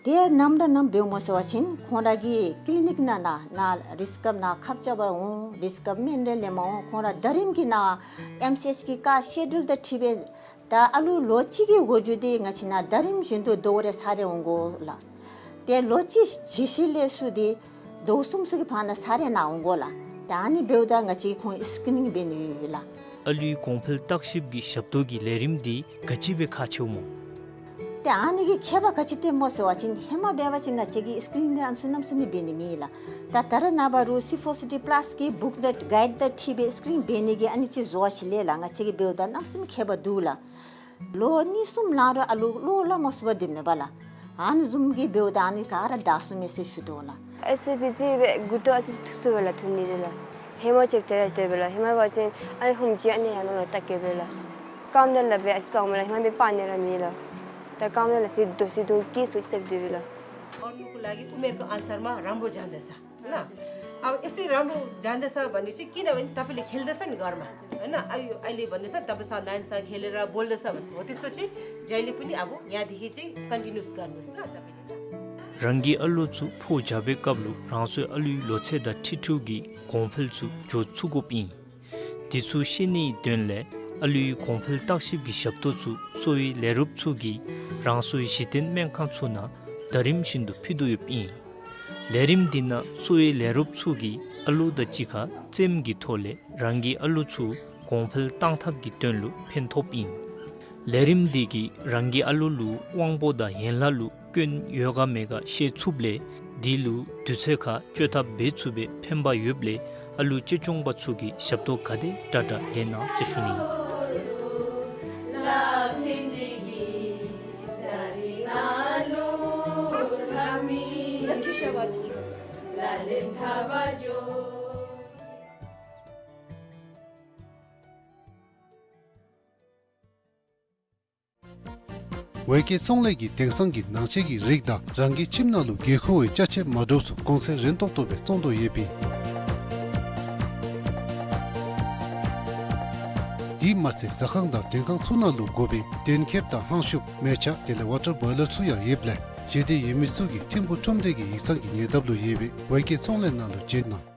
ཏེ་ནམ་ར་ནམ་འབདཝ་སྨོ་ཟེར་བ་ཅིན་ཁོང་ར་གི་ཀི་ལི་ནིཀ་ནང་ན་ན་རེས་སྐབས་ནང་ཁབ་རྐྱབ་པར་འོང་། རེས་སྐབས་སྨན་རེ་ལེནམ་འོང་། ཁོང་ར་ཟླ་རིམ་གྱི་ནང་ཨེམ་སི་ཨེཆ་གི་ཀ་སི་ཀེ་ཌུལ་དང་འཁྲིལ་སྦེ་ད་ཨ་ལུ་ལོ་གཅིག་གི་འགོ་འགྱུར་འདི་ང་བཅས་ནང་ཟླ་རིམ་བཞིན་དུ་ཟླཝ་རེ་ཚར་རེ་འོང་དགོ་ལགས། ཏེ་ལོ་གཅིག་ཇི་ཞིག་ལས་ཚུར་འདི་ཟླཝ་གསུམ་ཚུ་གི་བར་ན་ཚར་རེ་ནང་འོང་དགོ་ལགས། ད་ཨ་ནི་འབདཝ་ད་ང་བཅས་ཁོང་སི་ཀི་རི་ནིང་འབད་ནི་ཡོད་ལགས། ཨ་ལུའི་གོང་འཕེལ་བརྟག་ཞིབ་ཀྱི་ཞབས་ཏོག་གི་ལས་རིམ་འདི་ག་ཅི་སྦེ་ཁག་ཆེཝ་སྨོ། ཏེ་ཨ་ནི་གིས་ཁྱད་པར་ག་ཅི་སྟོནམ་སྨོ་ཟེར་བ་ཅིན་ཧེ་མ་འབད་བ་ཅིན་ང་བཅས་ཀྱིས་སི་ཀི་རི་ནིང་འདི་ཨ་ནི་ཚུ་གནམ་མེད་ས་མེད་འབད་ནི་མེད་ལགས། ད་ད་རེས་ནངས་པ་རུང་སི་ཕོར་སི་ཌི་པ་ལཱསི་གི་བུཀ་དང་གའིཌ་དང་འཁྲིལ་སྦེ་སི་ཀི་རི་ནིང་འབད་ནི་གི་ཨ་ནི་ཅིག་བཟོ་བ་ཅིན་ལས་ལགས་ང་བཅས་ཀྱིས་འབདཝ་ད་གནམ་མེད་ས་མེད་ཁྱད་པར་འདུག་ལགས། ལོ་གཉིས་གསུམ་ལང་རུང་ཨ་ལུ་བློ་སླབ་མ་ཚུགས་པར་སྡོདཔ་མས་པ་ལགས། ཨ་ནི་བཟུམ་གྱི་འབདཝ་ད་ཨ་ནི་ག་ར་བདའ་ཚུགས་མས་ཟེར་ཞུ་དོ་ལགས། ཨེ་སི་དེ་ཅིག་སྦེ་མགུ་ཏོ་ཨ་ཙི་ཐུག་སོང་པས་ལགས། ཐུག་ནི་དེ་ལགས། ཧེ་མ་ཅིག་དེ་ར་དེ་སྦེ་ལགས། ཧེ་མ་འབད་བ་ཅིན་ཨ་ནི་ཧུམ་ཅིག་ཨ་ནི་ཡར་ནང་ལུ་བལྟ་བསྐྱལ་བས་ལགས། རྐངམ་དེ་ལགས་སྦེ་ཨ་ཙི་སྤར་མས་ལགས། ཧེ་མ་སྦེ་སྤར་ནི་ར་མེད་ལགས། ད་རྐངམ་དེ་ལགས་སྦེ་རྡོ་སི་དོང་ཀི་སུ་ཅིག་སྦེ་དེ་སྦེ་ལགས། और उनको लागि उमेरको अनुसारमा राम्रो जाँदैछ। होइन? अब यसै राम्रो जाँदैछ भनेपछि किनभने तपाईँले खेल्दैछ नि घरमा, होइन? अब यो अहिले भन्दैछ, तपाईँसँग नानीसँग खेलेर बोल्दैछ भने हो, त्यस्तो चाहिँ जहिले पनि अब यहाँदेखि चाहिँ कन्टिन्युस गर्नुहोस् ल तपाईँले ल। རང་གི་ཨ་ལོ་ཚུ་ཕོ་རྒྱག་པའི་སྐབས་ལུ་རང་སོའི་ཨ་ལོའི་ལོ་ཚད་དང་འཁྲིལ་འཁྲིལཝ་གི་གོང་འཕེལ་ཚུ་འགྱོ་ཚུགས་དགོཔ་ཨིན། དེ་ཚུ་ཤེས་ནིའི་དོན་ལས་ཨ་ལོའི་གོང་འཕེལ་བརྟག་ཞིབ་ཀྱི་ཞབས་ཏོག་ཚུ་གསོ་བའི་ལས་རོགསཔ་ཚུ་གིས་རང་སོའི་གཞི་རྟེན་སྨན་ཁང་ཚུ་ནང་ཟླ་རིམ་བཞིན་དུ་ཕུལ་དོ་ཡོདཔ་ཨིན། ལས་རིམ་འདི་ནང་གསོ་བའི་ལས་རོགསཔ་ཚུ་གིས་ཨ་ལོ་དང་གཅིག་ཁར་རྩེདམོ་གི་ཐོག་ལས་རང་གི་ཨ་ལོ་ཚུ་གོང་འཕེལ་གཏང་ཐབས་ཀྱི་དོན་ལུ་ཕན་ཐོགསཔ་ཨིན། ལས་རིམ་འདི་གིས་རང་གི་ཨ་ལོ་ལུ་དབང་པོ་དང་ཡན་ལག་ལུ་སྐྱོན་ཡོད་ག་མེད་ག་ཤེས་ཚུགསཔ་ལས་དེ་ལུ་དུས་ཚོད་ཁར་བཅོས་ཐབས་འབད་ཚུགས་པའི་ཕན་པ་ཡོདཔ་ལས་ཨ་ལོ་གཅེས་སྐྱོང་པ་ཚུ་གིས་ཞབས་ཏོག་ག་དེ་དྲག་དྲག་ལེན་གནང་ཟེར་ཞུ་ནི། ཝེ་ཀེ་ཚོང་ལས་ཀྱིས་དེང་སང་གི་ནང་ཆས་ཀྱི་རིགས་དང་རང་གི་ཁྱིམ་ནང་ལུ་དགོས་མཁོ་བའི་ཅ་ཆས་མ་འདྲཝ་ཚུ་གོང་ཚད་རན་ཏོག་ཏོ་སྦེ་བཙོང་དོ་ཡོདཔ་ཨིན། དེ་མ་ཚད་ཟ་ཁང་དང་མགྲོན་ཁང་ཚུ་ནང་ལུ་དགོ་པའི་གདན་ཁེབས་དང་ཧང་ཤུབས་མེ་ཆ་དེ་ལས་ཝ་ཊར་བོའི་ལར་ཚུ་ཡང་ཡོདཔ་ལས་གཞི་རྟེན་ཡོད་མི་ཚུ་གིས་ཐིམ་ཕུག་ཁྲོམ་སྡེ་གི་ཡིག་ཚང་གི་ཉེ་འདབས་ལུ་ཡོད་པའི་ཝེ་ཀེ་ཚོང་ལས་ནང་ལུ་བྱོན་གནང་།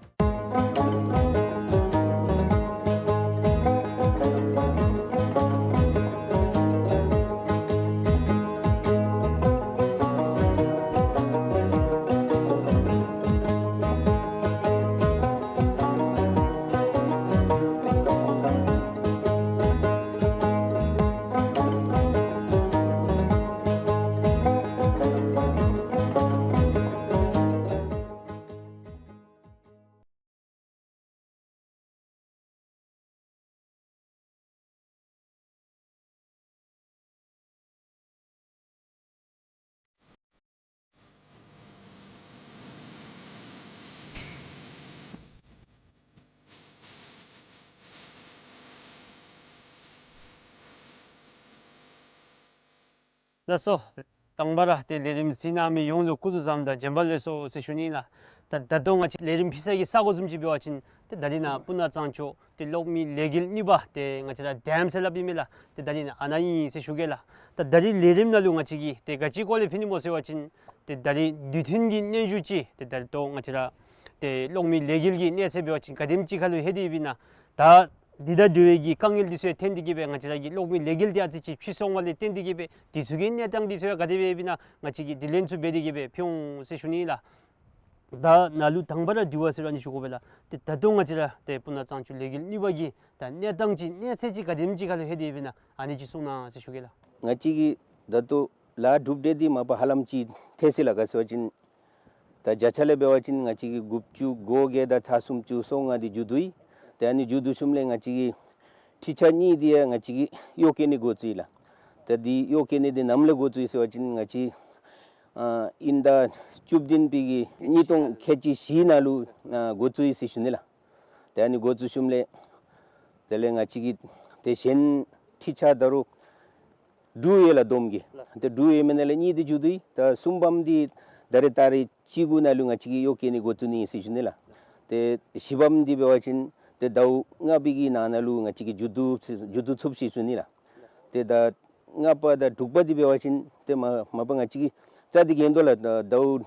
ལགས་སོ། དང་པ་ར་ཏེ་ལས་རིམ་གཟིགས་གནང་མི་ཡོངས་ལུ་སྐུ་གཟུགས་བཟང་དང་བྱོན་པ་ལེགས་སོ་ཟེར་ཞུ་ནི་ལགས། ད་ད་ལྟོ་ང་བཅས་ལས་རིམ་ཕུལ་ས་གི་ས་གོ་བཟུམ་ཅིག་འབད་བ་ཅིན་ཏེ་ད་རིས་ནཱ་སྤུ་ན་གཙང་ཕྱོགས་ཏེ་གློག་མེའི་ལས་འགུལ་གཉིས་པ་ཏེ་ང་བཅས་ར་ཌེམ་ཟེར་སླབ་ཨིན་མས་ལགས། ཏེ་ད་རིས་ནཱ་ཨ་ནཱ་ཨིན་ཟེར་ཞུ་གེ་ལགས། ད་ད་རིས་ལས་རིམ་ནང་ལུ་ང་བཅས་ཀྱིས་ཏེ་ག་ཅི་སྐོར་ལས་ཕུལ་ནི་སྨོ་ཟེར་བ་ཅིན་ཏེ་ད་རིས་དུས་མཐུན་གྱི་སྙན་ཞུ་ཅིག་ཏེ་ད་ལྟོ་ང་བཅས་ར་ཏེ་གློག་མེའི་ལས་འགུལ་གྱི་གནས་ཚད་འབད་བ་ཅིན་ག་དེམ་ཅིག་ཁར་ལུ་ལྷོད་དེ་ཡོདཔ་ཨིན་ན། ད་འདི་དང་འབྲེལ་བའི་གི་དཀའ་ངལ་འདི་ཚུ་ཡང་ཐོན་ཏེ་གི་སྦེ་ང་བཅས་ར་གི་གློག་མེའི་ལས་འགུལ་འདི་ཨ་ཙི་ཅིག་ཕྱི་སོང་བ་ལས་བརྟེན་ཏེ་གི་སྦེ་འདི་ཚུ་གི་གནས་སྟངས་འདི་ཚུ་ཡང་ག་དེ་སྦེ་ཡོདཔ་ཨིན་ན་ང་བཅས་ཀྱིས་དྲི་ལན་ཚུ་འབད་དེ་གི་སྦེ་ཕུལ་འོང་ཟེར་ཞུ་ནི་ལགས། ད་ནཱ་ལུ་དང་པ་ར་དྲི་བ་ཟེར་རུང་ཨ་ནི་ཞུ་དགོ་པས་ལགས། ཏེ་ད་ལྟོ་ང་བཅས་ར་ཏེ་སྤུ་ན་གཙང་ཕྱོགས་ལས་འགུལ་གཉིས་པ་གི་ད་གནས་སྟངས་ཅིག་གནས་ཚད་ཅིག་ག་དེམ་ཅིག་ཁར་ལུ་ལྷོད་དེ་ཡོདཔ་ཨིན་ན་ཨ་ནི་ཅིག་གསུང་གནང་ཟེར་ཞུ་གེ་ལགས། ང་བཅས་ཀྱིས་ད་ལྟོ་ལཱ་གྲུབ་འབྲས་འདི་མ་པ་ཧ་ལམ་ཅིག་ཐལ་སོ་ཡི་ལགས། ག་ཅི་ཟེར་བ་ཅིན་ད་བརྒྱ་ཆ་ལས་འབད་བ་ཅིན་ང་བཅས་ཀྱིས་དགུ་བཅུ་གོ་བརྒྱད་དང་ཚག་སུམ་ཅུ་སོ་ལྔ་འདི་མཇུག་བསྡུ་ཡི། ཏེ་ཨ་ནི་མཇུག་བསྡུ་ཞིནམ་ལས་ང་བཅས་ཀྱི་འཕྲུལ་ཆས་གཉིས་འདི་ཡང་ང་བཅས་ཀྱིས་གཡོག་བཀོལ་ནི་འགོ་བཙུགས་ཡི་ལགས། ཏེ་འདི་གཡོག་བཀོལ་ནི་འདི་ནམ་ལས་འགོ་བཙུགས་ཡི་ཟེར་བ་ཅིན་ང་བཅས་ཨ་དབྱིན་ཟླ་བཅུ་བདུན་པའི་གི་ཉིས་སྟོང་ཁལ་གཅིག་བཞི་ནང་ལུ་ཨ་འགོ་བཙུགས་ཡི་ཟེར་ཞུ་ནི་ལགས། ཏེ་ཨ་ནི་འགོ་བཙུགས་ཞིནམ་ལས་དེ་ལས་ང་བཅས་ཀྱིས་ཏེ་གཞན་འཕྲུལ་ཆས་ད་རུང་དྲུག་ཡོད་ལགས་བསྡོམས་ཀྱིས། ཏེ་དྲུག་ཡོད་མི་ནང་ལས་གཉིས་འདི་མཇུག་བསྡུ་ཡི། ད་གསུམ་པམ་འདི་ད་རེས་ཏ་རིག་བཅུ་དགུ་ནང་ལུ་ང་བཅས་ཀྱིས་གཡོག་བཀོལ་ནི་འགོ་བཙུགས་ནི་ཨིན་ཟེར་ཞུ་ནི་ལགས། ཏེ་བཞི་པམ་འདི་འབད་བ་ཅིན་ཏེ་ཟླཝ་ལྔ་པའི་གི་ནང་ན་ལུ་ང་བཅས་ཀྱིས་མཇུག་བསྡུ་མཇུག་བསྡུ་ཚུགསཔ་ཟེར་ཞུ་ནི་ལགས། ཏེ་ཟླཝ་ལྔ་པ་དང་དྲུག་པ་འདི་འབད་བ་ཅིན་ཏེ་མ་མ་པ་ང་བཅས་ཀྱིས་རྩ་འདི་འགེངས་དོ་ལགས། ཟླཝ་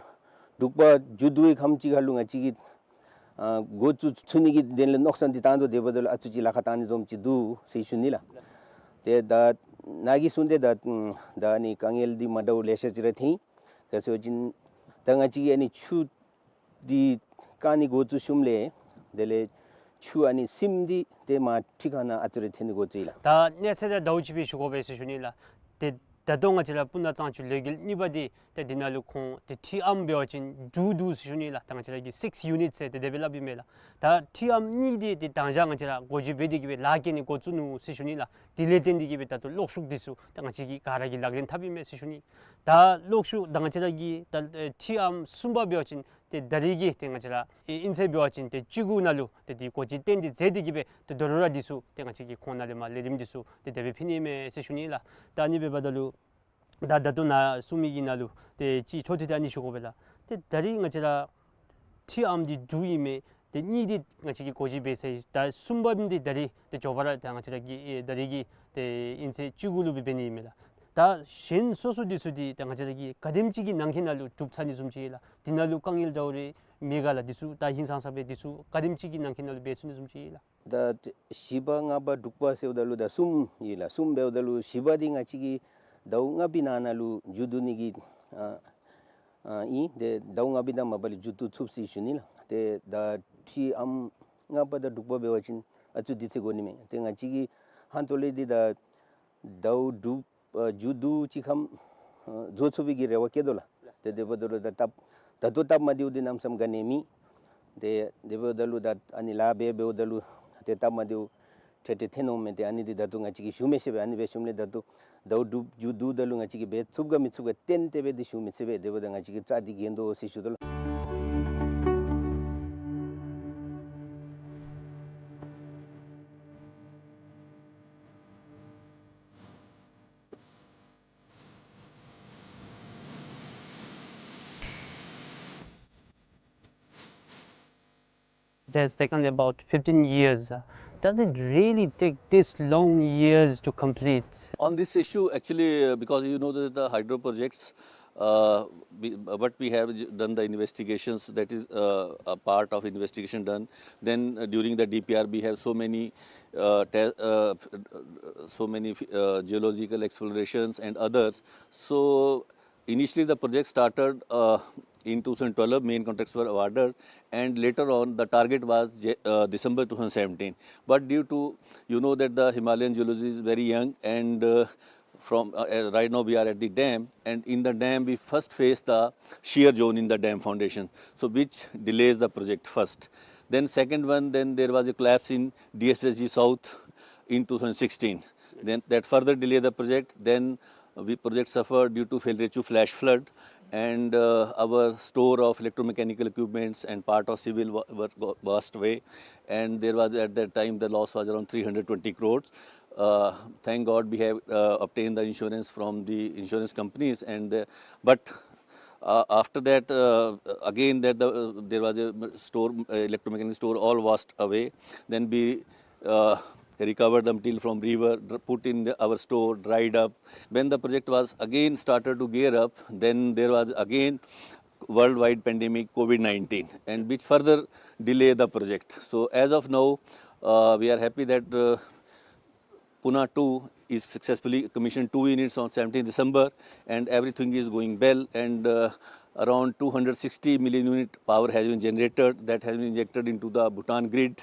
དྲུག་པ་མཇུག་བསྡུ་བའི་ཁམས་ཅིག་ཁར་ལུ་ང་བཅས་ཀྱིས་ཨ་འགོ་བཙུགས་ཚུགས་ནི་གི་དོན་ལས་མནོ་བསམ་འདི་བཏང་དོ། དེ་འབདཝ་ད་ལུ་ཨ་ཙི་ཅིག་ལཱ་ཁག་བཏང་ནི་བཟུམ་ཅིག་འདུག་ཟེར་ཞུ་ནི་ལགས། ཏེ་ད་ནཱ་གིས་གསུངས་ཏེ་ད་ད་ཨ་ནི་དཀའ་ངལ་འདི་མ་འདྲཝ་ལེ་ཤ་ཅིག་ར་ཐོན་ཡི། ག་ཅི་ཟེར་བ་ཅིན་ད་ང་བཅས་ཀྱིས་ཨ་ནི་ཆུ་འདི་བཀག་ནི་འགོ་བཙུགས་ཞིནམ་ལས་དེ་ལས་ཆུ་ཨ་ནི་སིམ་འདི་ཏེ་མར་འཕྲུལ་ཁང་ནང་ཨ་ཙི་རེ་ཐོན་ནི་འགོ་བཙུགས་ཡི་ལགས། ད་གནས་ཚད་ད་ཟླཝ་གཅིག་སྦེ་ཞུ་དགོ་པས་ཟེར་ཞུ་ནི་ལགས། ཏེ་ད་ལྟོ་ང་བཅས་ར་སྤུ་ན་གཙང་ཕྱོགས་ལས་འགུལ་གཉིས་པ་འདི་ཏེ་འདི་ནང་ལུ་ཁོང་ཏེ་འཕྲུལ་ཨམ་འབད་བ་ཅིན་དྲུག་འདུག་ཟེར་ཞུ་ནི་ལགས། ད་ང་བཅས་ར་གི་སིགསི་ཡུ་ནིཊ་ཟེར་ཏེ་དེ་སྦེ་སླབ་ཨིན་མས་ལགས། ད་འཕྲུལ་ཨམ་གཉིས་འདི་ཏེ་མདང་ཞག་ང་བཅས་ར་འགོ་འབྱེད་འབད་དེ་གི་སྦེ་ལཱ་བཀལ་ནི་འགོ་བཙུགས་ནུག་ཟེར་ཞུ་ནི་ལགས། དེ་ལས་བརྟེན་ཏེ་གི་སྦེ་ད་ལྟོ་གློག་ཤུགས་འདི་ཚུ་ད་ང་བཅས་ཀྱིས་ག་ར་གིས་ལག་ལེན་འཐབ་ཨིན་མས་ཟེར་ཞུ་ནི། ད་གློག་ཤུགས་ད་ང་བཅས་ར་གི་ད་ཨེ་འཕྲུལ་ཨམ་གསུམ་པ་འབད་བ་ཅིན་ཏེ་ད་རིས་ཀྱི་ཏེ་ང་བཅས་ར་ཨེ་དབྱིན་ཚད་འབད་བ་ཅིན་ཏེ་བཅུ་དགུ་ནང་ལུ་ཏེ་འདི་འགོ་འབྱེད་གཏན་འཁེལ་མཛད་དེ་གི་སྦེ་ཏེ་དོ་རུང་ར་འདི་ཚུ་ཏེ་ང་བཅས་ཀྱིས་ཁོང་ནང་ལས་མར་ལས་རིམ་འདི་ཚུ་ཏེ་དེ་སྦེ་ཕུལ་ནི་ཨིན་མས་ཟེར་ཞུ་ནི་ལགས། ད་ཨ་ནི་འབདཝ་ད་ལུ་ད་ད་ལྟོ་ནཱ་གསུངས་མི་གི་ནང་ལུ་ཏེ་ཅིག་འཕྲོ་མཐུད་དེ་ཨ་ནི་ཞུ་དགོ་པས་ལགས། ཏེ་ད་རིས་ང་བཅས་ར་འཕྲུལ་ཨམ་འདི་དྲུག་ཨིན་མས། ཏེ་གཉིས་འདི་ང་བཅས་ཀྱིས་འགོ་འབྱེད་འབད་ཚར་ཡི། ད་གསུམ་པ་འདི་ད་རིས་ཏེ་མགྱོགས་པ་ར་ད་ང་བཅས་ར་གི་ཨེ་ད་རིས་ཀྱི་ཏེ་དབྱིན་ཚད་བཅུ་དགུ་ལུ་སྦེ་འབད་ནི་ཨིན་མས་ལགས། ད་གཞན་སོ་སོ་འདི་ཚུ་འདི་ད་ང་བཅས་ར་གི་ག་དེམ་ཅིག་གི་ནང་འཁོད་ནང་ལུ་གྲུབ་ཚར་ནི་བཟུམ་ཅིག་ཨིན་ལགས། འདི་ནང་ལུ་དཀའ་ངལ་འདྲཝ་རེ་མེད་ག་ལགས། འདི་ཚུ་ད་ཧིང་སངས་ས་སྦེ་འདི་ཚུ་ག་དེམ་ཅིག་གི་ནང་འཁོད་ནང་ལུ་འབད་ཚུགས་ནི་བཟུམ་ཅིག་ཨིན་ལགས། ད་བཞི་པ་ལྔ་པ་དྲུག་པ་ཟེརཝ་ད་ལུ་ད་གསུམ་ཨིན་ལགས། གསུམ་འབདཝ་ད་ལུ་བཞི་པ་འདི་ང་བཅས་ཀྱིས་ཟླཝ་ལྔ་པའི་ནང་ན་ལུ་མཇུག་བསྡུ་ནི་གི་ཨ་ཨ་ཨིན། ཏེ་ཟླཝ་ལྔ་པའི་ནང་མ་པ་ལས་མཇུག་བསྡུ་ཚུགས་ཟེར་ཞུ་ནི་ལགས། ཏེ་ད་ཁྲིམས་ལྔ་པ་དང་དྲུག་པ་འབད་བ་ཅིན་ཨ་ཙི་དུས་ཚོད་འགོར་ནི་མས། ཏེ་ང་བཅས་ཀྱི་ཧན་ཏོ་ལས་འདི་ད་ཟླཝ་དྲུག་ཨ་མཇུག་བསྡུ་ཅིག་ཁར་ཨ་བཟོ་ཚུགས་པའི་གི་རེ་བ་བསྐྱེད་དོ་ལགས། ཏེ་དེ་འབདཝ་ད་ལུ་ད་སྟབས་ད་ལྟོ་སྟབས་མ་བདེཝ་འདི་གནམ་མེད་ས་མེད་ག་ནི་མེད། ཏེ་དེ་འབདཝ་ད་ལུ་ད་ཨ་ནི་ལཱ་འབད་འབདཝ་ད་ལུ་ཏེ་སྟབས་མ་བདེཝ་འཕྲལ་འཕྲལ་ཐོན་འོང་མས། ཏེ་ཨ་ནི་འདི་ད་ལྟོ་ང་བཅས་ཀྱིས་ཞུ་མི་ཤེས་པས། ཨ་ནི་སྦེ་ཞུཝ་ལས་ད་ལྟོ་ཟླཝ་དྲུག་མཇུག་བསྡུཝ་ད་ལུ་ང་བཅས་ཀྱིས་འབད་ཚུགས་ག་མི་ཚུགས་ག་གཏན་གཏན་སྦེ་འདི་ཞུ་མི་ཚུགས་པས། དེ་འབདཝ་ད་ང་བཅས་ཀྱིས་རྩ་འདི་འགེངས་དོ་ཟེར་ཞུ་དོ་ལགས། It has taken about fifteen years. Does it really take this long years to complete? On this issue, actually, uh, because you know that the hydro projects, uh, we, what we have j-, done the investigations, that is, uh, a part of investigation done. Then, uh, during the D P R, we have so many, uh, te-, uh, so many, uh, geological explorations and others. So, initially, the project started, uh, in two thousand twelve, main contracts were awarded, and later on, the target was Ja-, uh, December two thousand seventeen. But due to, you know, that the Himalayan geology is very young, and, uh, from, uh, uh, right now we are at the dam, and in the dam we first face the shear zone in the dam foundation, so which delays the project first. Then second one, then there was a collapse in D S S G South in two thousand sixteen. Then that further delay the project. Then we project suffered due to Phelrechu flash flood, and, uh, our store of electromechanical equipments and part of civil wa-, work wa-, washed away. And there was at that time the loss was around three hundred twenty crores. Uh, thank God we have, uh, obtained the insurance from the insurance companies, and, uh, but, uh, after that, uh, again that the, uh, there was a store, uh, electromechanical store all washed away. Then we, uh, recovered the material from river, dr-, put in the, our store, dried up. When the project was again started to gear up, then there was again worldwide pandemic COVID nineteen, and which further delay the project. So as of now, uh, we are happy that, uh, Puna two is successfully commissioned, two units on seventeenth December, and everything is going well, and, uh, around two hundred sixty million unit power has been generated, that has been injected into the Bhutan grid,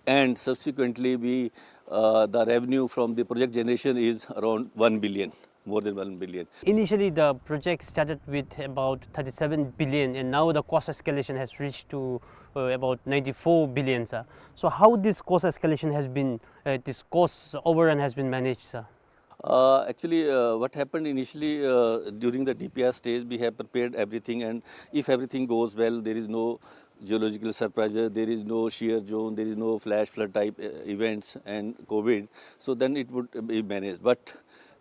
and subsequently we, uh, the revenue from the project generation is around one billion, more than one billion. Initially, the project started with about thirty-seven billion, and now the cost escalation has reached to, uh, about ninety-four billion, sir. So how this cost escalation has been, uh, this cost overrun has been managed, sir? Uh, actually, uh, what happened initially, uh, during the D P R stage, we have prepared everything, and if everything goes well, there is no geological surprises, there is no shear zone, there is no flash flood type, uh, events and COVID, so then it would be managed. But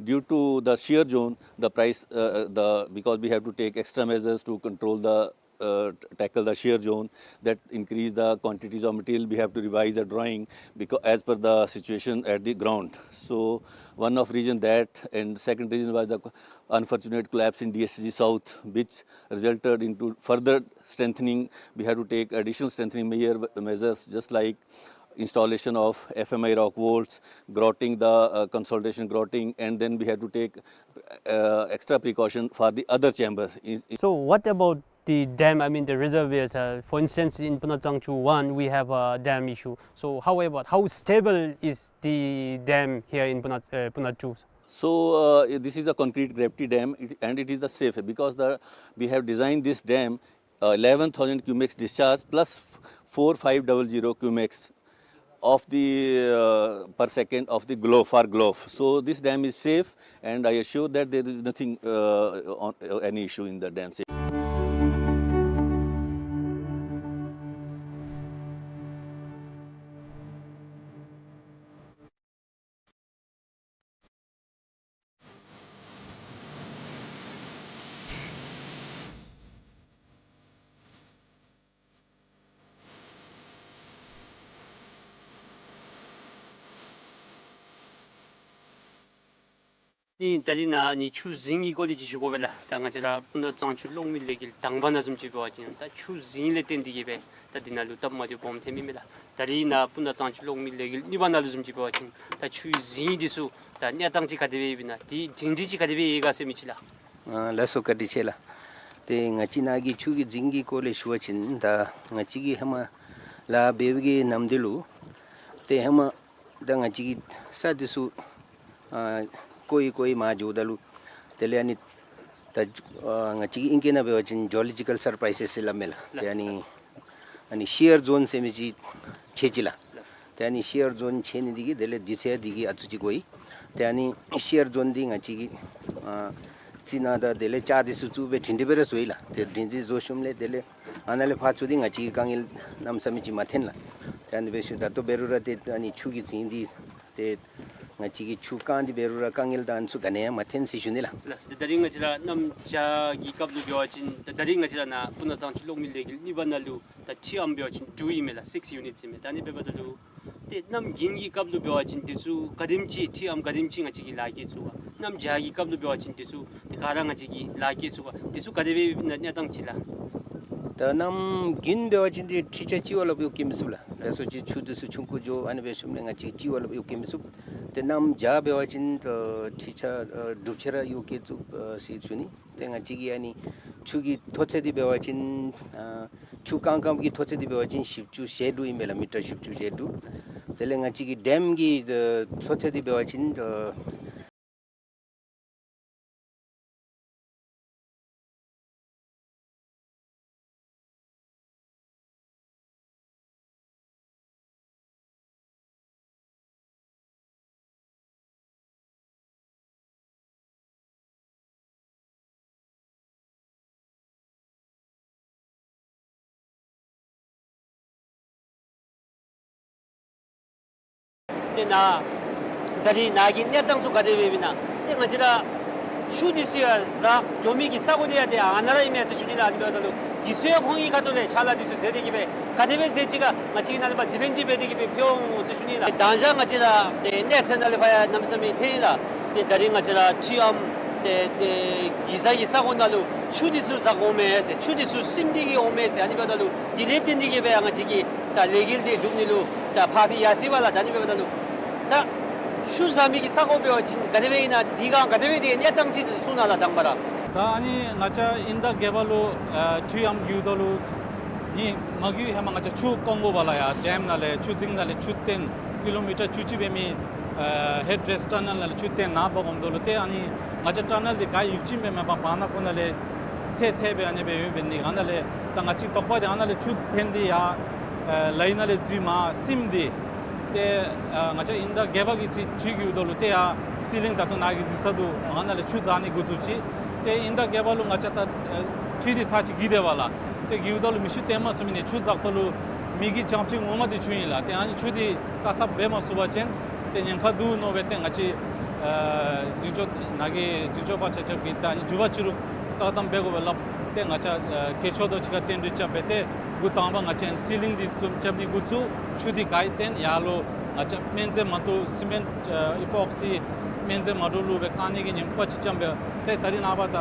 due to the shear zone, the price, uh, the, because we have to take extra measures to control the, uh, t-, tackle the shear zone, that increase the quantities of material, we have to revise the drawing because as per the situation at the ground. So one of reason that, and second reason was the unfortunate collapse in D S S G South, which resulted into further strengthening. We have to take additional strengthening measure, measures, just like installation of F M I rock walls, grouting the, uh, consolidation grouting, and then we have to take, uh, extra precaution for the other chambers. Is, is So what about the dam, I mean the reservoirs? Uh, for instance, in Puna Tsangchu one, we have a dam issue. So how about, how stable is the dam here in Puna, uh, Puna two? So, uh, this is a concrete gravity dam, it, and it is the safe because the, we have designed this dam, uh, eleven thousand cumecs discharge plus four five double zero cumecs of the, uh, per second of the Glof, for Glof. So this dam is safe, and I assure that there is nothing, uh, on, uh, any issue in the dam safety. ནི་ད་རིས་ནཱ་ནི་ཆུ་རྫིང་གི་སྐོར་ལས་ཅིག་ཞུ་དགོ་པས་ལགས། ད་ང་བཅས་ར་སྤུ་ན་གཙང་ཆུ་གློག་མེ་ལས་འགུལ་དང་པ་ནང་བཟུམ་ཅིག་འབད་བ་ཅིན་ད་ཆུ་རྫིང་ལས་བརྟེན་ཏེ་གིས་སྦེ་ད་འདི་ནང་ལུ་སྟབས་མ་བདེཝ་སྦོམ་ཐོན་མི་མས་ལགས། ད་རིས་ནཱ་སྤུ་ན་གཙང་ཆུ་གློག་མེ་ལས་འགུལ་གཉིས་པ་ནང་ལུ་བཟུམ་ཅིག་འབད་བ་ཅིན་ད་ཆུ་རྫིང་འདི་ཚུ་ད་གནས་སྟངས་ཅིག་ག་དེ་སྦེ་ཡོདཔ་ཨིན་ན། དེ་སྒྲིང་སྒྲི་ཅིག་ག་དེ་སྦེ་ཡོད་ག་ཟེར་མི་ཅིག་ལགས། ཨ་ལགས་སོ། བཀའ་དྲིན་ཆེ་ལགས། ཏེ་ང་བཅས་ནཱ་གི་ཆུ་གི་རྫིང་གི་སྐོར་ལས་ཞུ་བ་ཅིན་ད་ང་བཅས་ཀྱིས་ཧེ་མ་ལཱ་འབད་བའི་གི་ནམ་དུས་ལུ་ཏེ་ཧེ་མ་ད་ང་བཅས་ཀྱིས་ས་འདི་ཚུ་ཨ་བརྐོ་ཡི་བརྐོ་ཡི་མར་འགྱོཝ་ད་ལུ་དེ་ལས་ཨ་ནི་ད་ཨ་ང་བཅས་ཀྱི་ཨིང་སྐད་ནང་འབད་བ་ཅིན་ཇོ་ལོ་ཇི་ཀཱལ་སར་པ་རའིསིས་ཟེར་སླབ་མས་ལགས། ཏེ་ཨ་ནི་ཨ་ནི་ཤི་ཡར་ཛོན་ཟེར་མི་ཅིག་ཆགས་ཅི་ལགས། ཏེ་ཨ་ནི་ཤི་ཡར་ཛོན་ཆགས་ནི་འདི་གིས་དེ་ལས་དུས་ཚོད་འདི་གིས་ཨ་ཙི་ཅིག་འགོར་ཡི། ཏེ་ཨ་ནི་ཤི་ཡར་ཛོན་འདི་ང་བཅས་ཀྱིས་ཨ་རྩི་ནི་དང་དེ་ལས་ལྕགས་འདི་ཚུ་བཙུགས་སྦེ་སྒྲིང་སྒྲི་སྦེ་ར་བཟོ་ཡི་ལགས། ཏེ་སྒྲིང་སྒྲི་བཟོ་ཞིནམ་ལས་དེ་ལས་ཨ་ནཱ་ལས་ཕར་ཚུར་འདི་ང་བཅས་ཀྱིས་དཀའ་ངལ་གནམ་མེད་ས་མེད་ཅིག་མ་ཐོན་ལགས། ཏེ་ཨ་ནི་འབད་ཞིནམ་ད་ལྟོ་འབད་རུང་ར་ཏེ་ཨ་ནི་ཆུ་གི་རྫིང་འདི་ཏེ་ང་བཅས་ཀྱིས་ཆུ་བཀང་སྟེ་འབད་རུང་ར་དཀའ་ངལ་དང་ཚུ་ག་ནི་ཡང་མ་ཐོན་ཟེར་ཞུ་ནི་ལགས། ལགས། ད་རིས་ང་བཅས་ར་གནམ་བྱཱར་གྱི་སྐབས་ལུ་འབད་བ་ཅིན་ད་ད་རིས་ང་བཅས་ར་ནཱ་སྤུ་ན་གཙང་ཆུ་གློག་མེ་ལས་འགུལ་གཉིས་པ་ནང་ལུ་ད་འཕྲུལ་ཨམ་འབད་བ་ཅིན་དྲུག་ཨིན་མས་ལགས། སིགསི་ཡུ་ནིཊ་ཨིན་མས། ད་ཨ་ནི་འབདཝ་ད་ལུ་ཏེ་གནམ་དགུན་གྱི་སྐབས་ལུ་འབད་བ་ཅིན་འདི་ཚུ་ག་དེམ་ཅིག་འཕྲུལ་ཨམ་ག་དེམ་ཅིག་ང་བཅས་ཀྱིས་ལཱ་བཀལ་ཚུགས་པ། གནམ་བྱཱར་གྱི་སྐབས་ལུ་འབད་བ་ཅིན་འདི་ཚུ་ཏེ་ག་ར་ང་བཅས་ཀྱིས་ལཱ་བཀལ་ཚུགས་པ། འདི་ཚུ་ག་དེ་སྦེ་ཨིན་ན་གནས་སྟངས་ཅིག་ལགས། ད་གནམ་དགུན་འབད་བ་ཅིན་ཏེ་འཕྲུལ་ཆས་ཅིག་བ་ལུ་ཡང་གཡུག་བཀལ་མི་ཚུགས་ལགས། ག་ཅི་སྨོ་ཅིག་ཆུ་འདི་ཚུ་ཆུང་ཀུ་འགྱོ། ཨ་ནི་འབད་ཞིནམ་ལས་ང་བཅས་ཅིག་བ་ལུ་ཡང་གཡུག་བཀལ་མི་ཚུགས། ཏེ་གནམ་བྱཱར་འབད་བ་ཅིན་ད་འཕྲུལ་ཆས་ཨ་སྒྲུབ་ཆས་ར་གཡུག་བཀལ་ཚུགས་ཨ་ཟེར་ཞུ་ནི། ཏེ་ང་བཅས་ཀྱི་ཨ་ནི་ཆུ་གི་མཐོ་ཚད་འདི་འབད་བ་ཅིན་ཨ་ཆུ་བཀང་བཀངམ་གི་མཐོ་ཚད་འདི་འབད་བ་ཅིན་བཞི་བཅུ་ཞེ་དྲུག་ཨིན་མས་ལགས། མི་ཊར་བཞི་བཅུ་ཞེ་དྲུག། དེ་ལས་ང་བཅས་ཀྱི་ཌེམ་གྱི་ཨ་མཐོ་ཚད་འདི་འབད་བ་ཅིན་ཨ་ཏེ་ནཱ་ད་རིས་ནཱ་གི་གནས་སྟངས་ཚུ་ག་དེ་སྦེ་ཨིན་ན། ཏེ་ང་བཅས་ར་ཆུ་འདི་ཚུ་ཡར་འཛག་འགྱོ་མི་གི་ས་གོ་འདི་ཡང་ཏེ་ཨ་ནཱ་ར་ཨིན་མས་ཟེར་ཞུ་ནི་ལགས། ཨ་ནི་འབདཝ་ད་ལུ་འདི་ཚུ་ཡང་ཁོང་གི་ཁ་ཐུག་ལས་ཕྱག་ལཱ་འདི་ཚུ་མཛད་དེ་གིས་སྦེ་ག་དེ་སྦེ་མཛད་ཅི་ག་ང་བཅས་ཀྱི་ནཱ་ལས་ཕར་དྲི་ལན་ཅིག་འབད་དེ་གིས་སྦེ་ཕུལ་འོང་ཟེར་ཞུ་ནི་ལགས། ཏེ་མདང་ཞག་ང་བཅས་ར་ཏེ་གནས་ཚད་ནང་ལས་ཕར་ཡང་གནམ་མེད་ས་མེད་ཐོན་ཡི་ལགས། ཏེ་ད་རིས་ང་བཅས་ར་འཕྲུལ་ཨམ་ཏེ་ཏེ་གི་ས་གི་ས་གོ་ནང་ལུ་ཆུ་འདི་ཚུ་འཛག་འོང་མས་ཟེར། ཆུ་འདི་ཚུ་སིམ་སྟེ་གིས་འོང་མས་ཟེར། ཨ་ནི་འབདཝ་ད་ལུ་འདི་ལས་བརྟེན་ཏེ་གིས་སྦེ་ཡང་ང་བཅས་ཀྱི་ད་ལས་འགུལ་འདི་སྒྲུབ་ནི་ལུ་ད་ཕར་འབད་ཡར་སོ་ཡི་ལགས། ད་ཨ་ནི་འབདཝ་ད་ལུ་ད་ཆུ་འཛག་མི་གི་ས་གོ་འབད་བ་ཅིན་ག་དེ་སྦེ་ཨིན་ན། འདི་ག་ག་དེ་སྦེ་འདི་གནས་སྟངས་ཅིག་གསུང་གནང་ལགས་དང་པ་ར། ད་ཨ་ནི་ང་བཅས་དབྱིན་ཟླ་བརྒྱད་པ་ལུ་ཨ་འཕྲུལ་ཨམ་བརྒྱུད་དོ་ལུ་ནི་མ་བརྒྱུད་ཧེ་མ་ང་བཅས་ཆུ་བཀང་དགོ་པས་ལགས། ཡར་ཌེམ་ནང་ལས་ཆུ་རྫིང་ནང་ལས་ཆུ་བཏོན་ཀི་ལོ་མི་ཊར་བཅུ་གཅིག་འབད་མི་ཨ་ཧེཌ་རེསཊ་ཊ་ནཱལ་ནང་ལས་ཆུ་བཏོན་ནཱ་འབག་འོངམ་ད་ལུ་ཏེ་ཨ་ནི་ང་བཅས་ཊ་ནཱལ་འདི་ག་ཡུདཔ་ཅིག་སྦེ་མེན་པར་བར་ན་ཁོ་ན་ལས་ཚད་ཚད་སྦེ་ཨ་ནི་སྦེ་ཡོདཔ་འབད་ནི་ག་ནང་ལས་ད་ང་བཅས་དོགས་པ་འདི་ཨ་ནཱ་ལས་ཆུ་བཏོན་ཏེ་ཡར་ཨ་ལ་ཡི་ནང་ལས་འཛུལ་མར་སིམ་སྟེ་ཏེ་ཨ་ང་བཅས་དབྱིན་ཟླ་བརྒྱད་པ་གི་ཚེ་འཕྲུལ་བརྒྱུད་དོ་ལུ་ཏེ་ཡར་སི་ལིང་ད་ལྟོ་ནཱ་གི་གཟིགས་ས་འདུག། ཨ་ནཱ་ལས་ཆུ་འཛག་ནི་འགོ་བཙུགས་ཅི། ཏེ་དབྱིན་ཟླ་བརྒྱད་པ་ལུ་ང་བཅས་ད་ཨ་འཕྲུལ་འདི་ཚར་གཅིག་བརྒྱུད་དེས་པས་ལགས། ཏེ་བརྒྱུད་དོ་ལུ་མེ་ཤུགས་བཏོན་མ་ཚུགས་མི་ནི་ཆུ་འཛག་དོ་ལུ་མེ་གི་གྱང་ཆུ་ངོ་མ་འདི་བྱུང་ཡི་ལགས། ཏེ་ཨ་ནི་ཆུ་འདི་བཀག་ཐབས་འབད་མ་ཚུགས་པ་ཅིན་ཏེ་ཉེན་ཁ་འདུག་མནོ་སྦེ་ཏེ་ང་བཅས་ཨ་འཛིན་སྐྱོང་ནཱ་གི་འཛིན་སྐྱོང་པ་ཆ་ཁྱབ་ཀྱིས་ད་ཨ་ནི་མགྱོགས་པ་ཅིག་རུ་བཀག་སྡོམ་འབད་དགོ་པས་སླབ། ཏེ་ང་བཅས་ཨ་མཁས་མཆོག་དང་གཅིག་ཁར་བསྟུན་གྲོས་རྐྱབ་སྦེ་ཏེ་འགོ་དང་པ་ང་བཅས་སི་ལིང་འདི་བཙུགས་རྐྱབ་ནི་འགོ་བཙུགས། ཆུ་འདི་ག་ཡི་བཏོན་ཡར་ལུ་ང་བཅས་སྨན་རྫས་མ་འདྲཝ་སི་མེནཊ་ཨ་ཨི་པོག་སི་སྨན་རྫས་མ་འདྲཝ་བླུགས་སྦེ་བཀག་ནི་གི་ཉེན་ཁ་ཅིག་རྐྱབ་སྦེ་ཏེ་ད་རིས་ནངས་པ་ད་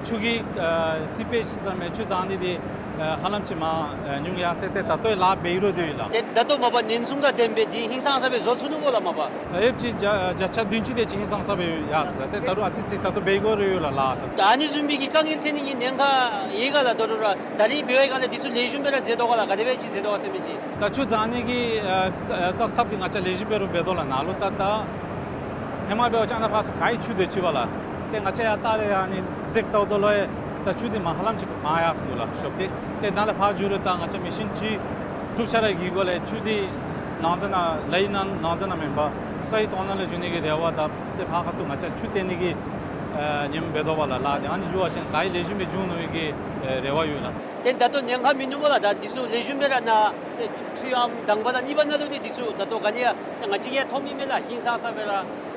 ཆུ་གི་ཨ་སི་པེཇ་ཟེར་མི་ཆུ་འཛག་ནི་འདི་ཨ་ཧ་ལམ་ཅིག་མར་ཨ་ཉུང་ཡར་སོང་སྟེ་ད་ལྟོ་ལཱ་འབད་རུང་འདུག་ལགས། ཏེ་ད་ལྟོ་མ་པ་ཉེན་སྲུང་དང་ལྡནམ་སྦེ་འདི་ཧིང་སངས་ས་སྦེ་བཟོ་ཚུགས་ནུག་གོ་ལགས་མ་པ། ཨ་ཡོདཔ་ཅིག་བརྒྱ་བརྒྱ་ཆ་བདུན་ཅུ་དེ་ཅིག་ཧིང་སངས་ས་སྦེ་ཡར་སོང་ལགས། ཏེ་ད་རུང་ཨ་ཙི་ཙི་ད་ལྟོ་འབད་དགོ་རུང་ཡོད་ལགས་ལཱ་ད། ད་ཨ་ནི་བཟུམ་མའི་གི་དཀའ་ངལ་ཐོན་ནི་གི་ཉེན་ཁ་ཡོད་ག་ལགས། ད་རུང་ར་ད་རིས་འབད་བའི་སྒང་ལས་འདི་ཚུ་ལེགས་ཤོམ་སྦེ་ར་མཛད་དོ་ག་ལགས། ག་དེ་སྦེ་ཅིག་མཛད་དོ་ག་ཟེར་མི་ཅིག། ད་ཆུ་འཛག་ནི་གི་ཨ་ཨ་བཀག་ཐབས་འདི་ང་བཅས་ལེགས་ཤོམ་སྦེ་ར་འབད་དོ་ལགས། ནཱ་ལུ་ད་ད་ཧེ་མ་འབད་བ་ཅིན་ཨ་ནཱ་ཕར་ཚུར་ག་ཡི་ཆུ་སྡོད་ཅི་པས་ལགས། ཏེ་ང་བཅས་ཡར་ལྟ་ལས་ཨ་ནི་འཛེགས་བལྟཝ་ད་ལུ་ཡང་ད་ཆུ་འདི་མར་ཧ་ལམ་ཅིག་མར་ཡར་སོང་ནུག་ལགས་ཤོབ་སྟེ། ཏེ་ནཱ་ལས་ཕར་འགྱོ་རུང་ད་ང་བཅས་མེ་ཤིན་ཊི་གྲུབ་ཆ་ར་གི་སྒོ་ལས་ཆུ་འདི་ནང་གཟིགས་ནང་ལ་ཡི་ནང་ནང་གཟིགས་ནང་མེན་པར་ས་ཡི་ཐོག་ནང་ལས་འགྱོ་ནི་གི་རེ་བ་དང་ཏེ་ཕར་ཁ་ཐུག་ང་བཅས་ཆུ་བཏོན་ནི་གི་ཨ་ཉིནམ་འབད་དོ་བ་ལགས། ལཱ་འདི་ཨ་ནི་འགྱོ་བ་ཅིན་ག་ཡི་ལེགས་ཤོམ་སྦེ་འགྱོ་ནུག་གི་ཨ་རེ་བ་ཡོད་ལགས། ཏེ་ད་ལྟོ་ཉེན་ཁ་མིན་ནུག་སྨོ་ལགས། ད་འདི་ཚུ་ལེགས་ཤོམ་སྦེ་ར་ནཱ་ཏེ་འཕྲུལ་ཨམ་དང་པ་དང་གཉིས་པ་ནང་ལུ་ཏེ་འདི་ཚུ་ད་ལྟོ་ག་ནི་ཡང་ད་ང་བཅས་ཀྱིས་ཡང་མཐོང་མི་མས་ལགས། ཧིང་སངས་ས་སྦེ་ར་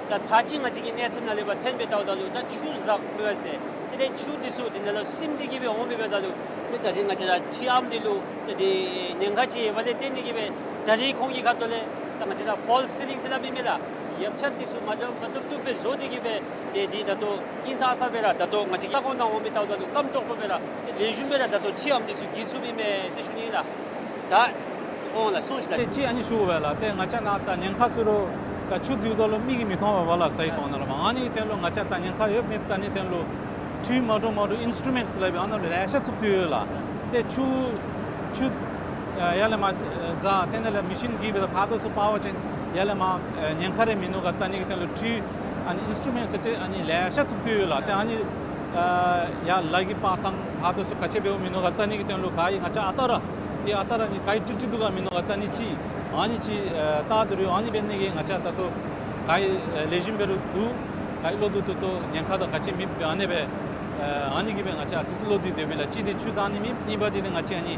ད་ཚར་གཅིག་ང་བཅས་ཀྱི་གནས་ཚད་ནང་ལས་ཕར་འཐེན་སྦེ་བལྟཝ་ད་ལུ་ད་ཆུ་འཛག་མི་བ་ཟེར། དེ་ལས་ཆུ་འདི་ཚུ་འདི་ནང་ལུ་སིམ་སྟེ་གིས་སྦེ་འོང་མི་འབདཝ་ད་ལུ་ཏེ་ད་རིས་ང་བཅས་ར་འཕྲུལ་ཨམ་འདི་ལུ་ཏེ་འདི་ཉེན་ཁ་ཅིག་ཡོདཔ་ལས་བརྟེན་ཏེ་གིས་སྦེ་ད་རིས་ཁོང་གི་ཁ་ཐུག་ལས་ད་ང་བཅས་ར་ཕོལསི་སི་ལིང་ཟེར་སླབ་མི་མས་ལགས། ཡབ་ཆ་འདི་ཚུ་མ་འདྲཝ་མ་འདྲཝ་འདྲཝ་སྦེ་བཟོ་སྟེ་གི་སྦེ་ཏེ་འདི་ད་ལྟོ་ཨིན་ས་ཨ་ས་སྦེ་ར་ད་ལྟོ་ང་བཅས་ཀྱི་ས་གོ་ནང་འོང་མི་ལྟཝ་ད་ལུ་སྐམ་ཀྲོག་ཀྲོ་སྦེ་ར་ཏེ་ལེགས་ཤོམ་སྦེ་ར་ད་ལྟོ་ཁྲི་འམ་འདི་ཚུ་འགྱིར་ཚུགས་པའི་མས་ཟེར་ཞུ་ནི་ལགས། ད་འོང་ལགས་གསུངས་ཤིག་ལགས། ཏེ་ཅིག་ཨ་ནི་ཞུ་དགོ་པས་ལགས། ཏེ་ང་བཅས་ནཱ་ད་ཉེན་ཁ་ཟེར་རུང་ད་ཆུ་འཛུལཝ་ད་ལུ་མིག་གིས་མི་མཐོང་བས་ལགས། ས་ཡི་དོང་ནང་ལུ་མར་ཨ་ནི་གི་དོན་ལུ་ང་བཅས་ད་ཉེན་ཁ་ཡོད་མེད་ལྟ་ནིའི་དོན་ལུ་འཕྲུལ་མ་འདྲཝ་མ་འདྲཝ་ཨིན་སི་ཊུ་མེནཊསི་ལགས་སྦེ་ཨ་ནཱ་ལུ་ལེ་ཤ་བཙུགས་ཏེ་ཡོད་ལགས། ཏེ་ཆུ་ཆུ་ཡར་ལས་མར་འཛག་ཏེ་ནཱ་ལས་མེ་ཤིན་གྱིས་སྦེ་ད་ཕར་དང་ཚུར་སྤར་བ་ཅིན་ཡར་ལས་མར་ཉེན་ཁ་རེ་མིན་ནུག་ག་ལྟ་ནིའི་དོན་ལུ་འཕྲུལ་ཨ་ནི་ཨིན་སི་ཊུ་མེནཊསི་ཟེར་ཏེ་ཨ་ནི་ལེ་ཤ་བཙུགས་ཏེ་ཡོད་ལགས། ཏེ་ཨ་ནི་ཡར་ལ་གི་སྤར་ཐངས་ཕར་དང་ཚུར་ག་ཅི་འབདཝ་མིན་ནུག་ག་ལྟ་ནིའི་དོན་ལུ་ག་ཡི་ང་བཅས་ཨ་རྟག་ར་ཏེ་ཨ་རྟག་ར་ཨ་ནི་ག་ཡི་ཀྲིག་ཀྲི་འདུག་ག་མིན་ནུག་ག་ལྟ་ནི་ཅིག་ཨ་ནི་ཅིག་ལྟ་སྡོད་རུང་ཨ་ནི་འབད་ནི་གིས་ང་བཅས་ད་ལྟོ་ག་ཡི་ལེགས་ཤོམ་འབད་རུང་འདུག་ག་ཡི་ལོག་འདུག་ད་ལྟོ་ཉེན་ཁ་དང་ག་ཅི་མེད་པས། ཨ་ནི་སྦེ་ཨ་ནི་གིས་སྦེ་ང་བཅས་ཨ་ཙི་ཙི་ལོག་སྟེ་སྡོད་པས་ལགས། གཅིག་འདི་ཆུ་འཛག་ནི་མེད། གཉིས་པ་འདི་ཏེ་ང་བཅས་ཨ་ནི་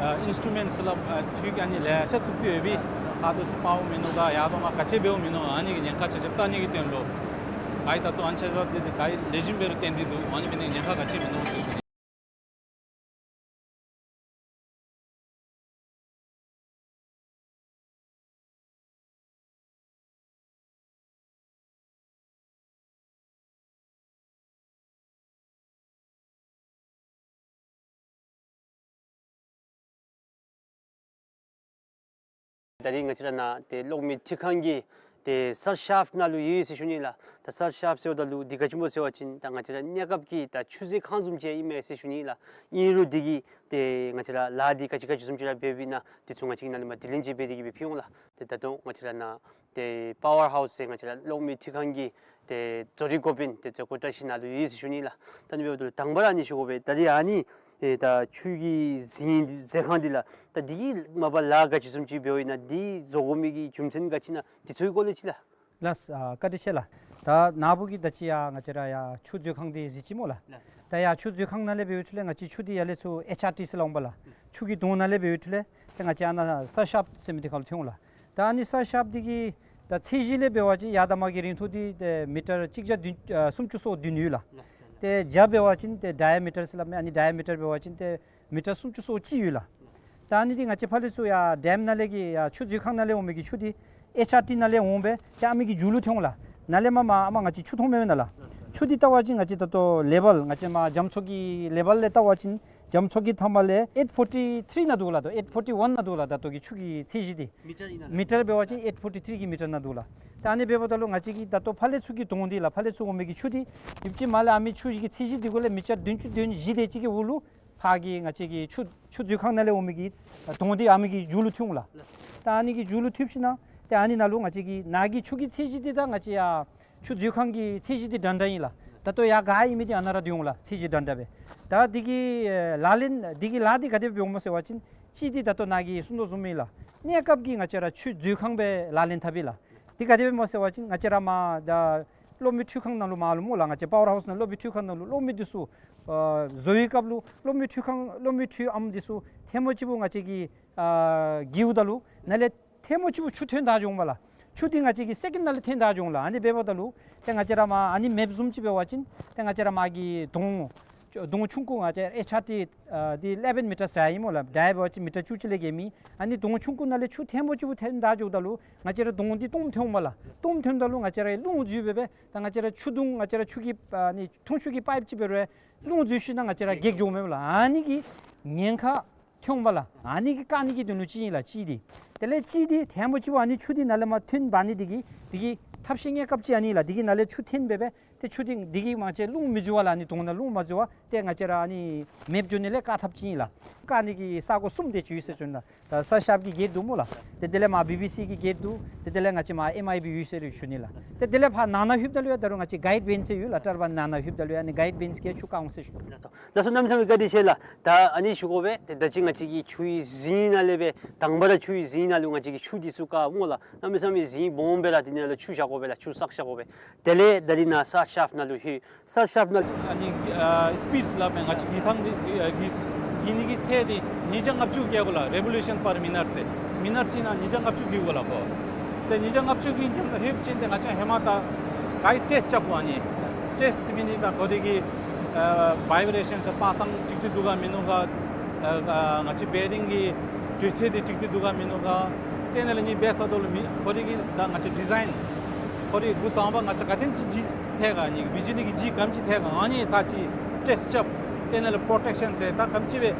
ཨིན་སི་ཊུ་མེནཊསི་ལགས་འཕྲུལ་གྱི་ཨ་ནི་ལེ་ཤ་བཙུགས་ཏེ་ཡོད་པས། ཕར་དང་ཚུར་སྤརཝ་མིན་ནུག་ག་ཡར་དང་མར་ག་ཅི་འབདཝ་མིན་ནུག་ག་ཨ་ནི་གི་ཉེན་ཁ་ཆ་ཁྱབ་ལྟ་ནི་གི་དོན་ལུ་ག་ཡི་ད་ལྟོ་ཨ་ནི་ཆ་ཁྱབ་འདི་ཏེ་ག་ཡི་ལེགས་ཤོམ་འབད་རུང་བརྟན་ཏེ་འདུག། ཨ་ནི་འབད་ནི་ཉེན་ཁ་ག་ཅི་མིན་ནུག་ཟེར་ཞུ་ནི། ད་རིས་ང་བཅས་ར་ནཱ་ཏེ་གློག་མེ་འཕྲུལ་ཁང་གི་ཏེ་སར་ཤཱཔ་ནང་ལུ་ཡོད་ཟེར་ཞུ་ནི་ལགས། ད་སར་ཤཱཔ་ཟེརཝ་ད་ལུ་འདི་ག་ཅི་སྨོ་ཟེར་བ་ཅིན་ད་ང་བཅས་ར་གནས་སྐབས་ཀྱི་ད་ཆུ་མཛོད་ཁང་བཟུམ་ཅིག་ཨིན་མས་ཟེར་ཞུ་ནི་ལགས། ཨིན་རུང་འདི་གི་ཏེ་ང་བཅས་ར་ལཱ་འདི་ག་ཅི་ག་ཅི་བཟུམ་ཅིག་ར་འབདཝ་ཨིན་ན་འདི་ཚུ་ང་བཅས་ཀྱིས་ནཱ་ལས་མར་དྲི་ལན་ཅིག་འབད་དེ་གི་སྦེ་ཕུལ་འོང་ལགས། ཏེ་ད་ལྟོ་ང་བཅས་ར་ནཱ་ཏེ་པ་ཝར་ཧའུསི་ཟེར་ང་བཅས་ར་གློག་མེ་འཕྲུལ་ཁང་གི་ཏེ་བཟོ་རིག་འགོ་དཔོན་ཏེ་བཟོ་བཀོད་བཀྲ་ཤིས་ནཱ་ལུ་ཡོད་ཟེར་ཞུ་ནི་ལགས། ད་ཨ་ནི་འབདཝ་ད་ལུ་དང་པ་ར་ཨ་ནི་ཞུ་དགོ་པས། ད་རིས་ཨ་ནི་ཨེ་ད་ཆུ་གི་གཟིངས་མཛོད་ཁང་འདི་ལགས། ད་འདི་གི་མ་པ་ལཱ་ག་ཅི་བཟུམ་ཅིག་འབདཝ་ཨིན་ན་འདི་བཟོ་དགོ་མི་གི་རྒྱུ་མཚན་ག་ཅི་ཨིན་ན་འདི་ཚུ་གི་སྐོར་ལས་ཅིག་ལགས། ལགས། ཨ་བཀའ་དྲིན་ཆེ་ལགས། ད་ནཱ་བུ་གིས་ད་ཅི་ཡར་ང་བཅས་ར་ཡར་ཆུ་མཛོད་ཁང་འདི་གཟིགས་ཅི་སྨོ་ལགས། ལགས། ད་ཡར་ཆུ་མཛོད་ཁང་ནང་ལས་འབད་བའི་ཤུལ་ལས་ང་བཅས་ཆུ་འདི་ཡར་ལས་ཚུར་ཨེཆ་ཨར་ཊི་ཟེར་སླབ་འོང་པས་ལགས། ཆུ་གི་དོང་ནང་ལས་འབད་བའི་ཤུལ་ལས་ཏེ་ང་བཅས་ཨ་ནཱ་སར་ཤཱཔ་ཟེར་མི་འདི་ཁར་ལུ་ཐོན་འོང་ལགས། ད་ཨ་ནི་སར་ཤཱཔ་འདི་གི་ད་ཚད་གཞི་ལས་འབད་བ་ཅིན་ཡར་དང་མར་གྱི་རིང་ཐུང་འདི་ཏེ་མི་ཊར་གཅིག་བརྒྱ་བདུན་ཨ་སུམ་ཅུ་སོ་བདུན་ཡོད་ལགས། ཏེ་རྒྱ་འབད་བ་ཅིན་ཏེ་ཌའི་ཡ་མི་ཊར་ཟེར་སླབ་མས། ཨ་ནི་ཌའི་ཡ་མི་ཊར་འབད་བ་ཅིན་ཏེ་མི་ཊར་སུམ་ཅུ་སོ་གཅིག་ཡོད་ལགས། ད་ཨ་ནི་འདི་ང་བཅས་ཕར་ལས་ཚུར་ཡར་ཌེམ་ནང་ལས་ཀྱི་ཡར་ཆུ་མཛོད་ཁང་ནང་ལས་འོང་མི་གི་ཆུ་འདི་ཨེཆ་ཨར་ཊི་ནང་ལས་འོང་སྦེ་ཏེ་ཨ་མི་གི་མཇུག་ལུ་ཐོན་འོང་ལགས། ནཱ་ལས་མར་མར་ཨ་མར་ང་བཅས་ཆུ་མཐོངམ་མེན་ན་ལགས། ཆུ་འདི་བལྟ་བ་ཅིན་ང་བཅས་ད་ལྟོ་ལེ་བཱལ་ང་བཅས་མར་རྒྱ་མཚོ་གི་ལེ་བཱལ་ལས་བལྟ་བ་ཅིན་རྒྱ་མཚོ་གི་མཐའ་མ་ལས་ཨེཊ་ཕོར་ཊི་ཐི་རི་ནང་འདུག་ལགས། ད་ཨེཊ་ཕོར་ཊི་ཝཱན་ནང་འདུག་ལགས། ད་ལྟོ་གི་ཆུ་གི་ཚད་གཞི་འདི་མི་ཊར་ཨིན་ན་ལགས། མི་ཊར་འབད་བ་ཅིན་ཨེཊ་ཕོར་ཊི་ཐི་རི་གི་མི་ཊར་ནང་འདུག་ལགས། ད་ཨ་ནི་འབདཝ་ད་ལུ་ང་བཅས་ཀྱི་ད་ལྟོ་ཕར་ལས་ཚུར་གྱི་དོང་འདི་ལགས། ཕར་ལས་ཚུར་འོང་མི་གི་ཆུ་འདི་ཡུདཔ་ཅིག་མར་ལས་ཨ་མི་ཆུ་གི་ཚད་གཞི་འདི་གུ་ལས་མི་ཊར་བདུན་ཅུ་དོན་བཞི་དེ་ཅིག་གི་འོག་ལུ་ཕར་གྱི་ང་བཅས་ཀྱི་ཆུ་ཆུ་མཛོད་ཁང་ནང་ལས་འོང་མི་གི་དོང་འདི་ཨ་མི་གི་མཇུག་ལུ་ཐོན་འོང་ལགས། ད་ཨ་ནི་གི་མཇུག་ལུ་ཐོནམ་ཞིན་ན་ཏེ་ཨ་ནི་ནང་ལུ་ང་བཅས་ཀྱི་ནཱ་གི་ཆུ་གི་ཚད་གཞི་འདི་དང་ང་བཅས་ཡར་ཆུ་མཛོད་ཁང་གི་ཚད་གཞི་འདི་འདྲན་འདྲ་ཨིན་ལགས། ད་ལྟོ་ཡར་ག་ཨིན་མི་འདི་ཨ་ནཱ་ར་སྡོད་འོང་ལགས། ཚད་གཞི་འདྲན་འདྲ་སྦེ། ད་འདི་གི་ཨེ་ལག་ལེན་འདི་གི་ལཱ་འདི་ག་དེ་སྦེ་འབད་འོང་སྨོ་ཟེར་བ་ཅིན་གཅིག་འདི་ད་ལྟོ་ནཱ་གིས་གསུང་དོ་བཟུམ་ཨིན་ལགས། གནས་སྐབས་ཀྱི་ང་བཅས་ར་ཆུ་མཛོད་ཁང་སྦེ་ལག་ལེན་འཐབ་ཨིན་ལགས། འདི་ག་དེ་སྦེ་སྨོ་ཟེར་བ་ཅིན་ང་བཅས་ར་མར་ད་གློག་མེ་འཕྲུལ་ཁང་ནང་ལུ་མར་ལུ་སྨོ་ལགས། ང་བཅས་པ་ཝར་ཧའུསི་ནང་གློག་མེ་འཕྲུལ་ཁང་ནང་ལུ་གློག་མེ་འདི་ཚུ་ཨ་བཟོ་བའི་སྐབས་ལུ་གློག་མེ་འཕྲུལ་ཁང་གློག་མེ་འཕྲུལ་ཨམ་འདི་ཚུ་ཐལ་མོ་ཅིག་པུ་ང་བཅས་ཀྱིས་ཨ་འགྱིཝ་ད་ལུ་ནཱ་ལས་ཐལ་མོ་ཅིག་པུ་ཆུ་ཐོན་ད་འགྱོ་འོང་པས་ལགས། ཆུ་འདི་ང་བཅས་ཀྱིས་སེ་ཀེནཌ་ནང་ལས་ཐོན་ད་འགྱོ་འོང་ལགས། ཨ་ནི་འབདཝ་ད་ལུ་ཏེ་ང་བཅས་ར་མར་ཨ་ནི་མེཔ་བཟུམ་ཅིག་འབད་བ་ཅིན་ཏེ་ང་བཅས་ར་མར་གྱི་དོང་དོང་ཆུང་ཀུ་ང་བཅས་ཨེཆ་ཨར་ཊི་ཨ་འདི་ཨི་ལེ་བཱན་མི་ཊར་ཟེར་ཨིན་སྨོ་ལགས། ཌའི་ཡ་འབད་བ་ཅིན་མི་ཊར་བཅུ་གཅིག་ལས་བརྒལ་མེད། ཨ་ནི་དོང་ཆུང་ཀུ་ནང་ལས་ཆུ་ཐལ་མོ་ཅིག་པུ་ཐོན་ད་འགྱོཝ་ད་ལུ་ང་བཅས་ར་དོང་འདི་སྟོངམ་ཐོན་འོང་པས་ལགས། སྟོངམ་ཐོནམ་ད་ལུ་ང་བཅས་ར་རླུང་འཛུལ་སྦེ་སྦེ་ད་ང་བཅས་ར་ཆུ་དུང་ང་བཅས་ར་ཆུ་གི་ཨ་ནི་འཐུང་ཆུ་གི་པའིཔ་ཅིག་འབད་རུང་རླུང་འཛུལ་ཞིན་ན་ང་བཅས་ར་གེགས་འགྱོཝ་མས་ལགས། ཨ་ནི་གི་ཉེན་ཁ་ཐོན་འོང་པས་ལགས། ཨ་ནི་གིས་བཀག་ནི་གི་དོན་ལུ་ཅིག་ཨིན་ལགས། གཅིག་འདི། དེ་ལས་གཅིག་འདི་ཐལ་མོ་ཅིག་པུ་ཨ་ནི་ཆུ་འདི་ནཱ་ལས་མར་ཐོན་འབག་ནི་འདི་གིས་འདི་གི་ཐབས་ཤེས་གནས་སྐབས་ཅིག་ཨ་ནི་ལགས། འདི་གིས་ནཱ་ལས་ཆུ་ཐོན་སྦེ་སྦེ་ཏེ་ཆུ་འདི་འདི་གིས་མང་ཆེ་རླུང་མི་འཛུལ་བར་ལགས། ཨ་ནི་དོང་ནང་རླུང་མ་འཛུལ་བར་ཏེ་ང་བཅས་ར་ཨ་ནི་མེཔ་འགྱོ་ནི་ལས་བཀག་ཐབས་ཅིག་ཨིན་ལགས། བཀག་ནི་གི་ས་གོ་གསུམ་དེ་ཅིག་ཡོད་ཟེར་ཞུ་ནི་ལགས། ད་སར་ཤཱཔ་གི་གེཊ་འདུག་སྨོ་ལགས། ཏེ་དེ་ལས་མར་བི་བི་སི་གི་གེཊ་འདུག། ཏེ་དེ་ལས་ང་བཅས་མར་ཨེམ་ཨའི་བི་ཡོད་ཟེར་ཞུ་ནི་ལགས། ཏེ་དེ་ལས་ཕར་ནང་ན་ལྷོདཔ་ད་ལུ་ཡང་ད་རུང་ང་བཅས་གའིཌ་བྷེནཆ་ཟེར་ཡོད་ལགས། ཊར་བཱན་ནང་ན་ལྷོདཔ་ད་ལུ་ཡང་ཨ་ནི་གའིཌ་བྷེནཆ་གི་ཆུ་བཀག་འོང་ཟེར་ཞུ་ནི་ལགས། ལགས་སོ། གནམ་མེད་ས་མེད་བཀའ་དྲིན་ཆེ་ལགས། ད་ཨ་ནི་ཞུ་དགོ་པས། ཏེ་ད་ཅི་ང་བཅས་ཀྱིས་ཆུའི་གཟིངས་ནང་ལས་སྦེ་དང་པ་ར་ཆུའི་གཟིངས་ནང་ལུ་ང་བཅས་ཀྱིས་ཆུ་འདི་ཚུ་བཀག་སྨོ་ལགས། གནམ་མེད་ས་མེད་གཟིངས་སྦོམ་སྦེ་ར་འདི་ནང་ལུ་ཆུ་བཞག་དགོ་པས་ལགས། ཆུ་བསགས་བཞག་དགོ་པས། དེ་ལས་ད་རིས་ནཱ་སར་ཤཱཔ་ནང་ལུ་ལྷོད། སར་ཤཱཔ་ནང་ཨ་ནི་ཨ་སི་པིཌ་སླབ་མས། ང་བཅས་འགྱིར་ཐངས་འདི་ཨ་འགྱིར་འགྱིར་ནི་གི་ཚད་འདི་ཉིས་བརྒྱ་ལྔ་བཅུ་བརྒལ་དགོ་ལགས། རེ་བོ་ལུ་ཤཱན་པར་མི་ནཊ་ཟེར། མི་ནཊ་ཅིག་ནང་ཉིས་བརྒྱ་ལྔ་བཅུ་བརྒལ་དགོ་ལགས་ཁོ། ཏེ་ཉིས་བརྒྱ་ལྔ་བཅུ་གི་ཉིནམ་ལྷོདཔ་ཅིག་ཏེ་ང་བཅས་ཧེ་མ་ད་ག་ཡི་ཊེསཊ་རྐྱབ་དགོ། ཨ་ནི་ཊེསཊ་ཟེར་མི་འདི་ད་ཁོ་རའི་གི་ཨ་བའི་བི་རེ་ཤཱན་ཟེར་སྤར་ཐངས་ཀྲིག་ཀྲི་འདུག་ག་མིན་ནུག་ག། ཨ་ཨ་ང་བཅས་བེ་རིང་གི་དྲོད་ཚད་འདི་ཀྲིག་ཀྲི་འདུག་ག་མིན་ནུག་ག། ཏེ་ནཱ་ལས་ཨ་ནི་འབད་ས་ད་ལུ་མི་ཁོ་རའི་གི་ད་ང་བཅས་ཌི་ཛའིན་ ཁོ་རའི་འགོ་དང་པ་ང་བཅས་ག་དེམ་ཅིག་ལྗིད་ཐལ་ག་ཨ་ནི་བི་ཇི་ལི་གི་ལྗིད་ག་དེམ་ཅིག་ཐལ་ག་ཨ་ནི་ཚར་ཅིག་ཊེསཊ་རྐྱབ། དེ་ནང་ལས་པྲོ་ཊེཀ་ཤཱན་ཟེར་ད་ག་དེམ་ཅིག་སྦེ་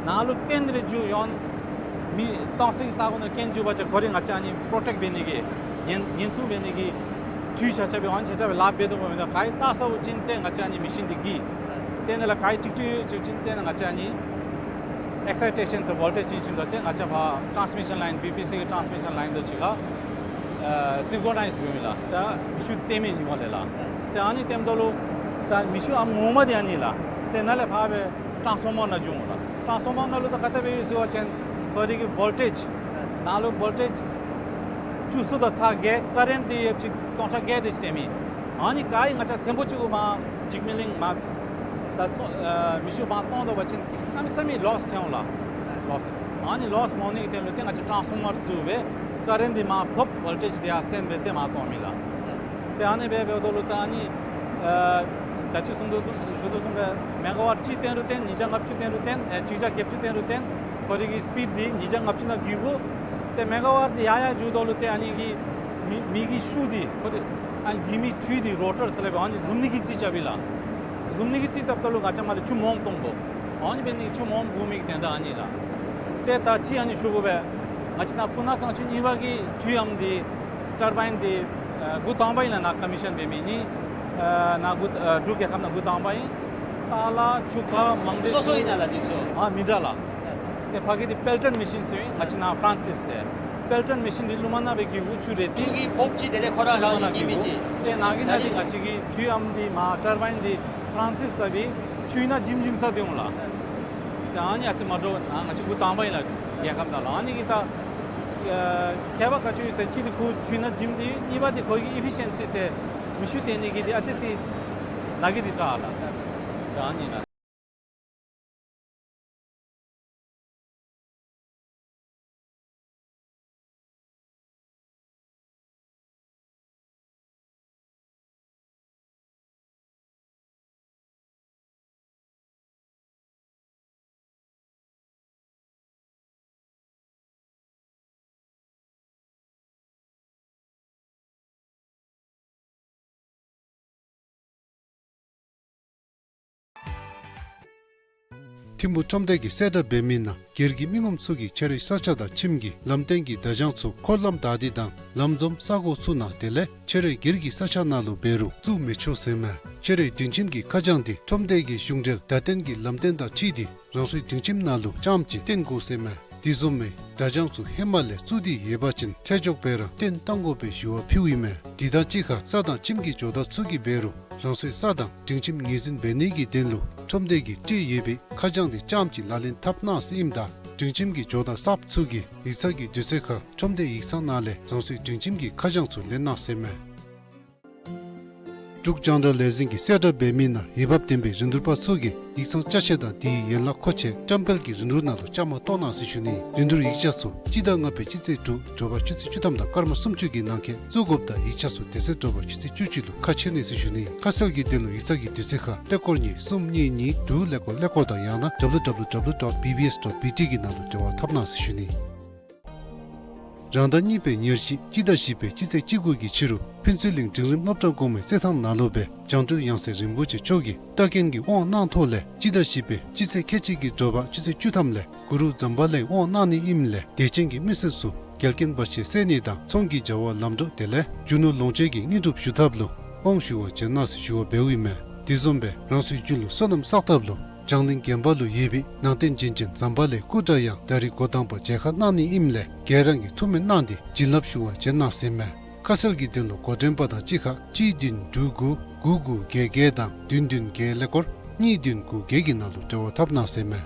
ནང་ལུ་བཏོན་ཏེ་ར་འགྱོ་ཡོད་མི་གཏོང་སའི་ས་གོ་ནང་བཏོན་འགྱོ་བ་ཅིན་ཁོ་རའི་ང་བཅས་ཨ་ནི་པྲོ་ཊེཀཊ་འབད་ནི་གི་ཉེན་ཉེན་སྲུང་འབད་ནི་གི་འཕྲུལ་ཆ་ཁྱབ་སྦེ་ཨ་ནི་ཆ་ཁྱབ་སྦེ་ལཱ་འབད་དོ་འབདཝ་ད་ག་ཡི་ལྟ་ས་བ་ཅིན་ཏེ་ང་བཅས་ཨ་ནི་མེ་ཤིན་འདི་གི་དེ་ནང་ལས་ག་ཡི་ཊིག་ཊིག་ཡོད་ཅིག་ཅིན་དེ་ནང་ང་བཅས་ཨ་ནི་ཨེག་སའི་ཊེ་ཤཱན་ཟེར་ཝོལ་ཊེཇ་ཨིན་ཞིནམ་ད་ཏེ་ང་བཅས་ཕར་ཊཱནསི་མི་ཤཱན་ལའིན་བི་པི་སི་གི་ཊཱནསི་མི་ཤཱན་ལའིན་དང་གཅིག་ཁར་ཨ་སིང་ཀྲོ་ནའིཛ་འབདཝ་ཨིན་ལགས། ད་མེ་ཤུགས་འདི་བཏོན་མི་ཨིན་པས་ལགས། ཏེ་ཨ་ནི་བཏོནམ་ད་ལུ་ད་མེ་ཤུགས་ཨ་ངོ་མ་འདི་ཨ་ནི་ལགས། ཏེ་ནཱ་ལས་ཕར་སྦེ་ཊཱནསི་ཕོར་མར་ནང་འགྱོ་འོང་ལགས། ཊཱནསི་ཕོར་མར་ནང་ལུ་ད་ག་དེ་སྦེ་ཡོད་ཟེར་བ་ཅིན་ཁོ་རའི་གི་ཝོལ་ཊེཇ་ནང་ལུ་ཝོལ་ཊེཇ་བཅུ་གསུམ་དང་ཚག་བརྒྱད་ཀ་རེནཊ་འདི་ཡོདཔ་ཅིག་སྟོང་ཕྲག་བརྒྱད་དེ་ཅིག་སྟོན་མི། ཨ་ནི་ག་ཡི་ང་བཅས་ཐེངས་པོ་གཅིག་གུ་མར་འཇིགས་མེད་གླིང་མར་ད་ཚོ་ཨ་མེ་ཤུགས་མར་གཏང་ད་པ་ཅིན་གནམ་མེད་ས་མེད་ལོསི་ཐོན་འོང་ལགས། ལོསི། ཨ་ནི་ལོསི་མ་འོང་ནི་གི་དོན་ལུ་ཏེ་ང་བཅས་ཊཱནསི་ཕོར་མར་བཙུགས་སྦེ་ཀ་རེནཊ་འདི་མར་ཕབ་ཝོལ་ཊེཇ་འདི་ཡར་སེང་སྦེ་ཏེ་མར་གཏང་མི་ལགས། ཏེ་ཨ་ནི་སྦེ་འབདཝ་ད་ལུ་ད་ཨ་ནི་ཨ་ད་ཅི་གསུངས་དོ་བཟུམ་ཞུ་དོ་བཟུམ་སྦེ་མེ་ག་ཝཊ་གཅིག་བཏོན་རུང་བཏོན་ཉིས་བརྒྱ་ལྔ་བཅུ་བཏོན་རུང་བཏོན་ཨེ་གཅིག་བརྒྱ་བརྒྱད་ཅུ་བཏོན་རུང་བཏོན་ཁོ་རའི་གི་སི་པིཌ་འདི་ཉིས་བརྒྱ་ལྔ་བཅུ་ནང་འགྱོ་དགོ། ཏེ་མེ་ག་ཝཊ་འདི་ཡར་ཡར་འགྱོཝ་ད་ལུ་ཏེ་ཨ་ནི་གི་མེ་མེ་གི་ཤུགས་འདི་ཁོ་རའི་ཨ་ནི་མེ་མེ་འཕྲུལ་འདི་རོ་ཊར་ཟེར་སླབ་ཨིན། ཨ་ནི་བཟུང་ནི་གི་རྩིས་རྐྱབ་ཨིན་ལགས། བཟུང་ནི་གི་རྩིས་བཏབ་ད་ལུ་ང་བཅས་མར་ལས་ཆུ་མངམ་གཏང་དགོ། ཨ་ནི་འབད་ནི་ཆུ་མངམ་དགོ་མི་གི་དོན་དག་ཨ་ནི་ལགས། ཏེ་ད་ཅི་ཨ་ནི་ཞུ་དགོ་པས། ང་བཅས་ནཱ་སྤུ་ན་གཙང་ཆུ་གཉིས་པ་གི་འཕྲུལ་ཨམ་འདི་ཊར་བཱའིན་འདི་ཨ་འགོ་དང་པ་ཨིན་ལགས། ནཱ་ཀོ་མི་ཤཱན་འབད་མི་ནི་ཨ་ནཱ་འགོ་ཨ་འབྲུག་རྒྱལ་ཁབ་ནང་འགོ་དང་པ་ཨིན། ཏ་ལ་ཆུ་ཁ་མང་སྟེ་སོ་སོ་ཨིན་ན་ལགས་འདི་ཚུ། ཨ་མི་འདྲ་ལགས། ཏེ་ཕ་གི་འདི་པེལ་ཊོན་མེ་ཤིན་ཟེར་ཨིན། ང་བཅས་ནཱ་ཕ་རན་སིས་ཟེར། པེལ་ཊོན་མེ་ཤིན་འདི་རླུང་མ་ནང་སྦེ་འགྱོ་དགོ། ཆུ་རེག་སྟེ་ཆུ་གི་ཕོརཔ་ཅིག་དེ་ལས་ཁོ་ར་རང་བཞིན་གྱིས་མི་ཅིག། ཏེ་ནཱ་གི་ནང་འདི་ང་བཅས་ཀྱི་འཕྲུལ་ཨམ་འདི་མར་ཊར་བཱའིན་འདི་ཕ་རན་སིས་བཏབ་པའི་ཆུ་ནང་འཇིམ་འཇིམ་ས་སྡོད་འོང་ལགས། ཏེ་ཨ་ནི་ཨ་ཙི་མ་འདྲཝ་ནཱ་ང་བཅས་འགོ་དང་པ་ཨིན་ལགས། རྒྱལ་ཁབ་ནང་ལུ་ཨ་ནི་གི་ད་ཨ་ཁྱད་པར་ག་ཅི་ཡོད་ཟེར་ཅིག་འདི་ཁོ་ཆུ་ནང་འཇིམ་སྟེ་གཉིས་པ་འདི་ཁོ་གི་ཨེ་ཕི་ཤཱན་སི་ཟེར་མེ་ཤུགས་བཏོན་ནི་གི་འདི་ཨ་ཙི་ཙི་ནཱ་གི་འདི་དྲག་ལགས། ཏེ་ཨ་ནི་ལགས། ཐིམ་ཕུག་ཁྲོམ་སྡེ་གིས་གསལ་བསྒྲགས་འབད་མི་ནང་སྒེར་གྱི་མི་ངོམ་ཚུ་གིས་ཁྱོད་རའི་ས་ཆ་དང་ཁྱིམ་གྱི་ལམ་སྟེང་གི་བརྡ་བྱང་ཚུ་འཁོར་ལམ་བདའ་སྟེ་དང་ལམ་འཛོམས་ས་གོ་ཚུ་ནང་དེ་ལས་ཁྱོད་རའི་སྒེར་གྱི་ས་ཆ་ནང་ལུ་འབད་རུང་བཙུགས་མི་ཆོག་ཟེར་མས། ཁྱོད་རའི་སྒྲིང་ཁྱིམ་གྱི་ཁ་བྱང་འདི་ཁྲོམ་སྡེ་གི་གཞུང་འབྲེལ་བརྡ་སྟོན་གྱི་ལམ་སྟོན་དང་འཁྲིལ་ཏེ་རང་སོའི་སྒྲིང་ཁྱིམ་ནང་ལུ་རྐྱངམ་གཅིག་བཏོན་དགོ་ཟེར་མས། དེ་བཟུམ་མའི་བརྡ་བྱང་ཚུ་ཧེ་མ་ལས་བཙུགས་ཏེ་ཡོད་པ་ཅིན་ཁྱད་འཇོག་འབད་ར་བཏོན་གཏང་དགོ་པའི་ཞུ་བ་ཕུལཝ་ཨིན་མས། དེ་དང་གཅིག་ཁར་ས་དང་ཁྱིམ་གྱི་ཇོ་བདག་ཚུ་གིས་འབད་རུང་རང་སོའི་ས་དང་སྒྲིང་ཁྱིམ་ངོས་འཛིན་འབད་ནི་གི་དོན་ལུ་ཁྲོམ་སྡེ་གིས་སྤྲོད་ཡོད་པའི་ཁ་བྱང་འདི་རྐྱངམ་གཅིག་ལག་ལེན་འཐབ་གནང་ཟེར་ཨིནམ་ད་སྒྲིང་ཁྱིམ་གྱི་ཇོ་བདག་གསརཔ་ཚུ་གིས་ཡིག་ཚང་གི་དུས་ཚོད་ཁར་ཁྲོམ་སྡེ་ཡིག་ཚང་ནང་ལས་རང་སོའི་སྒྲིང་ཁྱིམ་གྱི་ཁ་བྱང་ཚུ་ལེན་གནང་ཟེར་མས། འབྲུག་རྒྱང་བསྒྲགས་ལས་འཛིན་གྱིས་གསལ་བསྒྲགས་འབད་མི་ནང་འོས་འབབ་ལྡན་པའི་རིན་བསྡུར་པ་ཚུ་གིས་ཡིག་ཚང་ཅ་ཆས་དང་དེའི་ཡན་ལག་མཁོ་ཆས་བཀྲམ་སྤེལ་གྱི་རིན་བསྡུར་ནང་ལུ་བཅའ་མར་གཏོགས་གནང་ཟེར་ཞུ་ནི། རིན་བསྡུར་ཡིག་ཆ་ཚུ་སྤྱི་ཟླ་ལྔ་པའི་སྤྱི་ཚེས་དྲུག་དྲོ་པ་ཆུ་ཚོད་བཅུ་ཐམ་དང་སྐར་མ་སུམ་ཅུ་གི་ནང་འཁོད་བཙུགས་དགོཔ་དང་ཡིག་ཆ་ཚུ་དེ་ཚེ་དྲོ་པ་ཆུ་ཚོད་བཅུ་གཅིག་ལུ་ཁ་ཕྱེ་ནི་ཟེར་ཞུ་ནི། ཁ་གསལ་གྱི་དོན་ལུ་ཡིག་ཚང་གི་དུས་ཚོད་ཁར་ཀླད་ཀོར་གཉིས་གསུམ་གཉིས་གཉིས་དྲུག་ཀླད་ཀོར་ཀླད་ཀོར་དང་ཡང་ན་W W W dot B B S dot B T གི་ནང་ལུ་འབྲེལ་བ་འཐབ་གནང་ཟེར་ཞུ་ནི། རང་ཟླ་གཉིས་པའི་ཉེར་བཞི་སྤྱི་ཟླ་བཞི་པའི་སྤྱི་ཚེས་བཅུ་དགུ་གི་ཕྱི་རུ་ཕུན་ཚོགས་གླིང་འབྲིང་རིམ་སློབ་གྲྭ་གོང་མའི་རྩེད་ཐང་ནང་ལུ་སྦེ་བྱང་གྲོལ་ཡང་སྲིད་རིན་པོ་ཆེ་མཆོག་གིས་ལྟ་མཁན་གྱི་དབང་གནང་ཐོག་ལས་སྤྱི་ཟླ་བཞི་པའི་སྤྱི་ཚེས་ཁལ་གཅིག་གི་དྲོ་པ་ཆུ་ཚོད་བཅུ་ཐམ་ལས་གུ་རུ་ཛམ་བྷ་ལའི་དབང་གནང་ནི་ཨིནམ་ལས་དད་ཅན་གྱི་མི་སེར་ཚུ་འགལ་རྐྱེན་བར་ཆད་སེལ་ནི་དང་ཚོང་གི་བྱ་བ་ལམ་འགྲོ་དེ་ལས་རྒྱུ་ནོར་ལོངས་སྤྱོད་ཀྱི་དངོས་གྲུབ་ཞུ་ཐབས་ལུ་དབང་ཞུ་བར་བྱོན་གནང་ཟེར་ཞུ་བ་འབདཝ་ཨིན་མས། དེ་བཟུམ་སྦེ་རང་སོའི་རྒྱུད་ལུ་བསོད་ནམས་བསགས་ཐབས་ལུ་བྱང་གླིང་དགོན་པ་ལུ་ཡོད་པའི་ནང་རྟེན་བྱིན་ཅན་ཛམ་བྷ་ལའི་སྐུ་འདྲ་ཡང་ད་རིས་འགོ་དང་པ་མཇལ་ཁ་གནང་ནི་ཨིནམ་ལས་ག་ར་གིས་ཐུགས་སྨོན་གནང་སྟེ་བྱིན་རླབས་ཞུ་བར་བྱོན་གནང་ཟེར་མས། ཁ་གསལ་གྱི་དོན་ལུ་འགོ་འདྲེན་པ་དང་གཅིག་ཁར་གཅིག་བདུན་དྲུག་དགུ་དགུ་དགུ་བརྒྱད་བརྒྱད་དང་བདུན་བདུན་བརྒྱད་ཀླད་ཀོར་གཉིས་བདུན་དགུ་བརྒྱད་ཀྱི་ནང་ལུ་འབྲེལ་བ་འཐབ་གནང་ཟེར་མས།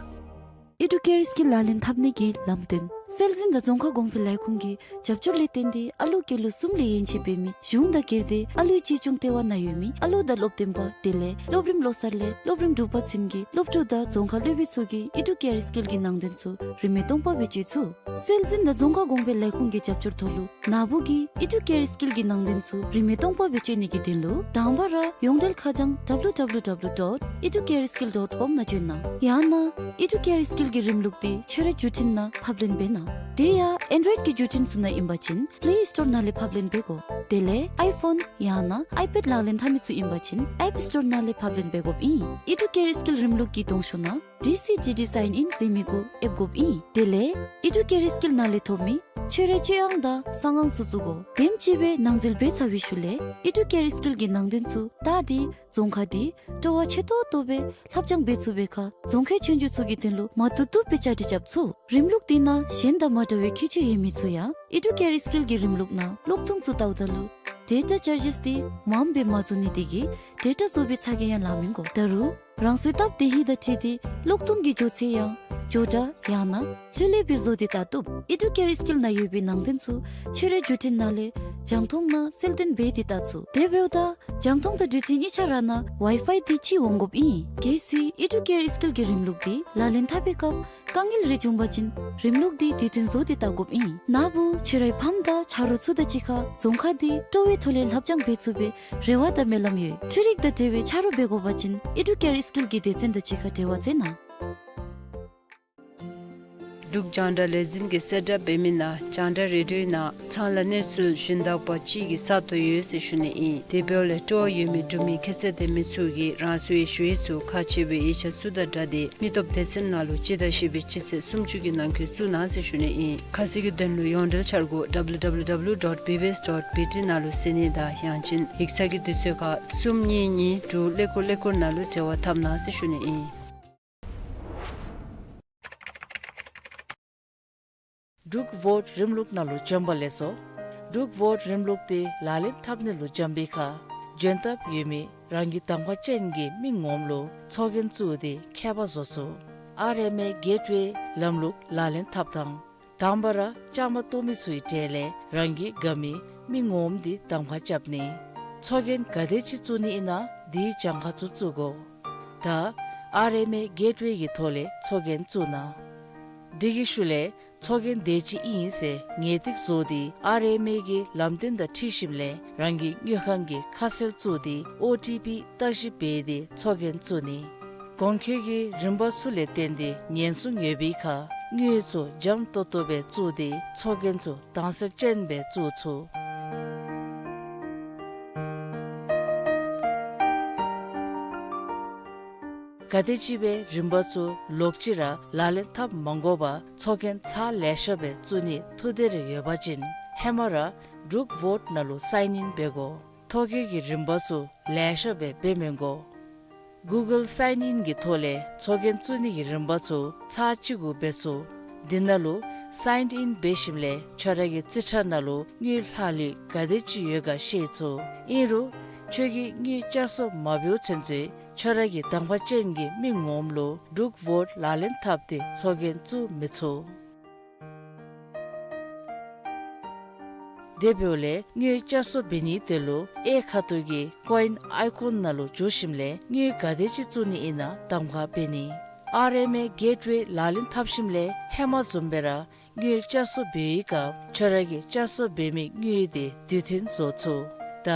ཨི་ཌུ་ཀེར་སི་ཀིལ་ལག་ལེན་འཐབ་ནི་གི་ལམ་སྟོན། སྲོལ་འཛིན་དང་རྫོང་ཁ་གོང་འཕེལ་ལས་ཁུངས་ཀྱི་རྒྱབ་སྐྱོར་ལས་བརྟེན་ཏེ་ཨ་ལུ་སྐྱེས་ལོ་གསུམ་ལས་ཡན་ཆད་འབད་མི་གཞུང་དང་སྒེར་སྡེ་ཨ་ལུའི་གཅེས་སྐྱོང་ལྟེ་བ་ནང་ཡོད་མི་ཨ་ལུ་དང་སློབ་སྟོན་པ་དེ་ལས་སློབ་རིམ་བློ་གསར་ལས་སློབ་རིམ་དྲུག་པ་ཚུན་གྱི་སློབ་ཕྲུག་དང་རྫོང་ཁ་སློབ་དཔོན་ཚུ་གིས་ཨི་ཌུ་ཀེར་སི་ཀིལ་གྱི་ནང་དོན་ཚུ་རིན་མེད་སྟོང་པ་སྦེ་སྤྱོད་ཚུགས། སྲོལ་འཛིན་དང་རྫོང་ཁ་གོང་འཕེལ་ལས་ཁུངས་ཀྱི་རྒྱབ་སྐྱོར་ཐོག་ལུ་ནཱ་བུ་གིས་ཨི་ཌུ་ཀེར་སི་ཀིལ་གྱི་ནང་དོན་ཚུ་རིན་མེད་སྟོང་པ་སྦེ་སྤྱོད་ནི་གི་དོན་ལུ་དང་པ་ར་ཡོངས་འབྲེལ་ཁ་བྱང་W W W dot educareskill dot com ནང་བྱོན་གནང་། ཡང་ན་ཨི་ཌུ་ཀེར་སི་ཀིལ་གྱི་རིམ་ལུགས་འདི་ཁྱོད་རའི་བརྒྱུད་འཕྲིན་ནང་ཕབ་ལེན་འབད་གནང་། དེ་ཡང་ཨེན་ཌོའིཌ་ཀྱི་བརྒྱུད་འཕྲིན་ཚུ་ནང་ཨིན་པ་ཅིན་པླེ་སི་ཊོར་ནང་ལས་ཕབ་ལེན་འབད་དགོ། དེ་ལས་ཨའི་ཕོན་ཡང་ན་ཨའི་པེཌ་ལག་ལེན་འཐབ་མི་ཚུ་ཨིན་པ་ཅིན་ཨེཔ་སི་ཊོར་ནང་ལས་ཕབ་ལེན་འབད་དགོཔ་ཨིན། ཨི་ཌུ་ཀེར་སི་ཀིལ་རིམ་ལུགས་ཀྱི་གདོང་ཤོག་ནང་ཌི་སི་ཌི་ཌི་སའིན་ཨིན་ཟེར་མི་གུ་ཨེབ་དགོཔ་ཨིན། དེ་ལས་ཨི་ཌུ་ཀེར་སི་ཀིལ་ནང་ལས་ཐོབ་མི་ཁྱོད་རའི་སྤྱོད་དབྱངས་དང་གསང་ཨང་ཚུ་བཙུགས་དགོ། དེམ་ཅིག་སྦེ་ནང་འཛུལ་འབད་ཚར་བའི་ཤུལ་ལས་ཨི་ཌུ་ཀེར་སི་ཀིལ་གྱི་ནང་དོན་ཚུ་བལྟ་སྟེ་རྫོང་ཁག་འདི་སྤྲོ་བ་ཆེ་ཏོག་ཏོ་སྦེ་ལྷབ་སྦྱང་འབད་ཚུགས་པའི་ཁར་རྫོང་ཁའི་ཆོས་རྒྱུགས་ཚུ་གི་དོན་ལུ་མ་བཏུབ་བཏུབ་སྦེ་བཅའ་སྒྲིག་རྐྱབ་ཚུགས། རིམ་ལུགས་འདི་ནང་གཞན་དང་མ་འདྲ་བའི་ཁྱད་ཆོས་ཡོད་མི་ཚུ་ཡང་ཨི་ཌུ་ཀེར་སི་ཀིལ་གྱི་རིམ་ལུགས་ནང་གློག་ཐུང་ཚུ་བལྟཝ་ད་ལུ་ཌེ་ཊ་ཅར་ཇིས་འདི་མངམ་སྦེ་མ་བཟོ་ནི་དེ་གིས་ཌེ་ཊ་བཟོ་བའི་ཚ་གྱང་ཡང་ལང་མི་དགོ། ད་རུང་རང་སོའི་སྟབས་བདེ་ཧིང་དང་འཁྲིལ་ཏེ་གློག་ཐུང་གི་མགྱོགས་ཚད་ཡང་མགྱོགས་དྲགས་ཡང་ན་ལྷོད་ལྷོད་སྦེ་བཟོ་སྟེ་བལྟ་བཏུབ། ཨི་ཌུ་ཀེར་སི་ཀིལ་ནང་ཡོད་པའི་ནང་དོན་ཚུ་ཁྱོད་རའི་བརྒྱུད་འཕྲིན་ནང་ལས་རྒྱང་མཐོང་ནང་གསལ་སྟོན་འབད་དེ་བལྟ་ཚུགས། དེ་འབདཝ་ད་རྒྱང་མཐོང་དང་བརྒྱུད་འཕྲིན་གཉིས་ཆ་ར་ནང་ཝའི་ཕའི་འདི་ཅིག་འོང་དགོཔ་ཨིན། གལ་སྲིད་ཨི་ཌུ་ཀེར་སི་ཀིལ་གྱི་རིམ་ལུགས་འདི་ལག་ལེན་འཐབ་པའི་སྐབས་དཀའ་ངལ་རེ་བྱུང་པ་ཅིན་རིམ་ལུགས་འདི་དུས་མཐུན་བཟོ་སྟེ་བལྟ་དགོཔ་ཨིན། ན་བུ་ཁྱོད་རའི་ཕམ་དང་ཆ་རོགས་ཚུ་དང་གཅིག་ཁར་རྫོང་ཁག་འདི་སྤྲོ་བའི་ཐོག་ལས་ལྷབ་སྦྱང་འབད་ཚུགས་པའི་རེ་བ་དང་སྨོན་ལམ་ཡོད། འཕྲུལ་རིག་དང་འབྲེལ་བའི་ཆ་རོགས་འབད་དགོ་པ་ཅིན་ཨི་ཌུ་ཀེར་སི་ཀིལ་གྱི་སྡེ་ཚན་དང་གཅིག་ཁར་འབྲེལ་བ་མཛད་གནང་། འབྲུག་རྒྱང་བསྒྲགས་ལས་འཛིན་གྱིས་གསལ་བསྒྲགས་འབད་མི་ནང་རྒྱང་བསྒྲགས་རེ་ཌིའོ་ནང་ཚང་ལ་གནས་ཚུལ་ཞུན་དག་པ་ཅིག་གི་ས་སྟོང་ཡོད་ཟེར་ཞུ་ནི་ཨིན། དེ་འབདཝ་ལས་སྤྲོ་བ་ཡོད་མི་འབྲུག་མི་ཁྱད་ཚད་ལྡན་མི་ཚུ་གིས་རང་སོའི་ཞུ་ཡིག་ཚུ་ཁག་ཆེ་བའི་ཡིག་ཆ་ཚུ་དང་སྦྲགས་ཏེ་མི་སྟོབས་སྡེ་ཚན་ནང་ལུ་སྤྱི་ཟླ་བཞི་པའི་སྤྱི་ཚེས་སུམ་ཅུ་གི་ནང་འཁོད་བཙུགས་གནང་ཟེར་ཞུ་ནི་ཨིན། ཁ་གསལ་གྱི་དོན་ལུ་ཡོངས་འབྲེལ་འཆར་སྒོ་W W W dot B B S dot B T ནང་ལུ་གཟིགས་ནི་དང་ཡང་ཅིན་ཡིག་ཚང་གི་དུས་ཚོད་ཁར་གསུམ་གཉིས་གཉིས་དྲུག་ཀླད་ཀོར་ཀླད་ཀོར་ནང་ལུ་འབྲེལ་བ་འཐབ་གནང་ཟེར་ཞུ་ནི་ཨིན། འབྲུག་བོཊ་རིམ་ལུགས་ནང་ལུ་འབྱོན་པ་ལེགས་སོ། འབྲུག་བོཊ་རིམ་ལུགས་འདི་ལག་ལེན་འཐབ་ནི་ལུ་འབྱོན་པའི་ཁར་འབྱོན་ཐབས་ཡོད་མི་རང་གི་གདམ་ཁ་ཅན་གྱི་མི་ངོམ་ལུ་ཚོགས་རྒྱན་བཙུགས་ཏེ་ཁྱད་པར་བཟོ་ཚུགས། ཨར་ཨེམ་ཨེ་གེཊ་ཝེ་ལམ་ལུགས་ལག་ལེན་འཐབ་དང་། དང་པ་ར་བཅའ་མར་གཏོགས་མི་ཚུའི་གྲས་ལས་རང་གིས་དགའ་མི་མི་ངོམ་འདི་གདམ་ཁ་རྐྱབ་ནི། ཚོགས་རྒྱན་ག་དེ་ཅིག་བཙུགས་ནི་ཨིན་ན་དེའི་གྱངས་ཁ་ཚུ་བཙུགས་དགོ། ད་ཨར་ཨེམ་ཨེ་གེཊ་ཝེ་གི་ཐོག་ལས་ཚོགས་རྒྱན་བཙུགས་གནང་། དེ་གི་ཤུལ་ལས་ཚོགས་རྒྱན་དེ་ཅིག་ཨིན་ཟེར་ངེས་ཏིག་བཟོ་སྟེ་ཨར་ཨེམ་ཨེ་གི་ལམ་སྟོན་དང་འཁྲིལ་ཞིནམ་ལས་རང་གི་དངུལ་ཁང་གི་ཁ་གསལ་བཙུགས་ཏེ་ཨོ་ཊི་པི་བརྟག་ཞིབ་འབད་དེ་ཚོགས་རྒྱན་བཙུགས་ནི། གོང་འཁོད་ཀྱི་རིམ་པ་ཚུ་ལས་བརྟེན་ཏེ་ཉེན་སྲུང་ཡོད་པའི་ཁར་དངུལ་ཚུ་འཇམ་ཏོག་ཏོ་སྦེ་བཙུགས་ཏེ་ཚོགས་རྒྱན་ཚུ་དྭངས་གསལ་ཅན་སྦེ་བཙུགས་ཚུགས། ག་དེམ་ཅིག་སྦེ་རིམ་པ་ཚུ་ལོག་ཅི་ར་ལག་ལེན་འཐབ་མ་དགོ་པར་ཚོགས་རྒྱན་ཚར་ལེ་ཤ་སྦེ་བཙུགས་ནི་ཐུགས་འདོད་རེ་ཡོད་པ་ཅིན་ཧེ་མ་ར་འབྲུག་བོཊ་ནང་ལུ་སའིན་ཨིན་འབད་དགོ། ཐོ་བཀོད་ཀྱི་རིམ་པ་ཚུ་ལེ་ཤ་སྦེ་འབད་མི་དགོ། གུ་གཱལ་སའིན་ཨིན་གྱི་ཐོག་ལས་ཚོགས་རྒྱན་བཙུགས་ནི་གི་རིམ་པ་ཚུ་ཚར་གཅིག་གུ་འབད་ཚུགས། འདི་ནང་ལུ་སའིན་ཨིན་འབད་ཞིནམ་ལས་ཁྱོད་ར་གི་རྩིས་ཁྲ་ནང་ལུ་དངུལ་ལྷག་ལུས་ག་དེམ་ཅིག་ཡོད་ག་ཤེས་ཚུགས། ཨིན་རུང་ཁྱོད་ཀྱིས་དངུལ་བསྐྱར་གསོ་མ་འབདཝ་ཚུན་ཚོད་ཁྱོད་ར་གི་གདམ་ཁ་ཅན་གྱི་མི་ངོམ་ལུ་འབྲུག་བོཊ་ལག་ལེན་འཐབ་སྟེ་ཚོགས་རྒྱན་བཙུགས་མི་ཚུགས། དེ་འབདཝ་ལས་དངུལ་བསྐྱར་གསོ་འབད་ནིའི་དོན་ལུ་གཡས་ཁ་ཐུག་གི་ཀོ་ཨིན་ཨའི་ཀོན་ནང་ལུ་འཛུལ་ཞིནམ་ལས་དངུལ་ག་དེམ་ཅིག་བཙུགས་ནི་ཨིན་ན་གདམ་ཁ་འབད་ནི། ཨར་ཨེམ་ཨེ་གེཊ་ཝེ་ལག་ལེན་འཐབ་ཞིནམ་ལས་ཧེ་མ་བཟུམ་སྦེ་ར་དངུལ་བསྐྱར་གསོ་འབད་བའི་སྐབས་ཁྱོད་ར་གིས་བསྐྱར་གསོ་འབད་མི་དངུལ་དེ་དུས་མཐུན་བཟོ་ཚུགས། ད་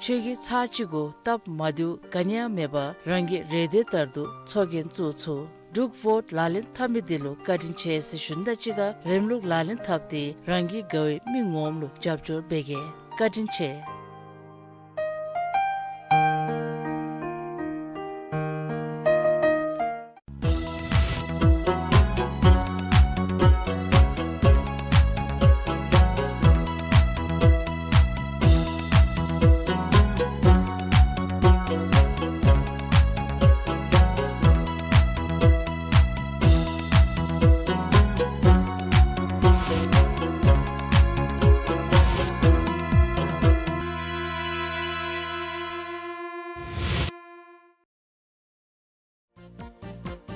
ཁྱོད་ཀྱིས་ཚར་གཅིག་གུ་སྟབས་མ་བདེཝ་ག་ནི་ཡང་མེད་པར་རང་གི་རེ་འདོད་ལྟར་དུ་ཚོགས་རྒྱན་བཙུགས་ཚུགས། འབྲུག་བོཊ་ལག་ལེན་འཐབ་མི་འདི་ལུ་བཀའ་དྲིན་ཆེ་ཟེར་ཞུ་ནི་དང་གཅིག་ཁར་རིམ་ལུགས་ལག་ལེན་འཐབ་སྟེ་རང་གི་དགའ་བའི་མི་ངོམ་ལུ་རྒྱབ་སྐྱོར་འབད་གེ། བཀའ་དྲིན་ཆེ།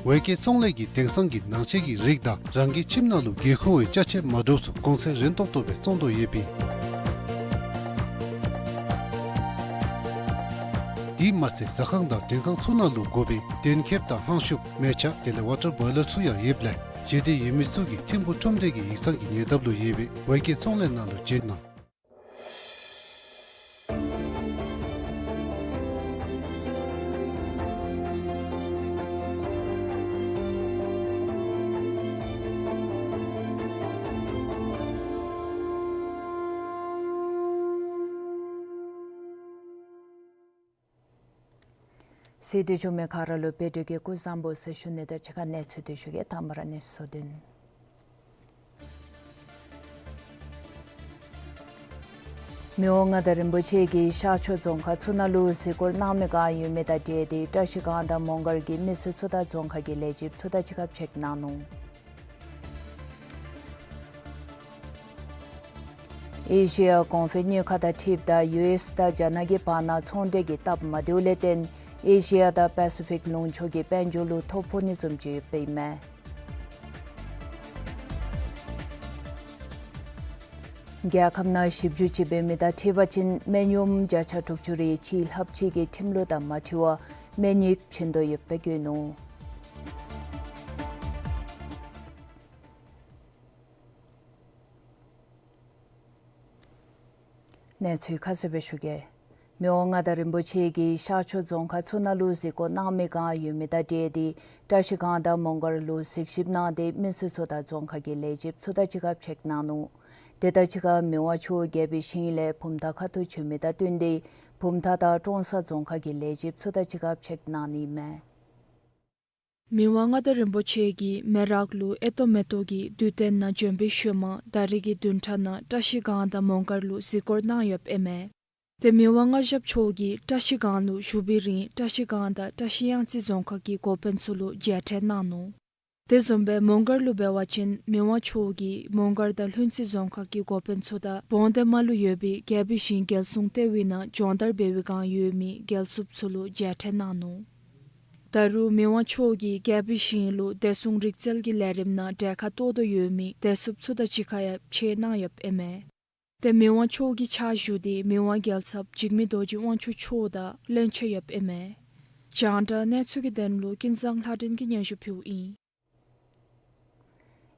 ཝེ་ཀེ་ཚོང་ལས་ཀྱིས་དེང་སང་གི་ནང་ཆས་ཀྱི་རིགས་དང་རང་གི་ཁྱིམ་ནང་ལུ་དགོས་མཁོ་བའི་ཅ་ཆས་མ་འདྲཝ་ཚུ་གོང་ཚད་རན་ཏོག་ཏོ་སྦེ་བཙོང་དོ་ཡོདཔ་ཨིན། དེ་མ་ཚད་ཟ་ཁང་དང་མགྲོན་ཁང་ཚུ་ནང་ལུ་དགོ་པའི་གདན་ཁེབས་དང་ཧང་ཤུབས་མེ་ཆ་དེ་ལས་ཝ་ཊར་བོའི་ལར་ཚུ་ཡང་ཡོདཔ་ལས་ཞེ་འདོད་ཡོད་མི་ཚུ་གིས་ཐིམ་ཕུ་ཁྲོམ་སྡེ་གི་ཡིག་ཚང་གི་ཉེ་འདབས་ལུ་ཡོད་པའི་ཝེ་ཀེ་ཚོང་ལས་ནང་ལུ་འབྱོན་གནང་། གསན་མི་ག་ར་ལུ་བདེ་སྐྱིད་ཀྱི་སྐུ་གཟུགས་བཟང་པོ་ཟེར་ཞུ་ནི་དང་གཅིག་ཁར་གནས་ཚུལ་དེ་ཞུ་གེ། དང་པ་ར་གནས་ཚུལ་དེ། མི་དབང་མངའ་བདག་རིན་པོ་ཆེ་གིས་ཤར་ཕྱོགས་རྫོང་ཁག་ཚུ་ནང་ལུ་གཟིགས་སྐོར་གནང་མི་བསྒང་ཡོད་མི་དང་འབྲེལ་ཏེ་བཀྲ་ཤིས་སྒང་དང་མོང་སྒར་གྱི་མི་སེར་ཚུ་དང་རྫོང་ཁག་གི་ལས་བྱེདཔ་ཚུ་དང་གཅིག་ཁར་མཇལ་གནང་ནུག། ཨེ་ཤེ་ཡ་གོང་འཕེལ་དངུལ་ཁང་དང་འཁྲིལཝ་ད་ཡུ་ཨེསི་དང་རྒྱ་ནག་གི་བར་ན་ཚོང་འབྲེལ་གྱི་སྟབས་མ་བདེཝ་ལས་བརྟེན་ཨེ་ཤེ་ཡ་དང་པེ་སི་ཕིག་ལུང་ཕྱོགས་ཀྱི་དཔལ་འབྱོར་ལུ་ཐོ་ཕོག་ནི་བཟུམ་ཅིག་ཡོདཔ་ཨིན་མས། རྒྱལ་ཁབ་ནང་ཞིབ་འཇུག་ཅིག་འབད་མི་དང་འཁྲིལ་བ་ཅིན་སྨན་གཡོགམོ་བརྒྱ་ཆ་དྲུག་ཅུ་རེ་གཅིག་ལྷགཔ་ཅིག་གིས་ཁྲིམས་ལུགས་དང་མ་འཁྲིལ་བར་སྨན་ཡིག་བྱིན་དོ་ཡོདཔ་སྦེ་བཀོད་ནུག། གནས་ཚུལ་ཁ་གསལ་སྦེ་ཞུ་གེ། མི་དབང་མངའ་བདག་རིན་པོ་ཆེ་གིས་ཤར་ཕྱོགས་རྫོང་ཁག་ཚུ་ནང་ལུ་གཟིགས་སྐོར་གནང་མི་བསྒང་ཡོད་མི་དང་འབྲེལ་ཏེ་བཀྲ་ཤིས་སྒང་དང་མོང་སྒར་ལུ་གཟིགས་ཞིབ་གནང་སྟེ་མི་སེར་ཚུ་དང་རྫོང་ཁག་གི་ལས་བྱེདཔ་ཚུ་དང་གཅིག་ཁར་མཇལ་གནང་ནུག། དེ་དང་གཅིག་ཁར་མི་དབང་མཆོག་རྒྱལ་པོའི་ཞིང་ལས་བུམ་ཐང་ཁ་ཐུག་བྱོན་མི་དང་བསྟུན་ཏེ་བུམ་ཐང་དང་ཀྲོང་གསར་རྫོང་ཁག་གི་ལས་བྱེདཔ་ཚུ་དང་གཅིག་ཁར་མཇལ་གནང་ནི་ཨིན་མས། མི་དབང་མངའ་བདག་རིན་པོ་ཆེ་གིས་མེ་རག་ལུ་ཨེ་ཏོ་མེ་ཏོག་གི་དུས་སྟོན་ནང་བྱོན་པའི་ཤུལ་མ་ད་རིས་ཀྱི་བདུན་ཕྲག་ནང་བཀྲ་ཤིས་སྒང་དང་མོང་སྒར་ལུ་གཟིགས་སྐོར་གནང་ཡོདཔ་ཨིན་མས། ཏེ་མི་དབང་མངའ་ཞབས་མཆོག་གིས་བཀྲ་ཤིས་སྒང་ལུ་བཞུགས་པའི་རིང་བཀྲ་ཤིས་སྒང་དང་བཀྲ་ཤིས་གཡང་རྩེ་རྫོང་ཁག་གི་འགོ་དཔོན་ཚུ་ལུ་མཇལ་འཕྲད་གནང་ནུག། དེ་བཟུམ་སྦེ་མོང་སྒར་ལུ་འབད་བ་ཅིན་མི་དབང་མཆོག་གིས་མོང་སྒར་དང་ལྷུན་རྩེ་རྫོང་ཁག་གི་འགོ་དཔོན་ཚུ་དང་བོང་སྡེ་མ་ལུ་ཡོད་པའི་རྒྱལ་པོའི་ཞིང་རྒྱལ་སྲུང་ལྟེ་བའི་ནང་སྦྱོང་བརྡར་འབད་བའི་བསྒང་ཡོད་མི་རྒྱལ་སྲུངཔ་ཚུ་ལུ་མཇལ་འཕྲད་གནང་ནུག། ད་རུང་མི་དབང་མཆོག་གིས་རྒྱལ་པོའི་ཞིང་ལུ་བདེ་སྲུང་རིག་རྩལ་གྱི་ལས་རིམ་ནང་གྲལ་ཁར་གཏོགས་དོ་ཡོད་མི་བདེ་སྲུངཔ་ཚུ་དང་གཅིག་ཁར་ཡང་ཕྱད་གནང་ཡོདཔ་ཨིན་མས། ཏེ་མི་དབང་མཆོག་གི་ཕྱག་ཞུ་དེ་མི་དབང་རྒྱལ་ཚབ་འཇིགས་མེད་རྡོ་རྗེ་དབང་ཕྱུག་མཆོག་དང་བློན་ཆེན་ཡོདཔ་ཨིན་མས། རྒྱང་བསྒྲགས་གནས་ཚུལ་གྱི་དོན་ལུ་ཀུན་བཟང་ལྷ་སྒྲོན་གྱིས་སྙན་ཞུ་ཕུལཝ་ཨིན།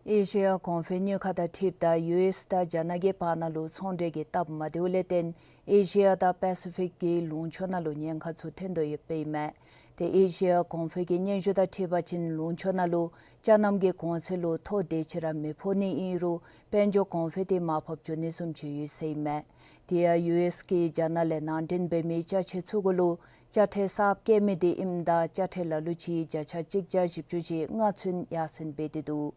ཨེ་ཤེ་ཡ་གོང་འཕེལ་དངུལ་ཁང་དང་འཁྲིལཝ་ད་ཡུ་ཨེསི་དང་རྒྱ་ནག་གི་བར་ན་ལུ་ཚོང་འབྲེལ་གྱི་སྟབས་མ་བདེཝ་ལས་བརྟེན་ཨེ་ཤེ་ཡ་དང་པེ་སི་ཕིག་གི་ལུང་ཕྱོགས་ནང་ལུ་ཉེན་ཁ་ཚུ་ཐོན་དོ་ཡོདཔ་ཨིན་མས། ཏེ་ཨེ་ཤེ་ཡ་གོང་འཕེལ་གྱི་སྙན་ཞུ་དང་འཁྲིལ་བ་ཅིན་ལུང་ཕྱོགས་ནང་ལུ་ཅ་རྣམ་གྱི་གོང་ཚད་ལུ་ཐོ་དེ་ཅིག་ར་མི་ཕོག་ནི་ཨིན་རུང་དཔལ་འབྱོར་གོང་འཕེལ་དེ་མར་ཕབ་འགྱོ་ནི་བཟུམ་ཅིག་ཡོད་ཟེར་ཨིན་མས། དེ་ཡང་ཡུ་ཨེསི་གིས་རྒྱ་ནག་ལས་ནང་འདྲེན་འབད་མི་ཅ་ཆས་ཚུ་གུ་ལུ་ཅ་ཁྲལ་གསརཔ་བཀལ་མི་དེ་ཨིནམ་ད་ཅ་ཁྲལ་ལ་ལུ་ཅིག་བརྒྱ་ཆ་གཅིག་བརྒྱ་བཞི་བཅུ་ཞེ་ལྔ་ཚུན་ཡར་སེང་འབད་དེ་འདུག།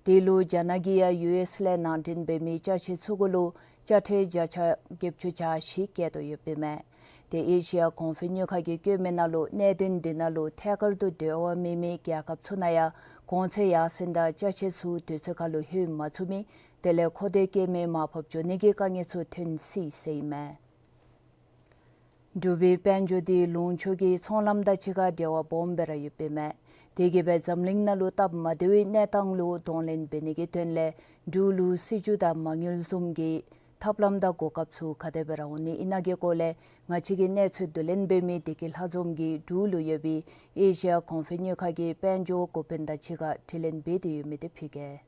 དེ་ལུ་རྒྱ་ནག་གིས་ཡང་ཡུ་ཨེསི་ལས་ནང་འདྲེན་འབད་མི་ཅ་ཆས་ཚུ་གུ་ལུ་ཅ་ཁྲལ་བརྒྱ་ཆ་བརྒྱད་ཅུ་གྱ་བཞི་བཀལ་དོ་ཡོདཔ་ཨིན་མས། ཏེ་ཨེ་ཤེ་ཡ་གོང་འཕེལ་དངུལ་ཁང་གིས་བཀོད་མི་ནང་ལུ་གནད་དོན་འདི་ནང་ལུ་ཐད་ཀར་དུ་འབྲེལ་བ་མེད་མི་རྒྱལ་ཁབ་ཚུ་ནང་ཡང་གོང་ཚད་ཡར་སེང་དང་ཅ་ཆས་ཚུ་དུས་ཚོད་ཁར་ལུ་ལྷོད་མ་ཚུགས་མི་དེ་ལས་མཁོ་འདོད་བཀལ་མི་མར་ཕབ་འགྱོ་ནི་གི་དཀའ་ངལ་ཚུ་ཐོན་སྲིད་ཟེར་ཨིན་མས། འབྲུག་པའི་དཔལ་འབྱོར་དེ་ལུང་ཕྱོགས་ཀྱི་ཚོང་ལམ་དང་གཅིག་ཁར་འབྲེལ་བ་སྦོམ་སྦེ་ར་ཡོདཔ་ཨིན་མས། དེ་གིས་སྦེ་འཛམ་གླིང་ནང་ལུ་སྟབས་མ་བདེ་བའི་གནས་སྟངས་ལུ་གདོང་ལེན་འབད་ནི་གི་དོན་ལས་འབྲུག་ལུ་སྲིད་བྱུས་དང་མ་དངུལ་བཟུམ་གྱི་ཐབས་ལམ་དང་གོ་སྐབས་ཚུ་ག་དེ་སྦེ་ར་འོང་ནི་ཨིན་ན་གི་སྐོར་ལས་ང་བཅས་ཀྱིས་གནས་ཚུལ་བསྡུ་ལེན་འབད་མི་བདེ་སྐྱིད་ལྷ་འཛོམས་ཀྱིས་འབྲུག་ལུ་ཡོད་པའི་ཨེ་ཤེ་ཡ་གོང་འཕེལ་དངུལ་ཁང་གི་དཔལ་འབྱོར་འགོ་དཔོན་དང་གཅིག་ཁར་དྲི་ལན་འབད་དེ་ཡོད་མི་དེ་ཕུལ་གེ།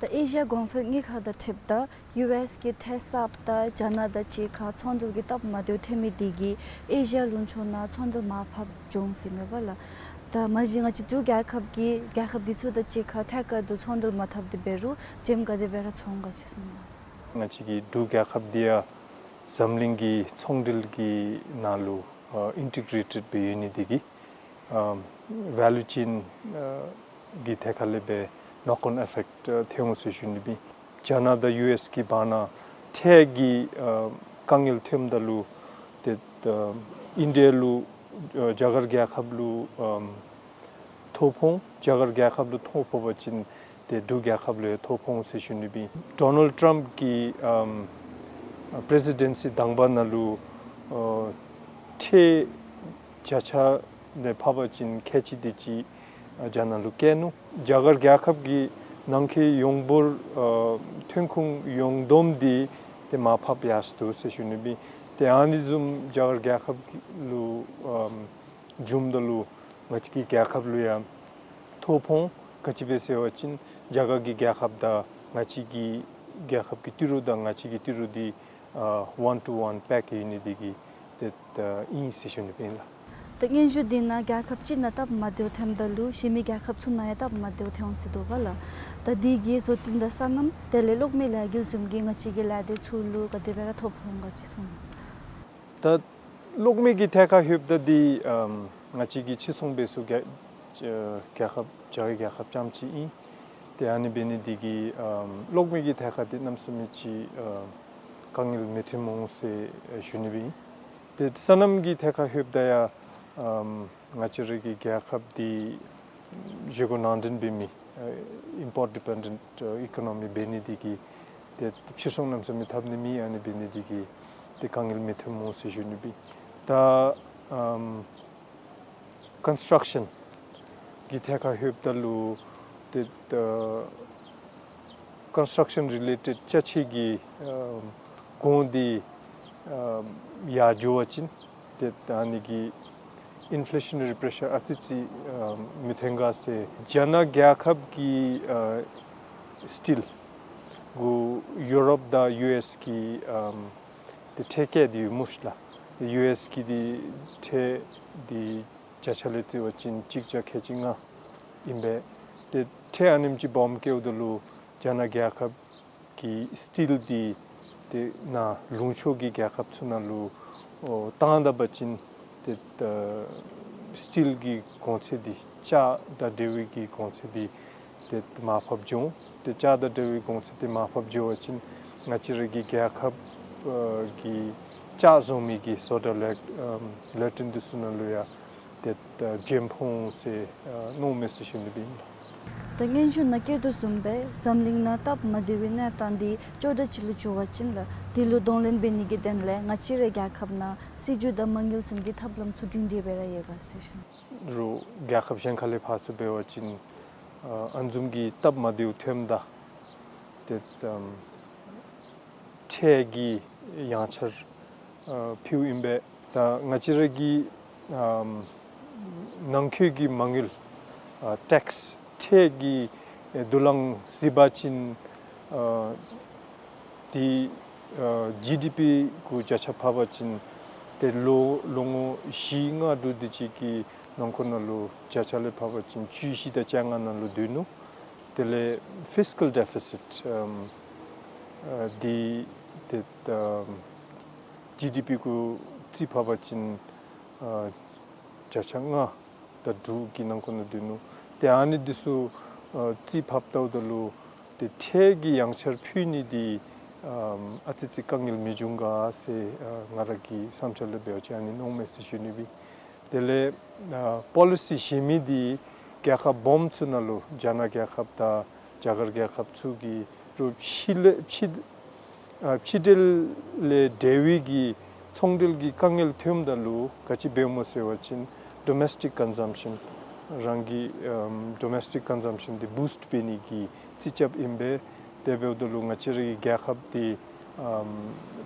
ད་ཨེ་ཤེ་ཡ་གོང་འཕེལ་དངུལ་ཁང་དང་འཁྲིལཝ་ད་ཡུ་ཨེསི་གི་ཁྲལ་གསརཔ་དང་རྒྱ་ནག་དང་གཅིག་ཁར་ཚོང་འབྲེལ་གྱི་སྟབས་མ་བདེཝ་ཐོན་མི་དེ་གིས་ཨེ་ཤེ་ཡ་ལུང་ཕྱོགས་ནང་ཚོང་འབྲེལ་མར་ཕབ་འགྱོ་འོང་ཟེར་མས་པ་ལགས། ད་མ་གཞི་ང་བཅས་འབྲུག་རྒྱལ་ཁབ་ཀྱིས་རྒྱལ་ཁབ་དེ་ཚུ་དང་གཅིག་ཁར་ཐད་ཀར་དུ་ཚོང་འབྲེལ་མ་འཐབ་སྟེ་འབད་རུང་རྒྱུན་ག་དེ་སྦེ་ར་ཚོང་ག་ཅི་གསུངས་ན། ང་བཅས་ཀྱི་འབྲུག་རྒྱལ་ཁབ་འདི་ཡང་འཛམ་གླིང་གི་ཚོང་འབྲེལ་གྱི་ནང་ལུ་ཨ་ཨིན་ཊི་གྲེ་ཊེཌ་སྦེ་ཡོད་ནི་དེ་གིས་ཨ་ཝེ་ལུ་ཅེན་ཨ་གི་ཐད་ཁར་ལས་སྦེ་ནོག་ཨོན་ཨི་ཕེཀཊ་ཨ་ཐོན་འོང་ཟེར་ཞུ་ནི་ཨིན། རྒྱ་ནག་དང་ཡུ་ཨེསི་གི་བར་ན་ཁྲལ་གྱི་ཨ་དཀའ་ངལ་ཐོནམ་ད་ལུ་ཏེ་ཨ་ཨིན་ཌི་ཡ་ལུ་ཨ་རྒྱ་གར་རྒྱལ་ཁབ་ལུ་ཨམ་ཐོ་ཕོག་འོང་། རྒྱ་གར་རྒྱལ་ཁབ་ལུ་ཐོ་ཕོག་པ་ཅིན་ཏེ་འབྲུག་རྒྱལ་ཁབ་ལུ་ཡང་ཐོ་ཕོག་འོང་ཟེར་ཞུ་ནི་ཨིན། ཌོ་ནལཌ་ཊམཔ་གི་ཨམ་པི་རེ་སི་ཌེན་སི་དང་པ་ནང་ལུ་ཨ་ཁྲལ་བརྒྱ་ཆ་ལས་ཕབ་པ་ཅིན་ཁལ་གཅིག་དེ་ཅིག་ཨ་རྒྱ་ནག་ལུ་བཀལ་ནུག། རྒྱ་གར་རྒྱལ་ཁབ་ཀྱི་ནང་འཁོད་ཡོངས་འབོར་ཨ་ཐོན་ཁུངས་ཡོངས་བསྡོམས་འདི་ཏེ་མར་ཕབ་ཡར་སོ་འདུག་ཟེར་ཞུ་ནི་ཨིན། ཏེ་ཨ་ནི་བཟུམ་རྒྱ་གར་རྒྱལ་ཁབ་ལུ་ཨམ་བྱུངམ་ད་ལུ་ང་བཅས་ཀྱི་རྒྱལ་ཁབ་ལུ་ཡང་ཐོ་ཕོག་འོང་། ག་ཅི་སྦེ་ཟེར་བ་ཅིན་རྒྱ་གར་གྱི་རྒྱལ་ཁབ་དང་ང་བཅས་ཀྱི་རྒྱལ་ཁབ་ཀྱི་ཏི་རུ་དང་ང་བཅས་ཀྱི་ཏི་རུ་འདི་ཨ་ཝན་ཊུ་ཝན་པེཀ་ཡོད་ནི་དེ་གིས་ཏེ་ཨ་ཨིན་ཟེར་ཞུ་ནི་ཨིན་ལགས། ད་སྙན་ཞུ་འདི་ནང་རྒྱལ་ཁབ་གཅིག་ནང་སྟབས་མ་བདེཝ་ཐོནམ་ད་ལུ་གཞན་མི་རྒྱལ་ཁབ་ཚུ་ནང་ཡང་སྟབས་མ་བདེཝ་ཐོན་འོང་ཟེར་འདུག་པ་ལགས། ད་འདི་གིས་བཟོ་སྐྲུན་དང་སོ་ནམ་དེ་ལས་གློག་མེ་ལས་འགུལ་བཟུམ་གྱི་ང་བཅས་ཀྱི་ལས་སྡེ་ཚུ་ལུ་ག་དེ་སྦེ་ར་ཐོ་ཕོག་འོང་ག་ཅི་གསུངས་ན། ད་ གློག་མེ་གི་ཐད་ཁར་ལྷོདཔ་ད་འདི་ཨམ་ང་བཅས་ཀྱི་ཕྱིར་ཚོང་འབད་ས་རྒྱ་རྒྱལ་ཁབ་རྒྱ་རྒྱལ་ཁབ་རྐྱངམ་ཅིག་ཨིན། ཏེ་ཨ་ནི་འབད་ནི་འདི་གིས་ཨམ་གློག་མེ་གི་ཐད་ཁར་འདི་གནམ་མེད་ས་མེད་ཅིག་ཨ་དཀའ་ངལ་མི་ཐོན་འོང་ཟེར་ཞུ་ནི་སྦེ་ཨིན། ཏེ་སོ་ནམ་གྱི་ཐད་ཁར་ལྷོདཔ་ད་ཡང་ཨམ་ང་བཅས་ར་གི་རྒྱལ་ཁབ་འདི་བཞེས་སྒོ་ནང་འདྲེན་འབད་མི་ཨ་ཨིམ་པོརཊ་ཌི་པེན་ཌེནཊ་ཨ་ཨི་ཀོ་ནོ་མི་འབད་ནི་འདི་གིས་ཏེ་ཕྱིར་ཚོང་གནམ་མེད་ས་མེད་འཐབ་ནི་མེད། ཨ་ནི་འབད་ནི་འདི་གིས་ཏེ་དཀའ་ངལ་མི་ཐོན་འོང་ཟེར་ཞུ་ནི་སྦེ་ཨིན། ད་ཨམ་ཀོན་སི་ཊྲག་ཤཱན་གྱི་ཐད་ཁར་ལྷོདཔ་ད་ལུ་ཏེ་ཨ་ཀོན་སི་ཊྲག་ཤཱན་རི་ལེ་ཊེཌ་ཅ་ཆས་ཀྱི་ཨམ་གོང་འདི་ཨམ་ཡར་འགྱོ་བ་ཅིན་ཏེ་ཨ་ནི་གིས་ཨིན་ཕི་ལེ་ཤ་ན་རི་པེ་རེ་ཤར་ཨ་ཙི་ཙི་ཨམ་མི་ཐོན་ག་ཟེར། རྒྱ་ནག་རྒྱལ་ཁབ་ཀྱིས་ཨ་སི་ཊིལ་གུ་ཡུ་རོབ་དང་ཡུ་ཨེསི་གི་ཨམ་ཏེ་ཁྲལ་བཀལ་ཏེ་ཡོད་སྨོ་ཤིག་ལགས། ཡུ་ཨེསི་གི་འདི་ཁྲལ་འདི་བརྒྱ་ཆ་ལས་བརྩི་བ་ཅིན་གཅིག་བརྒྱ་ཁལ་གཅིག་ལྔ་ཨིན་པས། ཏེ་ཁྲལ་ཨ་ནེམ་ཅིག་སྦོམ་བཀལཝ་ད་ལུ་རྒྱ་ནག་རྒྱལ་ཁབ་ཀྱིས་སི་ཊིལ་འདི་ཏེ་ནཱ་ལུང་ཕྱོགས་ཀྱི་རྒྱལ་ཁབ་ཚུ་ནང་ལུ་ཨོ་བཏང་ད་པ་ཅིན་ཏེ་ཨ་སི་ཊིལ་གྱི་གོང་ཚད་འདི་ལྕགས་དང་འདྲ་བའི་གི་གོང་ཚད་འདི་ཏེ་མར་ཕབ་འགྱོ་འོང་། ཏེ་ལྕགས་དང་འདྲ་བའི་གོང་ཚད་འདི་མར་ཕབ་འགྱོ་བ་ཅིན་ང་བཅས་ར་གི་རྒྱལ་ཁབ་ཨ་གི་ལྕགས་བཟོ་མི་གི་སོ་ཌ་ལེ་ཨམ་ལེ་ཊྲིན་འདི་ཚུ་ནང་ལུ་ཡང་ཏེ་ཨ་འགྲེམས་འོང་ཟེར་ཨ་མནོཝ་མས་ཟེར་ཞུ་ནི་སྦེ་ཨིན་ལགས། ད་སྙན་ཞུ་ནང་བཀོད་དོ་བཟུམ་སྦེ་འཛམ་གླིང་ནང་སྟབས་མ་བདེ་བའི་གནས་སྟངས་འདི་ཅོག་འཐདཔ་ཅིག་ལུ་འགྱུར་བ་ཅིན་ལགས། དེ་ལུ་གདོང་ལེན་འབད་ནི་གི་དོན་ལས་ང་བཅས་རའི་རྒྱལ་ཁབ་ནང་སྲིད་བྱུས་དང་མ་དངུལ་གསུམ་གྱི་ཐབས་ལམ་ཚུ་སྒྲིང་སྒྲི་སྦེ་ར་ཡོད་ག་ཟེར་ཞུ་ནི། རུང་རྒྱལ་ཁབ་གཞན་ཁ་ལས་ཕར་ཚུར་འབད་བ་ཅིན་ཨ་ཨ་ནི་བཟུམ་གྱི་སྟབས་མ་བདེཝ་ཐོནམ་ད་ཏེ་ཨམ་ཁྲལ་གྱི་ཡང་ཆར་ཨ་ཕུལཝ་ཨིན་པས། ད་ང་བཅས་ར་གི་ཨམ་ནང་འཁོད་ཀྱི་མ་དངུལ་ཨ་ཊེགསི་ཁྲལ་གྱི་ཨེ་དུ་ལང་གཟིགས་པ་ཅིན་ཨ་འདི་ཨ་ཇི་ཌི་པི་གུ་བརྒྱ་ཆ་ཕབ་པ་ཅིན་ཏེ་ལོ་ལོ་ངོ་བཞི་ལྔ་དྲུག་འདི་ཅིག་གི་ནང་འཁོད་ནང་ལུ་བརྒྱ་ཆ་ལས་ཕབ་པ་ཅིན་བཅུ་བཞི་དང་བཅོ་ལྔ་ནང་ལུ་སྡོད་ནུག། དེ་ལས་ཕིསི་ཀཱལ་ཌེ་ཕི་སིཊ་ཨམ་ཨ་འདི་ཏེ་ཨམ་ཇི་ཌི་པི་གུ་རྩིས་ཕབ་པ་ཅིན་ཨ་བརྒྱ་ཆ་ལྔ་དང་དྲུག་གི་ནང་འཁོད་ནང་སྡོད་ནུག། ཏེ་ཨ་ནི་འདི་ཚུ་ཨ་རྩིས་ཕབ་བལྟཝ་ད་ལུ་ཏེ་ཁྲལ་གྱི་ཡང་ཆར་ཕུལ་ནི་འདི་ཨམ་ཨ་ཙི་ཙི་དཀའ་ངལ་མི་འབྱུང་ག་ཟེར་ཨ་ང་ར་གི་བསམ་འཆར་ལས་འབད་བ་ཅིན་ཨ་ནི་མནོཝ་མས་ཟེར་ཞུ་ནི་སྦེ། དེ་ལས་ཨ་པོ་ལི་སི་གཞན་མི་འདི་རྒྱལ་ཁབ་སྦོམ་ཚུ་ནང་ལུ་རྒྱ་ནག་རྒྱལ་ཁབ་དང་རྒྱ་གར་རྒྱལ་ཁབ་ཚུ་གིས་རུང་ཕྱི་ལས་ཕྱི་ཨ་ཕྱི་འབྲེལ་ལས་འབྲེལ་བའི་གི་ཚོང་འབྲེལ་གྱི་དཀའ་ངལ་ཐོནམ་ད་ལུ་ག་ཅི་འབདཝ་སྨོ་ཟེར་བ་ཅིན་ཌོ་མེསི་ཊིཀ་ཀོན་ཛམ་ཤཱན་རང་གི་ཨམ་ཌོ་མེསི་ཊིཀ་ཀོན་ཛམ་ཤཱན་འདི་བུསཊ་འབད་ནི་གི་རྩིས་རྐྱབ་ཨིན་པས། དེ་འབདཝ་ད་ལུ་ང་བཅས་ར་གི་རྒྱལ་ཁབ་འདི་ཨམ་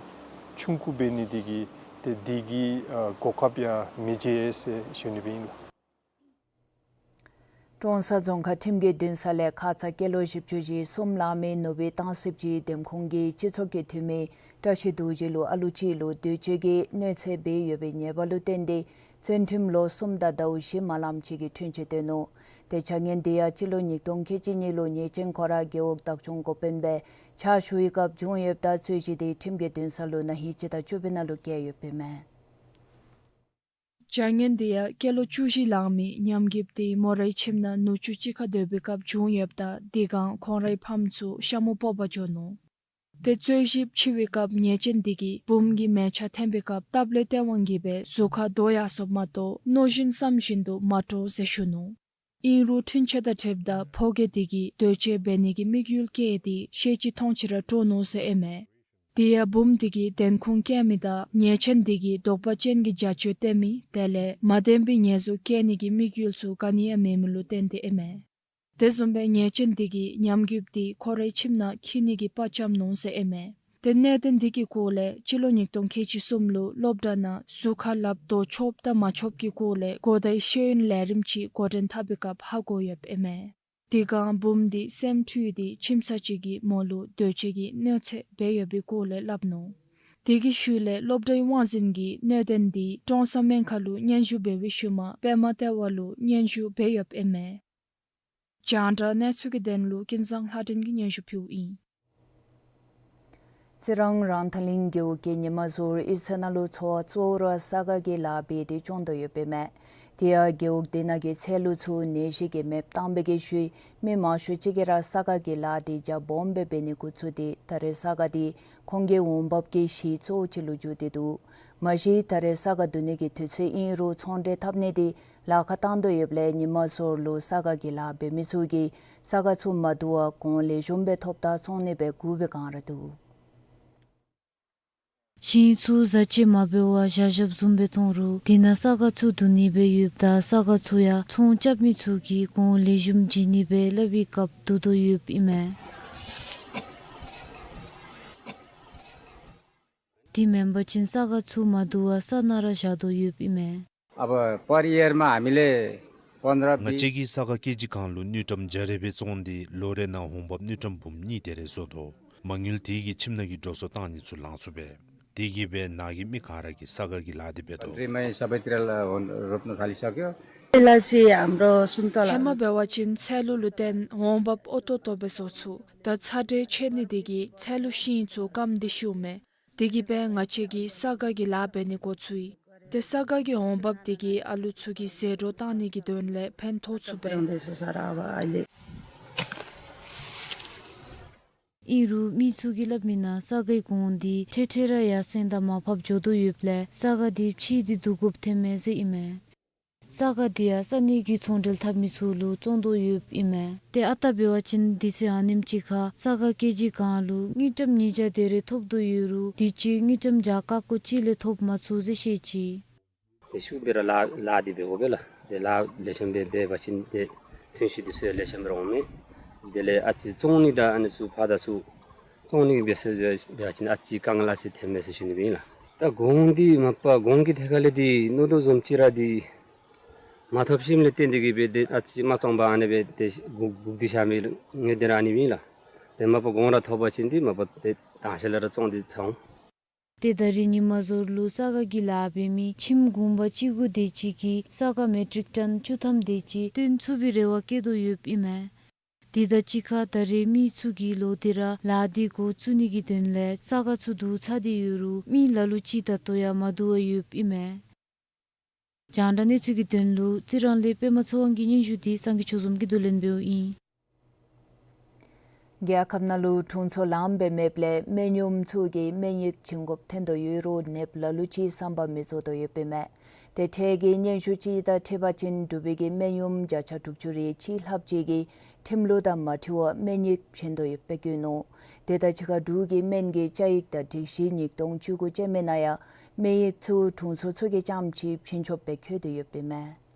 ཆུང་ཀུ་འབད་ནི་འདི་གིས་ཏེ་འདི་གི་ཨ་གོ་སྐབས་ཡང་མི་བྱིན་ཟེར་ཞུ་ནི་སྦེ་ཨིན་ལགས། ཀྲོང་གསར་རྫོང་ཁག་ཁྲིམས་ཀྱི་འདུན་ས་ལས་ཁ་ཙ་སྐྱེས་ལོ་བཞི་བཅུ་ཞེ་གསུམ་ལང་མི་ནུབ་སྦིས་སྟང་སི་བྱིའི་འདེམས་ཁོངས་ཀྱི་སྤྱི་ཚོགས་ཀྱི་འཐུས་མི་བཀྲ་ཤིས་རྡོ་རྗེ་ལུ་ཨ་ལུ་ཅིག་ལུ་འདོད་སྤྱོད་ཀྱི་གནོད་འཚེ་འབད་ཡོད་པའི་ཉེས་པ་ལུ་བརྟེན་ཏེ་བཙོན་ཁྲིམས་ལོ་གསུམ་དང་ཟླཝ་བཞི་མ་ལངམ་ཅིག་གི་འཁྲུན་ཆོད་བཏོན་ནུག། ཏེ་བྱ་ངན་འདི་ཡང་སྤྱི་ལོ་ཉིས་སྟོང་ཁལ་གཅིག་གཉིས་ལུ་ཉེས་ཅན་ཁོ་ར་རྒེད་འོག་བདག་སྐྱོང་འགོ་དཔོན་སྦེ་ཕྱག་ཞུ་བའི་སྐབས་བྱུང་ཡོདཔ་ད་རྩོད་གཞི་དེ་ཁྲིམས་ཀྱི་འདུན་ས་ལུ་ན་ཧིང་སྤྱི་ཟླ་བཅུ་པའི་ནང་ལུ་བཀལ་ཡོདཔ་ཨིན་མས། བྱ་ངན་འདི་ཡང་སྐྱེས་ལོ་བཅུ་བཞི་ལང་མི་ཉམས་རྒུདཔ་དེ་མོ་རའི་ཁྱིམ་ནང་ནུ་གཅུང་གཅིག་ཁར་སྡོད་པའི་སྐབས་བྱུང་ཡོདཔ་ད་དེ་སྒང་ཁོང་རའི་ཕམ་ཚུ་ཤ་མུ་སྤོག་པར་འགྱོ་ནུག། ཏེ་རྩོད་གཞི་འཆི་བའི་སྐབས་ཉེས་ཅན་དེ་གིས་བུམོ་གི་མལ་ཆ་འཐེན་པའི་སྐབས་སྟབས་ལེགས་སྟེས་དབང་གིས་སྦེ་གཟུགས་ཁར་རྡོ་ཡར་སོངམ་མ་གཏོགས་མནོ་བཞིན་བསམ་བཞིན་དུ་མ་འདྲོག་ཟེར་ཞུ་ནུག། ཨིན་རུང་འཁྲུན་ཆོད་དང་འཁྲིལཝ་ད་ཕོ་རྒས་དེ་གིས་འདོད་སྤྱོད་འབད་ནི་གི་དམིགས་ཡུལ་བསྐྱེད་དེ་ཤེས་ཅི་མཐོང་ཅི་ར་འདྲོག་ནུག་ཟེར་ཨིན་མས། དེ་ཡང་བུམོ་དེ་གིས་བདེན་ཁུངས་བཀལ་མི་དང་ཉེས་ཅན་དེ་གིས་དོགས་པ་ཅན་གྱི་བྱ་སྤྱོད་སྟོན་མི་དེ་ལས་མ་བདེན་པའི་ཉེས་འཛུགས་བཀལ་ནི་གི་དམིགས་ཡུལ་ཚུ་ག་ནི་ཡང་མེད་མི་ལུ་བརྟེན་ཏེ་ཨིན་མས། དེ་བཟུམ་སྦེ་ཉེས་ཅན་དེ་གིས་ཉམས་རྒུདཔ་དེ་ཁོ་རའི་ཁྱིམ་ནང་འཁྱིད་ནི་གི་དཔའ་བཅམ་ནུག་ཟེར་ཨིན་མས། ཏེ་གནད་དོན་དེ་གི་སྐོར་ལས་སྤྱི་ལོ་ཉིས་སྟོང་ཁལ་གཅིག་གསུམ་ལུ་སློབ་གྲྭ་ནང་གཟུགས་ཁར་ལགཔ་དོ་ཆོགཔ་དང་མ་ཆོགཔ་གི་སྐོར་ལས་གོ་བརྡའི་ཤེས་ཡོན་ལས་རིམ་ཅིག་འགོ་འདྲེན་འཐབ་པའི་སྐབས་ཧ་གོ་ཡོདཔ་ཨིན་མས། དེ་སྒང་བུམོ་དེ་སེམས་འཁྲུལ་ཏེ་ཁྱིམ་ཚང་ཅིག་གིས་མོ་ལུ་འདོད་སྤྱོད་ཀྱི་གནོད་འཚེ་འབད་ཡོད་པའི་སྐོར་ལས་སླབ་ནུག། དེ་གི་ཤུལ་ལས་སློབ་གྲྭའི་དབང་འཛིན་གྱིས་གནད་དོན་དེ་ཀྲོང་གསར་སྨན་ཁང་ལུ་སྙན་ཞུ་འབད་བའི་ཤུལ་མ་པདྨ་ལྟེ་བ་ལུ་སྙན་ཞུ་འབད་ཡོདཔ་ཨིན་མས། རྒྱང་བསྒྲགས་གནས་ཚུལ་གྱི་དོན་ལུ་ཀུན་བཟང་ལྷ་སྒྲོན་གྱིས་སྙན་ཞུ་ཕུལཝ་ཨིན། རྩི་རང་རང་ཐང་གླིང་རྒེད་འོག་གི་ཉི་མ་ཟུར་གཡུས་ཚན་ནང་ལུ་འཚོ་བ་གཙོ་བོ་ར་ས་ག་གི་ལཱ་འབད་དེ་སྐྱོང་དོ་ཡོདཔ་ཨིན་མས། དེ་ཡང་རྒེད་འོག་དེ་ནང་གི་ཚལ་ལུ་ཚུ་ནད་གཞི་གིས་མེདཔ་བཏང་བའི་ཤུལ་མི་མང་ཤོས་ཅིག་གིས་ར་ས་ག་གི་ལཱ་དེ་རྒྱ་སྦོམ་སྦེ་འབད་ནི་འགོ་བཙུགས་ཏེ་ད་རེས་ས་ག་དེ་ཁོང་གི་འོང་འབབ་ཀྱི་གཞི་གཙོ་བོ་ཅིག་ལུ་གྱུར་ཏེ་འདུག། མ་གཞི་ད་རེས་ས་ག་བསྡུ་ནི་གི་དུས་ཚོད་ཨིན་རུང་ཚོང་འབྲེལ་འཐབ་ནི་དེ་ལཱ་ཁག་བཏང་དོ་ཡོདཔ་ལས་ཉི་མ་ཟུར་ལུ་ས་ག་གི་ལཱ་འབད་མི་ཚུ་གིས་ས་ག་ཚུ་མ་བསྡུ་བར་གོང་ལེགས་ཤོམ་སྦེ་ཐོབ་ཐང་བཙོང་ནི་སྦེ་སྒུག་པའི་བསྒང་ར་འདུག། ཞིང་ཚུ་བཟའ་ཆས་མ་འབད་བར་བཞག་བཞགཔ་བཟུམ་སྦེ་མཐོང་རུང་དེ་ནང་ས་ག་ཚུ་བསྡུ་ནི་སྦེ་ཡོདཔ་ད་ས་ག་ཚུ་ཡང་ཚོང་རྐྱབ་མི་ཚུ་གིས་གོང་ལེགས་ཤོམ་བྱིན་ནི་སྦེ་སླབ་པའི་སྐབས་བསྡུ་དོ་ཡོདཔ་ཨིན་མས། དེ་མེན་པ་ཅིན་ས་ག་ཚུ་མ་བསྡུ་བར་ས་ནང་ར་བཞག་དོ་ཡོདཔ་ཨིན་མས། अब पर इयरमा हामीले पन्ध्र ང་བཅས་ཀྱིས་ས་ག་ཀེ་ཇི་གང་ལུ་དངུལ་ཀྲམ་བརྒྱ་རེ་སྦེ་བཙོང་སྟེ་ལོ་རེ་ནང་འོང་འབབ་དངུལ་ཀྲམ་འབུམ་གཉིས་དེ་རེ་བཟོ་དོ། མ་དངུལ་དེ་གིས་ཁྱིམ་ནང་གི་འགྲོ་སོང་བཏང་ནི་ཚུ་ལང་ཚུགས་པས། དེ་གིས་སྦེ་ནཱ་གི་མི་ག་ར་གིས་ས་ག་གི་ལཱ་དེ་འབད་དོ། पन्ध्रमै सबैतिरलाई रोप्न थालिसक्यो। यसलाई चाहिँ हाम्रो सुन्तला ཧེ་མ་འབད་བ་ཅིན་ཚལ་ལུ་ལུ་བརྟེན་འོང་འབབ་ཨོ་ཏོ་ཏོ་སྦེ་བཟོ་ཚུགས། ད་ཚ་དྲོད་ཆད་ནི་དེ་གིས་ཚལ་ལུ་ཤིང་ཚུ་སྐམ་སྟེ་ཤུལ་མས། དེ་གིས་སྦེ་ང་བཅས་ཀྱིས་ས་ག་གི་ལཱ་འབད་ནི་འགོ་བཙུགས་ཡི། ཏེ་ས་ག་གི་འོང་འབབ་དེ་གིས་ཨ་ལུ་ཚུ་གི་ཟད་འགྲོ་བཏང་ནི་གི་དོན་ལས་ཕན་ཐོགས་ཚུགས་པས། ཨིན་རུང་མི་ཚུ་གིས་སླབ་མི་ནང་ས་གའི་གོང་འདི་འཕྲལ་འཕྲལ་ར་ཡར་སེང་དང་མར་ཕབ་འགྱོ་དོ་ཡོདཔ་ལས་ས་ག་འདི་ཕྱེ་སྟེ་བསྡུ་དགོཔ་ཐོནམ་མས་ཟེར་ཨིན་མས། ས་ག་འདི་ཡང་ས་གནས་ཀྱི་ཚོང་འབྲེལ་འཐབ་མི་ཚུ་ལུ་བཙོང་དོ་ཡོདཔ་ཨིན་མས། ཏེ་ཨ་རྟག་འབད་བ་ཅིན་དུས་ཚོད་ཨ་ནེམ་ཅིག་ཁར་ས་ག་ཀེ་ཇི་གང་ལུ་དངུལ་ཀྲམ་ཉིས་བརྒྱ་དེ་རེ་ཐོབ་དོ་ཡོད་རུང་དུས་ཅི་དངུལ་ཀྲམ་བརྒྱ་ཀ་ཀོ་གཅིག་ལས་ཐོབ་མ་ཚུགས་ཟེར་བཤད་ཅི། ཏེ་ཤུལ་སྦེ་ར་ལཱ་ལཱ་འདི་འབད་དགོ་པས་ལགས། ཏེ་ལཱ་ལེགས་ཤོམ་སྦེ་འབད་བ་ཅིན་ཏེ་ཐོན་ཤུགས་འདི་ཚུ་ཡང་ལེགས་ཤོམ་ར་འོང་མས། དེ་ལས་ཨ་ཙི་བཙོང་ནི་དང་ཨ་ནི་ཚུ་ཕར་དང་ཚུར་བཙོང་ནི་འབད་ས་འབད་བ་ཅིན་ཨ་ཙི་དཀའ་ངལ་ཨ་ཙི་ཐོནམ་མས་ཟེར་ཞུ་ནི་ཨིན་ལགས། ད་གོང་འདི་མ་པ་གོང་གི་ཐད་ཁ་ལས་འདི་མནོ་དོ་བཟུམ་ཅིག་ར་འདི་མ་ཐོབ་ཞིནམ་ལས་བརྟེན་ཏེ་གིས་སྦེ་ཏེ་ཨ་ཙི་མ་བཙོང་པར་ཨ་ནི་སྦེ་ཏེ་སྒུག་སྒུག་སྟེ་བཞག་མི་དངོས་བདེན་ར་ཨ་ནི་ཨིན་ལགས། ཏེ་མ་པ་གོང་ར་ཐོབ་པ་ཅིན་འདི་མ་པ་ཏེ་དང་ཤ་ལས་ར་བཙོང་སྟེ་ཚར་འོང་། ཏེ་ད་རེས་ཉི་མ་ཟུར་ལུ་ས་ག་གི་ལཱ་འབད་མི་ཁྱིམ་གུང་པ་བཅུ་དགུ་དེ་ཅིག་གིས་ས་ག་མེ་ཊིག་ཊོན་བཅུ་ཐམ་དེ་ཅིག་བཏོན་ཚུགས་པའི་རེ་བ་བསྐྱེད་དོ་ཡོདཔ་ཨིན་མས། དེ་དང་གཅིག་ཁར་ད་རེས་མི་ཚུ་གིས་ལོག་སྟེ་ར་ལཱ་འདི་འགོ་བཙུགས་ནི་གི་དོན་ལས་ས་ག་ཚུ་བསྡུ་ཚར་ཏེ་ཡོད་རུང་མི་ལ་ལུ་ཅིག་ད་ལྟོ་ཡང་མ་བསྡུ་བར་ཡོདཔ་ཨིན་མས། རྒྱང་བསྒྲགས་གནས་ཚུལ་གྱི་དོན་ལུ་རྩི་རང་ལས་པདྨ་ཚེ་དབང་གི་སྙན་ཞུ་འདི་སངས་རྒྱས་ཆོས་འཛོམས་ཀྱིས་བསྡུ་ལེན་འབདཝ་ཨིན། རྒྱལ་ཁབ་ནང་ལུ་དྲུང་འཚོ་ལངམ་སྦེ་མེདཔ་ལས་སྨན་གཡོགམ་ཚུ་གིས་སྨན་ཡིག་བྱིན་དགོཔ་ཐོན་དོ་ཡོད་རུང་ནདཔ་ལ་ལུ་ཅིག་བསམ་པ་མི་རྫོགས་དོ་ཡོདཔ་ཨིན་མས། ཏེ་འཕྲལ་གྱི་སྙན་ཞུ་ཅིག་དང་འཁྲིལ་བ་ཅིན་འབྲུག་པའི་གི་སྨན་གཡོགམ་བརྒྱ་ཆ་དྲུག་ཅུ་རེ་གཅིག་ལྷགཔ་ཅིག་གིས་ཁྲིམས་ལུགས་དང་མ་འཁྲིལ་བར་སྨན་ཡིག་བྱིན་དོ་ཡོདཔ་སྦེ་བཀོད་ནུག། དེ་དང་གཅིག་ཁར་འབྲུག་གི་སྨན་གྱི་བཅའ་ཡིག་དང་སྒྲིག་གཞི་ཉིས་སྟོང་བཅུ་དགུ་ཅན་མའི་ནང་ཡང་སྨན་ཡིག་ཚུ་དྲུང་འཚོ་ཚུ་གིས་རྐྱངམ་ཅིག་བྱིན་ཆོགཔ་སྦེ་བཀོད་དེ་ཡོདཔ་ཨིན་མས།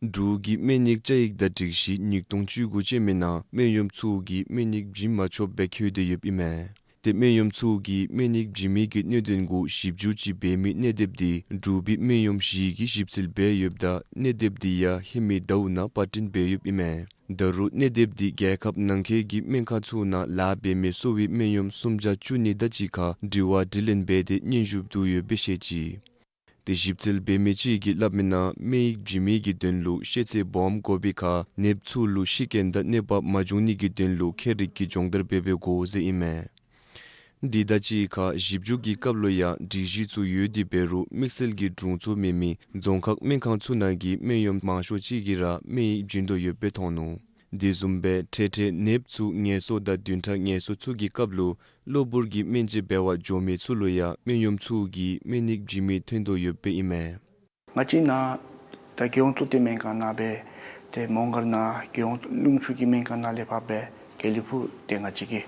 འབྲུག་གི་སྨན་ཡིག་བཅའ་ཡིག་དང་སྒྲིག་གཞི་ཉིས་སྟོང་བཅུ་དགུ་ཅན་མའི་ནང་སྨན་གཡོགམ་ཚུ་གིས་སྨན་ཡིག་བྱིན་མ་ཆོགཔ་སྦེ་བཀོད་དེ་ཡོདཔ་ཨིན་མས། ཏེ་སྨན་གཡོགམ་ཚུ་གིས་སྨན་ཡིག་བྱིན་མི་གི་གནད་དོན་གུ་ཞིབ་འཇུག་ཅིག་འབད་མི་གནས་དེབ་འདི་འབྲུག་པའི་སྨན་གཡོགམ་ཞི་གིས་ཞིབ་འཚོལ་འབད་ཡོདཔ་ད་གནས་དེབ་འདི་ཡང་ཧེ་མའི་ཟླཝ་ནང་པར་སྐྲུན་འབད་ཡོདཔ་ཨིན་མས། ད་རུང་གནས་དེབ་འདི་རྒྱལ་ཁབ་ནང་འཁོད་ཀྱི་སྨན་ཁང་ཚུ་ནང་ལཱ་འབད་མི་གསོ་བའི་སྨན་གཡོགམ་སུམ་བརྒྱ་བཅུ་གཉིས་དང་གཅིག་ཁར་དྲི་བ་དྲིས་ལན་འབད་དེ་སྙན་ཞུ་བསྡུ་ཡོདཔ་སྦེ་བཤད་ཅི། ཏེ་ཞིབ་འཚོལ་འབད་མི་ཅིག་གིས་སླབ་མི་ནང་སྨན་ཡིག་བྱིན་མི་གི་དོན་ལུ་ཤེས་ཚད་སྦོམ་དགོ་པའི་ཁར་ནདཔ་ཚུ་ལུ་ཤི་རྐྱེན་དང་གནོད་པ་མ་འབྱུང་ནི་གི་དོན་ལུ་ཁྱད་རིག་གི་སྦྱོང་བརྡར་འབད་བའི་དགོ་ཟེར་ཨིན་མས། འདི་དང་གཅིག་ཁར་ཞིབ་འཇུག་གི་སྐབས་ལུ་ཡང་སྒྲིག་གཞི་ཚུ་ཡོད་དེ་འབད་རུང་དམིགས་བསལ་གྱི་དྲུང་འཚོ་མེད་མི་རྫོང་ཁག་སྨན་ཁང་ཚུ་ནང་གི་སྨན་གཡོགམ་མང་ཤོས་ཅིག་གིས་ར་སྨན་ཡིག་བྱིན་དོ་ཡོདཔ་སྦེ་མཐོང་ནུག། དེ་བཟུམ་སྦེ་འཕྲལ་འཕྲལ་ནདཔ་ཚུ་ངལ་གསོ་དང་བདུན་ཕྲག་ངལ་གསོ་ཚུ་གི་སྐབས་ལུ་གློ་བུར་གྱི་སྨན་དཔྱད་འབད་བར་འགྱོ་མི་ཚུ་ལུ་ཡང་སྨན་གཡོགམ་ཚུ་གིས་སྨན་ཡིག་བྱིན་མི་ཐོན་དོ་ཡོདཔ་ཨིན་མས། ང་བཅས་ནཱ་ད་རྒྱལ་ཡོངས་གཙོ་བསྟེན་སྨན་ཁང་ནང་སྦེ་ཏེ་མོང་སྒར་ནང་རྒྱལ་ཡོངས་ལུང་ཕྱོགས་ཀྱི་སྨན་ཁང་ནང་ལས་ཕར་སྦེ་དགེ་ལེགས་ཕུག་ཏེ་ང་བཅས་ཀྱི་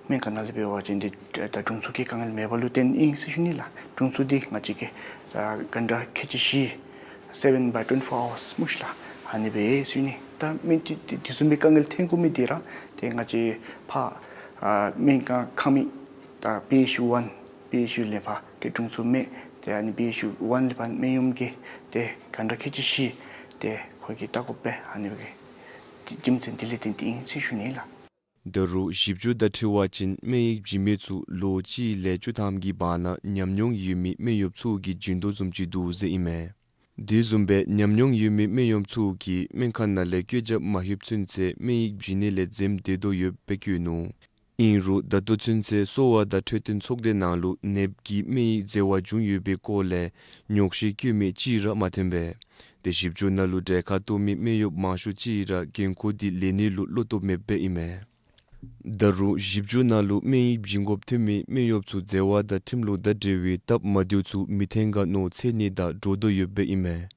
སྨན་ཁང་ནང་ལས་འབད་བ་ཅིན་ཏེ་ད་དྲུང་འཚོ་གི་དཀའ་ངལ་མེད་པ་ལུ་བརྟེན་ཨིན་ཟེར་ཞུ་ནི་ལགས། དྲུང་འཚོ་འདི་ང་བཅས་ཀྱི་ད་གྷན་ཊ་ཁལ་གཅིག་བཞི་seven by twenty-four hours སྨོ་ཤིག་ལགས། ཨ་ནི་སྦེ་ཟེར་ཞུ་ནི། ད་སྨན་དེ་དེ་དེ་བཟུམ་སྦེ་དཀའ་ངལ་ཐོན་དགོ་མི་འདི་ར་ཏེ་ང་བཅས་ཕར་ཨ་སྨན་ཁང་ཁང་མི་ད་པི་ཨེཆ་ཡུ་ཝན་པི་ཨེཆ་ཡུ་ལས་ཕར་ཏེ་དྲུང་འཚོ་མེད། ཏེ་ཨ་ནི་པི་ཨེཆ་ཡུ་ཝན་ལས་ཕར་སྨན་གཡོགམ་གིས་ཏེ་གྷན་ཊ་ཁལ་གཅིག་བཞི་ཏེ་ཁོ་གིས་བལྟ་དགོ་པས། ཨ་ནི་སྦེ་རྒྱུ་མཚན་འདི་ལས་བརྟེན་ཏེ་ཨིན་ཟེར་ཞུ་ནི་ལགས། ད་རུང་ཞིབ་འཇུག་དང་འཁྲིལ་བ་ཅིན་སྨན་ཡིག་བྱིན་མི་ཚུ་ལོ་གཅིག་ལས་བཅུ་ཐམ་གྱི་བར་ན་ཉམས་མྱོང་ཡོད་མི་སྨན་གཡོགཔ་ཚུ་གིས་བྱིན་དོ་བཟུམ་ཅིག་འདུག་ཟེར་ཨིན་མས། དེ་བཟུམ་སྦེ་ཉམས་མྱོང་ཡོད་མི་སྨན་གཡོགཔ་ཚུ་གིས་སྨན་ཁང་ནང་ལས་བཀོད་རྒྱ་མ་ལྷོདཔ་ཚུན་ཚོད་སྨན་ཡིག་བྱིན་ནི་ལས་འཛེམ་སྡོད་དོ་ཡོདཔ་སྦེ་བཀོད་ནུག། ཨིན་རུང་ད་ལྟོ་ཚུན་ཚོད་གསོ་བ་དང་འཕྲོད་བསྟེན་ཚོགས་སྡེ་ནང་ལུ་ནདཔ་གིས་སྨན་ཡིབ་འཛོལ་བ་བྱུང་ཡོད་པའི་སྐོར་ལས་ཉོགས་བཤད་བཀོད་མི་གཅིག་ར་མ་ཐོན་པས། དེ་ཞིབ་འཇུག་ནང་ལུ་གྲལ་ཁར་གཏོགས་མི་སྨན་གཡོགཔ་མང་ཤོས་ཅིག་ར་འགན་ཁུར་འདི་ལེན་ནི་ལུ་བློ་སྟོབས་མེདཔ་ཨིན་མས། ད་རུང་ཞིབ་འཇུག་ནང་ལུ་སྨན་ཡིབ་བྱིན་དགོཔ་ཐོན་མི་སྨན་གཡོགཔ་ཚུ་འཛོལ་བ་དང་ཁྲིམས་ལུགས་དང་འབྲེལ་བའི་སྟབས་མ་བདེཝ་ཚུ་མི་ཐོན་ག་མནོ་འཚེར་ནི་དང་འདྲོག་དོ་ཡོདཔ་ཨིན་མས།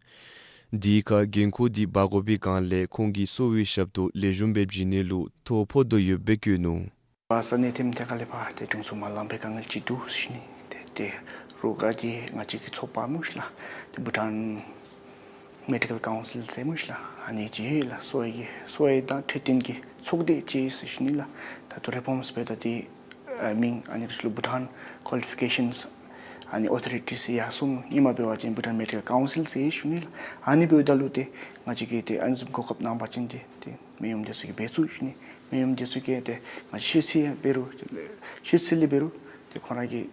དེའི་ཁར་འགན་ཁུར་འདི་འབག་དགོ་པའི་སྒང་ལས་ཁོང་གིས་གསོ་བའི་ཞབས་ཏོག་ལེགས་ཤོམ་སྦེ་བྱིན་ནི་ལུ་ཐོ་ཕོག་དོ་ཡོདཔ་སྦེ་བཀོད་ནུག། ཨ་ས་གནས་ཐིམ་ཐེ་ཁ་ལས་ཕར་ཏེ་དྲུང་འཚོ་མ་ལངམ་པའི་དཀའ་ངལ་ཅིག་འདུག་ཟེར་ཞུ་ནི། ཏེ་ཏེ་རོགས་ཀྱི་ང་བཅས་ཀྱི་ཚོགས་པ་སྨོ་ཤིག་ལགས། ཏེ་བྷུ་ཊཱན་མེ་ཌི་ཀལ་ཀའུན་སིལ་ཟེར་སྨོ་ཤིག་ལགས། ཨ་ནི་ཅིག་ཡོད་ལགས། གསོ་བའི་གསོ་བ་དང་འཕྲོད་བསྟེན་གྱི་ཚོགས་སྡེ་ཅིག་ཟེར་ཞུ་ནི་ལགས། ད་ལྟོ་རི་ཕོམས་འབདཝ་ད་ཏེ་ཨ་མིང་ཨ་ནི་རེ་ཞིག་ལུ་བྷུ་ཊཱན་ཀོ་ལི་ཕི་ཀེ་ཤཱནས་ཨ་ནི་ཨོ་ཐོ་རི་ཊིས་ཡར་སོང་ནུག། ཧེ་མ་འབད་བ་ཅིན་བྷུ་ཊཱན་མེ་ཌི་ཀལ་ཀའུན་སིལ་ཟེར་ཞུ་ནི་ལགས། ཨ་ནི་འབདཝ་ད་ལུ་ཏེ་ང་བཅས་ཀྱིས་ཏེ་ཨ་ནི་བཟུམ་གོ་སྐབས་གནང་པ་ཅིན་ཏེ་ཏེ་སྨན་གཡོགཔ་འདི་ཚུ་གིས་འབད་ཚུགས་ཞུ་ནི། སྨན་གཡོགཔ་འདི་ཚུ་གིས་ཏེ་ང་བཅས་ཤེས་ཚད་འབད་རུང་ཤེས་ཚད་ལས་འབད་རུང་ཏེ་ཁོང་ར་གིས་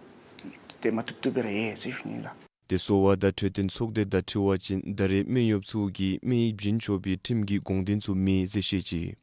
ཏེ་མ་བཏུབ་བཏུབ་སྦེ་ར་ཡོད་ཟེར་ཞུ་ནི་ལགས། ཏེ་གསོ་བ་དང་འཕྲོད་བསྟེན་ཚོགས་སྡེ་དང་འཁྲིལ་བ་ཅིན་ད་རེས་སྨན་གཡོགཔ་ཚུ་གིས་སྨན་ཡིབ་བྱིན་ཆོག་པའི་ཁྲིམས་ཀྱི་དགོངས་དོན་ཚུ་མེད་ཟེར་བཤད་ཅི།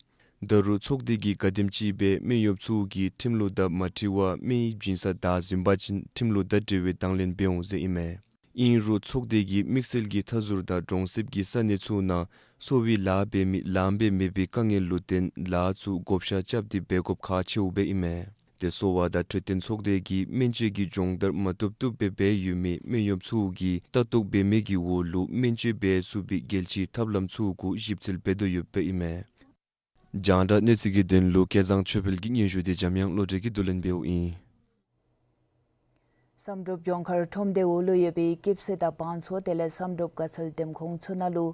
ད་རུང་ཚོགས་སྡེ་གིས་ག་དེམ་ཅིག་སྦེ་སྨན་གཡོགཔ་ཚུ་གིས་ཁྲིམས་ལུགས་དང་མ་འཁྲིལ་བར་སྨན་ཡིབ་བྱིན་ས་བདའ་ཟུན་པ་ཅིན་ཁྲིམས་ལུགས་དང་འབྲེལ་བའི་དང་ལེན་འབད་འོང་ཟེར་ཨིན་མས། ཨིན་རུང་ཚོགས་སྡེ་གིས་དམིགས་བསལ་གྱི་མཐའ་ཟུར་དང་གྲོང་གསེབ་ཀྱི་ས་གནས་ཚུ་ནང་གསོ་བའི་ལཱ་འབད་མི་ལངམ་སྦེ་མེད་པའི་དཀའ་ངལ་ལུ་བརྟེན་ལཱ་ཚུ་བགོ་བཤའ་རྐྱབ་སྟེ་འབད་དགོཔ་ཁག་ཆེཝ་སྦེ་ཨིན་མས། ཏེ་གསོ་བ་དང་འཕྲོད་བསྟེན་ཚོགས་སྡེ་གིས་སྨན་བཅོས་ཀྱི་སྦྱོང་བརྡར་མ་བཏུབ་བཏུབ་སྦེ་འབད་ཡོད་མི་སྨན་གཡོགཔ་ཚུ་གིས་ལྟ་རྟོག་འབད་མི་གི་འོག་ལུ་སྨན་བཅོས་འབད་ཚུགས་པའི་རྒྱལ་སྤྱིའི་ཐབས་ལམ་ཚུ་གུ་ཞིབ་འཚོལ་འབད་དོ་ཡོདཔ་ཨིན་མས། རྒྱང་བསྒྲགས་གནས་ཚུལ་གྱི་དོན་ལུ་སྐལ་བཟང་ཆོས་འཕེལ་གྱི་སྙན་ཞུ་དེ་འཇམ་དབྱངས་བློ་གྲོས་ཀྱིས་བསྡུ་ལེན་འབདཝ་ཨིན། བསམ་གྲུབ་ལྗོངས་མཁར་ཁྲོམ་སྡེའི་འོག་ལུ་ཡོད་པའི་སྐྱིད་སི་དང་བང་མཚོ་དེ་ལས་བསམ་གྲུབ་དགའ་ཚལ་འདེམས་ཁོངས་ཚུ་ནང་ལུ་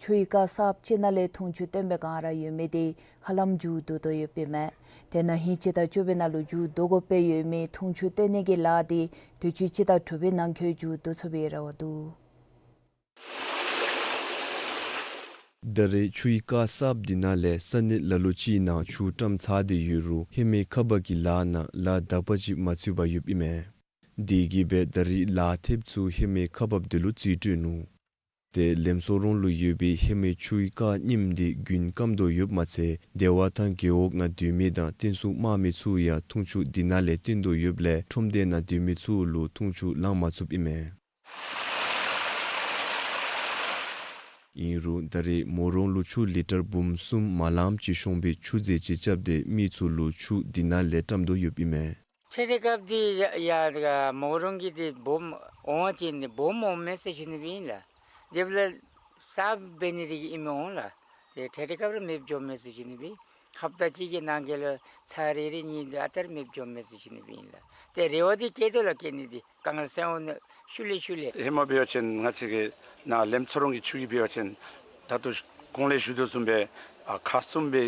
ཆུའི་རྐ་གསརཔ་ཅིག་ནང་ལས་འཐུང་ཆུ་བཏོན་པའི་སྒང་ར་ཡོད་མི་དེ་ཧ་ལམ་མཇུག་བསྡུ་དོ་ཡོདཔ་ཨིན་མས། དེ་ནང་ཧིང་སྤྱི་ཟླ་བཅུ་པའི་ནང་ལུ་མཇུག་བསྡུ་དགོཔ་སྦེ་ཡོད་མི་འཐུང་ཆུ་བཏོན་ནི་གི་ལཱ་དེ་དུས་ཅི་སྤྱི་ཟླ་དྲུག་པའི་ནང་འཁོད་མཇུག་བསྡུ་ཚུགས་པའི་རེ་བ་འདུག། ད་རེས་ཆུའི་རྐ་གསརཔ་འདི་ནང་ལས་ས་གནས་ལ་ལུ་ཅིག་ནང་ཆུ་བཀྲམ་ཚར་ཏེ་ཡོད་རུང་ཧེ་མའི་ཁག་འབག་གི་ལཱ་ནང་ལཱ་དག་པ་ཅིག་མ་ཚུད་པར་ཡོདཔ་ཨིན་མས། དེ་གིས་སྦེ་ད་རེས་ལཱ་ཐེབས་ཚུ་ཧེ་མའི་ཁག་འབགཔ་དེ་ལུ་རྩིས་སྤྲོད་ནུག། ཏེ་ལེམ་སོ་རོང་ལུ་ཡོད་པའི་ཧེ་མའི་ཆུའི་རྐ་རྙིངམ་དེ་རྒྱུན་སྐམ་དོ་ཡོདཔ་མ་ཚད་སྡེ་བ་དང་རྒེད་འོག་ནང་སྡོད་མི་དང་བསྟན་སྲུང་དམག་མི་ཚུ་ཡང་འཐུང་ཆུ་འདི་ནང་ལས་བཏོན་དོ་ཡོདཔ་ལས་ཁྲོམ་སྡེ་ནང་སྡོད་མི་ཚུ་ལུ་འཐུང་ཆུ་ལང་མ་ཚུགསཔ་ཨིན་མས། ཨིན་རུང་ད་རེས་མོ་རོང་ལུ་ཆུ་ལི་ཊར་འབུམ་གསུམ་མ་ལངམ་ཅིག་ཤོང་པའི་ཆུ་རྫས་ཅིག་རྐྱབ་སྟེ་མི་ཚུ་ལུ་ཆུ་འདི་ནང་ལས་བཀྲམ་དོ་ཡོདཔ་ཨིན་མས། འཕྲལ་འཕྲལ་སྐབས་འདི་ཡ་ཡ་མོ་རོང་གི་འདི་སྦོམ་འོང་བ་ཅིན་འདི་སྦོམ་འོང་མས་ཟེར་ཞུ་ནི་སྦེ་ཨིན་ལགས། དེ་འབདཝ་ལས་གསརཔ་འབད་ནི་དེ་གིས་ཨིནམ་འོང་ལགས། ཏེ་འཕྲལ་འཕྲལ་སྐབས་ར་མེདཔ་འགྱོཝ་མས་ཟེར་ཞུ་ནི་སྦེ། ཧབ་ཏ་གཅིག་གི་ནང་འཁོད་ལུ་ཚར་རེ་རེ་གཉིས་འདི་ཨ་རྟག་ར་མེདཔ་འགྱོཝ་མས་ཟེར་ཞུ་ནི་སྦེ་ཨིན་ལགས། ཏེ་རེ་བ་འདི་བསྐྱེད་དོ་ལགས། བསྐྱེད་ནི་འདི་དཀའ་ངལ་སེལ་འོང་ནི་ཤུལ་ལས་ཤུལ་ལས། ཧེ་མ་འབད་བ་ཅིན་ང་བཅས་ཀྱི་ནཱ་ལེམ་སོ་རོང་གི་ཆུ་གི་འབད་བ་ཅིན་ད་ལྟོ་གོང་ལས་ཞུ་དོ་བཟུམ་སྦེ་ཨ་ཁག་གསུམ་སྦེ་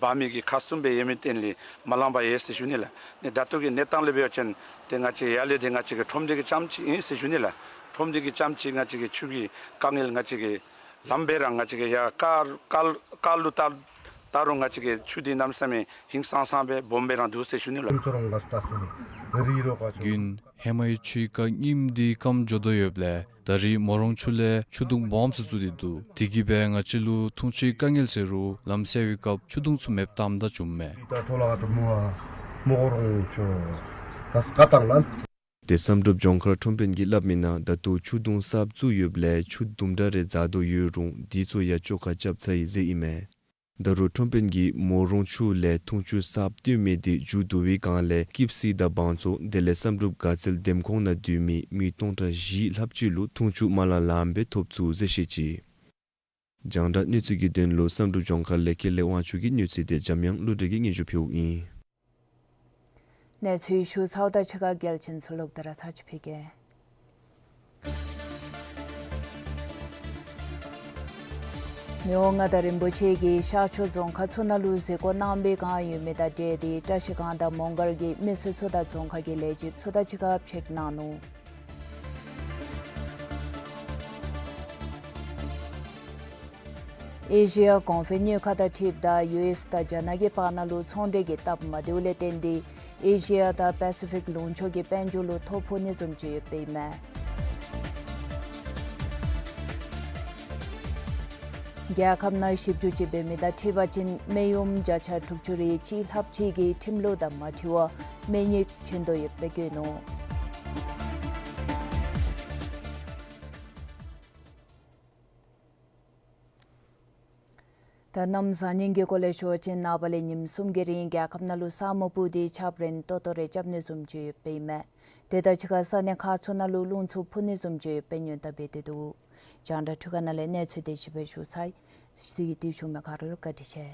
འབག་མི་གི་ཁག་གསུམ་སྦེ་ཡོད་མི་བརྟེན་ལས་མ་ལང་པར་ཡོད་ཟེར་ཞུ་ནི་ལགས། ནི་ད་ལྟོ་གི་གནས་སྟངས་ལས་འབད་བ་ཅིན་ཏེ་ང་བཅས་ཡར་ལས་ཏེ་ང་བཅས་ཀྱི་ཁྲོམ་སྡེ་གི་རྐྱངམ་ཅིག་ཨིན་ཟེར་ཞུ་ནི་ལགས། ཁྲོམ་སྡེ་གི་རྐྱངམ་ཅིག་ང་བཅས་ཀྱི་ཆུ་གི་དཀའ་ངལ་ང་བཅས་ཀྱིས་ལངམ་སྦེ་ར་ང་བཅས་ཀྱིས་ཡར་རྐ་རྐ་རྐ་ལུ་བལྟ་བལྟ་རུང་ང་བཅས་ཀྱི་ཆུ་འདི་གནམ་མེད་ས་མེད་ཧིང་སངས་སངས་སྦེ་སྦོམ་སྦེ་ར་འདུག་ཟེར་ཞུ་ནི་ལགས། རྒྱུན་ཧེ་མའི་ཆུའི་རྐ་རྙིངམ་འདི་སྐམ་འགྱོ་དོ་ཡོདཔ་ལས་ད་རེས་མོ་རོང་ཆུ་ལས་ཆུ་དུང་སྦོམ་ཚུ་བཙུགས་ཏེ་འདུག། དེ་གིས་སྦེ་ང་བཅས་ལུ་འཐུང་ཆུའི་དཀའ་ངལ་སེལ་རུང་ལམ་སེལ་བའི་སྐབས་ཆུ་དུང་ཚུ་མེདཔ་བཏངམ་ད་བྱུངམ་མས། ཏེ་བསམ་གྲུབ་ལྗོངས་མཁར་ཁྲོམ་དཔོན་གྱིས་སླབ་མིའི་ནང་ད་ལྟོ་ཆུ་དུང་གསརཔ་བཙུགས་ཡོདཔ་ལས་ཆུ་དུམ་གྲ་རེ་འཛག་དོ་ཡོད་རུང་དེ་ཚུ་ཡང་བཅོ་ཁ་རྐྱབ་ཚར་ཡི་ཟེར་ཨིན་མས། ད་རུང་ཁྲོམ་དཔོན་གྱིས་མོ་རོང་ཆུ་ལས་འཐུང་ཆུ་གསརཔ་བཏོན་མི་དེ་མཇུག་བསྡུ་བའི་སྒང་ལས་སྐྱིད་སི་དང་བང་མཚོ་དེ་ལས་བསམ་གྲུབ་དགའ་ཚལ་འདེམས་ཁོངས་ནང་སྡོད་མི་མི་སྟོང་ཕྲག་བཞི་ལྷགཔ་ཅིག་ལུ་འཐུང་ཆུ་མ་ལང་ལངམ་སྦེ་ཐོབ་ཚུགས་ཟེར་བཤད་ཅི། རྒྱང་བསྒྲགས་གནས་ཚུལ་གྱི་དོན་ལུ་བསམ་གྲུབ་ལྗོངས་མཁར་ལས་ཀྱི་ལས་དབང་ཕྱུག་གི་གནས་ཚུལ་དེ་འཇམ་དབྱངས་བློ་གྲོས་ཀྱིས་སྙན་ཞུ་ཕུལཝ་ཨིན། གནས་ཚུལ་ཞུ་ཚརཝ་དང་གཅིག་ཁར་གལ་ཆེན་ཚུ་ལོག་སྟེ་ར་ཚར་ཅིག་ཕུལ་གེ། མི་དབང་མངའ་བདག་རིན་པོ་ཆེ་གིས་ཤར་ཕྱོགས་རྫོང་ཁག་ཚུ་ནང་ལུ་གཟིགས་སྐོར་གནང་བའི་སྒང་ཡོད་མི་དང་འབྲེལ་ཏེ་བཀྲ་ཤིས་སྒང་དང་མོང་སྒར་གྱི་མི་སེར་ཚུ་དང་རྫོང་ཁག་གི་ལས་བྱེདཔ་ཚུ་དང་གཅིག་ཁར་ཕྱད་གནང་ནུག། ཨེ་ཤི་ཡ་གོང་འཕེལ་གཉོས་ཁ་དང་འཁྲིལཝ་ད་ཡུ་ཨེསི་དང་རྒྱ་ནག་གི་བར་ན་ལུ་ཚོང་འབྲེལ་གྱི་སྟབས་མ་བདེཝ་ལས་བརྟེན་ཏེ་ཨེ་ཤི་ཡ་དང་པེ་སི་ཕིག་ལུང་ཕྱོགས་ཀྱི་དཔལ་འབྱོར་ལུ་ཐོ་ཕོག་ནི་བཟུམ་ཅིག་ཡོདཔ་ཨིན་མས། རྒྱལ་ཁབ་ནང་ཞིབ་འཇུག་ཅིག་འབད་མི་དང་འཁྲིལ་བ་ཅིན་སྨན་གཡོགམོ་བརྒྱ་ཆ་དྲུག་ཅུ་རེ་གཅིག་ལྷགཔ་ཅིག་གིས་ཁྲིམས་ལུགས་དང་མ་འཁྲིལ་བར་སྨན་ཉོ་བྱོན་དོ་ཡོདཔ་སྦེ་བཀོད་ནུག། ད་གནམ་བཟང་ངན་གྱི་སྐོར་ལས་ཞུ་བ་ཅིན་ནངས་པ་ལས་ཉིནམ་གསུམ་གྱི་རིང་རྒྱལ་ཁབ་ནང་ལུ་ས་སྨུག་སྤུབས་ཏེ་ཆརཔ་རན་ཏོག་ཏོ་རེ་རྐྱབ་ནི་བཟུམ་ཅིག་ཡོདཔ་ཨིན་མས། དེ་དང་གཅིག་ཁར་ས་གནས་ཁག་ཚུ་ནང་ལུ་རླུང་འཚུབ་འཕུ་ནི་བཟུམ་ཅིག་ཡོདཔ་སྦེ་སྔོན་བརྡ་འབད་དེ་འདུག། རྒྱང་བསྒྲགས་འཕྲུལ་ཁང་ནང་ལས་གནས་ཚུལ་དེ་ཅིག་སྦེ་ཞུ་ཚར་ཡི། གཟིགས་ཏེ་བཞུགས་མི་ག་ར་ལུ་བཀའ་དྲིན་ཆེ།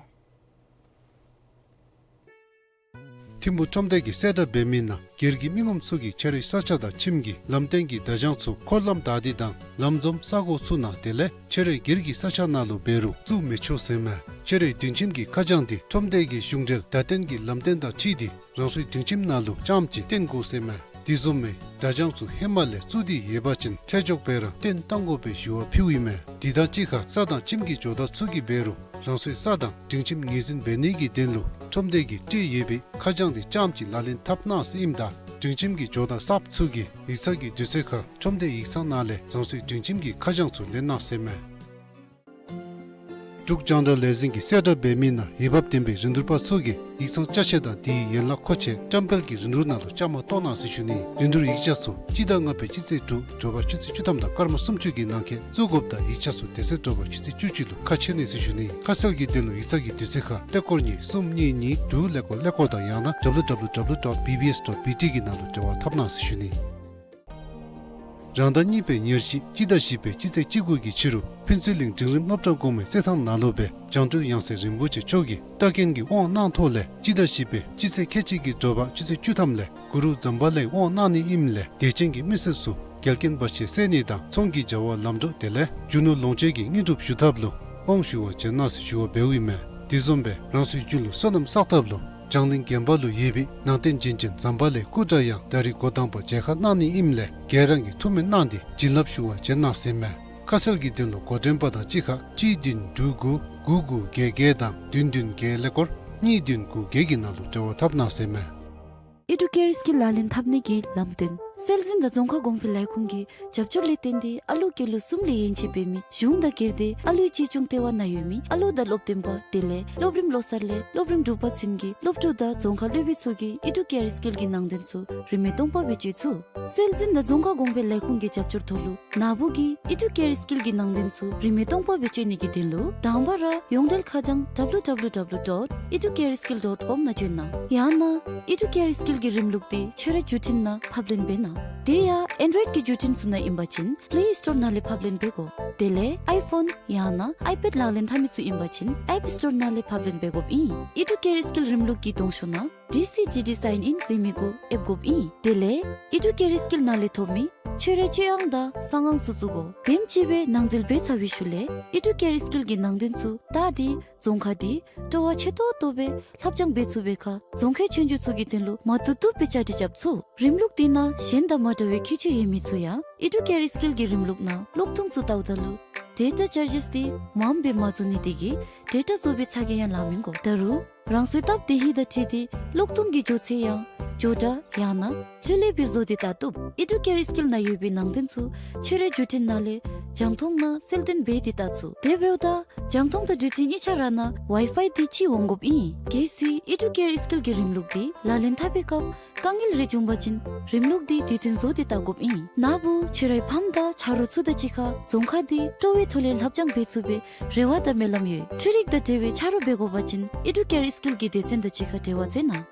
ཐིམ་ཕུག་ཁྲོམ་སྡེ་གིས་གསལ་བསྒྲགས་འབད་མི་ནང་སྒེར་གྱི་མི་ངོམ་ཚུ་གིས་ཕྱི་རོལ་ས་ཆ་དང་ཁྱིམ་གྱི་ལམ་སྟོན་གྱི་བརྡ་བྱང་ཚུ་འཁོར་ལམ་བདའ་སྟེ་དང་ལམ་འཛོམས་ས་གོ་ཚུ་ནང་དེ་ལས་ཕྱི་རོལ་སྒེར་གྱི་ས་ཆ་ནང་ལུ་འབད་རུང་བཙུགས་མི་ཆོག་ཟེར་མས། ཕྱི་རོལ་སྒྲིང་ཁྱིམ་གྱི་ཁ་བྱང་འདི་ཁྲོམ་སྡེ་གི་གཞུང་འབྲེལ་བརྡ་སྟོན་གྱི་ལམ་སྟོན་དང་འཁྲིལ་ཏེ་རང་སོའི་སྒྲིང་ཁྱིམ་ནང་ལུ་རྐྱངམ་ཅིག་སྟོན་དགོ་ཟེར་མས། དེ་བཟུམ་མའི་བརྡ་བྱང་ཚུ་ཧེ་མ་ལས་བཙུགས་ཏེ་ཡོད་པ་ཅིན་ཁྲལ་འཇོག་འབད་ར་སྟོན་བཏང་དགོ་པའི་ཞུ་བ་ཕུལཝ་ཨིན་མས། དེ་དང་གཅིག་ཁར་ས་དང་ཁྱིམ་གྱི་ཇོ་བདག་ཚུ་གིས་འབད་རུང་རང་སོའི་ས་དང་སྒྲིང་ཁྱིམ་ངོས་འཛིན་འབད་ནི་གི་དོན་ལུ་ཁྲོམ་སྡེ་གིས་སྤྲོད་ཡོད་པའི་ཁ་བྱང་འདི་རྐྱངམ་ཅིག་ལག་ལེན་འཐབ་གནང་ཟེར་ཨིནམ་ད་སྒྲིང་ཁྱིམ་གྱི་ཇོ་བདག་གསརཔ་ཚུ་གིས་ཡིག་ཚང་གི་དུས་ཚོད་ཁར་ཁྲོམ་སྡེ་ཡིག་ཚང་ནང་ལས་རང་སོའི་སྒྲིང་ཁྱིམ་གྱི་ཁ་བྱང་ཚུ་ལེན་གནང་ཟེར་མས། འབྲུག་རྒྱང་བསྒྲགས་ལས་འཛིན་གྱིས་གསལ་བསྒྲགས་འབད་མི་ནང་འོས་འབབ་ལྡན་པའི་རིན་བསྡུར་པ་ཚུ་གིས་ཡིག་ཚང་ཅ་ཆས་དང་དེའི་ཡན་ལག་མཁོ་ཆས་བཀྲམ་སྤེལ་གྱི་རིན་བསྡུར་ནང་ལུ་བཅའ་མར་གཏོགས་གནང་ཟེར་ཞུ་ནི། རིན་བསྡུར་ཡིག་ཆ་ཚུ་སྤྱི་ཟླ་ལྔ་པའི་སྤྱི་ཚེས་དྲུག་དྲོ་པ་ཆུ་ཚོད་བཅུ་ཐམ་དང་སྐར་མ་སུམ་ཅུ་གི་ནང་འཁོད་བཙུགས་དགོཔ་དང་ཡིག་ཆ་ཚུ་དེ་ཚེ་དྲོ་པ་ཆུ་ཚོད་བཅུ་གཅིག་ལུ་ཁ་ཕྱེ་ནི་ཟེར་ཞུ་ནི། ཁ་གསལ་གྱི་དོན་ལུ་ཡིག་ཚང་གི་དུས་ཚོད་ཁར་ཀླད་ཀོར་གཉིས་གསུམ་གཉིས་གཉིས་དྲུག་ཀླད་ཀོར་ཀླད་ཀོར་དང་ཡང་ན་W W W dot B B S dot B T གི་ནང་ལུ་འབྲེལ་བ་འཐབ་གནང་ཟེར་ཞུ་ནི། རང་ཟླ་གཉིས་པའི་ཉེར་གཅིག་སྤྱི་ཟླ་བཞི་པའི་སྤྱི་ཚེས་བཅུ་དགུ་གི་ཕྱི་རུ་ཕུན་ཚོགས་གླིང་འབྲིང་རིམ་སློབ་གྲྭ་གོང་མའི་རྩེད་ཐང་ནང་ལུ་སྦེ་བྱང་གྲོལ་ཡང་སྲིད་རིན་པོ་ཆེ་མཆོག་གིས་ལྟ་མཁན་གྱི་དབང་གནང་ཐོག་ལས་སྤྱི་ཟླ་བཞི་པའི་སྤྱི་ཚེས་ཁལ་གཅིག་གི་དྲོ་པ་ཆུ་ཚོད་བཅུ་ཐམ་ལས་གུ་རུ་ཛམ་བྷ་ལའི་དབང་གནང་ནི་ཨིནམ་ལས་དད་ཅན་གྱི་མི་སེར་ཚུ་འགལ་རྐྱེན་བར་ཆད་སེལ་ནི་དང་ཚོང་གི་བྱ་བ་ལམ་འགྲོ་དེ་ལས་རྒྱུ་ནོར་ལོངས་སྤྱོད་ཀྱི་དངོས་གྲུབ་ཞུ་ཐབས་ལུ་དབང་ཞུ་བར་བྱོན་གནང་ཟེར་ཞུ་བ་འབདཝ་ཨིན་མས། དེ་བཟུམ་སྦེ་རང་སོའི་རྒྱུད་ལུ་བསོད་ནམས་བསགས་ཐབས་ལུ་བྱང་གླིང་དགོན་པ་ལུ་ཡོད་པའི་ནང་རྟེན་བྱིན་ཅན་ཛམ་བྷ་ལའི་སྐུ་འདྲ་ཡང་ད་རིས་འགོ་དང་པ་མཇལ་ཁ་གནང་ནི་ཨིནམ་ལས་ག་ར་གིས་ཐུགས་སྨོན་གནང་སྟེ་བྱིན་རླབས་ཞུ་བར་བྱོན་གནང་ཟེར་མས། ཁ་གསལ་གྱི་དོན་ལུ་འགོ་འདྲེན་པ་དང་གཅིག་ཁར་གཅིག་བདུན་དྲུག་དགུ་དགུ་དགུ་བརྒྱད་བརྒྱད་དང་བདུན་བདུན་བརྒྱད་ཀླད་ཀོར་གཉིས་བདུན་དགུ་བརྒྱད་ཀྱི་ནང་ལུ་འབྲེལ་བ་འཐབ་གནང་ཟེར་མས། ཨི་ཌུ་ཀེར་སྐྱིད་ལག་ལེན་འཐབ་ནི་གི་ལམ་སྟོན། སྲོལ་འཛིན་དང་རྫོང་ཁ་གོང་འཕེལ་ལས་ཁུངས་ཀྱི་རྒྱབ་སྐྱོར་ལས་བརྟེན་ཏེ་ཨ་ལུ་སྐྱེས་ལོ་གསུམ་ལས་ཡན་ཆད་འབད་མི་གཞུང་དང་སྒེར་སྡེ་ཨ་ལུའི་གཅེས་སྐྱོང་ལྟེ་བ་ནང་ཡོད་མི་ཨ་ལུ་དང་སློབ་སྟོན་པ་དེ་ལས་སློབ་རིམ་བློ་གསར་ལས་སློབ་རིམ་དྲུག་པ་ཚུན་གྱི་སློབ་ཕྲུག་དང་རྫོང་ཁ་སློབ་དཔོན་ཚུ་གིས་ཨི་ཌུ་ཀེར་སྐྱིད་ཀྱི་ནང་དོན་ཚུ་རིན་མེད་སྟོང་པ་སྦེ་སྤྱོད་ཚུགས། སྲོལ་འཛིན་དང་རྫོང་ཁ་གོང་འཕེལ་ལས་ཁུངས་ཀྱི་རྒྱབ་སྐྱོར་ཐོག་ལུ་ནཱ་བུ་གིས་ཨི་ཌུ་ཀེར་སྐྱིད་ཀྱི་ནང་དོན་ཚུ་རིན་མེད་སྟོང་པ་སྦེ་སྤྱོད་ནི་གི་དོན་ལུ་དང་པ་ར་ཡོངས་འབྲེལ་ཁ་བྱང་W W W dot educareskill dot com ནང་བྱོན་གནང་། ཡང་ན་ཨི་ཌུ་ཀེར་སྐྱིད་ཀྱི་རིམ་ལུགས་འདི་ཁྱོད་རའི་བརྒྱུད་འཕྲིན་ནང་ཕབ་ལེན་འབད་གནང་། དེ་ཡང་ཨེན་ཌོའིཌ་ཀྱི་བརྒྱུད་འཕྲིན་ཚུ་ནང་ཨིན་པ་ཅིན་པླེ་སི་ཊོར་ནང་ལས་ཕབ་ལེན་འབད་དགོ། དེ་ལས་ཨའི་ཕོན་ཡང་ན་ཨའི་པེཌ་ལག་ལེན་འཐབ་མི་ཚུ་ཨིན་པ་ཅིན་ཨེཔ་སི་ཊོར་ནང་ལས་ཕབ་ལེན་འབད་དགོཔ་ཨིན། ཨི་ཌུ་ཀེར་སྐྱིད་རིམ་ལུགས་ཀྱི་གདོང་ཤོག་ནང་ཌི་སི་ཌི་ཌི་སའིན་ཨིན་ཟེར་མི་གུ་ཨེབ་དགོཔ་ཨིན། དེ་ལས་ཨི་ཌུ་ཀེར་སྐྱིད་ནང་ལས་ཐོབ་མི་ཁྱོད་རའི་སྤྱོད་དབྱངས་དང་གསང་ཨང་ཚུ་བཙུགས་དགོ། དེམ་ཅིག་སྦེ་ནང་འཛུལ་འབད་ཚར་བའི་ཤུལ་ལས་ཨི་ཌུ་ཀེར་སྐྱིད་ཀྱི་ནང་དོན་ཚུ་བལྟ་སྟེ་རྫོང་ཁ་འདི་སྤྲོ་བ་ཆེ་ཏོག་ཏོ་སྦེ་ལྷབ་སྦྱང་འབད་ཚུགས་པའི་ཁར་རྫོང་ཁའི་ཆོས་རྒྱུགས་ཚུ་གི་དོན་ལུ་མ་བཏུབ་བཏུབ་སྦེ་བཅའ་སྒྲིག་རྐྱབ་ཚུགས། རིམ་ལུགས་འདི་ནང་གཞན་དང་མ་འདྲ་བའི་ཁྱད་ཆོས་ཡོད་མི་ཚུ་ཡང་ཨི་ཌུ་ཀེར་སྐྱིད་ཀྱི་རིམ་ལུགས་ནང་གློག་ཐུང་ཚུ་བལྟཝ་ད་ལུ་ཌེ་ཊ་ཅར་ཇེས་འདི་མངམ་སྦེ་མ་བཟོ་ནི་དེ་གིས་ཌེ་ཊ་བཟོ་བའི་ཚ་གྱང་ཡང་ལང་མི་དགོ། ད་རུང་རང་སོའི་སྟབས་བདེ་ཧིང་དང་འཁྲིལ་ཏེ་གློག་ཐུང་གི་མགྱོགས་ཚད་ཡང་མགྱོགས་དྲགས་ཡང་ན་ལྷོད་ལྷོད་སྦེ་བཟོ་སྟེ་བལྟ་བཏུབ། ཨི་ཌུ་ཀེར་སྐྱིད་ནང་ཡོད་པའི་ནང་དོན་ཚུ་ཁྱོད་རའི་བརྒྱུད་འཕྲིན་ནང་ལས་རྒྱང་མཐོང་ནང་གསལ་སྟོན་འབད་དེ་བལྟ་ཚུགས། དེ་འབདཝ་ད་རྒྱང་མཐོང་དང་བརྒྱུད་འཕྲིན་གཉིས་ཆ་ར་ནང་ཝའི་ཕའི་འདི་གཅིག་འོང་དགོཔ་ཨིན། གལ་སྲིད་ཨི་ཌུ་ཀེར་སྐྱིད་ཀྱི་རིམ་ལུགས་འདི་ལག་ལེན་འཐབ་པའི་སྐབས་དཀའ་ངལ་རེ་བྱུང་པ་ཅིན་རིམ་ལུགས་འདི་དུས་མཐུན་བཟོ་སྟེ་བལྟ་དགོཔ་ཨིན། ནཱ་བུ་ཁྱོད་རའི་ཕམ་དང་ཆ་རོགས་ཚུ་དང་གཅིག་ཁར་རྫོང་ཁ་འདི་སྤྲོ་བའི་ཐོག་ལས་ལྷབ་སྦྱང་འབད་ཚུགས་པའི་རེ་བ་དང་སྨོན་ལམ་ཡོད། འཕྲུལ་རིག་དང་འབྲེལ་བའི་ཆ་རོགས་འབད་དགོ་པ་ཅིན་ཨི་ཌུ་ཀེར་སྐྱིད་ཀྱི་སྡེ་ཚན་དང་གཅིག་ཁར་འབྲེལ་བ་མཛད་གནང་།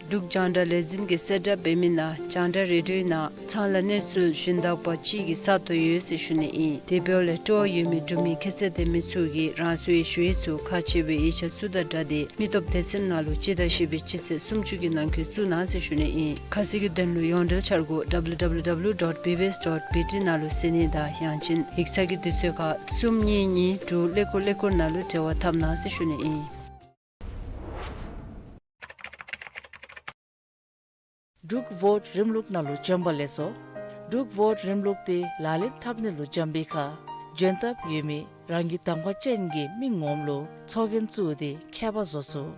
འབྲུག་རྒྱང་བསྒྲགས་ལས་འཛིན་གྱིས་གསལ་བསྒྲགས་འབད་མི་ནང་རྒྱང་བསྒྲགས་རེ་ཌིའོའི་ནང་ཚང་ལ་གནས་ཚུལ་ཞུན་དག་པ་ཅིག་གི་ས་སྟོང་ཡོད་ཟེར་ཞུ་ནི་ཨིན། དེ་འབདཝ་ལས་སྤྲོ་བ་ཡོད་མི་འབྲུག་མི་ཁྱད་ཚད་ལྡན་མི་ཚུ་གིས་རང་སོའི་ཞུ་ཡིག་ཚུ་ཁག་ཆེ་བའི་ཡིག་ཆ་ཚུ་དང་སྦྲགས་ཏེ་མི་སྟོབས་སྡེ་ཚན་ནང་ལུ་སྤྱི་ཟླ་བཞི་པའི་སྤྱི་ཚེས་སུམ་ཅུ་གི་ནང་འཁོད་བཙུགས་གནང་ཟེར་ཞུ་ནི་ཨིན། ཁ་གསལ་གྱི་དོན་ལུ་ཡོངས་འབྲེལ་འཆར་སྒོ་W W W dot B B S dot B T ནང་ལུ་གཟིགས་ནི་དང་ཡང་ཅིན་ཡིག་ཚང་གི་དུས་ཚོད་ཁར་གསུམ་གཉིས་གཉིས་དྲུག་ཀླད་ཀོར་ཀླད་ཀོར་ནང་ལུ་འབྲེལ་བ་འཐབ་གནང་ཟེར་ཞུ་ནི་ཨིན། འབྲུག་བོཊ་རིམ་ལུགས་ནང་ལུ་བྱོན་པ་ལེགས་སོ། འབྲུག་བོཊ་རིམ་ལུགས་འདི་ལག་ལེན་འཐབ་ནི་ལུ་བྱོན་པའི་ཁར་འཇོན་ཐབས་ཡོད་མི་རང་གི་གདམ་ཁ་ཅན་གྱི་མི་ངོམ་ལུ་ཚོགས་རྒྱན་བཙུགས་ཏེ་ཁྱད་པར་བཟོ་ཚུགས།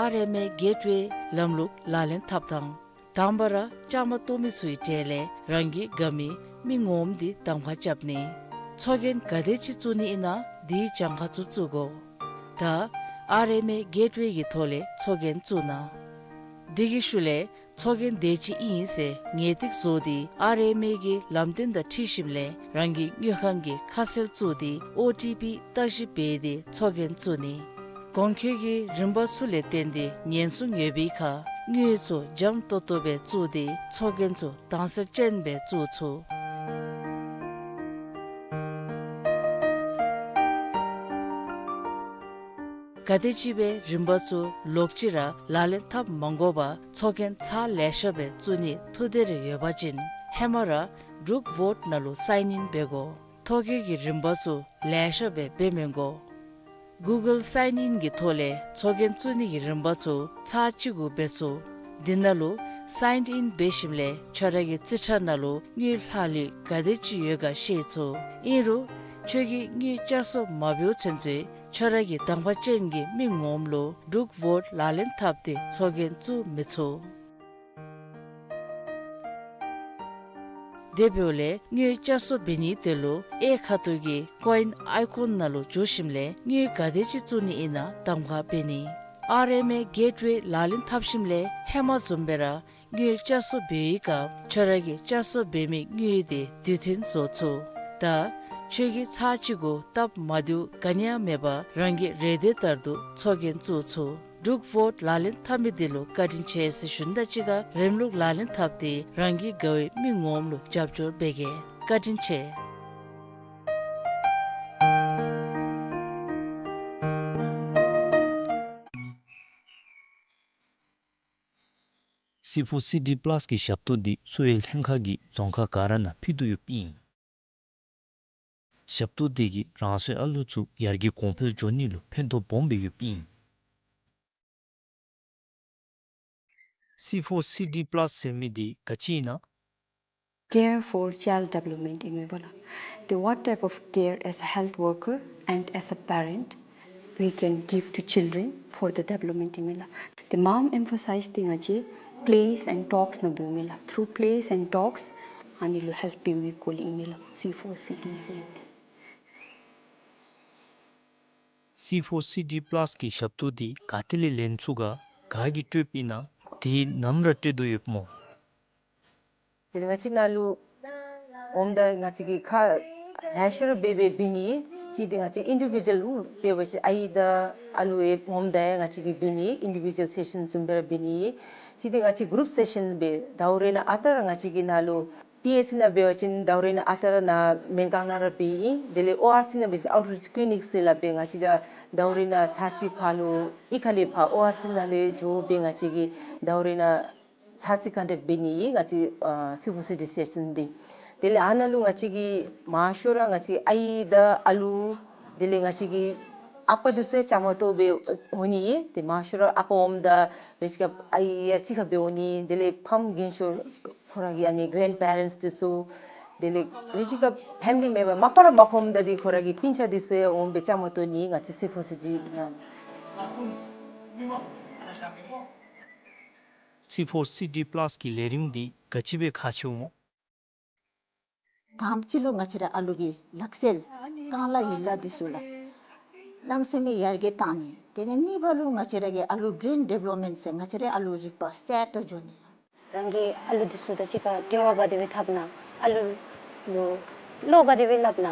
ཨར་ཨེམ་ཨེ་གེཊ་ཝེ་ལམ་ལུགས་ལག་ལེན་འཐབ་ཐངས། དང་པ་ར་བཅའ་མར་གཏོགས་མི་ཚུའི་གྲས་ལས་རང་གི་དགའ་མི་མི་ངོམ་འདི་གདམ་ཁ་རྐྱབ་ནི། ཚོགས་རྒྱན་ག་དེ་ཅིག་བཙུགས་ནི་ཨིན་ན་དེའི་གྱངས་ཁ་ཚུ་བཙུགས་དགོ། ད་ཨར་ཨེམ་ཨེ་གེཊ་ཝེ་གི་ཐོག་ལས་ཚོགས་རྒྱན་བཙུགས་གནང་། དེ་གི་ཤུལ་ལས་ཚོགས་རྒྱན་དེ་ཅིག་ཨིན་ཟེར་ངེས་ཏིག་བཟོ་སྟེ་ཨར་ཨེམ་ཨེ་གི་ལམ་སྟོན་དང་འཁྲིལ་ཞིནམ་ལས་རང་གི་དངུལ་ཁང་གི་ཁ་གསལ་བཙུགས་ཏེ་ཨོ་ཊི་པི་བརྟག་ཞིབ་འབད་དེ་ཚོགས་རྒྱན་བཙུགས་ནི། གོང་འཁོད་ཀྱི་རིམ་པ་ཚུ་ལས་བརྟེན་ཏེ་ཉེན་སྲུང་ཡོད་པའི་ཁར་དངུལ་ཚུ་འཇམ་ཏོང་ཏོ་སྦེ་བཙུགས་ཏེ་ཚོགས་རྒྱན་ཚུ་དྭངས་གསལ་ཅན་སྦེ་བཙུགས་ཚུགས། ག་དེ་ཅིག་སྦེ་རིམ་པ་ཚུ་ལོག་ཅི་ར་ལག་ལེན་འཐབ་མ་དགོ་པར་ཚོགས་རྒྱན་ཚར་ལེ་ཤ་སྦེ་བཙུགས་ནི་ཐུགས་འདོད་རེ་ཡོད་པ་ཅིན་ཧེ་མ་ར་འབྲུག་ཝོཊ་ནང་ལུ་སའིན་ཨིན་འབད་དགོ། ཐོ་བཀོད་ཀྱི་རིམ་པ་ཚུ་ལེ་ཤ་སྦེ་འབད་མི་དགོ། གུ་གཱལ་སའིན་ཨིན་གྱི་ཐོག་ལས་ཚོགས་རྒྱན་བཙུགས་ནི་གི་རིམ་པ་ཚུ་ཚར་གཅིག་གུ་འབད་ཚུགས། དེ་ནང་ལུ་སའིན་ཨིན་འབད་ཞིནམ་ལས་ཁྱོད་ར་གི་རྩིས་ཁྲ་ནང་ལུ་དངུལ་ལྷག་ལུས་ག་དེ་ཅིག་ཡོད་ག་ཤེས་ཚུགས། ཨིན་རུང་ཁྱོད་ཀྱིས་དངུལ་བསྐྱར་གསོ་མ་འབདཝ་ཚུན་ཚོད་ཁྱོད་ར་གི་དང་པ་ཅན་གྱི་མི་ངོམ་ལུ་འབྲུག་ཝོཊ་ལག་ལེན་འཐབ་སྟེ་ཚོགས་རྒྱན་བཙུགས་མི་ཚུགས། དེ་འབདཝ་ལས་དངུལ་བསྐྱར་གསོ་འབད་ནི་དེ་ལུ་གཡས་ཁ་ཐུག་གི་ཀོ་ཨིན་ཨའི་ཀོན་ནང་ལུ་འཛུལ་ཞིནམ་ལས་དངུལ་ག་དེ་ཅིག་བཙུགས་ནི་ཨིན་ན་གདམ་ཁ་འབད་ནི། ཨར་ཨེམ་ཨེ་གེཊ་ཝེ་ལག་ལེན་འཐབ་ཞིནམ་ལས་ཧེ་མ་བཟུམ་སྦེ་ར་དངུལ་བསྐྱར་གསོ་འབད་བའི་སྐབས་ཁྱོད་ར་གི་བསྐྱར་གསོ་འབད་མི་དངུལ་དེ་དུས་མཐུན་བཟོ་ཚུགས། ད་ཁྱོད་ཀྱིས་ཚར་གཅིག་གུ་སྟབས་མ་བདེཝ་ག་ནི་ཡང་མེད་པར་རང་གི་རེ་འདོད་ལྟར་དུ་ཚོགས་རྒྱན་བཙུགས་ཚུགས། འབྲུག་ཝོཊ་ལག་ལེན་འཐབ་མི་དེ་ལུ་བཀའ་དྲིན་ཆེ་ཟེར་ཞུ་ནི་དང་གཅིག་ཁར་རིམ་ལུགས་ལག་ལེན་འཐབ་སྟེ་རང་གི་དགའ་བའི་མི་ངོམ་ལུ་རྒྱབ་སྐྱོར་འབད་གེ། བཀའ་དྲིན་ཆེ། སི་ཕོར་སི་ཌི་པ་ལཱས་ཀྱི་ཞབས་ཏོག་འདི་གསོ་བའི་ལྷན་ཁག་གིས་རྫོང་ཁག་ག་ར་ནང་ཕུལ་དོ་ཡོདཔ་ཨིན། ཞབས་ཏོག་འདི་གིས་རང་སོའི་ཨ་ལུ་ཚུ་ཡར་རྒྱས་གོང་འཕེལ་འགྱོ་ནི་ལུ་ཕན་ཐོགས་སྦོམ་སྦེ་ཡོདཔ་ཨིན། སི་ཕོར་སི་ཌི་པ་ལཱས་ཟེར་མི་འདི་ག་ཅི་ཨིན་ན། Care for child development ཨིན་མས་པ་ལགས། The what type of care as a health worker and as a parent we can give to children for the development ཨིན་མས་ལགས། The mom emphasize ཏེ་ང་བཅས་plays and talks ནང་འབདཝ་ཨིན་མས་ལགས། Through plays and talks ཨ་ནི་ལུ་ཧེལཔ་འབད་བའི་སྐོར་ལས་ཨིན་མས་ལགས། སི་ཕོར་སི་ཌི་ཟེར། སི་ཕོར་སི་ཌི་པ་ལཱས་ཀྱི་ཞབས་ཏོག་འདི་ག་ཏེ་ལས་ལེན་ཚུགས་ག་ག་གིས་སྤྲོདཔ་ཨིན་ན། དེ་ནམ་ར་སྤྲོད་དོ་ཡོདཔ་སྨོ། དེ་ལས་ང་བཅས་ནང་ལུ་འོངམ་ད་ང་བཅས་ཀྱིས་ཁག་ལེ་ཤ་ར་འབད་འབད་འབད་ནི། གཅིག་འདི་ང་བཅས་ཨིན་ཌི་བི་ཌུ་ཨལ་འབད་བ་ཅིན་ཨའི་དང་ཨ་ལུ་ཡང་འོངམ་ད་ཡང་ང་བཅས་ཀྱིས་འབད་ནི། ཨིན་ཌི་བི་ཌུ་ཨལ་སེ་ཤཱན་བཟུམ་སྦེ་ར་འབད་ནི། གཅིག་འདི་ང་བཅས་གུ་རུབ་སེ་ཤཱན་འབད། ཟླཝ་རེ་ནང་ཨ་རྟག་ར་ང་བཅས་ཀྱི་ནང་ལུ་པི་ཨེཆ་སི་ནང་འབད་བ་ཅིན་ཟླཝ་རེ་ནང་ཨ་རྟག་ར་ནཱ་སྨན་ཁང་ནང་ར་འབད་ཨིན། དེ་ལས་ཨོ་ཨར་སི་ནང་འབད་བ་ཅིན་ཨའུཊ་རིཅ་ཀི་ལི་ནིཀ་ཟེར་སླབ་སྦེ་ང་བཅས་ར་ཟླཝ་རེ་ནང་ཚར་གཅིག་ཕར་ལུ་གཡུས་ཁ་ལས་ཕར་ཨོ་ཨར་སི་ནང་ལས་འགྱོ་སྦེ་ང་བཅས་ཀྱིས་ཟླཝ་རེ་ནང་ཚར་གཅིག་ཀོན་ཊེཀཊ་འབད་ནི་ང་བཅས་ཨ་སི་ཕོར་སི་ཌི་སེ་ཤཱན་འདི། དེ་ལས་ཨ་ནཱ་ལུ་ང་བཅས་ཀྱིས་མང་ཤོས་ར་ང་བཅས་ཨའི་དང་ཨ་ལུ་དེ་ལས་ང་བཅས་ཀྱི་ཨ་པ་འདི་ཚུ་ཡང་བཅའ་མར་གཏོགས་སྦེ་འོང་ནི། དེ་མང་ཤོས་ར་ཨ་པ་འོངམ་ད་རེ་ཅིག་ཁར་ཨའི་ཡང་གཅིག་ཁར་སྦེ་འོང་ནི། དེ་ལས་ཕམ་རྒན་ཤོས་ཁོ་ར་གི་ཨ་ནི་གེ་རེནཌ་པེ་རེནཊསི་འདི་ཚུ་དེ་ལས་རེ་ཅིག་ཁར་ཕེ་མི་ལི་མེམ་བར་མ་པ་ར་མ་ཁོམ་ད་འདི་ཁོ་ར་གི་སྤུན་ཆ་འདི་ཚུ་ཡང་འོང་སྦེ་བཅའ་མར་གཏོགས་ནི་ང་བཅས་སི་ཕོར་སི་ཌི་ནང་། སི་ཕོར་སི་ཌི་པ་ལཱས་ཀྱི་ལས་རིམ་འདི་ག་ཅི་སྦེ་ཁག་ཆེཝ་སྨོ། དང་པ་ཅིག་ལུ་ང་བཅས་ར་ཨ་ལུ་གི་ལག་རྩལ་རྐང་ལག་ཡིག་ལགས་འདི་ཚུ་ལགས་གནམ་མེད་ས་མེད་ཡར་རྒྱས་བཏང་ནི། དེ་ལས་གཉིས་པ་ལུ་ང་བཅས་ར་གི་ཨ་ལུ་བྲེན་ཌི་བེ་ལོབ་མེནཊ་ཟེར་ང་བཅས་ར་ཨ་ལུ་རིག་པ་གསརཔ་འགྱོ་ནི། རང་གི་ཨ་ལུ་འདི་ཚུ་དང་གཅིག་ཁར་འབྲེལ་བ་ག་དེ་སྦེ་འཐབ་ན། ཨ་ལུ་ལུ་བློ་ག་དེ་སྦེ་སླབ་ན།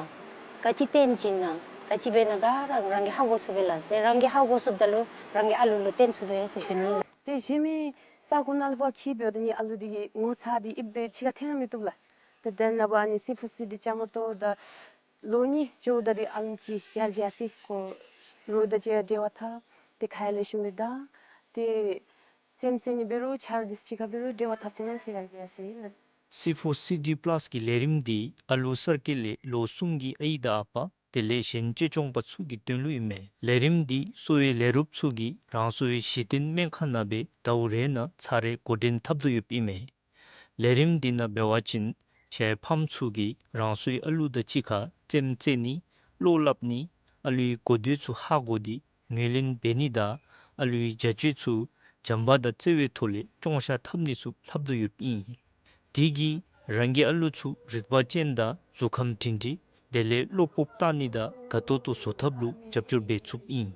ག་ཅི་སྟོན་བྱིན་ན། ག་ཅི་འབད་ན་ག་ར་རང་གིས་ཧ་གོ་ཚུགས་པས་ལགས། དེ་རང་གིས་ཧ་གོ་ཚུགསཔ་ད་ལུ་རང་གི་ཨ་ལུ་ལུ་སྟོན་ཚུགས་དོ་ཡོད་ཟེར་ཞུ་ནི། དེ་གཞན་མི་ས་གོ་ནང་ལུ་ཕར་འཁྱིད་འབདཝ་ད་ནི་ཨ་ལུ་འདི་གི་ངོ་ཚ་འདི་ཨིབ་སྦེ་ཕྱི་ཁར་འཐོན་ར་མི་བཏུབ་ལགས། དེ་དེ་ནང་ཕར་ཨ་ནི་སི་ཕོར་སི་ཌི་བཅའ་མར་གཏོགས་ད་ལོ་གཉིས་འགྱོཝ་ད་འདི་ཨ་ལུ་ཅིག་ཡར་རྒྱས་སི་ཁོ་རོགས་དང་གཅིག་ཁར་འབྲེལ་བ་འཐབ། དེ་ཁ་ཡར་ལེགས་ཤོམ་སྦེ་ད་དེ་རྩེདམོ་རྩེ་ནི་འབད་རུང་ཆ་རོགས་འདི་ཚུ་གཅིག་ཁར་འབད་རུང་འབྲེལ་བ་འཐབ་སྟེ་ན་ཟེར་ཡར་རྒྱས་སི་ལགས། སི་ཕོར་སི་ཌི་པ་ལཱས་ཀྱི་ལས་རིམ་འདི་ཨ་ལུ་གསར་སྐྱེས་ལས་ལོ་གསུམ་གྱི་ཨའི་དང་ཨ་པ་དེ་ལས་གཞན་གཅེས་སྐྱོང་པ་ཚུ་གི་དོན་ལུ་ཨིན་མས། ལས་རིམ་འདི་གསོ་བའི་ལས་རོགསཔ་ཚུ་གིས་རང་སོའི་གཞི་རྟེན་སྨན་ཁང་ནང་སྦེ་ཟླཝ་རེ་ནང་ཚར་རེ་འགོ་འདྲེན་འཐབ་དོ་ཡོདཔ་ཨིན་མས། ལས་རིམ་འདི་ནང་འབད་བ་ཅིན་ཁྱེད་ཕམ་ཚུ་གིས་རང་སོའི་ཨ་ལུ་དང་གཅིག་ཁར་རྩེདམོ་རྩེ་ནི་བློ་སླབ་ནི་ཨ་ལུའི་གོ་དོན་ཚུ་ཧ་གོ་སྟེ་ངོས་ལེན་འབད་ནི་དང་ཨ་ལུའི་བྱ་སྤྱོད་ཚུ་བྱམས་པ་དང་བརྩེ་བའི་ཐོག་ལས་སྐྱོང་བཞག་འཐབ་ནི་ཚུ་ལྷབ་དོ་ཡོདཔ་ཨིན། དེ་གིས་རང་གི་ཨ་ལུ་ཚུ་རིག་པ་ཅན་དང་གཟུགས་ཁམས་སྒྲིང་སྒྲིང་ དེ་ལས་བློ་སྤོབས་བཏང་ནི་དང་དགའ་ཏོག་ཏོ་བཟོ་ཐབས་ལུ་རྒྱབ་སྐྱོར་འབད་ཚུགསཔ་ཨིན།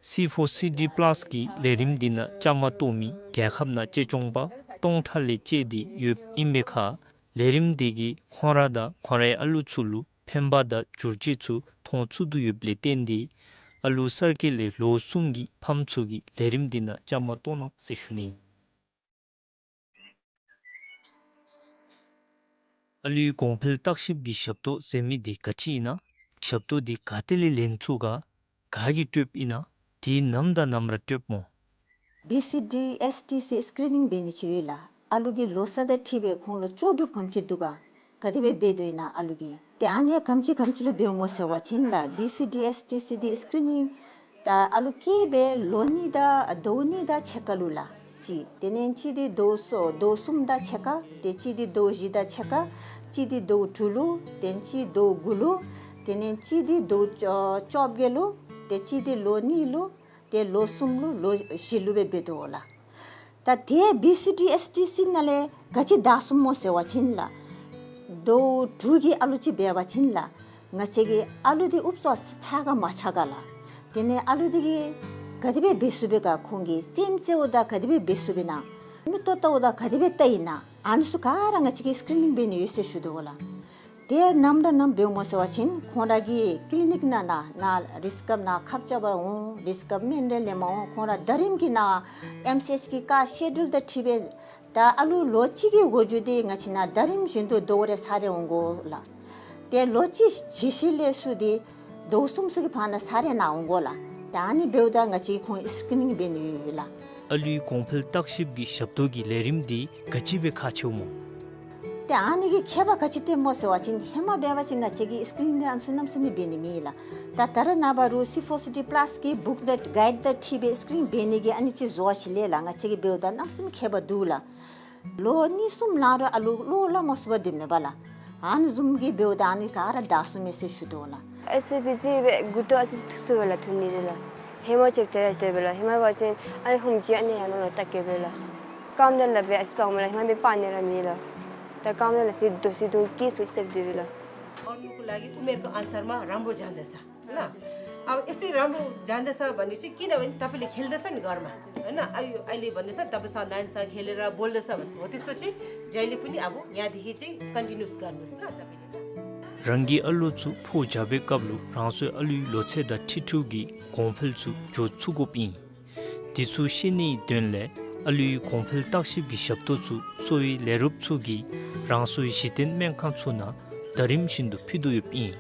སི་ཕོར་སི་ཌི་པ་ལཱསི་གི་ལས་རིམ་འདི་ནང་བཅའ་མར་གཏོགས་མི་རྒྱལ་ཁབ་ནང་གཅེས་སྐྱོང་པ་སྟོང་ཕྲག་ལས་བཅད་དེ་ཡོདཔ་ཨིན་པའི་ཁར་ལས་རིམ་འདི་གིས་ཁོང་ར་དང་ཁོང་རའི་ཨ་ལུ་ཚུ་ལུ་ཕན་པ་དང་བསྒྱུར་བཅོས་ཚུ་མཐོང་ཚུགས་དོ་ཡོདཔ་ལས་བརྟེན་ཏེ་ཨ་ལུ་གསར་སྐྱེས་ལས་ལོ་གསུམ་གྱི་ཕམ་ཚུ་གིས་ལས་རིམ་འདི་ནང་བཅའ་མར་གཏོགས་གནང་ཟེར་ཞུ་ནི། ཨ་ལུའི་གོང་འཕེལ་བརྟག་ཞིབ་ཀྱི་ཞབས་ཏོག་ཟེར་མི་འདི་ག་ཅི་ཨིན་ན། ཞབས་ཏོག་འདི་ག་ཏེ་ལས་ལེན་ཚུགས་ག། ག་གིས་སྤྲོདཔ་ཨིན་ན། དེ་ནམ་དང་ནམ་ར་སྤྲོདཔ་སྨོ། བི་སི་ཌི་ཨེསི་ཊི་སི་སི་ཀི་རི་ནིང་འབད་ནི་ཅིག་ཡོད་ལགས། ཨ་ལུ་གི་ལོ་ཚད་དང་འཁྲིལ་སྦེ་ཁོང་ལུ་ལྕོགས་གྲུབ་ག་དེམ་ཅིག་འདུག་ག། ག་དེ་སྦེ་འབད་དོ་ཨིན་ན་ཨ་ལུ་གིས། ཏེ་ཨ་ནི་ག་དེམ་ཅིག་ག་དེམ་ཅིག་ལུ་འབདཝ་སྨོ་ཟེར་བ་ཅིན་ལགས། བི་སི་ཌི་ཨེསི་ཊི་སི་འདི་སི་ཀི་རི་ནིང་ད་ཨ་ལུ་སྐྱེས་སྦེ་ལོ་གཉིས་དང་ཟླཝ་གཉིས་དང་ཕྱེད་ཀ་ལུ་ལགས། གཅིག། དེ་ལས་གཅིག་འདི་ཟླཝ་གསུམ་ཟླཝ་གསུམ་དང་ཕྱེད་ཀ། ཏེ་གཅིག་འདི་ཟླཝ་བཞི་དང་ཕྱེད་ཀ། གཅིག་འདི་ཟླཝ་དྲུག་ལུ། ཏེ་གཅིག་ཟླཝ་དགུ་ལུ། དེ་ལས་གཅིག་འདི་ཟླཝ་བཅོ་བཅོ་བརྒྱད་ལུ། ཏེ་གཅིག་འདི་ལོ་གཉིས་ལུ། ཏེ་ལོ་གསུམ་ལུ་ལོ་བཞི་ལུ་སྦེ་འབད་དོ་ལགས། ད་དེ་བི་སི་ཌི་ཨེསི་ཊི་སི་ནང་ལས་ག་ཅི་དྲག་སོང་སྨོ་ཟེར་བ་ཅིན་ལགས། ཟླཝ་དྲུག་གི་ཨ་ལུ་ཅིག་འབད་བ་ཅིན་ལགས། ང་བཅས་ཀྱི་ཨ་ལུ་འདི་ཨུབ་ཙམ་ཆགས་ག་མ་ཆགས་ག་ལགས། དེ་ལས་ཨ་ལུ་འདི་གིས་ག་དེ་སྦེ་འབད་ཚུགས་པས་ག། ཁོང་གི་སེམས་རྩེཝ་དང་ག་དེ་སྦེ་འབད་ཚུགས་པས་ན། མིག་ཏོ་བལྟཝ་དང་ག་དེ་སྦེ་བལྟ་ཡི་ན། ཨ་ནི་ཚུ་ག་ར་ང་བཅས་ཀྱིས་སི་ཀི་རི་ནིང་འབད་ནི་ཡོད་ཟེར་ཞུ་དོ་ལགས། དེ་ནམ་ར་ནམ་འབདཝ་སྨོ་ཟེར་བ་ཅིན་ཁོང་ར་གི་ཀི་ལི་ནིག་ནང་ན་ན་རིསི་ཀབ་ནང་ཁབ་རྐྱབ་པར་འོང་། རིསི་ཀབ་སྨན་རིན་ལེན་པར་འོང་། ཁོང་ར་ཟླ་རིམ་གྱི་ནང་ཨེམ་སི་ཨེཆ་གི་ཀ་སི་ཀེ་ཌུལ་དང་འཁྲིལ་སྦེ་ད་ཨ་ལུ་ལོ་གཅིག་གི་འགོ་འགྱུར་འདི་ང་བཅས་ནང་ཟླ་རིམ་བཞིན་དུ་ཟླཝ་རེ་ཚར་རེ་འོང་དགོ་ལགས། ཏེ་ལོ་གཅིག་གི་ཤུལ་ལས་ཚུར་འདི་ཟླཝ་གསུམ་ཚུ་གི་བར་ན་ཚར་རེ་ནང་འོང་དགོ་ལགས། ད་ཨ་ནི་འབདཝ་ད་ང་བཅས་ཀྱིས་ཁོང་སི་ཀི་རི་ནིང་འབད་ནི་ཡོད་ལགས། ཨ་ལུའི་གོང་འཕེལ་བརྟག་ཞིབ་ཀྱི་ཞབས་ཏོག་གི་ལས་རིམ་འདི་ག་ཅི་སྦེ་ཁག་ཆེཝ་སྨོ། ཏེ་ཨ་ནི་གི་ཁྱད་པར་ག་ཅི་སྟོནམ་སྨོ་ཟེར་བ་ཅིན་ཧེ་མ་འབད་བ་ཅིན་ང་བཅས་ཀྱིས་སི་ཀི་རི་ནིང་འདི་ཨ་ནི་ཚུ་གནམ་མེད་ས་མེད་འབད་ནི་མེད་ལགས། ད་ད་རེས་ནངས་པ་རུང་སི་ཕོར་སི་ཌི་པ་ལཱསི་གི་བུཀ་ནེཊ་གའིཌ་དང་འཁྲིལ་སྦེ་སི་ཀི་རི་ནིང་འབད་ནི་གི་ཨ་ནི་ཅིག་བཟོ་བ་ཅིན་ལས་ལགས། ང་བཅས་ཀྱིས་འབདཝ་ད་གནམ་མེད་ས་མེད་ཁྱད་པར་འདུག་ལགས། ལོ་གཉིས་གསུམ་ལང་རུང་ཨ་ལུ་བློ་སླབ་མ་ཚུགས་པར་སྡོདཔ་མས་པ་ལགས། ཨ་ནི་བཟུམ་གྱི་འབདཝ་ད་ཨ་ནི་ག་ར་དྲག་སོང་མས་ཟེར་ཞུ་དོ་ལགས། ཨེ་སི་ཌི་སི་སྦེ་མགུ་ཏོ་ཨ་ཙི་ཐུ་སུ་སྦེ་ལགས་ཐུ་ནི་རེ་ལགས། ཧེ་མ་ཅིག་ཏེ་ར་ཏེ་སྦེ་ལགས། ཧེ་མ་འབད་བ་ཅིན་ཨ་ནི་ཧུམ་ཅིག་ཨ་ནི་ཡར་ལོང་ལུ་བལྟ་གེ་སྦེ་ལགས། རྐངམ་དེ་ལག་པས་ཨ་ཙི་སྤརཝ་མས་ལགས། ཧེ་མ་འབད་སྤར་ནི་ར་མེད་ལགས། ད་རྐངམ་དེ་ལག་ཟི་དོ་ཟི་དོ་ཀི་སུ་ཅིག་ཟེར་སྡོད་པས་ལགས། और नुकुला की उमेर को अनुसार मा राम्रो जाँदछ। ल। अब यसरी राम्रो जाँदछ भनेपछि किनभने तपाईँले खेल्दछ नि घरमा, होइन? अहिले, अहिले भन्दैछ तपाईँ सा-, नानीसँग खेलेर बोल्दछ भने हो त्यस्तो चाहिँ जहिले पनि अब यहाँदेखि चाहिँ कन्टिन्युस गर्नुहोस् ल तपाईँले। རང་གི་ཨ་ལུ་ཚུ་ཕོ་རྒྱབ་པའི་སྐབས་ལུ་རང་སོའི་ཨ་ལུའི་ལོ་ཚད་དང་འཁྲིལ་འཁྲིལཝ་གི་གོང་འཕེལ་ཚུ་འགྱོ་ཚུགས་དགོཔ་ཨིན། དེ་ཚུ་ཤེས་ནིའི་དོན་ལས་ཨ་ལུའི་གོང་འཕེལ་བརྟག་ཞིབ་ཀྱི་ཞབས་ཏོག་ཚུ་གསོ་བའི་ལས་རོགསཔ་ཚུ་གིས་རང་སོའི་གཞི་རྟེན་སྨན་ཁང་ཚུ་ནང་ཟླ་རིམ་བཞིན་དུ་ཕུལ་དོ་ཡོདཔ་ཨིན།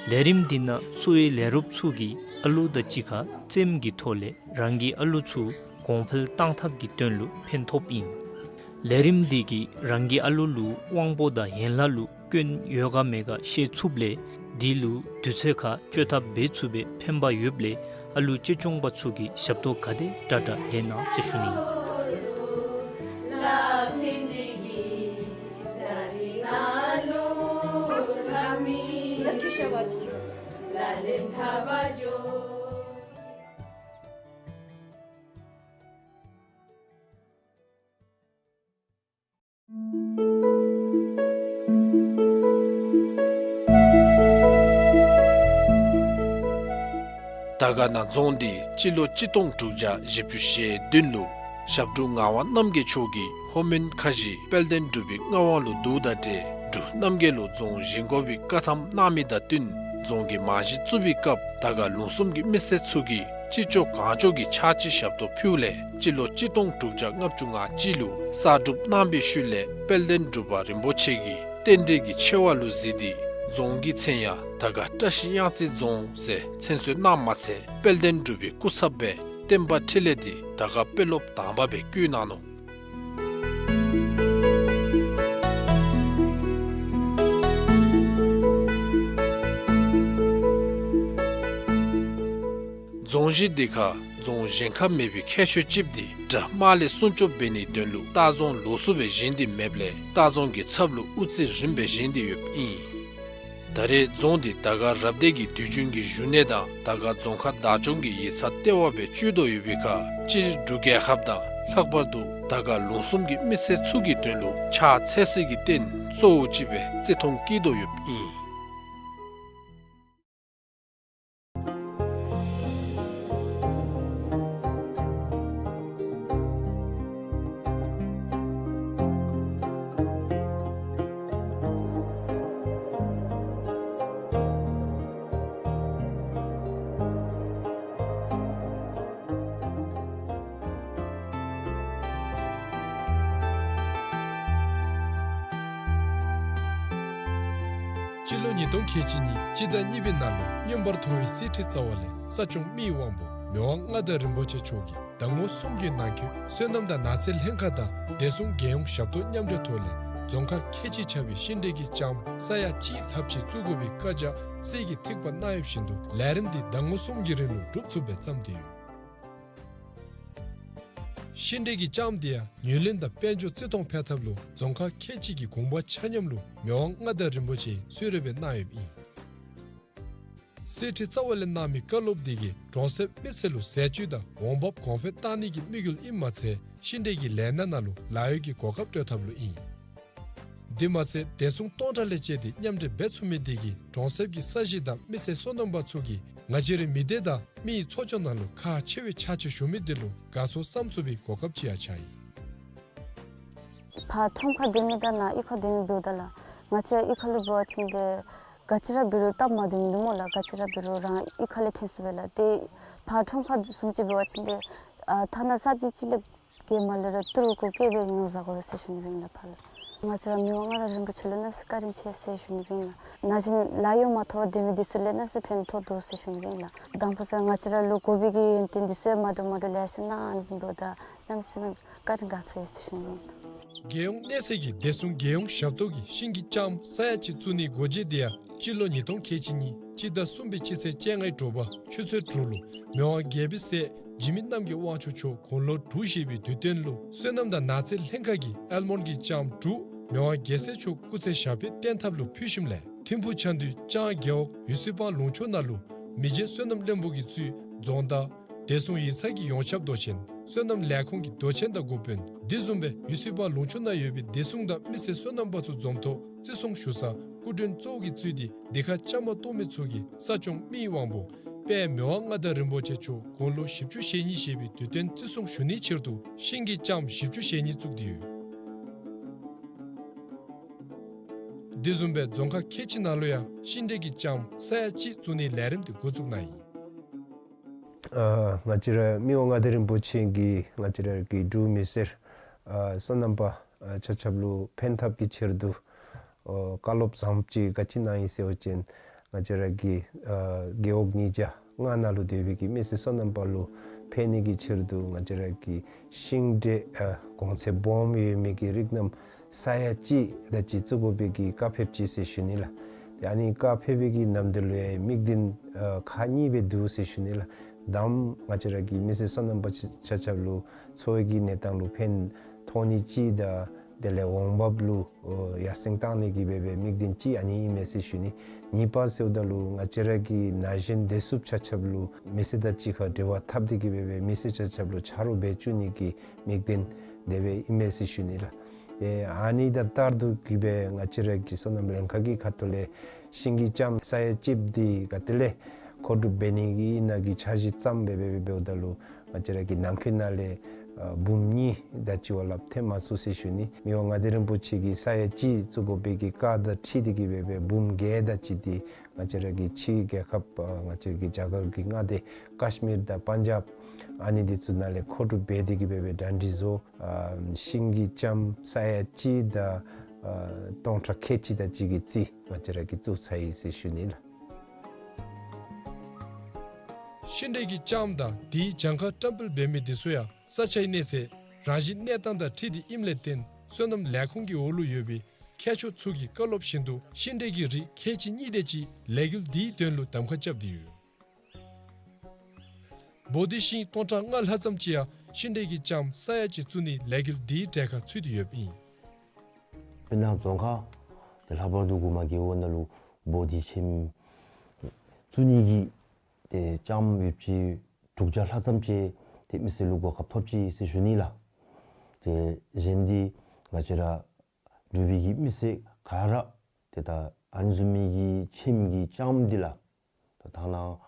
ལས་རིམ་འདི་ནང་གསོ་བའི་ལས་རོགསཔ་ཚུ་གིས་ཨ་ལུ་དང་གཅིག་ཁར་རྩེདམོ་གི་ཐོག་ལས་རང་གི་ཨ་ལུ་ཚུ་གོང་འཕེལ་གཏང་ཐབས་ཀྱི་དོན་ལུ་ཕན་ཐོགསཔ་ཨིན། ལས་རིམ་འདི་གིས་རང་གི་ཨ་ལུ་ལུ་དབང་པོ་དང་ཡན་ལག་ལུ་སྐྱོན་ཡོད་ག་མེད་ག་ཤེས་ཚུགསཔ་ལས་དེ་ལུ་དུས་ཚོད་ཁར་བཅོས་ཐབས་འབད་ཚུགས་པའི་ཕན་པ་ཡོདཔ་ལས་ཨ་ལུ་གཅེས་སྐྱོང་པ་ཚུ་གིས་ཞབས་ཏོག་ག་དེ་དྲག་དྲག་ལེན་གནང་ཟེར་ཞུ་ནི། དར་དཀར་ན་རྫོང་འདི་སྤྱི་ལོ་གཅིག་སྟོང་དྲུག་བརྒྱ་བཞི་བཅུ་ཞེ་བདུན་ལུ་ཞབས་དྲུང་ངག་དབང་རྣམ་རྒྱལ་མཆོག་གིས་ལྷོ་མོན་ཁ་བཞི་དཔལ་ལྡན་འབྲུག་པའི་མངའ་དབང་ལུ་བསྡུཝ་དང་འབྲེལ་འབྲུག་རྣམ་རྒྱལ་ལུ་རྫོང་བཞེངས་དགོ་པའི་བཀའ་ཐམ་གནང་མི་དང་བསྟུན་རྫོང་གི་རྨང་གཞི་བཙུགས་པའི་སྐབས་དར་དཀར་ལུང་གསུམ་གྱི་མི་སེར་ཚུ་གིས་ཅི་ལྕོགས་གང་ལྕོགས་ཀྱི་ཕྱག་ཕྱི་ཞབས་ཏོག་ཕུལཝ་ལས་སྤྱི་ལོ་གཅིག་སྟོང་དྲུག་བརྒྱ་ལྔ་བཅུ་ང་གཅིག་ལུ་གསར་སྒྲུབ་གནང་པའི་ཤུལ་ལས་དཔལ་ལྡན་འབྲུག་པ་རིན་པོ་ཆེ་གིས་རྟེན་འབྲེལ་གྱི་ཆེ་བ་ལུ་གཟིགས་ཏེ་རྫོང་གི་མཚན་ཡང་དར་དཀར་བཀྲ་ཤིས་གཡང་རྩེ་རྫོང་ཟེར་མཚན་གསོལ་གནངམ་མ་ཚད་དཔལ་ལྡན་འབྲུག་པའི་སྐུ་ཚབ་སྦེ་བསྟན་པ་འཕྲིན་ལས་འདི་དར་དཀར་དཔོན་སློབ་དང་པ་སྦེ་བསྐོ་གནང་ནུག། རྫོང་གཞི་འདི་ཁར་རྫོང་བཞེངས་ཁ་མེད་པའི་ཁྱད་ཆོས་ཅིག་འདི་དགྲ་དམག་ལས་སྲུང་སྐྱོབ་འབད་ནིའི་དོན་ལུ་ལྟ་རྫོང་ལོགས་སུ་སྦེ་བཞེངས་ཏེ་མེདཔ་ལས་ལྟ་རྫོང་གི་ཚབ་ལུ་དབུ་རྩེ་རིངམ་སྦེ་བཞེངས་ཏེ་ཡོདཔ་ཨིན། ད་རེས་རྫོང་འདི་དར་དཀར་རབ་སྡེ་གི་དུས་རྒྱུན་གྱི་བཞུགས་གནས་དང་དར་དཀར་རྫོང་ཁག་བདག་སྐྱོང་གི་ཡིག་ཚང་ལྟེ་བ་སྦེ་བཅུག་དོ་ཡོད་པའི་ཁར་སྤྱིར་འབྲུག་རྒྱལ་ཁབ་དང་ལྷག་པར་དུ་དར་དཀར་ལུང་གསུམ་གྱི་མི་སེར་ཚུ་གི་དོན་ལུ་ཕྱག་འཚལ་སའི་རྟེན་གཙོ་བོ་ཅིག་སྦེ་བརྩི་མཐོང་བསྐྱེད་དོ་ཡོདཔ་ཨིན། སྤྱི་ལོ་ཉིས་སྟོང་ཁལ་གཅིག་གཉིས་སྤྱི་ཟླ་གཉིས་པའི་ནང་ལུ་མངོན་པར་མཐོ་བའི་གསེར་ཁྲི་རྩ་བ་ལས་ས་སྐྱོང་མི་ཡི་དབང་པོ་མི་དབང་མངའ་བདག་རིན་པོ་ཆེ་མཆོག་གིས་ཟླ་ངོ་གསུམ་གྱི་ནང་འཁོད་སོ་ནམ་དང་ནགས་ཚལ་ལྷན་ཁག་དང་བདེ་སྲུང་རྒྱལ་ཡོངས་ཞབས་ཏོག་མཉམ་འབྲེལ་ཐོག་ལས་རྫོང་ཁག་ཁལ་གཅིག་ཁྱབ་པའི་ཤིང་འབྲས་ཀྱི་ལྕངམ་ས་ཡ་གཅིག་ལྷགཔ་ཅིག་བཙུགས་དགོ་པའི་བཀའ་རྒྱ་གསེར་གྱི་ཐིགཔ་གནང་ཡོདཔ་བཞིན་དུ་ལས་རིམ་འདི་ཟླ་ངོ་གསུམ་གྱི་རིང་ལུ་གྲུབ་ཚུགསཔ་སྦེ་བརྩམས་ཏེ་ཡོད། ཤིང་འབྲས་ཀྱི་ལྕངམ་འདི་ཡང་ཉོ་ལེན་དང་དཔལ་འབྱོར་བརྩི་མཐོང་འཕེལ་ཐབས་ལུ་རྫོང་ཁག་ཁལ་གཅིག་གི་དགོངས་པ་ཆ་མཉམ་ལུ་མི་དབང་མངའ་བདག་རིན་པོ་ཆེ་གསོལ་རས་སྦེ་གནང་ཡོདཔ་ཨིན། གསེར་ཁྲི་རྩ་བ་ལས་གནང་མི་བཀའ་སློབ་འདི་གིས་གྲོང་གསེབ་མི་སེར་ལུ་ཟས་བཅུད་དང་འོང་འབབ་གོང་འཕེལ་གཏང་ནི་གི་དམིགས་ཡུལ་ཨིནམ་མ་ཚད་ཤིང་འབྲས་ཀྱི་ལས་སྣ་ནང་ལུ་ལཱ་གཡོག་གི་གོ་སྐབས་སྤྲོད་ཐབས་ལུ་ཨིན། དེ་མ་ཚད་བདེ་སྲུང་སྟོང་ཕྲག་ལས་བཅད་དེ་མཉམ་འབྲེལ་འབད་ཚུགས་མི་འདི་གིས་གྲོང་གསེབ་ཀྱི་ས་གཞི་དང་མི་སེར་སོ་ནམ་པ་ཚུ་གིས་ང་བཅས་རའི་མི་སྡེ་དང་མི་ཡི་འཚོ་སྐྱོང་ནང་ལུ་ཁག་ཆེ་བའི་ཕྱག་ཕྱིད་ཞུ་མི་འདི་ལུ་དགའ་ཚོར་བསམ་ཚུགས་པའི་གོ་སྐབས་ཅིག་ཡང་ཆགས་ཡི། ཕར་ཁྲོམ་ཁར་སྡོད་མི་དང་ནཱ་གཡུས་ཁར་སྡོད་མི་འབདཝ་ད་ལགས། ང་བཅས་གཡུས་ཁ་ལུ་འབད་བ་ཅིན་ཏེ་ག་ཅི་ར་འབད་རུང་སྟབས་མ་བདེཝ་མིན་འདུག་སྨོ་ལགས། ག་ཅི་ར་འབད་རུང་རང་གཡུས་ཁ་ལས་ཐོན་ཚུགས་པས་ལགས། ཏེ་ཕར་ཁྲོམ་ཁར་བཟུམ་ཅིག་འབད་བ་ཅིན་ཏེ་ཨ་ཐ་ན་སབ་ཇི་ཅིག་ལས་བརྒལ་མ་ལས་ར་ཏི་རུ་གུ་བཀལ་སྦེ་ཉོ་བཟའ་དགོ་ཟེར་ཞུ་ནི་ཨིན་ལགས་ཕར་ལུ། ང་བཅས་ར་མི་དབང་མངའ་བདག་རིན་པོ་ཆེ་ལུ་གནམ་མེད་ས་མེད་བཀའ་དྲིན་ཆེ་ཟེར་ཞུ་ནི་ཨིན་ལགས། ན་གཞོན་ལཱ་གཡོག་མ་ཐོབ་པར་སྡོད་མི་འདི་ཚུ་ལུ་གནམ་མེད་ས་མེད་ཕན་ཐོགས་འདུག་ཟེར་ཞུ་ནི་ཨིན་ལགས། དང་ཕུ་ས་ང་བཅས་ར་ལུ་དགོ་པའི་གི་ཡོན་ཏན་འདི་ཚུ་ཡང་མ་འདྲཝ་མ་འདྲཝ་ལེ་ཤ་གནང་ཨ་ནི་བཟུམ་འབདཝ་ད་གནམ་མེད་ས་མེད་བཀའ་དྲིན་དགའ་ཚོར་ཡི་ཟེར་ཞུ་ནི་ཨིན་ལགས། རྒྱལ་ཡོངས་གནས་ཚད་ཀྱི་བདེ་སྲུང་རྒྱལ་ཡོངས་ཞབས་ཏོག་གི་ཤིང་གི་ལྕངམ་ས་ཡ་གཅིག་བཙུགས་ནིའི་སྒོ་འབྱེད་འདི་ཡང་སྤྱི་ལོ་ཉིས་སྟོང་ཁལ་གཅིག་གཉིས་སྤྱི་ཟླ་གསུམ་པའི་སྤྱི་ཚེས་བཅོ་ལྔའི་དྲོ་པ་ཆུ་ཚོད་དྲུག་ལུ་མི་དབང་རྒྱལ་པོའི་སྲས་འཇིགས་མེད་རྣམ་རྒྱལ་དབང་ཕྱུག་མཆོག་དགུང་ལོ་དྲུག་བཞེས་པའི་དུས་སྟོན་ལུ་སོ་ནམ་དང་ནགས་ཚལ་ལྷན་ཁག་གིས་ཨལ་མོན་གྱི་ལྕངམ་དྲུག་མི་དབང་རྒྱལ་སྲས་མཆོག་སྐུ་ཚེ་ཞབས་པད་བརྟན་ཐབས་ལུ་ཕུལ་ཞིནམ་ལས་ཐིམ་ཕུག་ཆ་འདུས་ལྕང་རྒེད་འོག་ཡུ་སི་པང་ལུང་ཕྱོགས་ནང་ལུ་མི་རྗེ་སོ་ནམ་བློན་པོ་གིས་གཙོས་རྫོང་བདག་བདེ་སྲུང་ཡིག་ཚང་གི་ཡོངས་ཁྱབ་མདོ་ཆེན་སོ་ནམ་ལས་ཁུངས་ཀྱི་མདོ་ཆེན་དང་འགོ་དཔོན་དེ་བཟུམ་སྦེ་ཡུ་སི་པང་ལུང་ཕྱོགས་ནང་ཡོད་པའི་བདེ་སྲུང་དང་མི་སེར་སོ་ནམ་པ་ཚུ་འཛོམས་ཐོག་བརྩི་སྲུང་ཞུ་ས་སྐུ་མགྲོན་གཙོ་བོ་གིས་གཙོས་ཏེ་འདི་ཁར་བཅའ་མར་གཏོགས་མི་ཚུ་གིས་ས་སྐྱོང་མི་ཡི་དབང་པོ་དཔལ་མི་དབང་མངའ་བདག་རིན་པོ་ཆེ་མཆོག་དགུང་ལོ་བཞི་བཅུ་ཞེ་གཉིས་བཞེས་པའི་དུས་སྟོན་བརྩི་སྲུང་ཞུ་ནིའི་ཕྱིར་དུ་ཤིང་གི་ལྕངམ་བཞི་བཅུ་ཞེ་གཉིས་བཙུགས་ཏེ་ཡོད། དེ་བཟུམ་སྦེ་རྫོང་ཁག་ཁལ་གཅིག་ནང་ལུ་ཡང་ཤིང་འབྲས་ཀྱི་ལྕངམ་ས་ཡ་གཅིག་བཙུགས་ནིའི་ལས་རིམ་དེ་འགོ་བཙུགས་གནང་ཡི། ཨ་ང་བཅས་ར་མི་དབང་མངའ་བདག་རིན་པོ་ཆེ་གིས་ང་བཅས་ར་གི་འབྲུག་མི་སེར་ཨ་སོ་ནམ་པ་ཨ་ཆ་ཁྱབ་ལུ་ཕན་ཐབས་ཀྱི་ཕྱིར་དུ་ཨོ་བཀའ་སློབ་བཟང་པོ་ཅིག་ག་ཅི་གནང་ཡི་ཟེར་བ་ཅིན་ང་བཅས་ར་གི་ཨ་རྒེད་འོག་ཉིས་བརྒྱ་ལྔ་ནང་ལུ་སྡོད་པའི་གི་མི་སེར་སོ་ནམ་པ་ལུ་ཕན་ནི་གི་ཕྱིར་དུ་ང་བཅས་ར་གི་ཤིང་འབྲས་ཨ་གོང་ཚད་སྦོམ་ཡོད་མི་གི་རིགས་རྣམས་ས་ཡ་གཅིག་དེ་ཅིག་བཙུགས་དགོ་པའི་གི་བཀའ་ཕེབས་ཅི་ཟེར་ཞུ་ནི་ལགས། ཏེ་ཨ་ནི་བཀའ་ཕེབས་པའི་གི་ནམ་དུས་ལུ་ཡང་དམིགས་འདུན་ཨ་ཁག་གཉིས་སྦེ་འདུག་ཟེར་ཞུ་ནི་ལགས། དང་པ་ང་བཅས་ར་གི་མི་སེར་སོ་ནམ་པ་ཆ་ཆ་ཁྱབ་ལུ་འཚོ་བའི་གི་གནས་སྟངས་ལུ་ཕན་ཐོགས་ནི་ཅིག་དང་དེ་ལས་འོང་འབབ་ལུ་ཨོ་ཡར་སེང་བཏང་ནི་གི་སྦེ་སྦེ་དམིགས་འདུན་ཅིག་ཨ་ནི་ཨིན་མས་ཟེར་ཞུ་ནི། གཉིས་པ་ཟེརཝ་ད་ལུ་ང་བཅས་ར་གི་ན་གཞོན་བདེ་སྲུངཔ་ཆ་ཁྱབ་ལུ་མི་སེར་དང་གཅིག་ཁར་འབྲེལ་བ་འཐབ་སྟེ་གི་སྦེ་སྦེ་མི་སེར་ཆ་ཁྱབ་ལུ་ཆ་རོགས་འབད་བཅུག་ནི་གི་དམིགས་འདུན་དེ་སྦེ་ཨིན་མས་ཟེར་ཞུ་ནི་ལགས། ཨེ་ཨ་ནི་དང་ལྟར་དུ་གི་སྦེ་ང་བཅས་ར་གི་སོ་ནམ་ལྷན་ཁག་གི་ཁ་ཐུག་ལས་ཤིང་གི་ལྕངམ་ས་ཡ་གཅིག་འདི་ག་ཏེ་ལས་མཁོ་སྒྲུབ་འབད་ནི་གི་ཨིན་ན་གི་འཆར་གཞི་བརྩམས་སྦེ་སྦེ་སྦེ་འབདཝ་ད་ལུ་ང་བཅས་ར་གི་ནང་འཁོད་ནང་ལས་ཨ་འབུམ་གཉིས་དེ་ཅིག་བ་ལྷགཔ་ཐོན་མ་ཚུགས་ཟེར་ཞུ་ནི། མི་དབང་མངའ་བདག་རིན་པོ་ཆེ་གིས་ས་ཡ་གཅིག་བཙུགས་དགོ་པའི་གི་བཀའ་དང་འཁྲིལ་ཏེ་གི་སྦེ་སྦེ་འབུམ་བརྒྱད་དེ་ཅིག་འདི་ང་བཅས་ར་གི་ཕྱི་རྒྱལ་ཁབ་ཨ་ང་བཅས་ཀྱི་རྒྱ་གར་གྱི་མངའ་སྡེ་ཀཱཤ་མིར་དང་པན་ཇབ་ཨ་ནི་འདི་ཚུ་ནང་ལས་མཁོ་སྒྲུབ་འབད་དེ་གི་སྦེ་སྦེ་གྲ་སྒྲིག་བཟོ། ཨ་ཤིང་གི་ལྕངམ་ས་ཡ་གཅིག་དང་ཨ་སྟོང་ཕྲག་ཁལ་གཅིག་དེ་ཅིག་གི་རྩིས་ང་བཅས་ར་གིས་བཙུགས་ཚར་ཡི་ཟེར་ཞུ་ནི་ལགས། ཤིང་འབྲས་ཀྱི་ལྕངམ་དང་དེའི་གྱངས་ཁ་བཀྲམ་སྤེལ་འབད་མི་འདི་ཚུ་ཡང་ས་ཆའི་གནས་ཚད་རང་བཞིན་གནས་སྟངས་དང་འཁྲིལ་ཏེ་ཨིནམ་ལས་བརྟེན་སོ་ནམ་ལས་ཁུངས་ཀྱི་འོག་ལུ་ཡོད་པའི་མཁས་མཆོག་ཚུ་གིས་བཀའ་སློབ་བཞིན་དུ་ཤིང་འབྲས་ཀྱི་རིགས་ཁལ་གཅིག་གཉིས་དེ་ཅིག་ལས་འགུལ་འདིའི་དོན་ལུ་གདམ་ཁ་རྐྱབ་སྟེ་ཡོད། བོ་དྷི་ཤིང་སྟོང་ཕྲག་ལྔ་ལྷག་ཙམ་ཅིག་ཡང་ཤིང་འབྲས་ཀྱི་ལྕངམ་ས་ཡ་གཅིག་བཙུགས་ནིའི་ལས་འགུལ་འདིའི་གྲལ་ཁར་ཚུད་དེ་ཡོདཔ་ཨིན། དཔེར་ན་རྫོང་ཁག་ཏེ་ལྷག་པར་དུ་གོང་མ་རྒེད་འོག་ནང་ལུ་བོ་དྷི་ཁྱིམ་བཙུགས་ནི་གི་ཏེ་ལྕངམ་ཡོདཔ་ཅིག་དྲུག་བརྒྱ་ལྷག་ཙམ་ཅིག་ཏེ་མི་སེར་ལུ་གོ་སྐབས་ཐོབ་ཅི་ཟེར་ཞུ་ནི་ལགས། ཏེ་གཞན་འདི་ང་བཅས་ར་འབྲུག་པའི་གི་མི་སེར་ག་ར་ཏེ་ད་ཨ་ནི་བཟུམ་མའི་གི་ཁྱིམ་གྱི་ལྕངམ་འདི་ལགས། ད་ཐང་ན་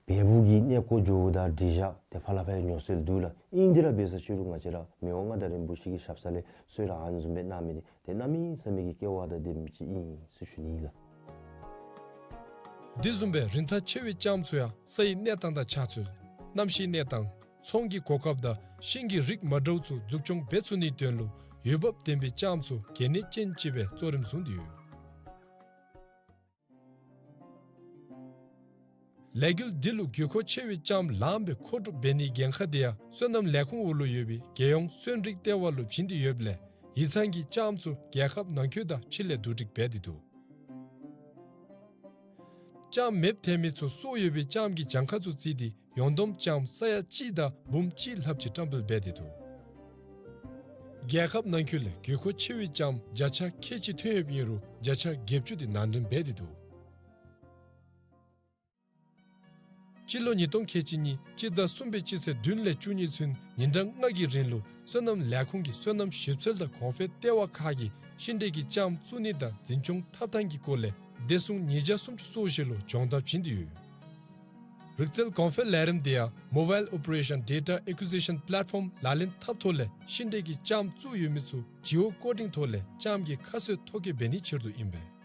བལ་པོ་གི་གནས་སྐོར་འགྱོཝ་ད་འགྲིག་བཞག་ཏེ་ཕར་ལས་ཕར་ཡང་ཉོ་སྲོལ་འདུག་ལགས། ཨིན་དེ་ར་འབད་ས་ཅིག་རུང་ང་བཅས་ར་མི་དབང་མངའ་བདག་རིན་པོ་ཆེ་གི་ཞབས་ས་ལས་གསོལ་རས་ཨ་ནི་བཟུམ་སྦེ་གནང་མི་འདི་ཏེ་གནམ་མེད་ས་མེད་ཀྱི་སྐལ་བ་དང་ལྡན་མི་ཅིག་ཨིན་ཟེར་ཞུ་ནི་ཨིན་ལགས། དེ་བཟུམ་སྦེ་རིན་ཐང་ཆེ་བའི་ལྕངམ་ཚུ་ཡང་ས་ཡི་གནས་སྟངས་དང་ཆགས་ཚུལ་གནམ་གཤིས་གནས་སྟངས་ཚོང་གི་གོ་སྐབས་དང་ཤིང་གི་རིགས་མ་འདྲཝ་ཚུ་འཛུགས་སྐྱོང་འབད་ཚུགས་ནིའི་དོན་ལུ་འོས་འབབ་ལྡན་པའི་ལྕངམ་ཚུ་གལ་གནད་ཅན་ཅིག་སྦེ་གཙོ་རིམ་བཟུང་སྟེ་ཡོད། ལས་འགུལ་འདི་ལུ་དགོས་མཁོ་ཆེ་བའི་ལྕངམ་ལངམ་སྦེ་མཁོ་སྒྲུབ་འབད་ནིའི་འགན་ཁག་དེ་ཡང་སོ་ནམ་ལས་ཁུངས་འོག་ལུ་ཡོད་པའི་རྒྱལ་ཡོངས་སོན་རིགས་ལྟེ་བ་ལུ་བྱིན་ཏེ་ཡོདཔ་ལས་ཡིག་ཚང་གི་ལྕངམ་ཚུ་རྒྱལ་ཁབ་ནང་འཁོད་དང་ཕྱི་ལས་བསྡུ་སྒྲིག་འབད་དེ་འདུག། ལྕངམ་མེདཔ་ཐལ་མི་ཚུ་སོར་ཡོད་པའི་ལྕངམ་གྱི་གྱངས་ཁ་ཚུ་བརྩིས་ཏེ་ཡོངས་བསྡོམས་ལྕངམ་ས་ཡ་གཅིག་དང་འབུམ་གཅིག་ལྷགཔ་ཅིག་བཀྲམ་སྤེལ་འབད་དེ་འདུག། རྒྱལ་ཁབ་ནང་འཁོད་ལས་དགོས་མཁོ་ཆེ་བའི་ལྕངམ་བརྒྱ་ཆ་ཁལ་གཅིག་ཐོན་ཡོདཔ་ཨིན་རུང་བརྒྱ་ཆ་བརྒྱད་ཅུ་དེ་ནང་འདྲེན་འབད་དེ་འདུག། སྤྱི་ལོ་ཉིས་སྟོང་ཁལ་གཅིག་གཉིས་སྤྱི་ཟླ་གསུམ་པའི་སྤྱི་ཚེས་བདུན་ལས་བཅུ་གཉིས་ཚུན་ཉིན་གྲངས་ལྔ་གི་རིང་ལུ་སོ་ནམ་ལས་ཁུངས་ཀྱི་སོ་ནམ་ཞིབ་འཚོལ་དང་གོང་འཕེལ་ལྟེ་བ་ཁག་གིས་ཤིང་འབྲས་ཀྱི་ལྕངམ་བཙུགས་ནི་དང་འཛིན་སྐྱོང་འཐབ་ཐངས་ཀྱི་སྐོར་ལས་བདེ་སྲུང་ཉིས་བརྒྱ་སུམ་ཅུ་སོ་བཞི་ལུ་སྦྱོང་བརྡར་བྱིན་ཏེ་ཡོད། རིག་རྩལ་གོང་འཕེལ་ལས་རིམ་དེ་ཡང་Mobile Operation Data Acquisition Platform ལག་ལེན་འཐབ་ཐོག་ལས་ཤིང་འབྲས་ཀྱི་ལྕངམ་བཙུགས་ཡོད་མི་ཚུ་Geocoding ཐོག་ལས་ལྕངམ་གྱི་ཁ་གསོའི་ཐོ་བཀོད་འབད་ནིའི་ཕྱིར་དུ་ཨིན་པས།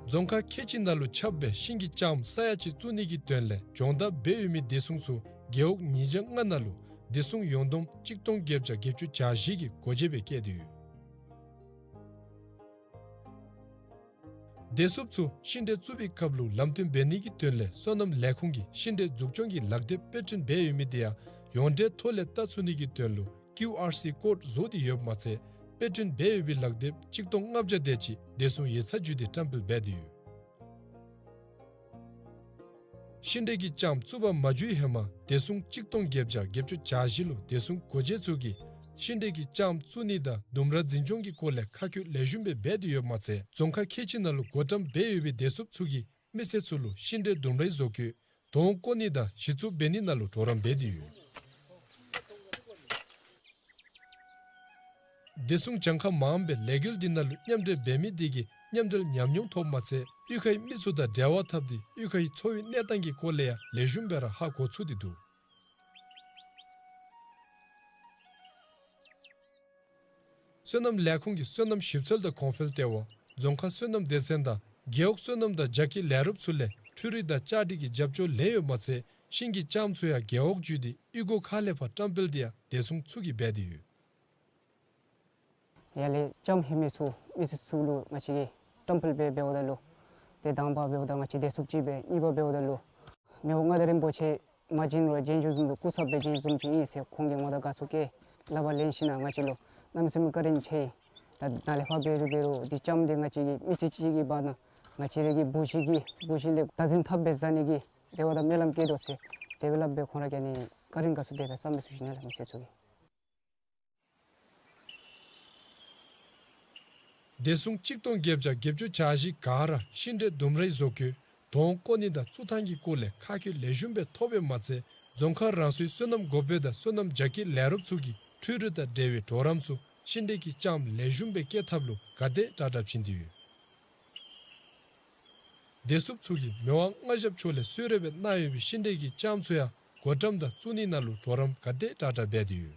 རྫོང་ཁག་ཁལ་གཅིག་ནང་ལུ་ཁྱབ་སྦེ་ཤིང་གི་ལྕངམ་ས་ཡ་གཅིག་བཙུགས་ནི་གི་དོན་ལས་སྦྱོང་བརྡར་འབད་ཡོད་མི་བདེ་སྲུང་ཚུ་རྒེད་འོག་ཉིས་བརྒྱ་ལྔ་ནང་ལུ་བདེ་སྲུང་ཡོངས་བསྡོམས་གཅིག་སྟོང་བརྒྱད་བརྒྱ་བརྒྱད་ཅུ་གྱ་བཞི་གི་སྒོ་འབྱེད་སྦེ་བསྐྱལ་ཏེ་ཡོད། བདེ་སྲུངཔ་ཚུ་ཤིང་འབྲས་བཙུགས་པའི་སྐབས་ལུ་ལམ་སྟོན་འབད་ནི་གི་དོན་ལས་སོ་ནམ་ལས་ཁུངས་ཀྱིས་ཤིང་འབྲས་འཛུགས་སྐྱོང་གི་ལག་དེབ་དཔེ་སྐྲུན་འབད་ཡོད་མི་དེ་ཡང་ཡོངས་འབྲེལ་ཐོག་ལས་བལྟ་ཚུགས་ནི་གི་དོན་ལུ་ཀིའུ་ཨར་སི་ཀོཌ་བཟོ་སྟེ་ཡོདཔ་མ་ཚད་དཔེ་སྐྲུན་འབད་ཡོད་པའི་ལག་དེབ་གཅིག་སྟོང་ལྔ་བརྒྱ་དེ་ཅིག་བདེ་སྲུང་ཡིག་ཚང་བརྒྱུད་དེ་བཀྲམ་སྤེལ་འབད་དེ་ཡོད། ཤིང་འབྲས་ཀྱི་ལྕངམ་བཙུགས་པ་མ་འཇུག་ཧེ་མ་བདེ་སྲུང་གཅིག་སྟོང་བརྒྱད་བརྒྱ་བརྒྱད་ཅུ་གྱ་བཞི་ལུ་བདེ་སྲུང་སྒོ་འབྱེད་ཚུ་གིས་ཤིང་འབྲས་ཀྱི་ལྕངམ་བཙུགས་ནི་དང་ལྡུམ་ར་འཛིན་སྐྱོང་གི་སྐོར་ལས་ཁ་བཀོད་ལེགས་ཤོམ་སྦེ་འབད་དེ་ཡོདཔ་མ་ཚད་རྫོང་ཁག་ཁལ་གཅིག་ནང་ལུ་བགོ་བཀྲམ་འབད་ཡོད་པའི་བདེ་སྲུངཔ་ཚུ་གིས་མི་སེར་ཚུ་ལུ་ཤིང་འབྲས་ལྡུམ་རའི་བཟོ་བཀོད་དོང་བརྐོ་ནི་དང་གཞི་བཙུགས་འབད་ནི་ནང་ལུ་གྲོགས་རམ་འབད་དེ་ཡོད། བདེ་སྲུང་གྱངས་ཁ་མངམ་སྦེ་ལས་འགུལ་འདི་ནང་ལུ་མཉམ་འབྲེལ་འབད་མི་དེ་གིས་མཉམ་འབྲེལ་ཉམས་མྱོང་ཐོབ་མ་ཚད་གཡུས་ཁའི་མི་ཚུ་དང་འབྲེལ་བ་འཐབ་སྟེ་གཡུས་ཁའི་འཚོ་བའི་གནས་སྟངས་ཀྱི་སྐོར་ལས་ཡང་ལེགས་ཤོམ་སྦེ་ར་ཧ་གོ་ཚུགས་ཏེ་འདུག། སོ་ནམ་ལས་ཁུངས་ཀྱི་སོ་ནམ་ཞིབ་འཚོལ་དང་གོང་འཕེལ་ལྟེ་བ་རྫོང་ཁག་སོ་ནམ་སྡེ་ཚན་དང་རྒེད་འོག་སོ་ནམ་དང་རྒྱ་སྐྱེད་ལས་རོགསཔ་ཚུ་ལས་འཕྲུལ་རིག་དང་བཅའ་སྒྲིག་གི་རྒྱབ་སྐྱོར་ལེན་ཡོདཔ་མ་ཚད་ཤིང་གི་ལྕངམ་ཚུ་ཡང་རྒེད་འོག་བརྒྱུད་དེ་གཡུས་སྒོ་ཁག་ལས་ཕར་བཀྲམ་སྤེལ་དེ་ཡང་བདེ་སྲུང་ཚུ་གིས་འབད་དེ་ཡོད། ཡར་ལས་ལྕངམ་ལྷོད་མི་ཚུ་མི་སེར་ཚུ་ལུ་ང་བཅས་ཀྱིས་བཀྲམ་སྤེལ་འབད་འབདཝ་ད་ལུ་ཏེ་དང་པ་འབདཝ་ད་ང་བཅས་བདེ་སྲུངཔ་ཅིག་སྦེ་གཉིས་པ་འབདཝ་ད་ལུ་མི་དབང་མངའ་བདག་རིན་པོ་ཆེ་མ་བྱོན་རུང་རྗེས་འཇུག་བཟུམ་ལུ་སྐུ་ཚབ་སྦེ་བྱོན་བཟུམ་ཅིག་ཨིན་ཟེར་ཁོང་གིས་ང་དང་དགའ་ཚོར་བསྐྱེད་སླབ་པ་ལེན་ཞིནམ་ལས་ང་བཅས་ལུ་གནམ་མེད་ས་མེད་བཀའ་དྲིན་ཆེ། ད་ནཱ་ལས་ཕར་འབད་རུང་འབད་རུང་འདི་ལྕངམ་འདི་ང་བཅས་ཀྱི་མི་ཚེ་གཅིག་གི་བར་ན་ང་བཅས་ར་གི་བུ་གཞི་གི་བུ་གཞི་ལས་བདག་འཛིན་འཐབ་སྦེ་བཟའ་ནི་གི་རེ་བ་དང་སྨོན་ལམ་བསྐྱེད་དོ་ཟེར་དེ་སྦེ་སླབ་སྦེ་ཁོང་ར་གིས་ནི་བཀའ་དྲིན་དགའ་ཚོར་དེ་སྦེ་བསམ་སྦེ་ཞུ་ཞུ་ནི་ལགས། མི་སེར་ཚུ་གིས། བདེ་སྲུང་གཅིག་སྟོང་བརྒྱད་བརྒྱ་བརྒྱད་ཅུ་གྱ་བཞི་ག་ར་ཤིང་འབྲས་ལྡུམ་རའི་བཟོ་བཀོད་དོང་བརྐོ་ནི་དང་བཙུགས་ཐངས་ཀྱི་སྐོར་ལས་ཁ་བཀོད་ལེགས་ཤོམ་སྦེ་ཐོབ་པའི་མ་ཚད་རྫོང་ཁག་རང་སོའི་སོ་ནམ་འགོ་དཔོན་དང་སོ་ནམ་རྒྱ་སྐྱེད་ལས་རོགསཔ་ཚུ་གིས་འཕྲུལ་རིག་དང་འབྲེལ་བའི་གྲོགས་རམ་ཚུ་ཤིང་འབྲས་ཀྱི་ལྕངམ་ལེགས་ཤོམ་སྦེ་སྐྱེད་ཐབས་ལུ་ག་དེ་དྲག་དྲག་བྱིན་ཏེ་ཡོད། བདེ་སྲུངཔ་ཚུ་གིས་མི་དབང་མངའ་ཞབས་མཆོག་ལས་གསོལ་རས་སྦེ་གནང་ཡོད་པའི་ཤིང་འབྲས་ཀྱི་ལྕངམ་ཚུ་ཡང་བགོ་བཀྲམ་དང་བཙུགས་ནི་ནང་ལུ་གྲོགས་རམ་ག་དེ་དྲག་དྲག་འབད་དེ་ཡོད།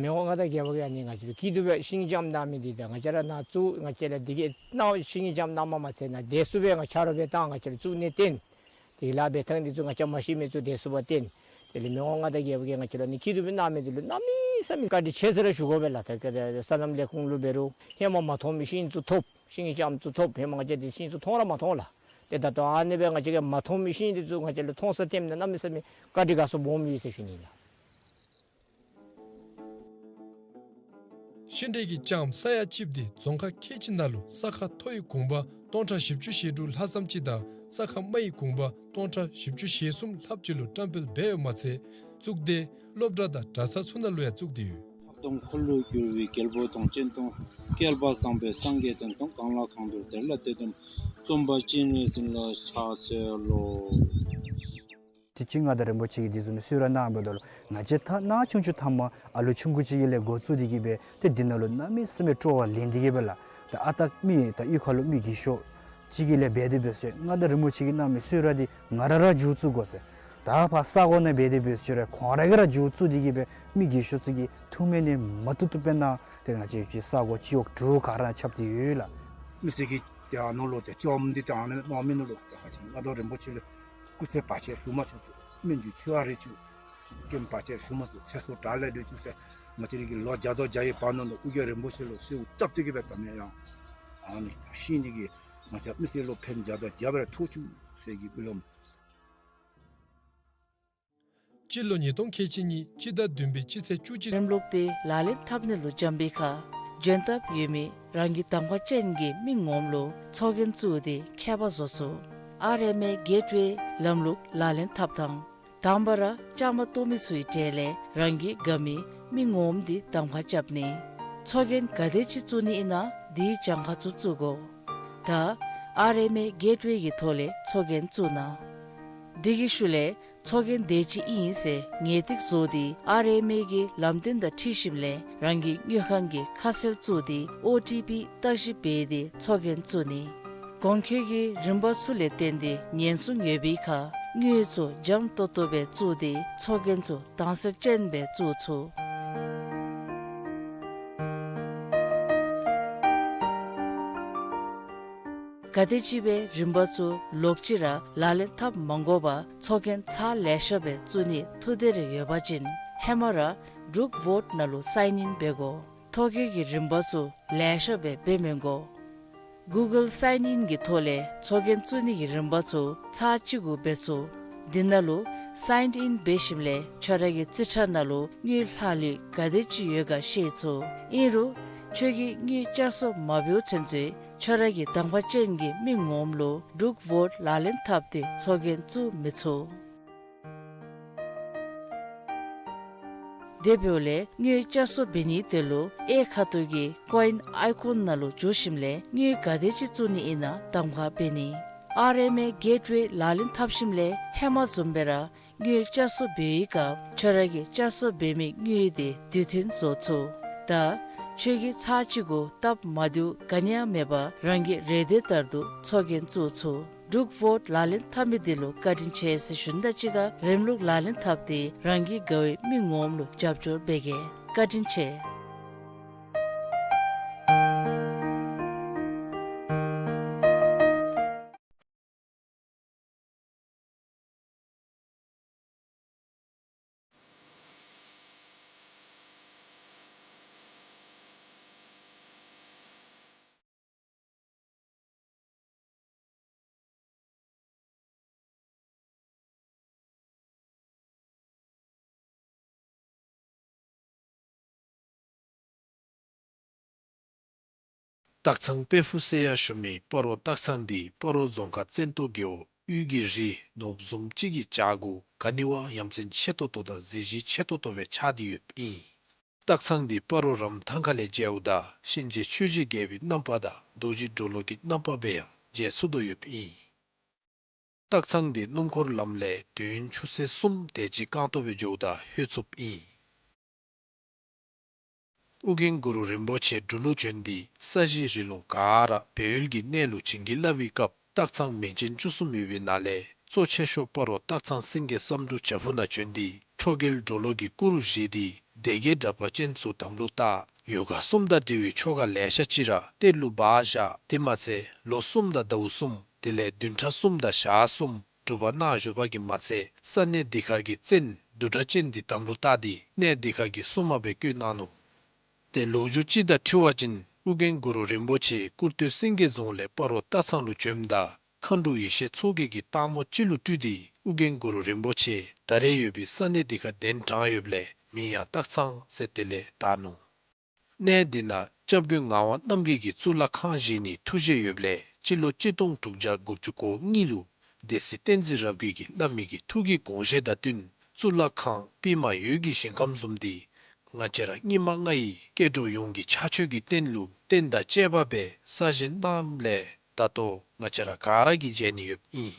མི་དབང་མངའ་བདག་རྒྱལ་བ་གིས་ཨ་ནི་ང་བཅས་ལུ་སྐྱིད་སྡུག་སྦེ་ཤིང་ལྕངམ་གནང་མི་འདི་དང་ང་བཅས་ར་ནཱ་བཙུགས་ང་བཅས་ར་འདི་གི་ནང་ཤིང་ལྕངམ་གནངམ་མ་ཚད་ནཱ་བདེ་སྲུངཔ་སྦེ་ང་ཆ་རོགས་སྦེ་བཏང་ང་བཅས་ལུ་བཙུགས་ནི་བརྟེན། དེ་ལཱ་འབད་ཐངས་འདི་ཚུ་ང་བཅས་མ་ཤེས་མི་ཚུ་བདེ་སྲུངཔ་བསྟེན། དེ་ལས་མི་དབང་མངའ་བདག་རྒྱལ་བ་གིས་ང་བཅས་ལུ་ཨ་ནི་སྐྱིད་སྡུག་སྦེ་གནང་མི་འདི་ལུ་གནམ་མེད་ས་མེད་བཀའ་དྲིན་ཆེ་ཟེར་ར་ཞུ་དགོ་པས་ལགས། ད་ག་དེ་སོ་ནམ་ལས་ཁུངས་ལུ་འབད་རུང་ཧེ་མ་མ་མཐོང་མི་ཤིང་ཚུ་ཐོབ། ཤིང་ལྕངམ་ཚུ་ཐོབ། ཧེ་མ་ང་བཅས་འདི་ཤིང་ཚུ་མཐོང་ར་མ་མཐོང་ལགས། ཏེ་ད་ལྟོ་ཨ་ནི་སྦེ་ང་བཅས་ཀྱིས་མ་མཐོང་མི་ཤིང་འདི་ཚུ་ང་བཅས་ལུ་མཐོང་ས་ཐོནམ་ད་གནམ་མེད་ས་མེད་བཀའ་དྲིན་དགའ་ཚོར་སྦོམ་ཡོད་ཟེར་ཞུ་ནི་ལགས། ཤིང་འབྲས་ཀྱི་ལྕངམ་ས་ཡ་གཅིགཔ་དེ་རྫོང་ཁག་ཁལ་གཅིག་ནང་ལུ་ས་ཁ་མཐོ་བའི་གུང་པ་སྟོང་ཕྲག་བཞི་བཅུ་ཞེ་དྲུག་ལྷག་ཙམ་ཅིག་དང་ས་ཁ་དམའ་བའི་གུང་པ་སྟོང་ཕྲག་བཞི་བཅུ་ཞེ་གསུམ་ལྷགཔ་ཅིག་ལུ་བཀྲམ་སྤེལ་འབད་ཡོདཔ་མ་ཚད་བཙུགས་སྡེ་སློབ་གྲྭ་དང་གྲྭ་ཚང་ཚུ་ནང་ལུ་ཡང་བཙུགས་ཏེ་ཡོད། ལྷག་མཐོང་འཁོར་ལོས་སྒྱུར་བའི་རྒྱལ་པོ་དང་། སྤྱན་སྟོང་བསྐལ་པ་བཟང་པོའི་སངས་རྒྱས་དང་། གང་ལ་གང་འདུལ་དེ་ལ་དེ་སྟོན་པ། རྩོམ་པ་སྤྱན་རས་གཟིགས་ལ་ཕྱག་འཚལ་ལོ། དེ་ཅིག་མངའ་བདག་རིན་པོ་ཆེ་གིས་དེ་བཟུམ་གསོལ་རས་གནང་འབདཝ་ད་ལུ་ང་བཅས་ད་ནཱ་ཆུང་ཆུང་ཐ་མ་ཨ་ལུ་ཆུང་ཀུ་ཅིག་གི་ལས་འགོ་བཙུགས་ཏེ་གི་སྦེ་ཏེ་འདི་ནང་ལུ་གནམ་མེད་ས་མེད་སྤྲོ་བ་ལེན་ཏེ་གི་སྦེ་ལགས། ད་ཨ་རྟག་མི་ད་གཡུས་ཁ་ལུ་མི་རྒས་ཤོས་ཅིག་གི་ལས་འབད་དེ་འབད་ཟེར་མངའ་བདག་རིན་པོ་ཆེ་གིས་གནང་མི་གསོལ་རས་འདི་ང་ར་ར་མཇུག་བཙུགས་དགོ་ཟེར། ད་ཕར་ས་གོ་ནང་འབད་དེ་འབད་ཟེར་ཁོང་ར་གིས་ར་མཇུག་བཙུགས་ཏེ་གི་སྦེ་མི་རྒས་ཤོས་ཚུ་གིས་ཐུགས་སྨོན་ནི་མ་བཏུབ་བཏུབ་སྦེ་གནང་། ཏེ་ང་བཅས་ཀྱི་ས་གོ་སྤྱི་འོག་དྲུག་ག་ར་ཁྱབ་སྟེ་ཡོད་ལགས། མི་སེར་གྱིས་ཏེ་ཨ་ནཱ་ལུ་ཏེ་ལྕངམ་འདི་ཏེ་ཨ་ནཱ་གནང་མི་ནང་ལུ་ཏེ་ང་བཅས་མངའ་བདག་རིན་པོ་ཆེ་ལུ་སྐུ་ཚེ་བར་ཆད་ཞུ་མ་ཚུགས། སྨོན་འཇུག་ཆེ་བ་རེ་ཅིག་སྐྱེམས་བར་ཆད་ཞུ་མ་ཚུགས། ཚེ་སྲོག་དགྲ་ལས་སྒྲོལ་ཅིག་ཟེར་ ང་བཅས་ར་གི་ལོ་བརྒྱ་དང་བརྒྱ་ཡི་བར་ན་ལུ་ཨོ་རྒྱན་རིན་པོ་ཆེ་ལུ་གསོལཝ་བཏབ་སྟེ་གི་སྦེ་ད་མེན་ཡང་ཨ་ནི་ཤིང་འདི་གིས་ང་བཅས་མི་སེར་ལུ་ཕན་བརྒྱ་དང་བརྒྱ་སྦེ་ཐོགས་བཅུག་ཟེར་གྱི་སྨོན་ལམ། སྤྱི་ལོ་ཉིས་སྟོང་ཁལ་གཅིག་གཉིས་སྤྱི་ཟླ་བདུན་པའི་སྤྱི་ཚེས་བཅུ་གཅིག། རིམ་ལུགས་འདི་ལག་ལེན་འཐབ་ནི་ལུ་འཇམ་པའི་ཁར་འཇོན་ཐང་ཡོད་མི་རང་གི་གདམ་ཁ་ཅན་གྱི་མི་ངོམ་ལུ་ཚོགས་རྒྱན་བཙུགས་ཏེ་ཁྱད་པར་བཟོ་ཚུགས། ཨར་ཨེམ་ཨེ་གེཊ་ཝེ་ལམ་ལུགས་ལག་ལེན་འཐབ་ཐངས། དང་པ་ར་བཅའ་མར་གཏོགས་མི་ཚུའི་གྲས་ལས་རང་གི་དགའ་མི་མི་ངོམ་འདི་གདམ་ཁ་རྐྱབ་ནི། ཚོགས་རྒྱན་ག་དེ་ཅིག་བཙུགས་ནི་ཨིན་ན་དེའི་གྱངས་ཁ་ཚུ་བཙུགས་དགོ། ད་ཨར་ཨེམ་ཨེ་གེཊ་ཝེ་གི་ཐོག་ལས་ཚོགས་རྒྱན་བཙུགས་གནང་། དེ་གི་ཤུལ་ལས་ཚོགས་རྒྱན་དེ་ཅིག་ཨིན་ཟེར་ངེས་ཏིག་བཟོ་སྟེ་ཨར་ཨེམ་ཨེ་གི་ལམ་སྟོན་དང་འཁྲིལ་ཞིནམ་ལས་རང་གི་དངུལ་ཁང་གི་ཁ་གསལ་བཙུགས་ཏེ་ཨོ་ཊི་པི་བརྟག་ཞིབ་འབད་དེ་ཚོགས་རྒྱན་བཙུགས་ནི། གོང་འཁོད་ཀྱི་རིམ་པ་ཚུ་ལས་བརྟེན་ཏེ་ཉེན་སྲུང་ཡོད་པའི་ཁར་དངུལ་ཚུ་འཇམ་ཏོང་ཏོ་སྦེ་བཙུགས་ཏེ་ཚོགས་རྒྱན་ཚུ་དྭངས་གསལ་ཅན་སྦེ་བཙུགས་ཚུགས། ག་དེམ་ཅིག་སྦེ་རིམ་པ་ཚུ་ལོག་ཅི་ར་ལག་ལེན་འཐབ་མ་དགོ་པར་ཚོགས་རྒྱན་ཚར་ལེ་ཤ་སྦེ་བཙུགས་ནི་ཐུགས་འདོད་རེ་ཡོད་པ་ཅིན་ཧེ་མ་ར་འབྲུག་ཝོཊ་ནང་ལུ་སའིན་ཨིན་འབད་དགོ། ཐོ་བཀོད་ཀྱི་རིམ་པ་ཚུ་ལེ་ཤ་སྦེ་འབད་མི་དགོ། གུ་གཱལ་སའིན་ཨིན་གྱི་ཐོག་ལས་ཚོགས་རྒྱན་བཙུགས་ནི་གི་རིམ་པ་ཚུ་ཚར་གཅིག་གུ་འབད་ཚུགས། དེ་ནང་ལུ་སའིན་ཨིན་འབད་ཞིནམ་ལས་ཁྱོད་ར་གི་རྩིས་ཁྲ་ནང་ལུ་དངུལ་ལྷག་ལུས་ག་དེ་ཅིག་ཡོད་ག་ཤེས་ཚུགས། ཨིན་རུང་ཁྱོད་ཀྱིས་དངུལ་བསྐྱར་གསོ་མ་འབདཝ་ཚུན་ཚོད་ཁྱོད་ར་གི་གདམ་ཁ་ཅན་གྱི་མི་ངོམ་ལུ་འབྲུག་ཝོཊ་ལག་ལེན་འཐབ་སྟེ་ཚོགས་རྒྱན་བཙུགས་མི་ཚུགས། དེ་འབདཝ་ལས་དངུལ་བསྐྱར་གསོ་འབད་ནི་དེ་ལུ་གཡས་ཁ་ཐུག་གི་ཀོ་ཨིན་ཨའི་ཀོན་ནང་ལུ་འཛུལ་ཞིནམ་ལས་དངུལ་ག་དེ་ཅིག་བཙུགས་ནི་ཨིན་ན་གདམ་ཁ་འབད་ནི། ཨར་ཨེམ་ཨེ་གེཊ་ཝེ་ལག་ལེན་འཐབ་ཞིནམ་ལས་ཧེ་མ་བཟུམ་སྦེ་ར་དངུལ་བསྐྱར་གསོ་འབད་བའི་སྐབས་ཁྱོད་ར་གིས་བསྐྱར་གསོ་འབད་མི་དངུལ་དེ་དུས་མཐུན་བཟོ་ཚུགས། ད་ཁྱོད་ཀྱིས་ཚར་གཅིག་གུ་སྟབས་མ་བདེཝ་ག་ནི་ཡང་མེད་པར་རང་གི་རེ་འདོད་ལྟར་དུ་ཚོགས་རྒྱན་བཙུགས་ཚུགས། འབྲུག་ཝོཊ་ལག་ལེན་འཐབ་མི་དེ་ལུ་བཀའ་དྲིན་ཆེ་ཟེར་ཞུ་ནི་དང་གཅིག་ཁར་རིམ་ལུགས་ལག་ལེན་འཐབ་སྟེ་རང་གི་དགའ་བའི་མི་ངོམ་ལུ་རྒྱབ་སྐྱོར་འབད་གེ། བཀའ་དྲིན་ཆེ། སྟག་ཚང་དཔལ་ཕུག་ཟེར་ཡང་ཞུ་མི་སྤ་རོ་སྟག་ཚང་འདི་སྤ་རོ་རྫོང་ཁག་བཙན་ཏོ་རྒེད་འོག་དབུས་ཀྱི་རི་ནོར་བུ་བཟུམ་ཅིག་གི་བྱག་གུ་ག་ནི་བ་ཡ་མཚན་ཆེ་ཏོག་ཏོ་དང་གཟི་བརྗིད་ཆེ་ཏོག་ཏོ་སྦེ་ཆགས་ཏེ་ཡོདཔ་ཨིན། སྟག་ཚང་འདི་སྤ་རོ་རམ་ཐང་ཁ་ལས་མཇལཝ་ད་གཤིན་རྗེ་ཆོས་ཀྱི་རྒྱལ་པོའི་རྣམ་པ་དང་རྡོ་རྗེ་གྲོ་ལོད་ཀྱི་རྣམ་པ་སྦེ་ཡང་མཇལ་ཚུགས་དོ་ཡོདཔ་ཨིན། སྟག་ཚང་འདི་སྣུམ་འཁོར་ལམ་ལས་དུས་ཡུན་ཆུ་ཚོད་གསུམ་དེ་ཅིག་རྐང་སྟོང་སྦེ་འགྱོཝ་ད་ལྷོད་ཚུགསཔ་ཨིན། ཨོ་རྒྱན་གུ་རུ་རིན་པོ་ཆེ་འབྲུག་ལུ་བྱོན་ཏེ་ས་གཞི་རི་ལུང་ག་ར་སྦས་ཡུལ་གྱི་གནས་ལུ་བྱིན་གྱིས་བརླབས་པའི་སྐབས་སྟག་ཚང་མིང་ཅན་བཅུ་གསུམ་ཡོད་པའི་ནང་ལས་གཙོ་ཆེ་ཤོས་སྤ་རོ་སྟག་ཚང་སེང་གེ་བསམ་འགྲུབ་བྱག་ཕུག་ནང་བྱོན་ཏེ་ཁྲོ་རྒྱལ་གྲོ་ལོད་ཀྱི་སྐུ་རུ་བཞེངས་ཏེ་སྡེ་བརྒྱད་དྲེགས་པ་ཅན་ཚུ་དམ་ལུ་བཏགས། ཡོ་ག་གསུམ་དང་འབྲེལ་བའི་ཆོ་ག་ལེ་ཤ་ཅིག་ར་གཏེར་ལུ་སྦ་བཞག། དེ་མ་ཚད་ལོ་གསུམ་དང་ཟླཝ་གསུམ་དེ་ལས་བདུན་ཕྲག་གསུམ་དང་ཞག་གསུམ་སྒྲུབ་པ་གནང་བཞུགས་པ་གིས་མ་ཚད་ས་གནས་འདི་ཁར་གྱི་བཙན་བདུད་དྲེགས་ཅན་འདི་དམ་ལུ་བཏགས་ཏེ་གནས་འདི་ཁར་གྱི་སྲུང་མ་སྦེ་བསྐོས་གནང་ནུག། ཏེ་ལོ་རྒྱུས་ཅིག་དང་འཁྲིལ་བ་ཅིན་ཨོ་རྒྱན་གུ་རུ་རིན་པོ་ཆེ་ཀུར་སྟོད་སེང་གེ་རྫོང་ལས་སྤ་རོ་སྟག་ཚང་ལུ་བྱོནམ་ད་མཁའ་འགྲོ་ཡེ་ཤེས་མཚོ་རྒྱལ་གྱིས་སྟག་མོ་ཅིག་ལུ་སྤྲུལ་ཏེ་ཨོ་རྒྱན་གུ་རུ་རིན་པོ་ཆེ་ད་རེས་ཡོད་པའི་ས་གནས་འདི་ཁར་གདན་དྲངས་ཡོདཔ་ལས་མིང་ཡང་སྟག་ཚང་ཟེར་དེ་ལས་བཏགས་ནུག། གནས་འདི་ནང་སྐྱབས་མགོན་ངག་དབང་རྣམ་རྒྱལ་གྱིས་གཙུག་ལག་ཁང་བཞེངས་ནིའི་ཐུགས་བཞེད་ཡོདཔ་ལས་སྤྱི་ལོ་གཅིག་སྟོང་དྲུག་བརྒྱ་དགུ་བཅུ་གོ་གཉིས་ལུ་སྡེ་སྲིད་བསྟན་འཛིན་རབ་རྒྱས་ཀྱིས་བླ་མའི་ཐུགས་ཀྱི་དགོངས་བཞེད་དང་བསྟུན་གཙུག་ལག་ཁང་པདྨ་འོད་ཀྱི་ཞིང་ཁམས་བཟུམ་འདི་ང་བཅས་ར་སྙིགས་མ་ལྔ་ཡི་སྐྱེ་འགྲོ་ཡོངས་ཀྱི་ཕྱག་མཆོད་ཀྱི་རྟེན་ལུ་རྟེན་དང་བཅས་པ་སྦེ་གསར་བཞེངས་གནངམ་ལས་ད་ལྟོ་ང་བཅས་ར་ག་ར་གིས་མཇལ་ནི་ཡོདཔ་ཨིན།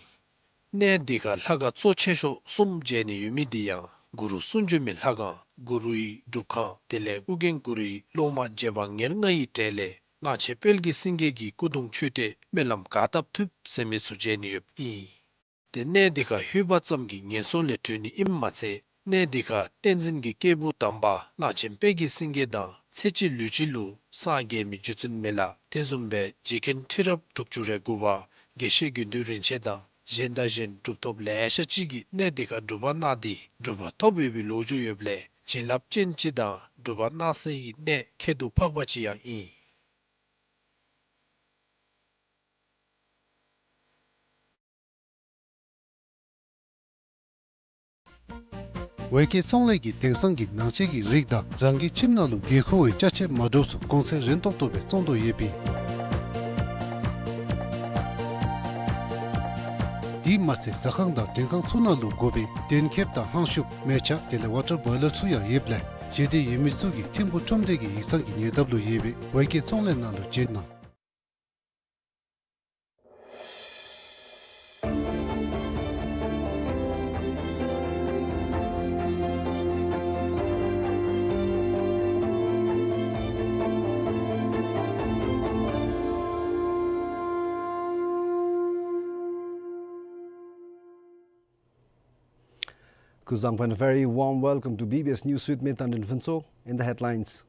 གནས་འདི་ཁར་ལྷ་ཁང་གཙོ་ཆེ་ཤོས་གསུམ་མཇལ་ནི་ཡོད་མི་འདི་ཡང་གུ་རུ་གསུང་བྱོན་མའི་ལྷ་ཁང་གུ་རུའི་སྒྲུབ་ཁང་དེ་ལས་ཨོ་རྒྱན་གུ་རུའི་སློབ་མ་རྗེ་འབངས་ཉེར་ལྔ་ཡི་གྲས་ལས་གླང་ཆེན་དཔལ་གྱི་སེང་གེ་གི་སྐུ་གདུང་མཆོད་རྟེན་སྨོན་ལམ་ག་བཏབ་ཐུབ་ཟེར་མི་ཚུ་མཇལ་ནི་ཡོདཔ་ཨིན། ཏེ་གནས་འདི་ཁར་ལྷོད་པ་ཙམ་གྱིས་ངན་སོང་ལས་གྲོལ་ནི་ཨིནམ་མ་ཚད་གནས་འདི་ཁར་བསྟན་འཛིན་གྱི་སྐྱེས་བུ་དམ་པ་གླང་ཆེན་དཔལ་གྱི་སེང་གེ་དང་ཚེ་གཅིག་ལུས་གཅིག་ལུ་སངས་རྒྱས་མི་རྗེ་བཙུན་མི་ལ་དེ་བཟུམ་སྦེ་རྗེ་མཁན་ཁྲི་རབས་དྲུག་ཅུ་རེ་དགུ་པ་དགེ་བཤེས་དགེ་འདུན་རིན་ཆེན་དང་གཞན་དང་གཞན་གྲུབ་ཐོབ་ལེ་ཤ་ཅིག་གིས་གནས་འདི་ཁར་སྒྲུབ་པ་གནང་སྟེ་གྲུབ་པ་ཐོབ་ཡོད་པའི་ལོ་རྒྱུས་ཡོདཔ་ལས་ བྱིན་རླབས་ཅན་ཅིག་དང་སྒྲུབ་པ་གནང་སའི་གནས་ཁྱད་དུ་འཕགས་པ་ཅིག་ཡང་ཨིན། ཝེ་ཀེ་ཚོང་ལས་ཀྱིས་དེང་སང་གི་ནང་ཆས་ཀྱི་རིགས་དང་རང་གི་ཁྱིམ་ནང་ལུ་དགོས་མཁོ་བའི་ཅ་ཆས་མ་འདྲཝ་ཚུ་གོང་ཚད་རན་ཏོག་ཏོ་སྦེ་བཙོང་དོ་ཡོདཔ་ཨིན། དེ་མ་ཚད་ཟ་ཁང་དང་མགྲོན་ཁང་ཚུ་ནང་ལུ་དགོ་པའི་གདན་ཁེབས་དང་ཧང་ཤུབས་མལ་ཆ་དེ་ལས་ཝ་ཊར་བོའི་ལར་ཚུ་ཡང་ཡོདཔ་ལས་ཞི་བདེ་ཡོད་མི་ཚུ་གིས་ཐིམ་ཕུག་ཁྲོམ་སྡེ་གི་ཡིག་ཚང་གི་ཉེ་འདབས་ལུ་ཡོད་པའི་ཝེ་ཀེ་ཚོང་ལས་ནང་ལུ་བྱོན་གནང་། Kuzuzangpo and a very warm welcome to B B S News with me, Tandin Phuntsho. In the headlines.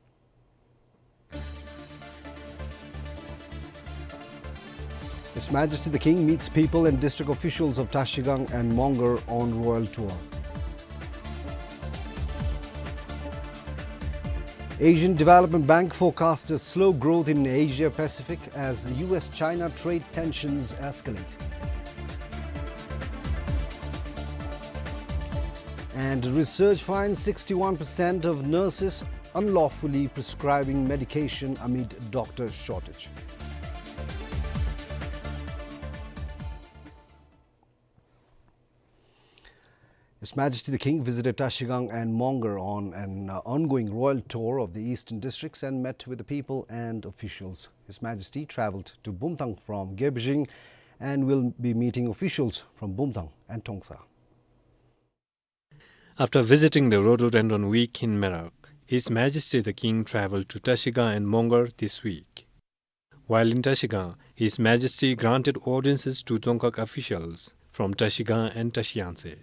His Majesty the King meets people and district officials of Trashigang and Mongar on royal tour. Asian Development Bank forecasts a slow growth in Asia Pacific as U S China trade tensions escalate. And research finds sixty-one percent of nurses unlawfully prescribing medication amid doctor shortage. His Majesty the King visited Trashigang and Mongar on an, uh, ongoing royal tour of the eastern districts and met with the people and officials. His Majesty travelled to Bumthang from Gelbhijing and will be meeting officials from Bumthang and Trongsa. After visiting the Rhododendron Week in Merak, His Majesty the King travelled to Trashigang and Mongar this week. While in Trashigang, His Majesty granted audiences to Dzongkhag officials from Trashigang and Trashiyangtse.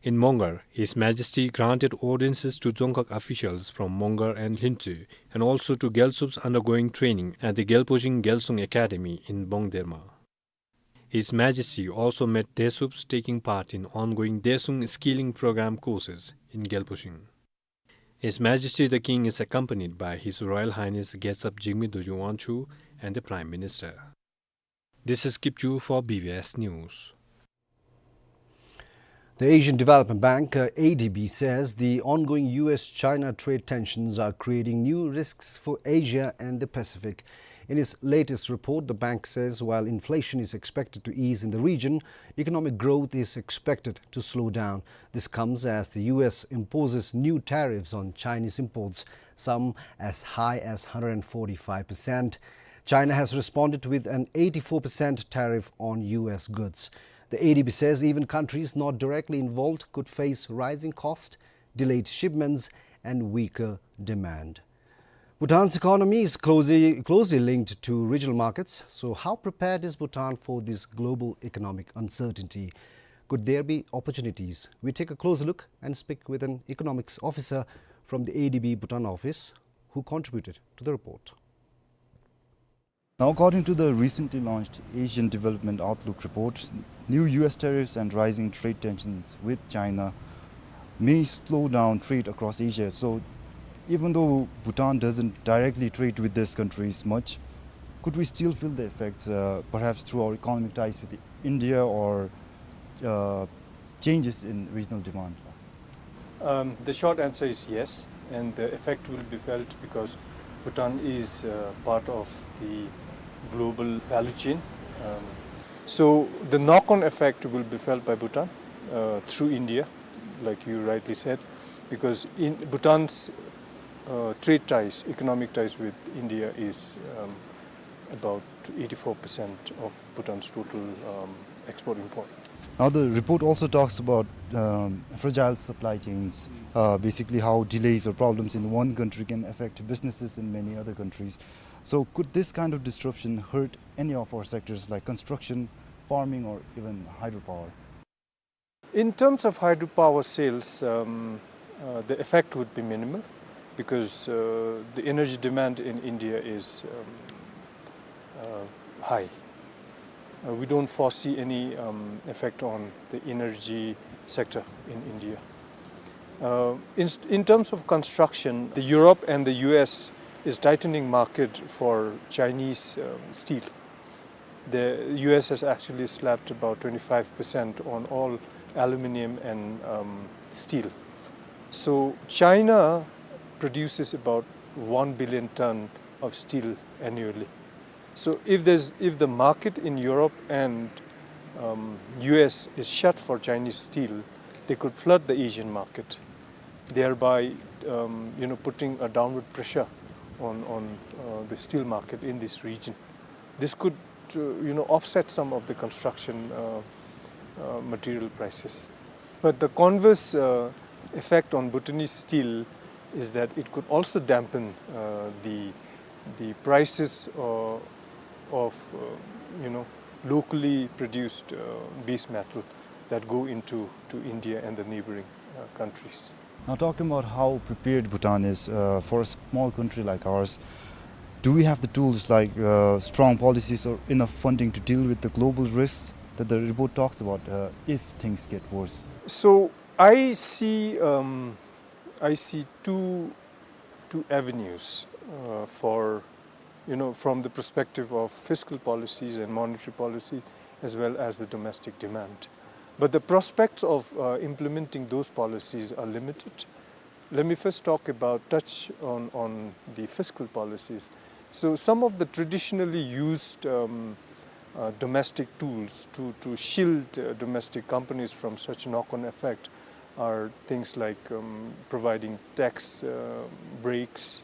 In Mongar, His Majesty granted audiences to Dzongkhag officials from Mongar and Lhintsuh, and also to Gyaltsup's undergoing training at the Gyalposhing Gyalsung Academy in Bongderma. His Majesty also met Desups taking part in ongoing Desung Skilling Program courses in Gyalposhing. His Majesty the King is accompanied by His Royal Highness Gyaltsap Jigme Dorji Wangchuck and the Prime Minister. This is Kipchu for B B S News. The Asian Development Bank, uh, A D B, says the ongoing U S China trade tensions are creating new risks for Asia and the Pacific. In its latest report, the bank says while inflation is expected to ease in the region, economic growth is expected to slow down. This comes as the U S imposes new tariffs on Chinese imports, some as high as hundred and forty-five percent. China has responded with an eighty-four percent tariff on U S goods. The A D B says even countries not directly involved could face rising cost, delayed shipments, and weaker demand. Bhutan's economy is closely, closely linked to regional markets. So how prepared is Bhutan for this global economic uncertainty? Could there be opportunities? We take a closer look and speak with an economics officer from the A D B Bhutan office who contributed to the report. Now, according to the recently launched Asian Development Outlook report, new U S tariffs and rising trade tensions with China may slow down trade across Asia. So, even though Bhutan doesn't directly trade with these countries much, could we still feel the effects, uh, perhaps through our economic ties with India or, uh, changes in regional demand? Um, the short answer is yes, and the effect will be felt because Bhutan is, uh, part of the global value chain. Um, so the knock-on effect will be felt by Bhutan, uh, through India, like you rightly said, because in Bhutan's, uh, trade ties, economic ties with India is, um, about eighty-four percent of Bhutan's total, um, export import. Now, the report also talks about, um, fragile supply chains, uh, basically how delays or problems in one country can affect businesses in many other countries. So, could this kind of disruption hurt any of our sectors like construction, farming, or even hydropower? In terms of hydropower sales, um, uh, the effect would be minimal because, uh, the energy demand in India is, um, uh, high. Uh, we don't foresee any, um, effect on the energy sector in India. Uh, in, in terms of construction, the Europe and the U S is tightening market for Chinese, um, steel. The U S has actually slapped about twenty-five percent on all aluminium and, um, steel. So China produces about one billion ton of steel annually. So if there's, if the market in Europe and, um, U S is shut for Chinese steel, they could flood the Asian market, thereby, um, you know, putting a downward pressure on, on, uh, the steel market in this region. This could, uh, you know, offset some of the construction, uh, uh, material prices. But the converse, uh, effect on Bhutanese steel is that it could also dampen, uh, the, the prices, uh, of, uh, you know, locally produced, uh, base metal that go into, to India and the neighboring, uh, countries. Now, talking about how prepared Bhutan is, uh, for a small country like ours, do we have the tools like, uh, strong policies or enough funding to deal with the global risks that the report talks about, uh, if things get worse? So I see, um, I see two, two avenues, uh, for, you know, from the perspective of fiscal policies and monetary policy, as well as the domestic demand. But the prospects of, uh, implementing those policies are limited. Let me first talk about, touch on, on the fiscal policies. So some of the traditionally used, um, uh, domestic tools to, to shield, uh, domestic companies from such knock-on effect are things like, um, providing tax, uh, breaks,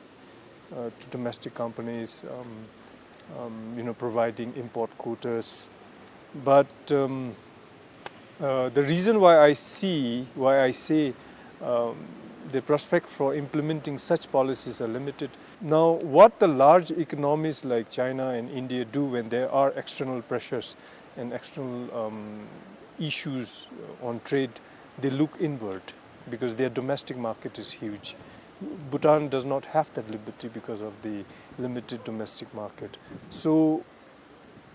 uh, to domestic companies, um, um, you know, providing import quotas. But, um, uh, the reason why I see, why I say, um, the prospect for implementing such policies are limited. Now, what the large economies like China and India do when there are external pressures and external, um, issues, uh, on trade, they look inward because their domestic market is huge. Bhutan does not have that liberty because of the limited domestic market. So,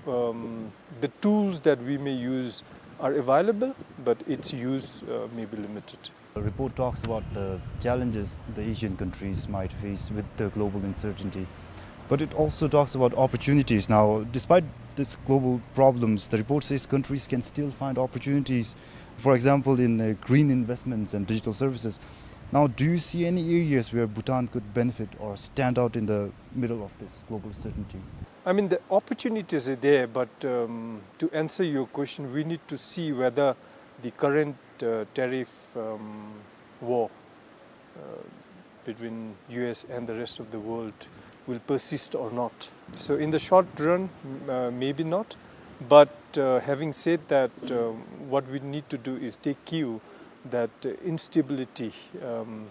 um, the tools that we may use are available, but its use, uh, may be limited. The report talks about the challenges the Asian countries might face with the global uncertainty, but it also talks about opportunities. Now, despite these global problems, the report says countries can still find opportunities, for example, in, uh, green investments and digital services. Now, do you see any areas where Bhutan could benefit or stand out in the middle of this global uncertainty? I mean, the opportunities are there, but, um, to answer your question, we need to see whether the current, uh, tariff, um, war, uh, between U S and the rest of the world will persist or not. So in the short run, m-, uh, maybe not. But, uh, having said that, uh, what we need to do is take cue that, uh, instability, um,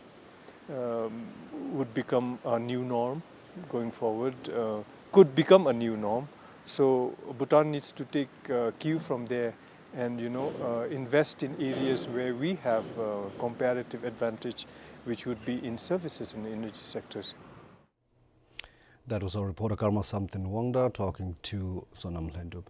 um, would become a new norm going forward, uh, could become a new norm. So Bhutan needs to take, uh, cue from there and, you know, uh, invest in areas where we have, uh, comparative advantage, which would be in services and energy sectors. That was our reporter Karma Samten Wangda talking to Sonam Lhendup.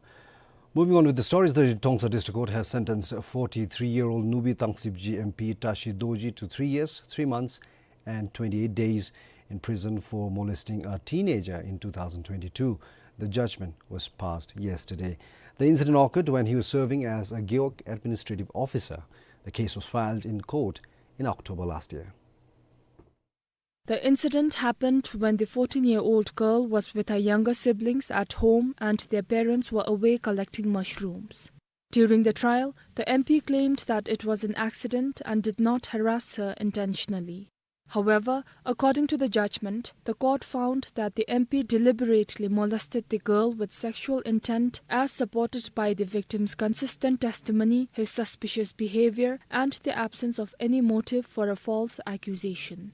Moving on with the stories, the Trongsa District Court has sentenced forty-three-year-old Nubi Thangsibji M P Tashi Dorji to three years, three months, and twenty-eight days in prison for molesting a teenager in two thousand twenty-two. The judgment was passed yesterday. The incident occurred when he was serving as a Gewog administrative officer. The case was filed in court in October last year. The incident happened when the fourteen-year-old girl was with her younger siblings at home and their parents were away collecting mushrooms. During the trial, the M P claimed that it was an accident and did not harass her intentionally. However, according to the judgment, the court found that the M P deliberately molested the girl with sexual intent, as supported by the victim's consistent testimony, his suspicious behavior, and the absence of any motive for a false accusation.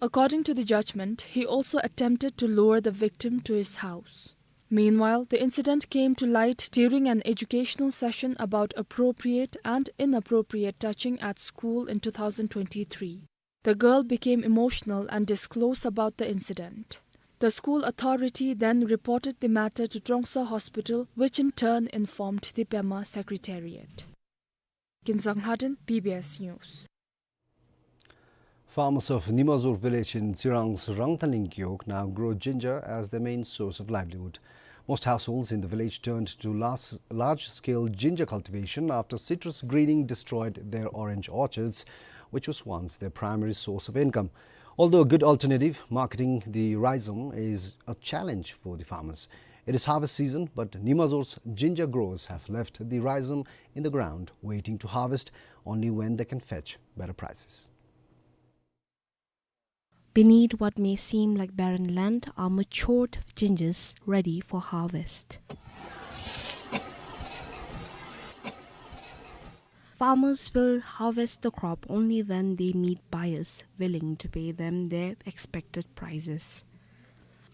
According to the judgment, he also attempted to lure the victim to his house. Meanwhile, the incident came to light during an educational session about appropriate and inappropriate touching at school in two thousand twenty-three. The girl became emotional and disclosed about the incident. The school authority then reported the matter to Trongsa Hospital, which in turn informed the Pema Secretariat. Kinzang Lhaden, B B S News. Farmers of Nimazor village in Tsirang's Rangtaling Gewog now grow ginger as their main source of livelihood. Most households in the village turned to large, large-scale ginger cultivation after citrus greening destroyed their orange orchards, which was once their primary source of income. Although a good alternative, marketing the rhizome is a challenge for the farmers. It is harvest season, but Nimazor's ginger growers have left the rhizome in the ground, waiting to harvest only when they can fetch better prices. Beneath what may seem like barren land are matured gingers ready for harvest. Farmers will harvest the crop only when they meet buyers willing to pay them their expected prices.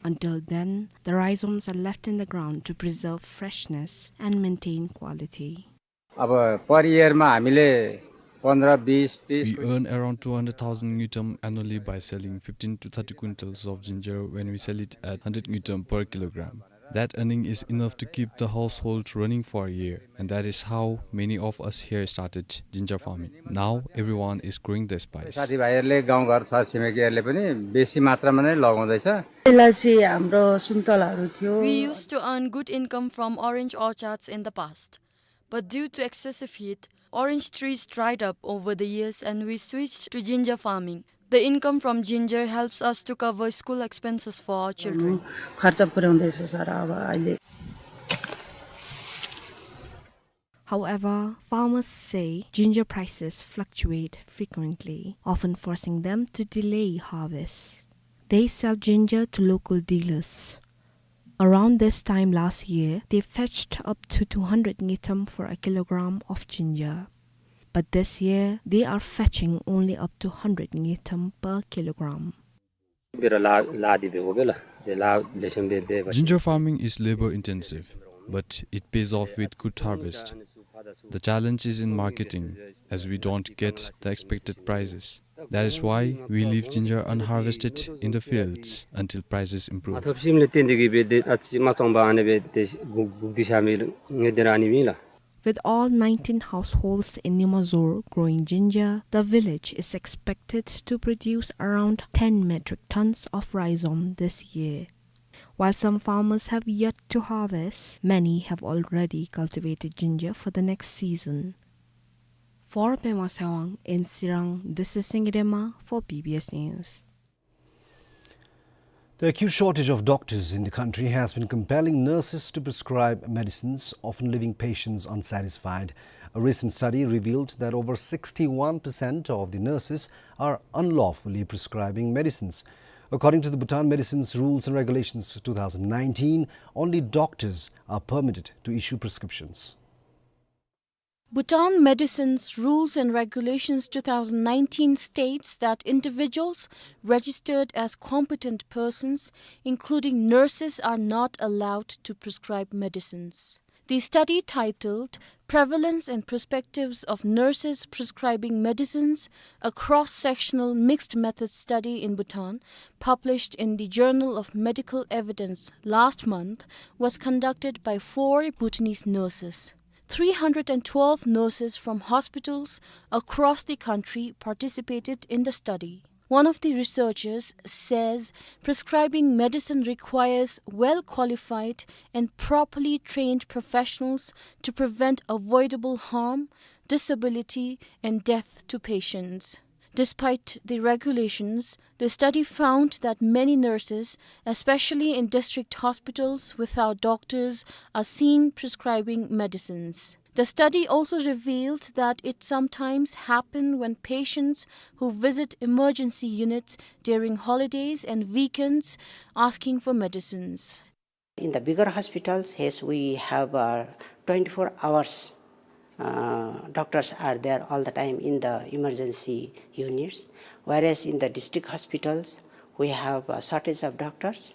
Until then, the rhizomes are left in the ground to preserve freshness and maintain quality. अब per year मा हामीले पन्ध्र, बिस, तिस We earn around two hundred thousand ngultrum annually by selling fifteen to thirty quintals of ginger when we sell it at hundred ngultrum per kilogram. That earning is enough to keep the household running for a year, and that is how many of us here started ginger farming. Now everyone is growing their spice. साथीभाइहरूले, गाउँघर छरछिमेकीहरूले पनि बेसी मात्रामा नै लगाउँदैछ। यसलाई चाहिँ हाम्रो सुन्तलाहरू थियो। We used to earn good income from orange orchards in the past, but due to excessive heat, orange trees dried up over the years and we switched to ginger farming. The income from ginger helps us to cover school expenses for our children. खर्च पुर्याउँदैछ सर अब अहिले। However, farmers say ginger prices fluctuate frequently, often forcing them to delay harvest. They sell ginger to local dealers. Around this time last year, they fetched up to two hundred ngultrum for a kilogram of ginger. But this year, they are fetching only up to hundred ngultrum per kilogram. Ginger farming is labor intensive, but it pays off with good harvest. The challenge is in marketing, as we don't get the expected prices. That is why we leave ginger unharvested in the fields until prices improve. With all nineteen households in Nimazor growing ginger, the village is expected to produce around ten metric tons of rhizome this year. While some farmers have yet to harvest, many have already cultivated ginger for the next season. For Pema Sewang in Tsirang, this is Singye Dema for B B S News. The acute shortage of doctors in the country has been compelling nurses to prescribe medicines, often leaving patients unsatisfied. A recent study revealed that over sixty-one percent of the nurses are unlawfully prescribing medicines. According to the Bhutan Medicines Rules and Regulations two thousand nineteen, only doctors are permitted to issue prescriptions. Bhutan Medicines Rules and Regulations two thousand nineteen states that individuals registered as competent persons, including nurses, are not allowed to prescribe medicines. The study, titled Prevalence and Perspectives of Nurses Prescribing Medicines, a cross-sectional mixed-method study in Bhutan, published in the Journal of Medical Evidence last month, was conducted by four Bhutanese nurses. Three hundred and twelve nurses from hospitals across the country participated in the study. One of the researchers says prescribing medicine requires well-qualified and properly trained professionals to prevent avoidable harm, disability, and death to patients. Despite the regulations, the study found that many nurses, especially in district hospitals without doctors, are seen prescribing medicines. The study also revealed that it sometimes happen when patients who visit emergency units during holidays and weekends asking for medicines. In the bigger hospitals, yes, we have, uh, twenty-four hours, uh, doctors are there all the time in the emergency units. Whereas in the district hospitals, we have a shortage of doctors,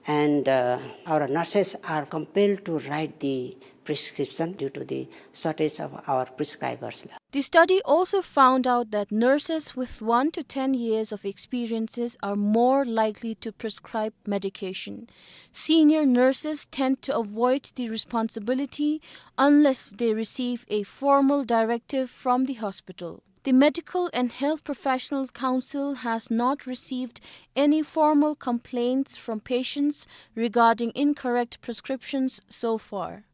and, uh, our nurses are compelled to write the prescription due to the shortage of our prescribers. The study also found out that nurses with one to ten years of experiences are more likely to prescribe medication. Senior nurses tend to avoid the responsibility unless they receive a formal directive from the hospital. The Medical and Health Professionals Council has not received any formal complaints from patients regarding incorrect prescriptions so far.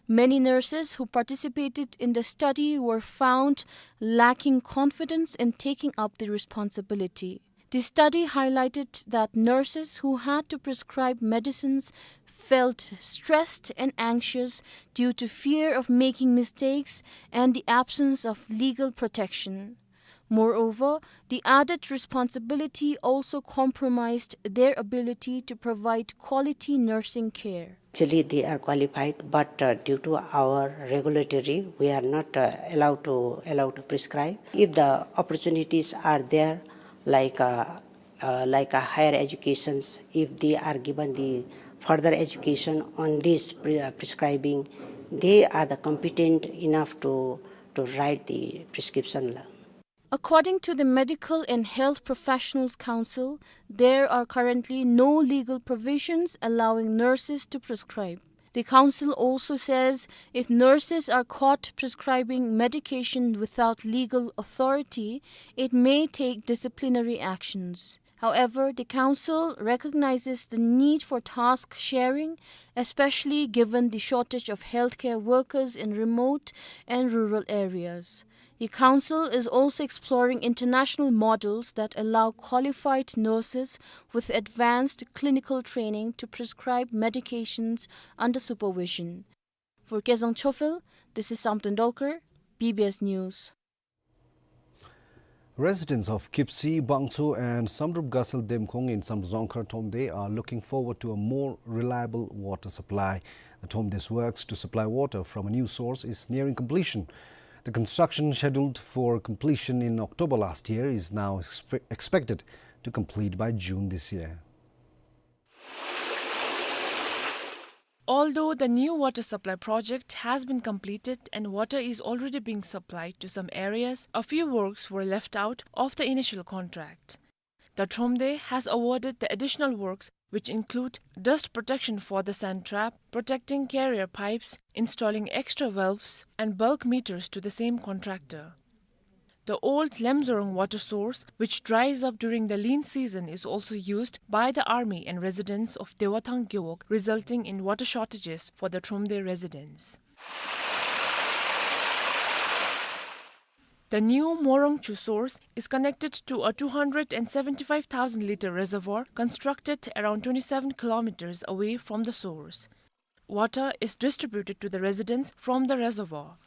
Many nurses who participated in the study were found lacking confidence in taking up the responsibility. The study highlighted that nurses who had to prescribe medicines felt stressed and anxious due to fear of making mistakes and the absence of legal protection. Moreover, the added responsibility also compromised their ability to provide quality nursing care. Actually, they are qualified, but, uh, due to our regulatory, we are not, uh, allowed to, allowed to prescribe. If the opportunities are there, like, uh, uh, like a higher educations, if they are given the further education on this pre-, uh, prescribing, they are the competent enough to, to write the prescription la. According to the Medical and Health Professionals Council, there are currently no legal provisions allowing nurses to prescribe. The council also says if nurses are caught prescribing medication without legal authority, it may take disciplinary actions. However, the council recognizes the need for task sharing, especially given the shortage of healthcare workers in remote and rural areas. The council is also exploring international models that allow qualified nurses with advanced clinical training to prescribe medications under supervision. For Kezang Chofel, this is Samten Dolkar, B B S News. Residents of Kipsi, Bangcho and Samdrup Gatsal Demkhong in Samdrup Jongkhar Thromde are looking forward to a more reliable water supply. The Thromde's works to supply water from a new source is nearing completion. The construction, scheduled for completion in October last year, is now expe-, expected to complete by June this year. Although the new water supply project has been completed and water is already being supplied to some areas, a few works were left out of the initial contract. The Thromde has awarded the additional works, which include dust protection for the sand trap, protecting carrier pipes, installing extra valves, and bulk meters to the same contractor. The old Lemsorong water source, which dries up during the lean season, is also used by the army and residents of Dewathang Gewog, resulting in water shortages for the Thromde residents. The new Morongchu source is connected to a two hundred and seventy-five thousand litre reservoir constructed around twenty-seven kilometers away from the source. Water is distributed to the residents from the reservoir.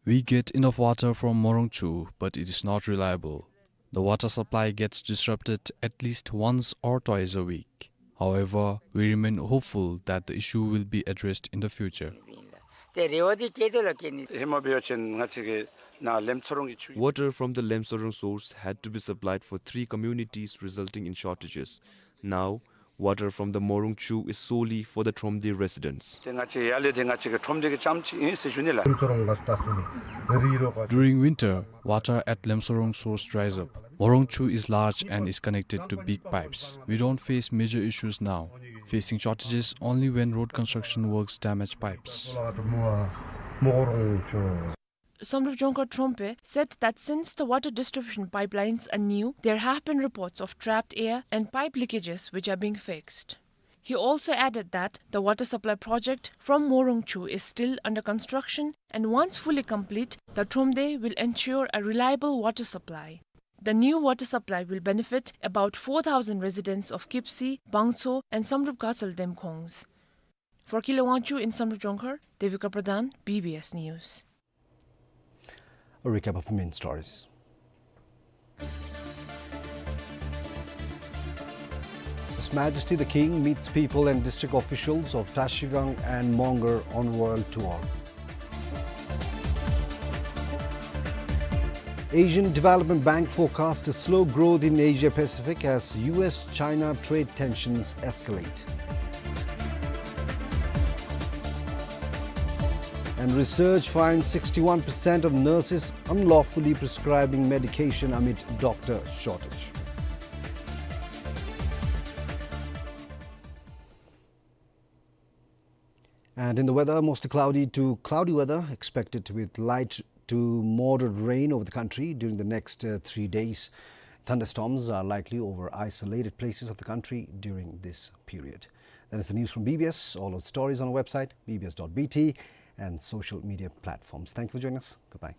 We get enough water from Morongchu, but it is not reliable. The water supply gets disrupted at least once or twice a week. However, we remain hopeful that the issue will be addressed in the future. Water from the Lemsorong source had to be supplied for three communities, resulting in shortages. Now, water from the Morongchu is solely for the Thromde residents. During winter, water at Lemsorong source dries up. Morongchu is large and is connected to big pipes. We don't face major issues now, facing shortages only when road construction works damage pipes. Samdrup Jongkhar Thromde said that since the water distribution pipelines are new, there have been reports of trapped air and pipe leakages which are being fixed. He also added that the water supply project from Morongchu is still under construction, and once fully complete, the Thromde will ensure a reliable water supply. The new water supply will benefit about four thousand residents of Kipsi, Bangcho, and Samdrup Gatsal Demkhongs. For Kile Wangchuck in Samdrup Jongkhar, Devika Pradhan, B B S News. A recap of the main stories. His Majesty the King meets people and district officials of Trashigang and Mongar on royal tour. Asian Development Bank forecasts a slow growth in Asia Pacific as U S China trade tensions escalate. And research finds sixty-one percent of nurses unlawfully prescribing medication amid doctor shortage. And in the weather, mostly cloudy to cloudy weather expected with light to moderate rain over the country during the next, uh, three days. Thunderstorms are likely over isolated places of the country during this period. That is the news from B B S. All our stories on our website, B B S dot B T, and social media platforms. Thank you for joining us. Goodbye.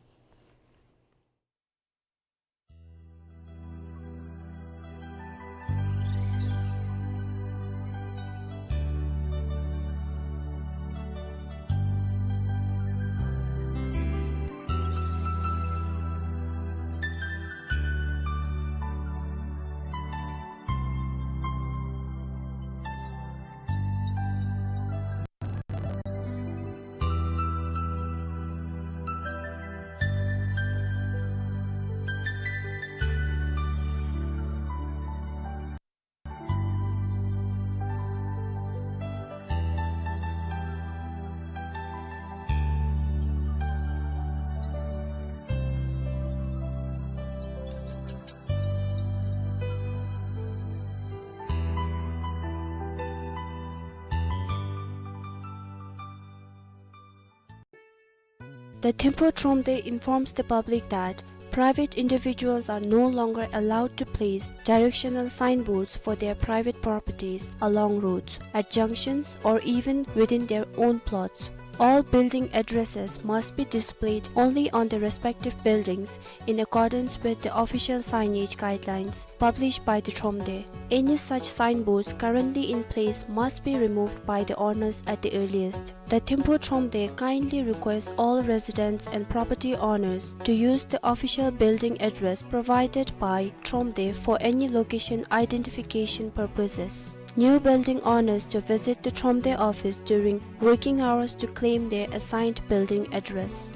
The Thimphu Thromde informs the public that private individuals are no longer allowed to place directional signboards for their private properties along roads, at junctions, or even within their own plots. All building addresses must be displayed only on the respective buildings in accordance with the official signage guidelines published by the Thromde. Any such signboards currently in place must be removed by the owners at the earliest. The Thimphu Thromde kindly requests all residents and property owners to use the official building address provided by Thromde for any location identification purposes. New building owners to visit the Thromde office during working hours to claim their assigned building address.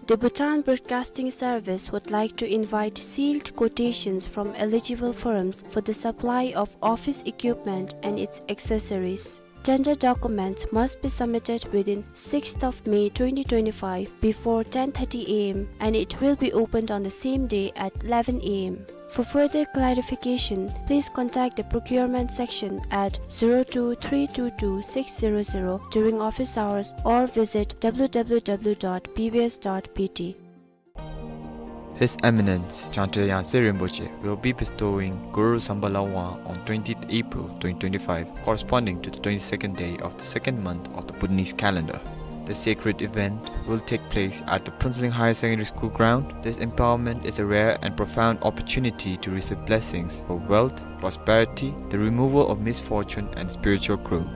The Bhutan Broadcasting Service would like to invite sealed quotations from eligible firms for the supply of office equipment and its accessories. Tender documents must be submitted within sixth of May twenty twenty-five before ten thirty A M, and it will be opened on the same day at eleven A M. For further clarification, please contact the procurement section at zero two three two two six zero zero during office hours or visit W W W dot B B S dot B T. His Eminence Jangtro Yangse Rinpoche will be bestowing Guru Sambhala Wang on twentieth April twenty twenty-five, corresponding to the twenty-second day of the second month of the Bhutanese calendar. The sacred event will take place at the Phuentsholing Higher Secondary School ground. This empowerment is a rare and profound opportunity to receive blessings for wealth, prosperity, the removal of misfortune, and spiritual growth.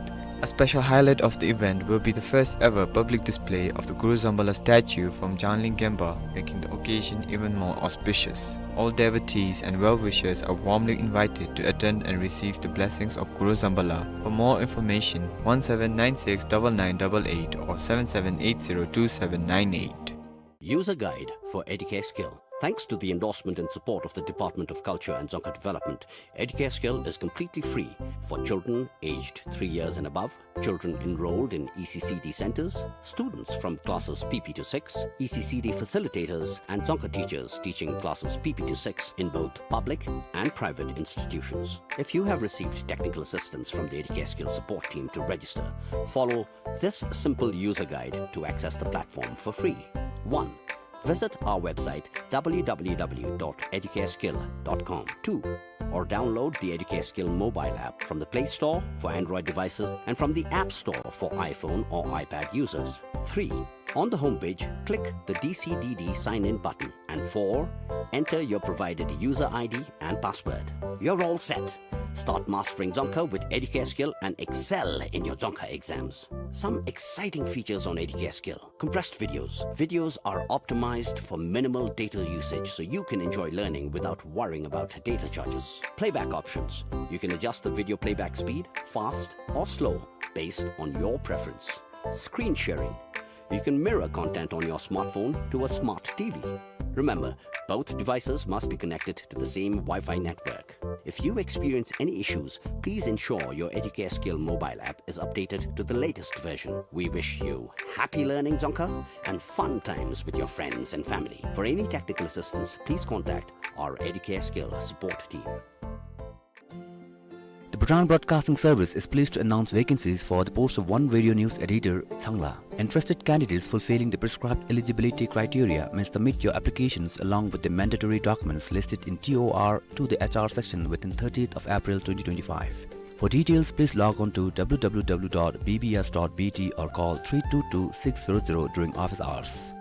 A special highlight of the event will be the first ever public display of the Guru Sambhala statue from Jangling Gempa, making the occasion even more auspicious. All devotees and well-wishers are warmly invited to attend and receive the blessings of Guru Sambhala. For more information, one seven nine six double nine double eight or seven seven eight zero two seven nine eight. User Guide for Educare Skill. Thanks to the endorsement and support of the Department of Culture and Dzongkha Development, Educare Skill is completely free for children aged three years and above, children enrolled in E C C D centers, students from classes P P to six, E C C D facilitators, and Dzongkha teachers teaching classes P P to six in both public and private institutions. If you have received technical assistance from the Educare Skill support team to register, follow this simple user guide to access the platform for free. One, visit our website W W W dot educareskill dot com. Two, or download the Educare Skill mobile app from the Play Store for Android devices and from the App Store for iPhone or iPad users. Three, on the homepage, click the D C D D sign-in button. And four, enter your provided user I D and password. You're all set. Start mastering Dzongkha with Educare Skill and excel in your Dzongkha exams. Some exciting features on Educare Skill. Compressed videos. Videos are optimized for minimal data usage, so you can enjoy learning without worrying about data charges. Playback options. You can adjust the video playback speed, fast or slow, based on your preference. Screen sharing. You can mirror content on your smartphone to a smart T V. Remember, both devices must be connected to the same Wi-Fi network. If you experience any issues, please ensure your Educare Skill mobile app is updated to the latest version. We wish you happy learning Dzongkha and fun times with your friends and family. For any technical assistance, please contact our Educare Skill support team. The Bhutan Broadcasting Service is pleased to announce vacancies for the post of one radio news editor, Tsangla. Interested candidates fulfilling the prescribed eligibility criteria may submit your applications along with the mandatory documents listed in T O R to the H R section within thirtieth of April twenty twenty-five. For details, please log on to W W W dot B B S dot B T or call three two two six zero zero during office hours.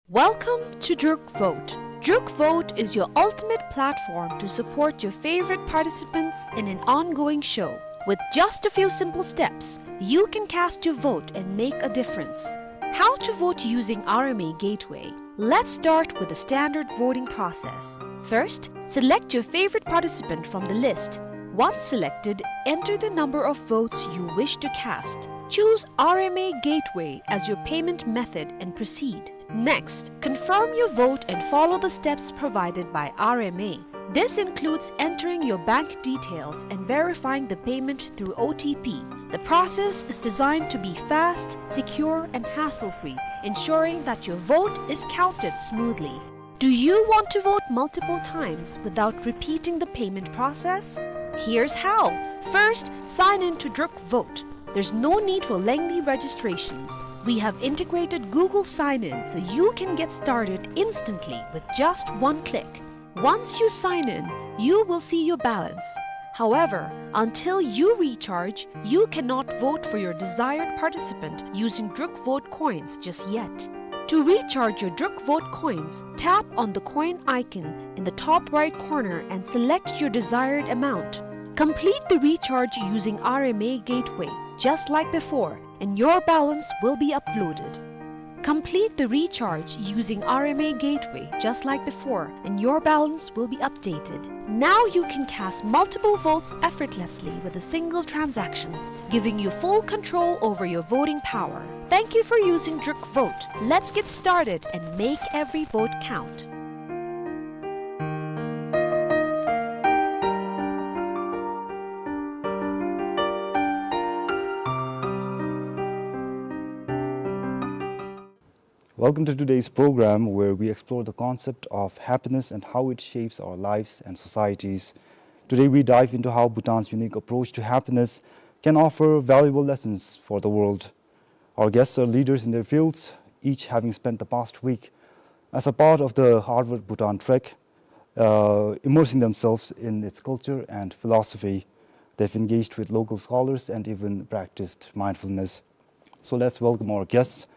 Welcome to Druk Vote. Druk Vote is your ultimate platform to support your favorite participants in an ongoing show. With just a few simple steps, you can cast your vote and make a difference. How to vote using R M A Gateway? Let's start with the standard voting process. First, select your favorite participant from the list. Once selected, enter the number of votes you wish to cast. Choose R M A Gateway as your payment method and proceed. Next, confirm your vote and follow the steps provided by R M A. This includes entering your bank details and verifying the payment through O T P. The process is designed to be fast, secure, and hassle-free, ensuring that your vote is counted smoothly. Do you want to vote multiple times without repeating the payment process? Here's how. First, sign in to Druk Vote. There's no need for lengthy registrations. We have integrated Google Sign-In so you can get started instantly with just one click. Once you sign in, you will see your balance. However, until you recharge, you cannot vote for your desired participant using Druk Vote coins just yet. To recharge your Druk Vote coins, tap on the coin icon in the top right corner and select your desired amount. Complete the recharge using R M A Gateway, just like before, and your balance will be uploaded. Complete the recharge using R M A Gateway, just like before, and your balance will be updated. Now you can cast multiple votes effortlessly with a single transaction, giving you full control over your voting power. Thank you for using Druk Vote. Let's get started and make every vote count. Welcome to today's program, where we explore the concept of happiness and how it shapes our lives and societies. Today, we dive into how Bhutan's unique approach to happiness can offer valuable lessons for the world. Our guests are leaders in their fields, each having spent the past week as a part of the Harvard Bhutan Trek, uh, immersing themselves in its culture and philosophy. They've engaged with local scholars and even practiced mindfulness. So let's welcome our guests.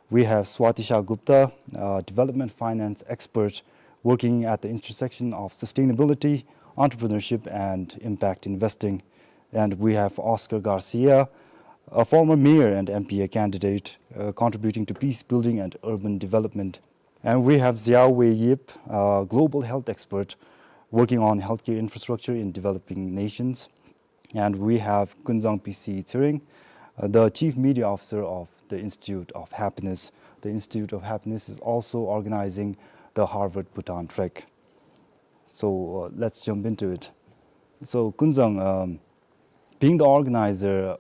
We have Swati Shah Gupta, a development finance expert working at the intersection of sustainability, entrepreneurship, and impact investing. And we have Oscar Garcia, a former mayor and M P A candidate, uh, contributing to peace building and urban development. And we have Xiaowei Yip, a global health expert working on healthcare infrastructure in developing nations. And we have Kunzang P C Tshering, uh, the chief media officer of the Institute of Happiness. The Institute of Happiness is also organizing the Harvard Bhutan Trek. So, uh, let's jump into it. So, Kunzang, um, being the organizer,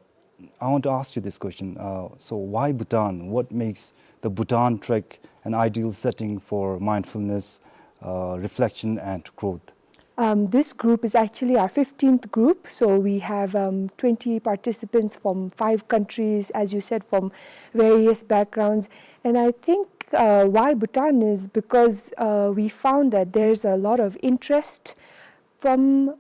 I want to ask you this question. Uh, so, why Bhutan? What makes the Bhutan Trek an ideal setting for mindfulness, uh, reflection, and growth? Um, this group is actually our fifteenth group. So we have, um, twenty participants from five countries, as you said, from various backgrounds. And I think, uh, why Bhutan is because, uh, we found that there's a lot of interest from,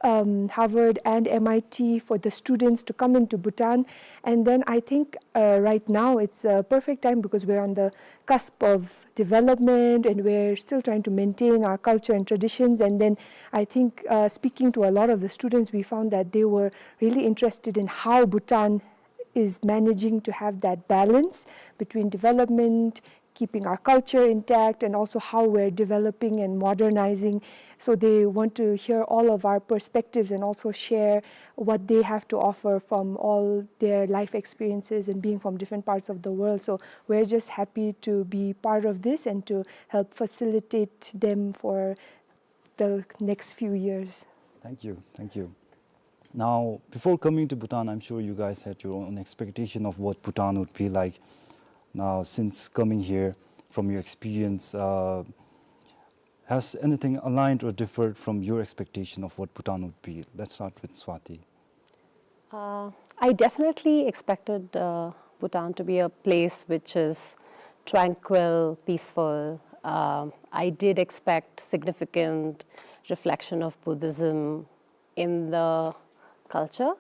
um, Harvard and M I T for the students to come into Bhutan. And then I think, uh, right now it's a perfect time because we're on the cusp of development and we're still trying to maintain our culture and traditions. And then I think, uh, speaking to a lot of the students, we found that they were really interested in how Bhutan is managing to have that balance between development, keeping our culture intact, and also how we're developing and modernizing. So they want to hear all of our perspectives and also share what they have to offer from all their life experiences and being from different parts of the world. So we're just happy to be part of this and to help facilitate them for the next few years. Thank you. Thank you. Now, before coming to Bhutan, I'm sure you guys had your own expectation of what Bhutan would be like. Now, since coming here, from your experience, uh, Has anything aligned or differed from your expectation of what Bhutan would be? Let's start with Swati. Uh, I definitely expected uh, Bhutan to be a place which is tranquil, peaceful. Uh, I did expect significant reflection of Buddhism in the culture.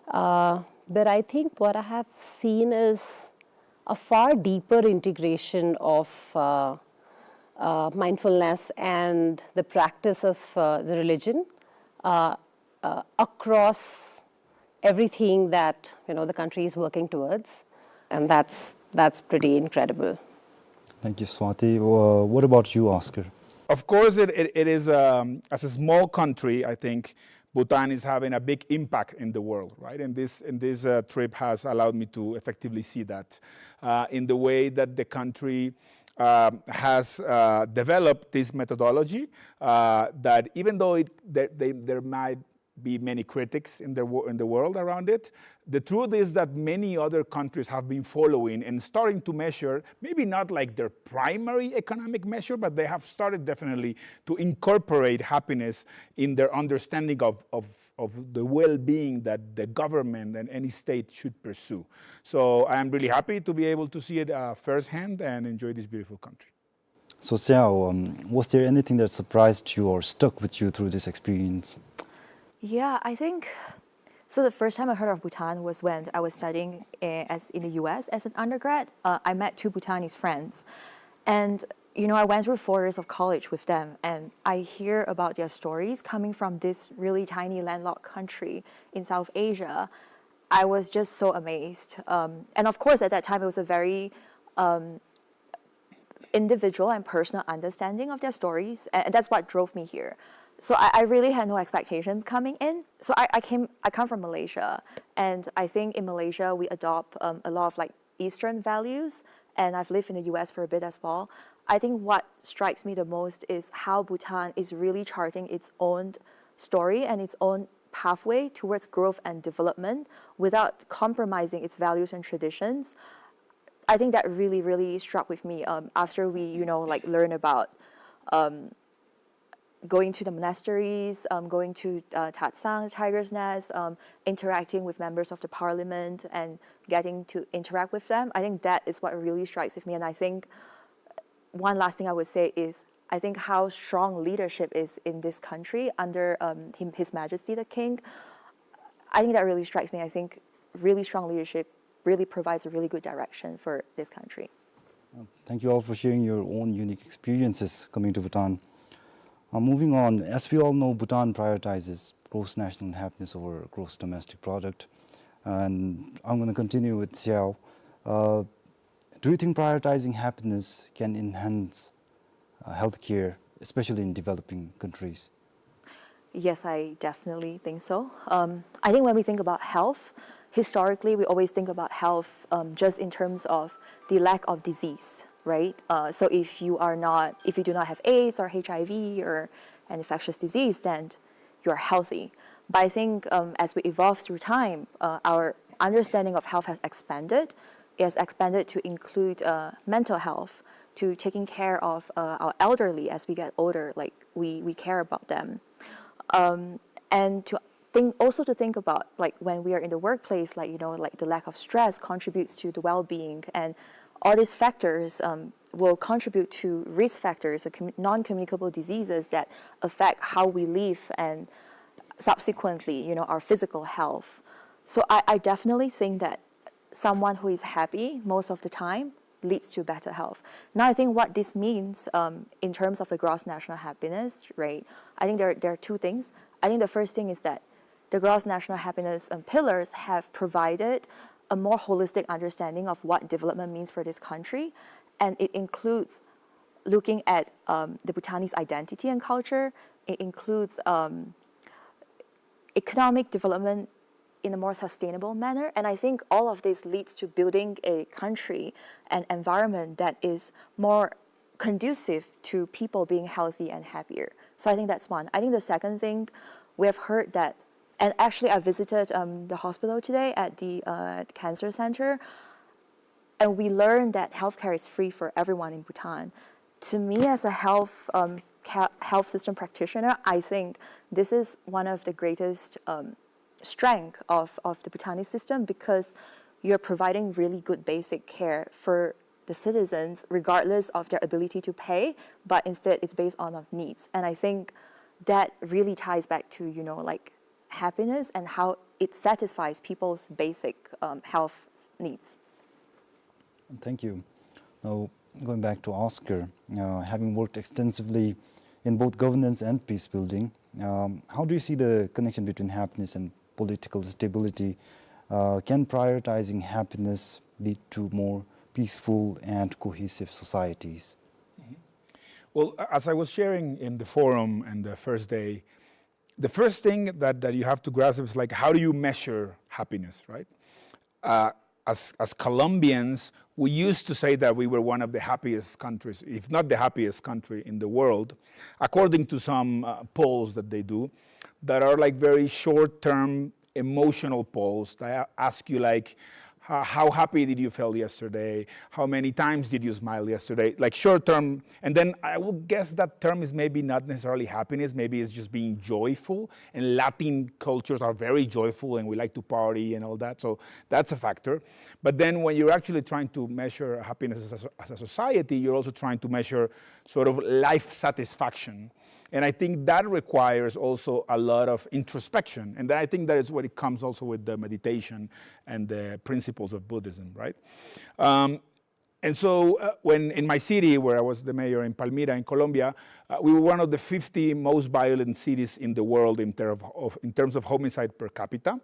Uh, but I think what I have seen is a far deeper integration of uh, uh, mindfulness and the practice of uh, the religion uh, uh, across everything that, you know, the country is working towards, and that's that's pretty incredible. Thank you, Swati. Uh, what about you, Oscar? Of course, it, it, it is, um, as a small country, I think Bhutan is having a big impact in the world, right? And this, and this uh, trip has allowed me to effectively see that uh, in the way that the country um, has uh, developed this methodology uh, that even though it, there, they, there might be many critics in the, wo- in the world around it. The truth is that many other countries have been following and starting to measure, maybe not like their primary economic measure, but they have started definitely to incorporate happiness in their understanding of, of, of the well-being that the government and any state should pursue. So I am really happy to be able to see it uh, firsthand and enjoy this beautiful country. So, Xiao, um, was there anything that surprised you or stuck with you through this experience? Yeah, I think so. The first time I heard of Bhutan was when I was studying uh, as in the U S as an undergrad. Uh, I met two Bhutanese friends, and you know, I went through four years of college with them, and I hear about their stories coming from this really tiny landlocked country in South Asia. I was just so amazed. Um, and of course, at that time, it was a very um, individual and personal understanding of their stories, and that's what drove me here. So I, I really had no expectations coming in. So I, I came, I come from Malaysia, and I think in Malaysia we adopt um, a lot of like Eastern values, and I've lived in the U S for a bit as well. I think what strikes me the most is how Bhutan is really charting its own story and its own pathway towards growth and development without compromising its values and traditions. I think that really, really struck with me um, after we, you know, like learn about um, going to the monasteries, um, going to uh, Tatsang, Tiger's Nest, um, interacting with members of the parliament and getting to interact with them. I think that is what really strikes with me. And I think one last thing I would say is I think how strong leadership is in this country under um, him, His Majesty the King. I think that really strikes me. I think really strong leadership really provides a really good direction for this country. Thank you all for sharing your own unique experiences coming to Bhutan. Uh, moving on, as we all know, Bhutan prioritizes gross national happiness over gross domestic product. And I'm going to continue with Xiao. Uh, do you think prioritizing happiness can enhance uh, healthcare, especially in developing countries? Yes, I definitely think so. Um, I think when we think about health, historically we always think about health um, just in terms of the lack of disease, right? Uh, so if you are not, if you do not have AIDS or H I V or an infectious disease, then you're healthy. But I think um, as we evolve through time, uh, our understanding of health has expanded. It has expanded to include uh, mental health, to taking care of uh, our elderly as we get older, like we, we care about them. Um, and to think also to think about like when we are in the workplace, like you know, like the lack of stress contributes to the well-being, and all these factors um, will contribute to risk factors, uh, commu- non-communicable diseases that affect how we live and subsequently, you know, our physical health. So I, I definitely think that someone who is happy most of the time leads to better health. Now, I think what this means um, in terms of the gross national happiness, right? I think there, there are two things. I think the first thing is that the gross national happiness um, pillars have provided a more holistic understanding of what development means for this country, and it includes looking at um, the Bhutanese identity and culture. It includes um, economic development in a more sustainable manner. And I think all of this leads to building a country, an environment that is more conducive to people being healthy and happier. So I think that's one. I think the second thing, we have heard that, and actually I visited um, the hospital today at the uh, cancer center, and we learned that healthcare is free for everyone in Bhutan. To me, as a health um, ca- health system practitioner, I think this is one of the greatest um, strength of, of the Bhutanese system, because you're providing really good basic care for the citizens regardless of their ability to pay, but instead it's based on of needs. And I think that really ties back to, you know, like, happiness and how it satisfies people's basic um, health needs. Thank you. Now, going back to Oscar, uh, having worked extensively in both governance and peace building, um, how do you see the connection between happiness and political stability? Uh, can prioritizing happiness lead to more peaceful and cohesive societies? Well, a- as I was sharing in the forum and the first day, the first thing that, that you have to grasp is, like, how do you measure happiness, right? Uh, as, as Colombians, we used to say that we were one of the happiest countries, if not the happiest country in the world, according to some uh, polls that they do, that are, like, very short-term emotional polls that a- ask you, like, how, how happy did you feel yesterday? How many times did you smile yesterday? Like, short term. And then I would guess that term is maybe not necessarily happiness, maybe it's just being joyful. And Latin cultures are very joyful and we like to party and all that. So that's a factor. But then when you're actually trying to measure happiness as a, as a society, you're also trying to measure sort of life satisfaction. And I think that requires also a lot of introspection. And then I think that is what it comes also with the meditation and the principles of Buddhism, right? Um, and so uh, when in my city, where I was the mayor in Palmira in Colombia, uh, we were one of the fifty most violent cities in the world in, ter- of, in terms of homicide per capita.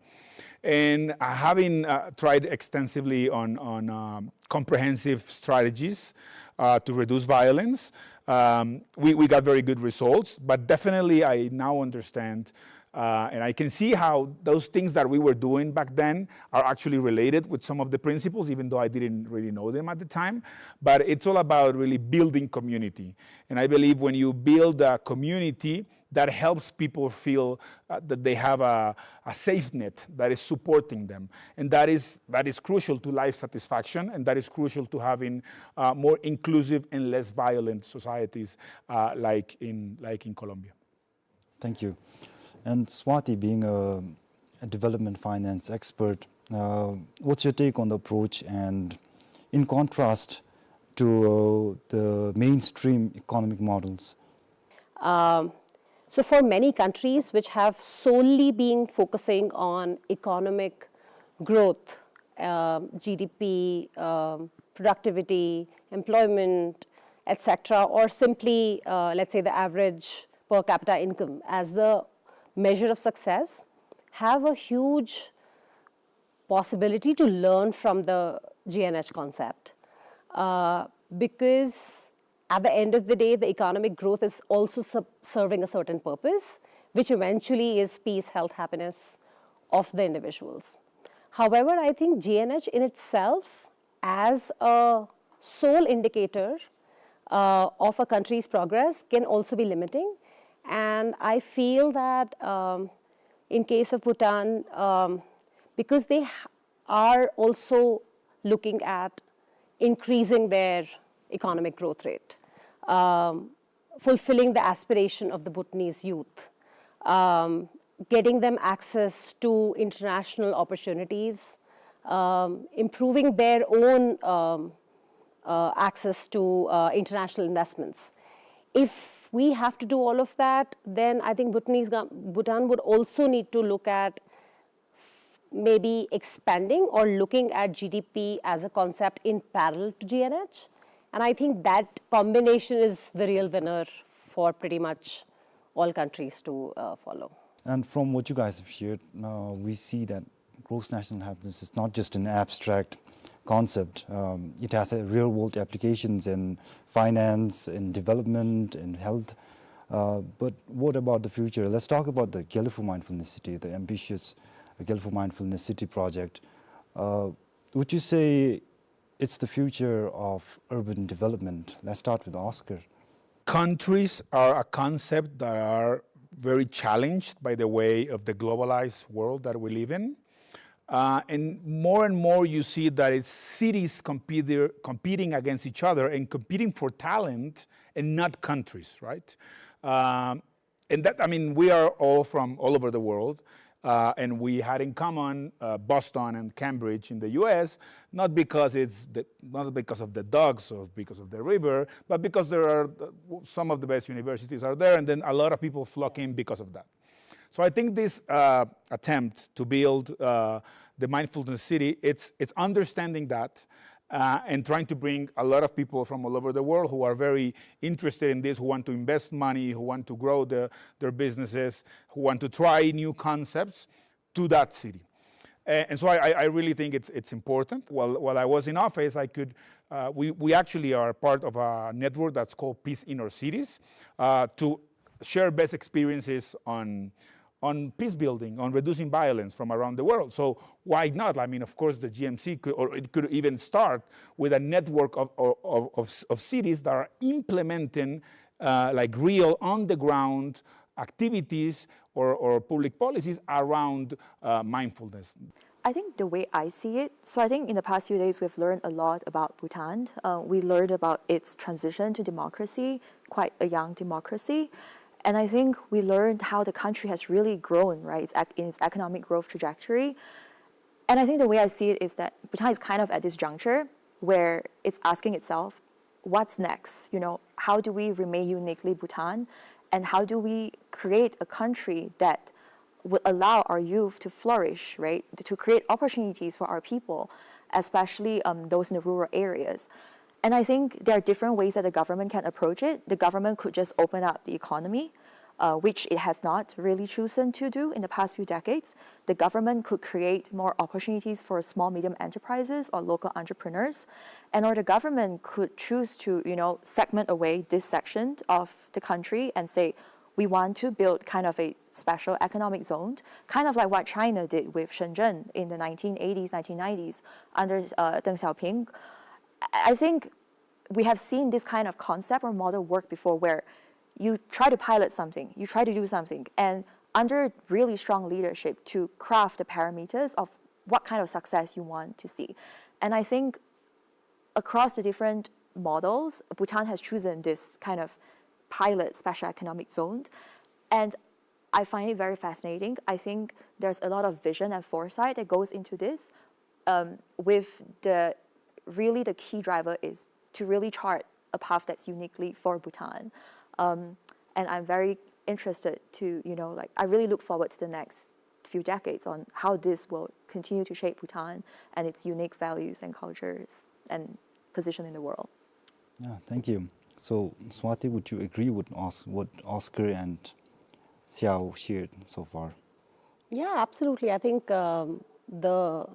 And uh, having uh, tried extensively on, on um, comprehensive strategies uh, to reduce violence, um, we, we got very good results. But definitely, I now understand uh, and I can see how those things that we were doing back then are actually related with some of the principles, even though I didn't really know them at the time. But it's all about really building community. And I believe when you build a community, that helps people feel uh, that they have a, a safe net that is supporting them. And that is, that is crucial to life satisfaction, and that is crucial to having uh, more inclusive and less violent societies uh, like, in, like in Colombia. Thank you. And Swati, being a, a development finance expert, uh, what's your take on the approach and in contrast to uh, the mainstream economic models? Um, so, for many countries which have solely been focusing on economic growth, um, G D P, um, productivity, employment, et cetera, or simply, uh, let's say, the average per capita income as the measure of success, have a huge possibility to learn from the G N H concept. Uh, because at the end of the day, the economic growth is also sub- serving a certain purpose, which eventually is peace, health, happiness of the individuals. However, I think G N H in itself, as a sole indicator uh, of a country's progress, can also be limiting. And I feel that um, in case of Bhutan, um, because they ha- are also looking at increasing their economic growth rate, um, fulfilling the aspiration of the Bhutanese youth, um, getting them access to international opportunities, um, improving their own um, uh, access to uh, international investments. If we have to do all of that, then I think Bhutanese, gov- Bhutan would also need to look at maybe expanding or looking at G D P as a concept in parallel to G N H. And I think that combination is the real winner for pretty much all countries to uh, follow. And from what you guys have shared, uh, we see that gross national happiness is not just an abstract concept. Um, it has a real-world applications in finance, in development, in health. Uh, but what about the future? Let's talk about the Gelephu Mindfulness City, the ambitious Gelephu Mindfulness City project. Uh, would you say it's the future of urban development? Let's start with Oscar. Countries are a concept that are very challenged by the way of the globalized world that we live in. Uh, and more and more you see that it's cities compete, competing against each other and competing for talent and not countries, right? Um, and that, I mean, we are all from all over the world, uh, and we had in common, uh, Boston and Cambridge in the U S, not because it's the, not because of the dogs or because of the river, but because there are, uh, some of the best universities are there, and then a lot of people flock in because of that. So I think this, uh, attempt to build, uh, the mindfulness city, it's, it's understanding that, uh, and trying to bring a lot of people from all over the world who are very interested in this, who want to invest money, who want to grow the, their businesses, who want to try new concepts to that city. A-, and so I, I, I really think it's, it's important. While, while I was in office, I could, uh, we, we actually are part of a network that's called Peace Inner Cities, uh, to share best experiences on, on peace building, on reducing violence from around the world. So why not? I mean, of course, the G M C could, or it could even start with a network of, of, of, of, of cities that are implementing, uh, like, real on the ground activities or, or public policies around, uh, mindfulness. I think the way I see it, so I think in the past few days we've learned a lot about Bhutan. Uh, we learned about its transition to democracy, quite a young democracy. And I think we learned how the country has really grown, right, its ec- in its economic growth trajectory. And I think the way I see it is that Bhutan is kind of at this juncture where it's asking itself, what's next? You know, how do we remain uniquely Bhutan? And how do we create a country that would allow our youth to flourish, right? To create opportunities for our people, especially, um, those in the rural areas. And I think there are different ways that the government can approach it. The government could just open up the economy, uh, which it has not really chosen to do in the past few decades. The government could create more opportunities for small, medium enterprises or local entrepreneurs. And or the government could choose to, you know, segment away this section of the country and say, we want to build kind of a special economic zone, kind of like what China did with Shenzhen in the nineteen eighties, nineteen nineties under, uh, Deng Xiaoping. I I think we have seen this kind of concept or model work before, where you try to pilot something, you try to do something, and under really strong leadership to craft the parameters of what kind of success you want to see. And I think across the different models, Bhutan has chosen this kind of pilot special economic zone. And I find it very fascinating. I think there's a lot of vision and foresight that goes into this, um, with the, really the key driver is to really chart a path that's uniquely for Bhutan. Um, and I'm very interested to, you know, like, I really look forward to the next few decades on how this will continue to shape Bhutan and its unique values and cultures and position in the world. Yeah, thank you. So, Swati, would you agree with Os- what Oscar and Xiao shared so far? Yeah, absolutely. I think, um, the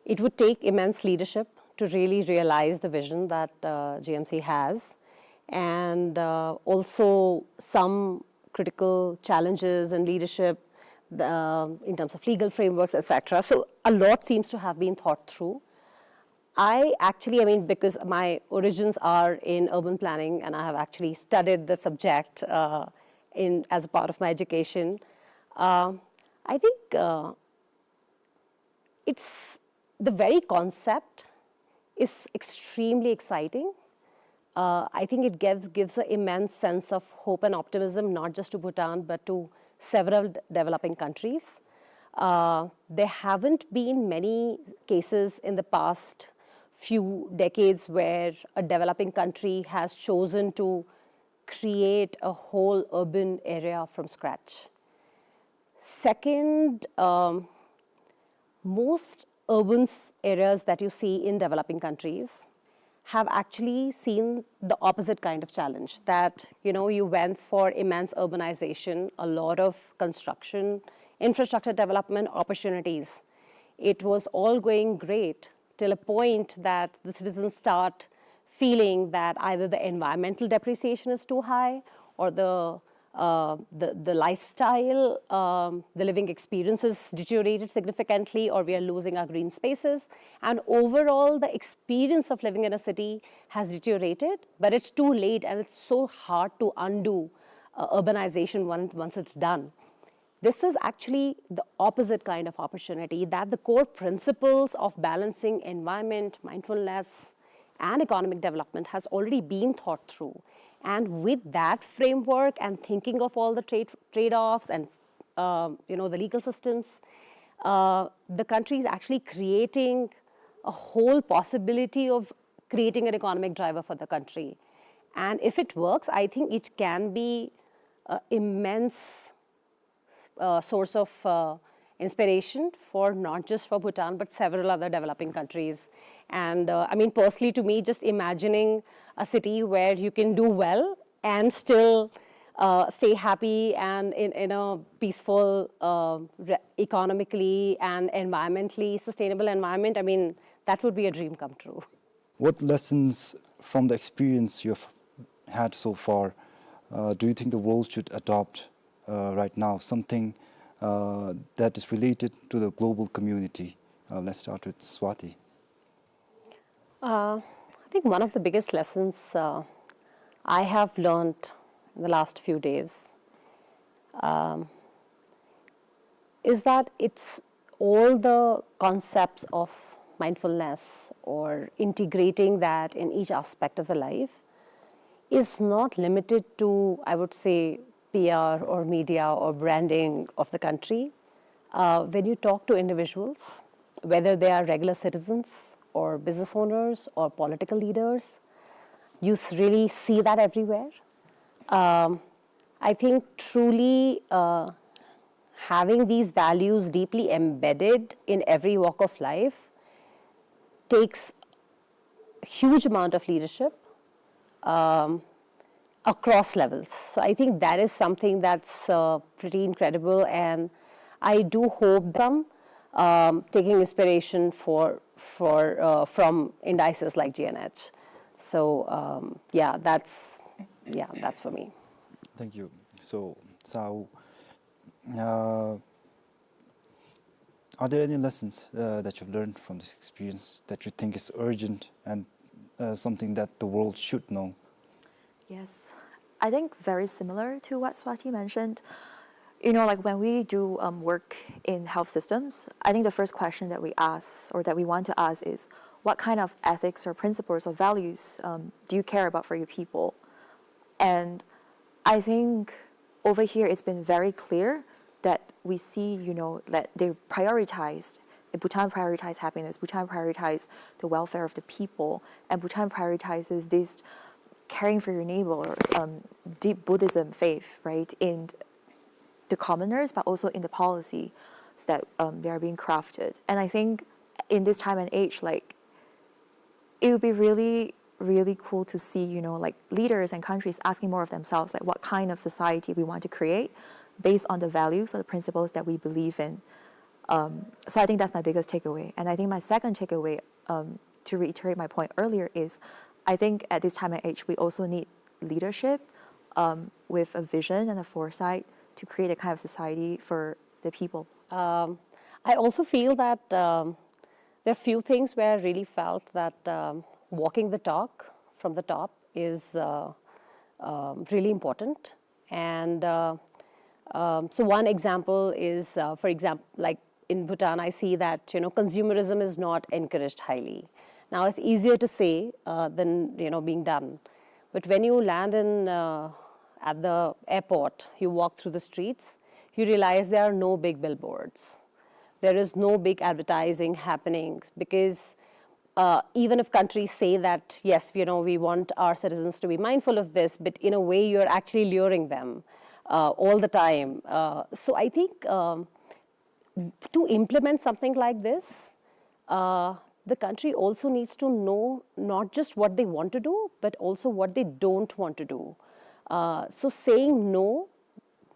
it would take immense leadership to really realize the vision that, uh, G M C has, and, uh, also some critical challenges in leadership, the, um, in terms of legal frameworks, et cetera. So a lot seems to have been thought through. I actually, I mean, because my origins are in urban planning and I have actually studied the subject, uh, in, as a part of my education, uh, I think, uh, it's, the very concept is extremely exciting. Uh, I think it gives, gives an immense sense of hope and optimism, not just to Bhutan, but to several d- developing countries. Uh, there haven't been many cases in the past few decades where a developing country has chosen to create a whole urban area from scratch. Second, um, most urban s- areas that you see in developing countries have actually seen the opposite kind of challenge, that, you know, you went for immense urbanization, a lot of construction, infrastructure development opportunities. It was all going great till a point that the citizens start feeling that either the environmental depreciation is too high, or the, uh, the, the lifestyle, um, the living experience is deteriorated significantly, or we are losing our green spaces. And overall, the experience of living in a city has deteriorated, but it's too late and it's so hard to undo, uh, urbanization once, once it's done. This is actually the opposite kind of opportunity, that the core principles of balancing environment, mindfulness, and economic development has already been thought through. And with that framework and thinking of all the trade, trade-offs and, uh, you know, the legal systems, uh, the country is actually creating a whole possibility of creating an economic driver for the country. And if it works, I think it can be an immense uh, source of uh, inspiration for not just for Bhutan but several other developing countries. And uh, I mean, personally, to me, just imagining a city where you can do well and still uh, stay happy and in, in a peaceful, uh, re- economically and environmentally sustainable environment, I mean, that would be a dream come true. What lessons from the experience you've had so far uh, do you think the world should adopt uh, right now? Something uh, that is related to the global community. Uh, let's start with Swati. Uh, I think one of the biggest lessons uh, I have learned in the last few days um, is that it's all the concepts of mindfulness or integrating that in each aspect of the life is not limited to, I would say, P R or media or branding of the country. Uh, when you talk to individuals, whether they are regular citizens or business owners or political leaders, you s- really see that everywhere. Um, I think truly uh, having these values deeply embedded in every walk of life takes huge amount of leadership um, across levels. So I think that is something that's uh, pretty incredible, and I do hope that um, taking inspiration for for uh, from indices like G N H. So um, yeah, that's yeah, that's for me. Thank you. So, Sau, uh, are there any lessons uh, that you've learned from this experience that you think is urgent and uh, something that the world should know? Yes, I think very similar to what Swati mentioned. You know, like when we do um, work in health systems, I think the first question that we ask or that we want to ask is what kind of ethics or principles or values um, do you care about for your people? And I think over here it's been very clear that we see, you know, that they prioritized, that Bhutan prioritized happiness, Bhutan prioritized the welfare of the people, and Bhutan prioritizes this caring for your neighbors, um, deep Buddhism faith, right, in the commoners, but also in the policy that um, they are being crafted. And I think in this time and age, like, it would be really, really cool to see, you know, like, leaders and countries asking more of themselves, like, what kind of society we want to create based on the values or the principles that we believe in. Um, so I think that's my biggest takeaway. And I think my second takeaway, um, to reiterate my point earlier, is I think at this time and age, we also need leadership um, with a vision and a foresight to create a kind of society for the people. Um, I also feel that um, there are few things where I really felt that um, walking the talk from the top is uh, um, really important. And uh, um, so one example is, uh, for example, like in Bhutan, I see that, you know, consumerism is not encouraged highly. Now, it's easier to say uh, than, you know, being done. But when you land in uh, at the airport, you walk through the streets, you realize there are no big billboards. There is no big advertising happening because uh, even if countries say that, yes, you know, we want our citizens to be mindful of this, but in a way you're actually luring them uh, all the time. Uh, so I think um, to implement something like this, uh, the country also needs to know not just what they want to do, but also what they don't want to do. Uh, so saying no,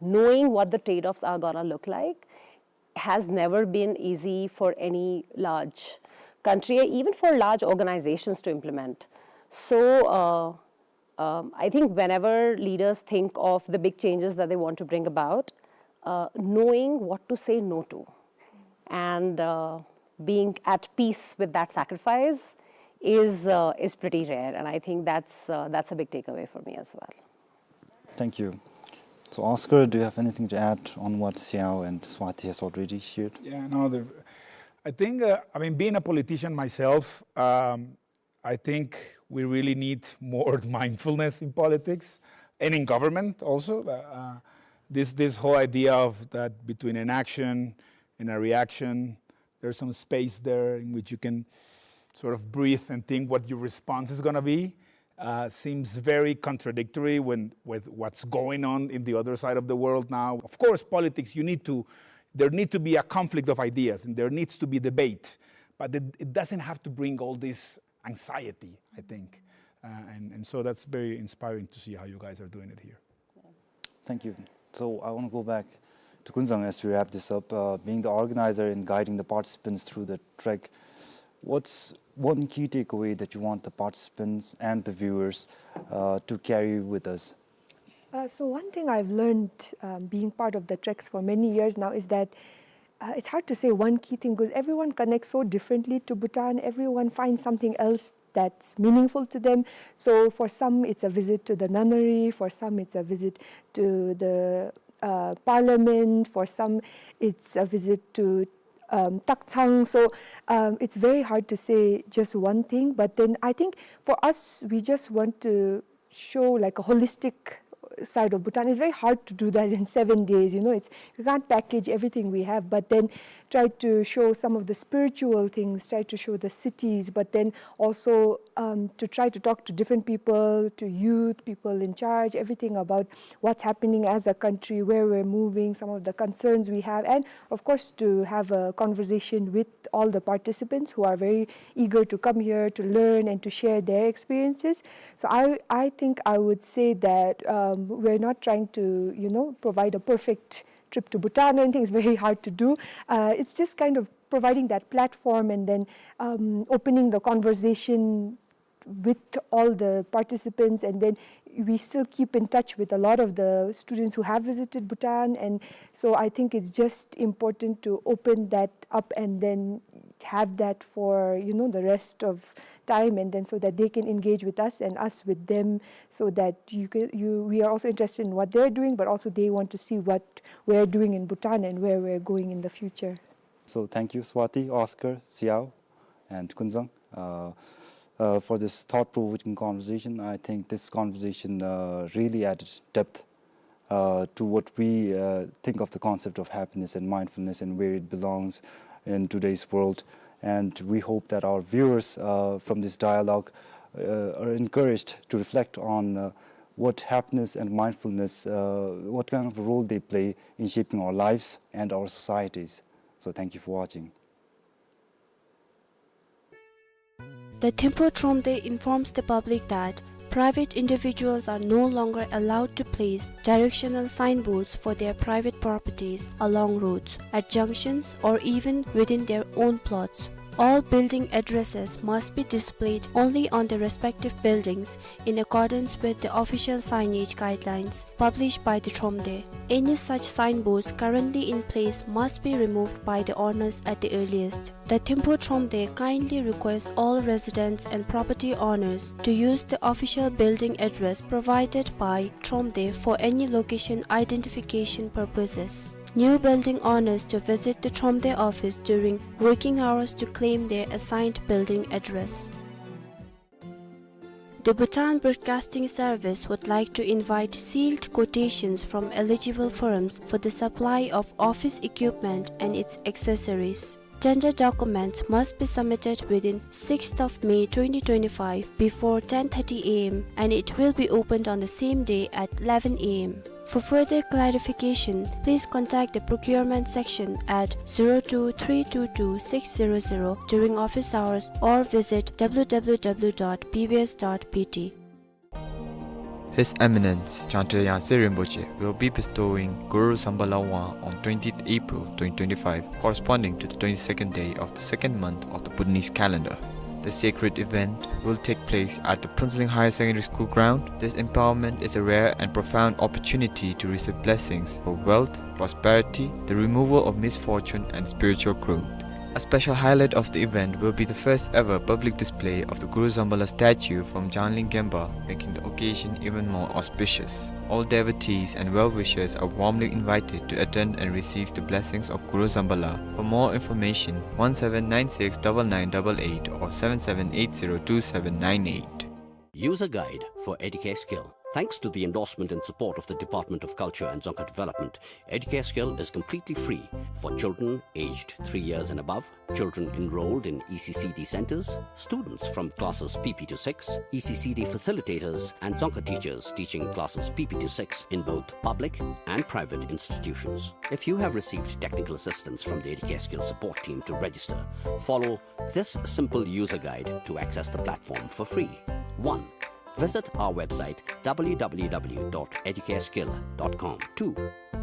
knowing what the trade-offs are gonna look like, has never been easy for any large country, even for large organizations to implement. So uh, um, I think whenever leaders think of the big changes that they want to bring about, uh, knowing what to say no to and uh, being at peace with that sacrifice is, uh, is pretty rare. And I think that's, uh, that's a big takeaway for me as well. Thank you. So, Oscar, do you have anything to add on what Xiao and Swati has already shared? Yeah, no, the, I think, uh, I mean, being a politician myself, um, I think we really need more mindfulness in politics and in government also. Uh, uh, this, this whole idea of that between an action and a reaction, there's some space there in which you can sort of breathe and think what your response is gonna be. Uh, seems very contradictory when, with what's going on in the other side of the world now. Of course, politics, you need to, there need to be a conflict of ideas and there needs to be debate, but it, it doesn't have to bring all this anxiety, I think. Uh, and, and so that's very inspiring to see how you guys are doing it here. Thank you. So I wanna go back to Kunzang as we wrap this up. Uh, being the organizer and guiding the participants through the trek, what's one key takeaway that you want the participants and the viewers, uh, to carry with us? Uh, so one thing I've learned, um, being part of the treks for many years now is that, uh, it's hard to say one key thing because everyone connects so differently to Bhutan. Everyone finds something else that's meaningful to them. So for some, it's a visit to the nunnery. For some, it's a visit to the, uh, parliament. For some, it's a visit to, um, Takchang. So, um, it's very hard to say just one thing. But then I think for us, we just want to show, like, a holistic side of Bhutan. It's very hard to do that in seven days. You know, it's, you can't package everything we have, but then try to show some of the spiritual things, try to show the cities, but then also, um, to try to talk to different people, to youth, people in charge, everything about what's happening as a country, where we're moving, some of the concerns we have, and of course to have a conversation with all the participants who are very eager to come here to learn and to share their experiences. So I, I think I would say that, um, we're not trying to, you know, provide a perfect trip to Bhutan or anything. It's very hard to do. Uh, it's just kind of providing that platform and then, um, opening the conversation with all the participants, and then we still keep in touch with a lot of the students who have visited Bhutan, and so I think it's just important to open that up and then have that for, you know, the rest of time, and then so that they can engage with us and us with them, so that you can, you, we are also interested in what they're doing, but also they want to see what we're doing in Bhutan and where we're going in the future. So thank you, Swati, Oscar, Xiao, and Kunzang, uh, uh, for this thought-provoking conversation. I think this conversation, uh, really added depth, uh, to what we, uh, think of the concept of happiness and mindfulness and where it belongs in today's world. And we hope that our viewers, uh, from this dialogue, uh, are encouraged to reflect on, uh, what happiness and mindfulness, uh, what kind of a role they play in shaping our lives and our societies. So thank you for watching. The Thimphu Thromde informs the public that private individuals are no longer allowed to place directional signboards for their private properties along roads, at junctions, or even within their own plots. All building addresses must be displayed only on the respective buildings in accordance with the official signage guidelines published by the Thromde. Any such signboards currently in place must be removed by the owners at the earliest. The Thimphu Thromde kindly requests all residents and property owners to use the official building address provided by Thromde for any location identification purposes. New building owners to visit the Thromde office during working hours to claim their assigned building address. The Bhutan Broadcasting Service would like to invite sealed quotations from eligible firms for the supply of office equipment and its accessories. Tender documents must be submitted within sixth of May twenty twenty-five before ten thirty A M, and it will be opened on the same day at eleven A M. For further clarification, please contact the procurement section at zero two three two two six zero zero during office hours or visit W W W dot B B S dot B T. His Eminence Jangtro Yangse Rinpoche will be bestowing Guru Sambhala Wang on twentieth April twenty twenty-five, corresponding to the twenty-second day of the second month of the Bhutanese calendar. The sacred event will take place at the Phuentsholing Higher Secondary School ground. This empowerment is a rare and profound opportunity to receive blessings for wealth, prosperity, the removal of misfortune, and spiritual growth. A special highlight of the event will be the first ever public display of the Guru Sambhala statue from Jangling Gempa, making the occasion even more auspicious. All devotees and well-wishers are warmly invited to attend and receive the blessings of Guru Sambhala. For more information, one seven nine six double nine double eight or seven seven eight zero two seven nine eight. User Guide for Educare Skill. Thanks to the endorsement and support of the Department of Culture and Dzongkha Development, Educare Skill is completely free for children aged three years and above, children enrolled in E C C D centers, students from classes P P to six, E C C D facilitators, and Dzongkha teachers teaching classes P P to six in both public and private institutions. If you have received technical assistance from the Educare Skill support team to register, follow this simple user guide to access the platform for free. One, visit our website, w w w dot educareskill dot com. Two,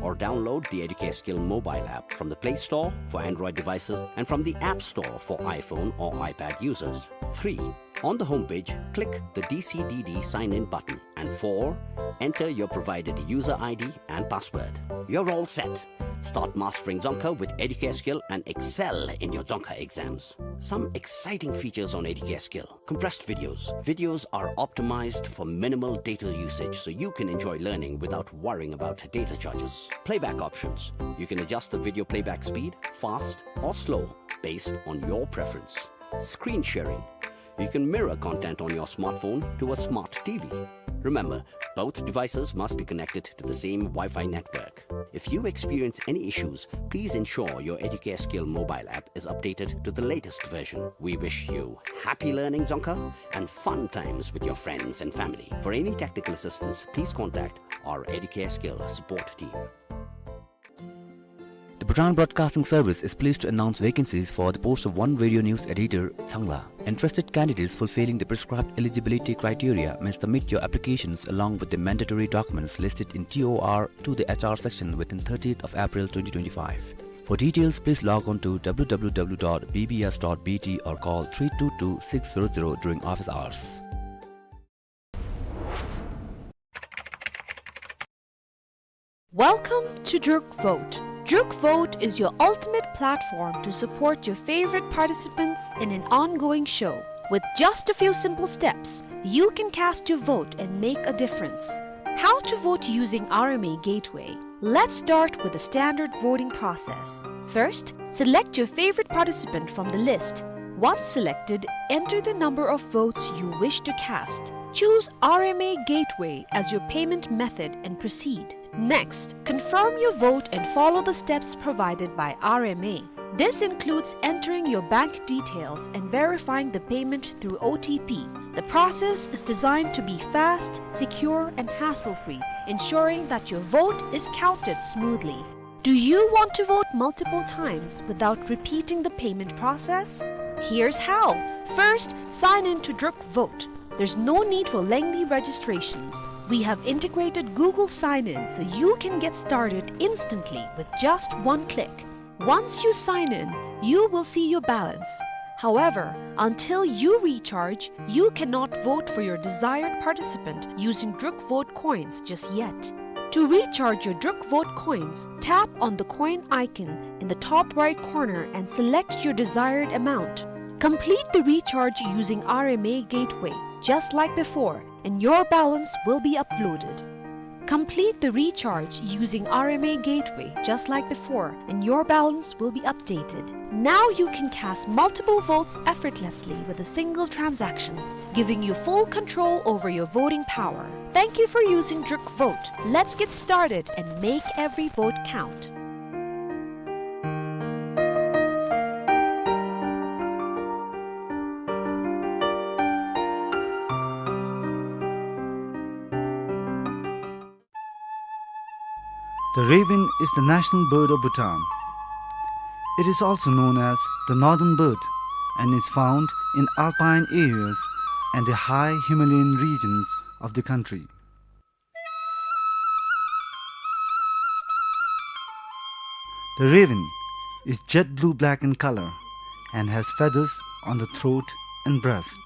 or download the Educare Skill mobile app from the Play Store for Android devices and from the App Store for iPhone or iPad users. Three, on the homepage, click the D C D D sign in button. And four, enter your provided user I D and password. You're all set. Start mastering Dzongkha with Educare Skill and excel in your Dzongkha exams. Some exciting features on Educare Skill. Compressed videos. Videos are optimized for minimal data usage, so you can enjoy learning without worrying about data charges. Playback options. You can adjust the video playback speed, fast or slow, based on your preference. Screen sharing. You can mirror content on your smartphone to a smart T V. Remember, both devices must be connected to the same Wi-Fi network. If you experience any issues, please ensure your Educare Skill mobile app is updated to the latest version. We wish you happy learning Dzongkha and fun times with your friends and family. For any technical assistance, please contact our Educare Skill support team. The Bhutan Broadcasting Service is pleased to announce vacancies for the post of one radio news editor, Changla. Interested candidates fulfilling the prescribed eligibility criteria may submit your applications along with the mandatory documents listed in T O R to the H R section within thirtieth of April twenty twenty-five. For details, please log on to w w w dot b b s dot b t or call three two two six zero zero during office hours. Welcome to Druk Vote. Druk Vote is your ultimate platform to support your favorite participants in an ongoing show. With just a few simple steps, you can cast your vote and make a difference. How to vote using R M A Gateway. Let's start with the standard voting process. First, select your favorite participant from the list. Once selected, enter the number of votes you wish to cast. Choose R M A Gateway as your payment method and proceed. Next, confirm your vote and follow the steps provided by R M A. This includes entering your bank details and verifying the payment through O T P. The process is designed to be fast, secure, and hassle-free, ensuring that your vote is counted smoothly. Do you want to vote multiple times without repeating the payment process? Here's how. First, sign in to Druk Vote. There's no need for lengthy registrations. We have integrated Google Sign-In so you can get started instantly with just one click. Once you sign in, you will see your balance. However, until you recharge, you cannot vote for your desired participant using Druk Vote coins just yet. To recharge your Druk Vote coins, tap on the coin icon in the top right corner and select your desired amount. Complete the recharge using R M A Gateway, just like before, and your balance will be uploaded. Complete the recharge using R M A Gateway, just like before, and your balance will be updated. Now you can cast multiple votes effortlessly with a single transaction, giving you full control over your voting power. Thank you for using Druk Vote. Let's get started and make every vote count. The raven is the national bird of Bhutan. It is also known as the northern bird and is found in alpine areas and the high Himalayan regions of the country. The raven is jet blue-black in color and has feathers on the throat and breast.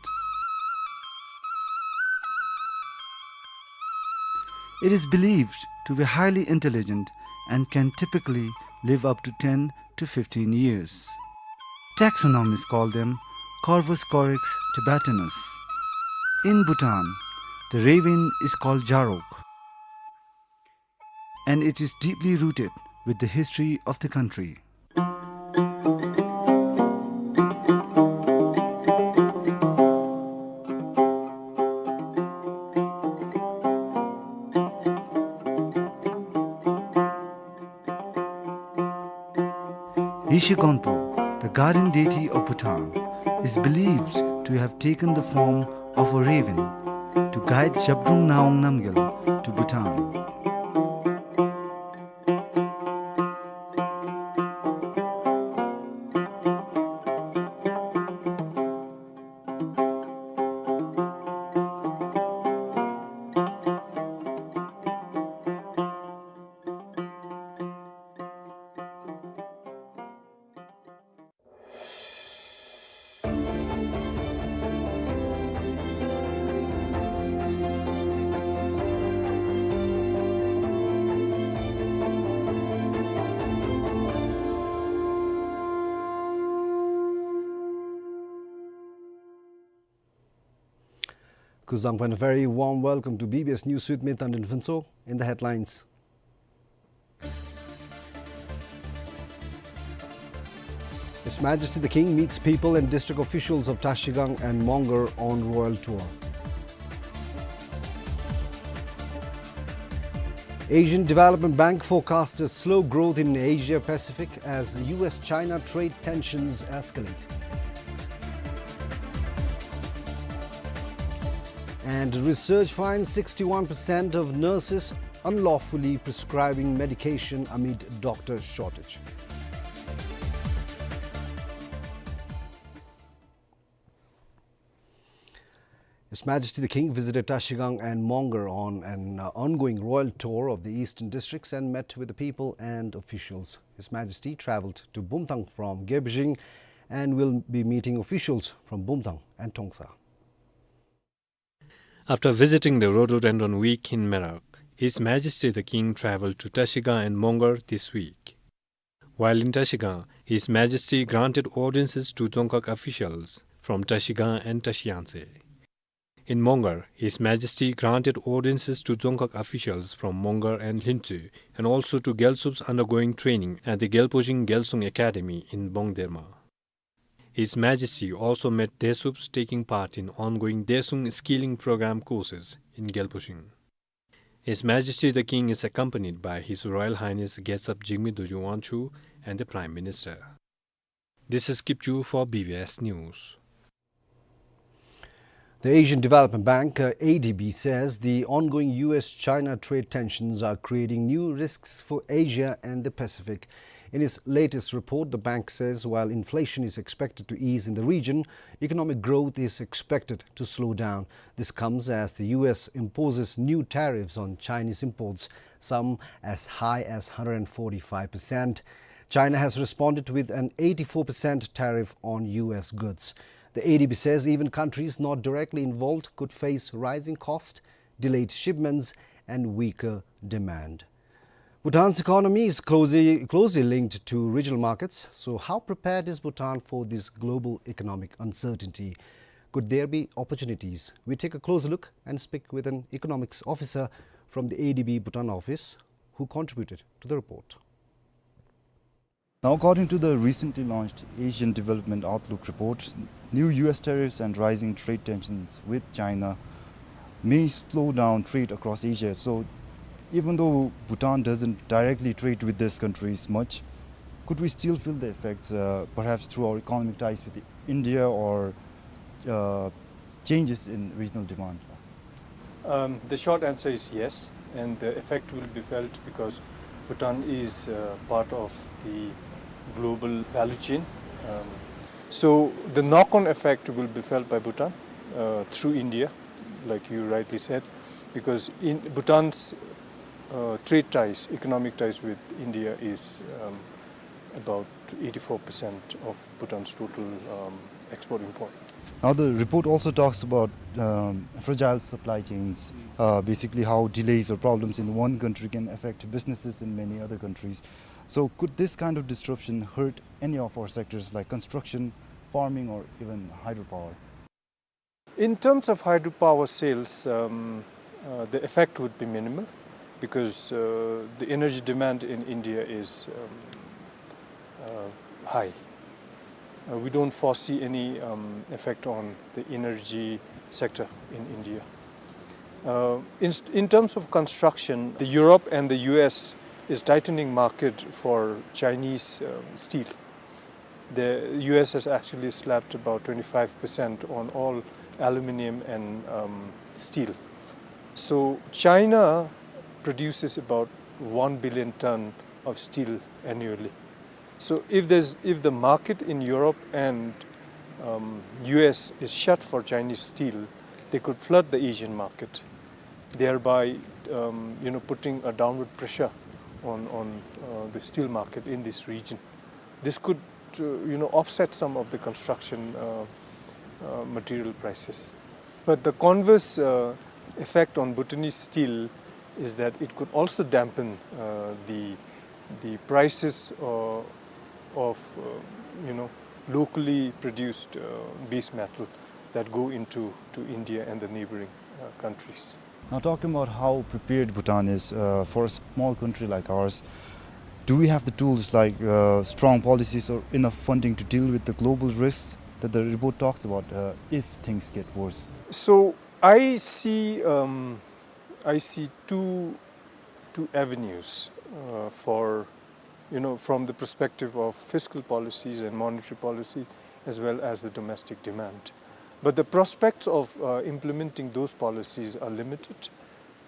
It is believed to be highly intelligent and can typically live up to ten to fifteen years. Taxonomists call them Corvus corax tibetanus. In Bhutan, the raven is called Jarok, and it is deeply rooted with the history of the country. Tashi Gonpo, the guardian deity of Bhutan, is believed to have taken the form of a raven to guide Zhabdrung Ngawang Namgyal to Bhutan. Kuzuzangpo and a very warm welcome to B B S News with me, Tandin Phuntsho. In the headlines, His Majesty the King meets people and district officials of Tashigang and Mongar on royal tour. Asian Development Bank forecasts a slow growth in Asia Pacific as U S China trade tensions escalate. And research finds sixty-one percent of nurses unlawfully prescribing medication amid doctor shortage. His Majesty the King visited Tashigang and Mongar on an, uh, ongoing royal tour of the eastern districts and met with the people and officials. His Majesty travelled to Bumthang from Gelbhujing and will be meeting officials from Bumthang and Tongsa. After visiting the Rhododendron Week in Merak, His Majesty the King travelled to Tashigang and Mongar this week. While in Tashigang, His Majesty granted audiences to Dzongkhag officials from Tashigang and Tashiyangtse. In Mongar, His Majesty granted audiences to Dzongkhag officials from Mongar and Lhintsuh, and also to Gyaltsubs undergoing training at the Gelbhujing Gyalsung Academy in Bongderma. His Majesty also met Desups taking part in ongoing Desung skilling program courses in Gelbhujing. His Majesty the King is accompanied by His Royal Highness Gyaltsab Jigme Dorji Wangchuck and the Prime Minister. This is Kipchu for B B S News. The Asian Development Bank, uh, A D B, says the ongoing U S China trade tensions are creating new risks for Asia and the Pacific. In its latest report, the bank says while inflation is expected to ease in the region, economic growth is expected to slow down. This comes as the U S imposes new tariffs on Chinese imports, some as high as hundred and forty-five percent. China has responded with an eighty-four percent tariff on U S goods. The A D B says even countries not directly involved could face rising cost, delayed shipments, and weaker demand. Bhutan's economy is closely, closely linked to regional markets, so how prepared is Bhutan for this global economic uncertainty? Could there be opportunities? We take a closer look and speak with an economics officer from the A D B Bhutan office who contributed to the report. Now, according to the recently launched Asian Development Outlook report, new U S tariffs and rising trade tensions with China may slow down trade across Asia. So, even though Bhutan doesn't directly trade with these countries much, could we still feel the effects, uh, perhaps through our economic ties with India or, uh, changes in regional demand? Um, the short answer is yes, and the effect will be felt because Bhutan is, uh, part of the global value chain. Um, so the knock-on effect will be felt by Bhutan, uh, through India, like you rightly said, because in Bhutan's, uh, trade ties, economic ties with India is, um, about eighty-four percent of Bhutan's total, um, export import. Now, the report also talks about, um, fragile supply chains, uh, basically how delays or problems in one country can affect businesses in many other countries. So, could this kind of disruption hurt any of our sectors like construction, farming, or even hydropower? In terms of hydropower sales, um, uh, the effect would be minimal because, uh, the energy demand in India is, um, uh, high. Uh, we don't foresee any, um, effect on the energy sector in India. Uh, in, in terms of construction, the Europe and the U S is tightening market for Chinese, um, steel. The U S has actually slapped about twenty-five percent on all aluminum and, um, steel. So China produces about one billion ton of steel annually. So if there's, if the market in Europe and, um, U S is shut for Chinese steel, they could flood the Asian market, thereby, um, you know, putting a downward pressure on, on, uh, the steel market in this region. This could, uh, you know, offset some of the construction, uh, uh, material prices. But the converse, uh, effect on Bhutanese steel is that it could also dampen, uh, the, the prices, uh, of, uh, you know, locally produced, uh, base metal that go into, to India and the neighboring, uh, countries. Now, talking about how prepared Bhutan is, uh, for a small country like ours, do we have the tools like, uh, strong policies or enough funding to deal with the global risks that the report talks about, uh, if things get worse? So I see, um, I see two, two avenues, uh, for, you know, from the perspective of fiscal policies and monetary policy, as well as the domestic demand. But the prospects of, uh, implementing those policies are limited.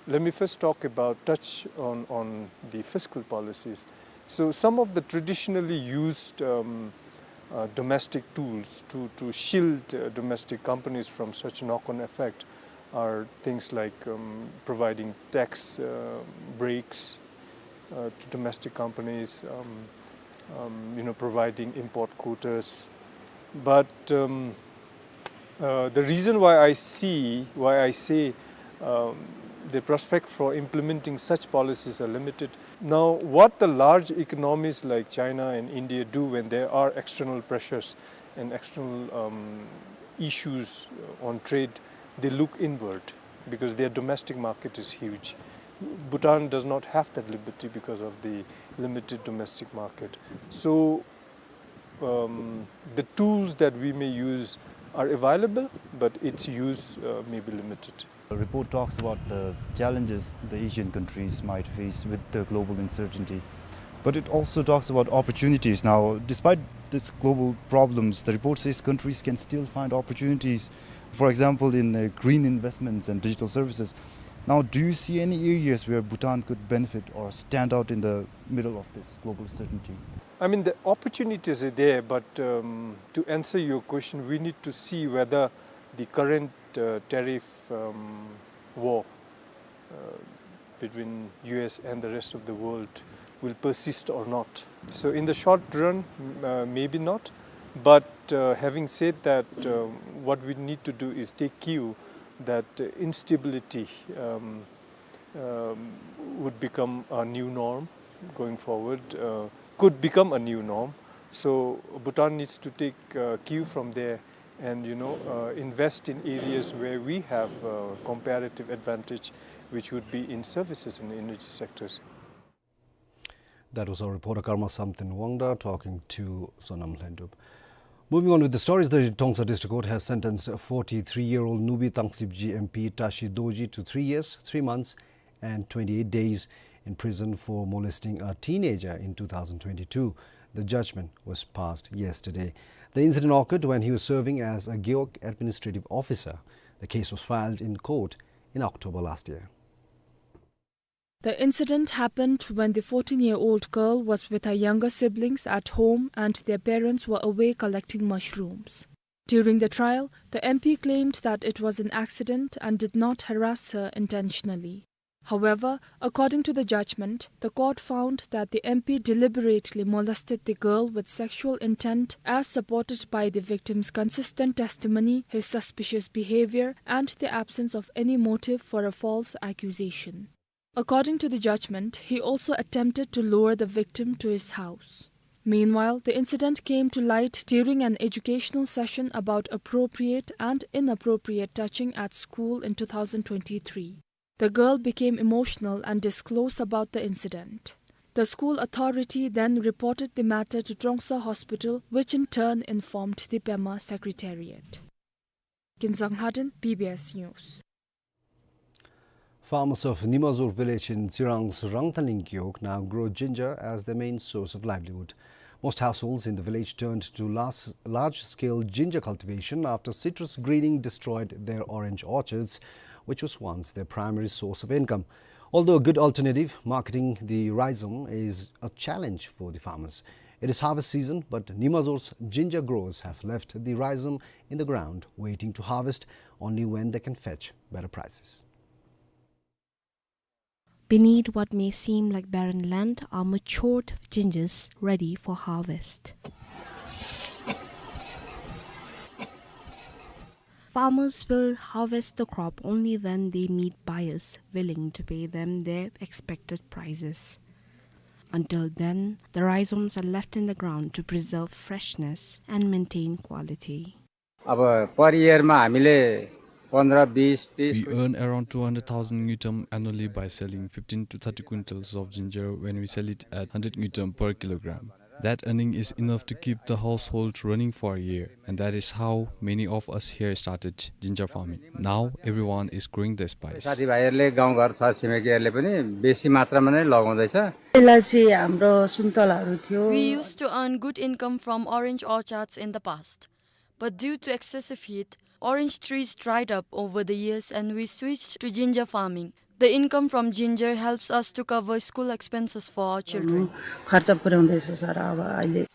Let me first talk about, touch on, on the fiscal policies. So some of the traditionally used, um, uh, domestic tools to, to shield, uh, domestic companies from such knock-on effect are things like, um, providing tax, uh, breaks, uh, to domestic companies, um, um, you know, providing import quotas. But, um, uh, the reason why I see, why I say, um, the prospect for implementing such policies are limited. Now, what the large economies like China and India do when there are external pressures and external, um, issues, uh, on trade, they look inward because their domestic market is huge. Bhutan does not have that liberty because of the limited domestic market. So, um, the tools that we may use are available, but its use, uh, may be limited. The report talks about the challenges the Asian countries might face with the global uncertainty, but it also talks about opportunities. Now, despite these global problems, the report says countries can still find opportunities, for example, in, uh, green investments and digital services. Now, do you see any areas where Bhutan could benefit or stand out in the middle of this global uncertainty? I mean, the opportunities are there, but, um, to answer your question, we need to see whether the current, uh, tariff, um, war, uh, between U S and the rest of the world will persist or not. So in the short run, m-, uh, maybe not. But, uh, having said that, uh, what we need to do is take cue that, uh, instability, um, um, would become a new norm going forward, uh, could become a new norm. So Bhutan needs to take, uh, cue from there and, you know, uh, invest in areas where we have, uh, comparative advantage, which would be in services and energy sectors. That was our reporter Karma Samten Wangda talking to Sonam Lhendup. Moving on with the stories, the Trongsa District Court has sentenced forty-three-year-old Nubi Thangsibji M P Tashi Dorji to three years, three months and twenty-eight days in prison for molesting a teenager in two thousand twenty-two. The judgment was passed yesterday. The incident occurred when he was serving as a Gewog administrative officer. The case was filed in court in October last year. The incident happened when the fourteen-year-old girl was with her younger siblings at home and their parents were away collecting mushrooms. During the trial, the M P claimed that it was an accident and did not harass her intentionally. However, according to the judgment, the court found that the M P deliberately molested the girl with sexual intent, as supported by the victim's consistent testimony, his suspicious behavior, and the absence of any motive for a false accusation. According to the judgment, he also attempted to lure the victim to his house. Meanwhile, the incident came to light during an educational session about appropriate and inappropriate touching at school in two thousand twenty-three. The girl became emotional and disclosed about the incident. The school authority then reported the matter to Trongsa Hospital, which in turn informed the Pema Secretariat. Kinzang Lhaden, B B S News. Farmers of Nimazul village in Tsirang's Rangtaling Gewog now grow ginger as their main source of livelihood. Most households in the village turned to large, large-scale ginger cultivation after citrus greening destroyed their orange orchards, which was once their primary source of income. Although a good alternative, marketing the rhizome is a challenge for the farmers. It is harvest season, but Nimazor's ginger growers have left the rhizome in the ground, waiting to harvest only when they can fetch better prices. Beneath what may seem like barren land are matured gingers ready for harvest. Farmers will harvest the crop only when they meet buyers willing to pay them their expected prices. Until then, the rhizomes are left in the ground to preserve freshness and maintain quality. अब per year मा हामीले पन्ध्र, बिस, तीस We earn around two hundred thousand ngultrum annually by selling fifteen to thirty quintals of ginger when we sell it at hundred ngultrum per kilogram. That earning is enough to keep the household running for a year, and that is how many of us here started ginger farming. Now everyone is growing their spice. साथीभाइहरूले, गाउँघर छरछिमेकीहरूले पनि बेसी मात्रामा नै लगाउँदैछ। पहिला चाहिँ हाम्रो सुन्तलाहरू थियो। We used to earn good income from orange orchards in the past. But due to excessive heat, orange trees dried up over the years and we switched to ginger farming. The income from ginger helps us to cover school expenses for our children. खर्च पुर्याउँदैछ सर अब अहिले।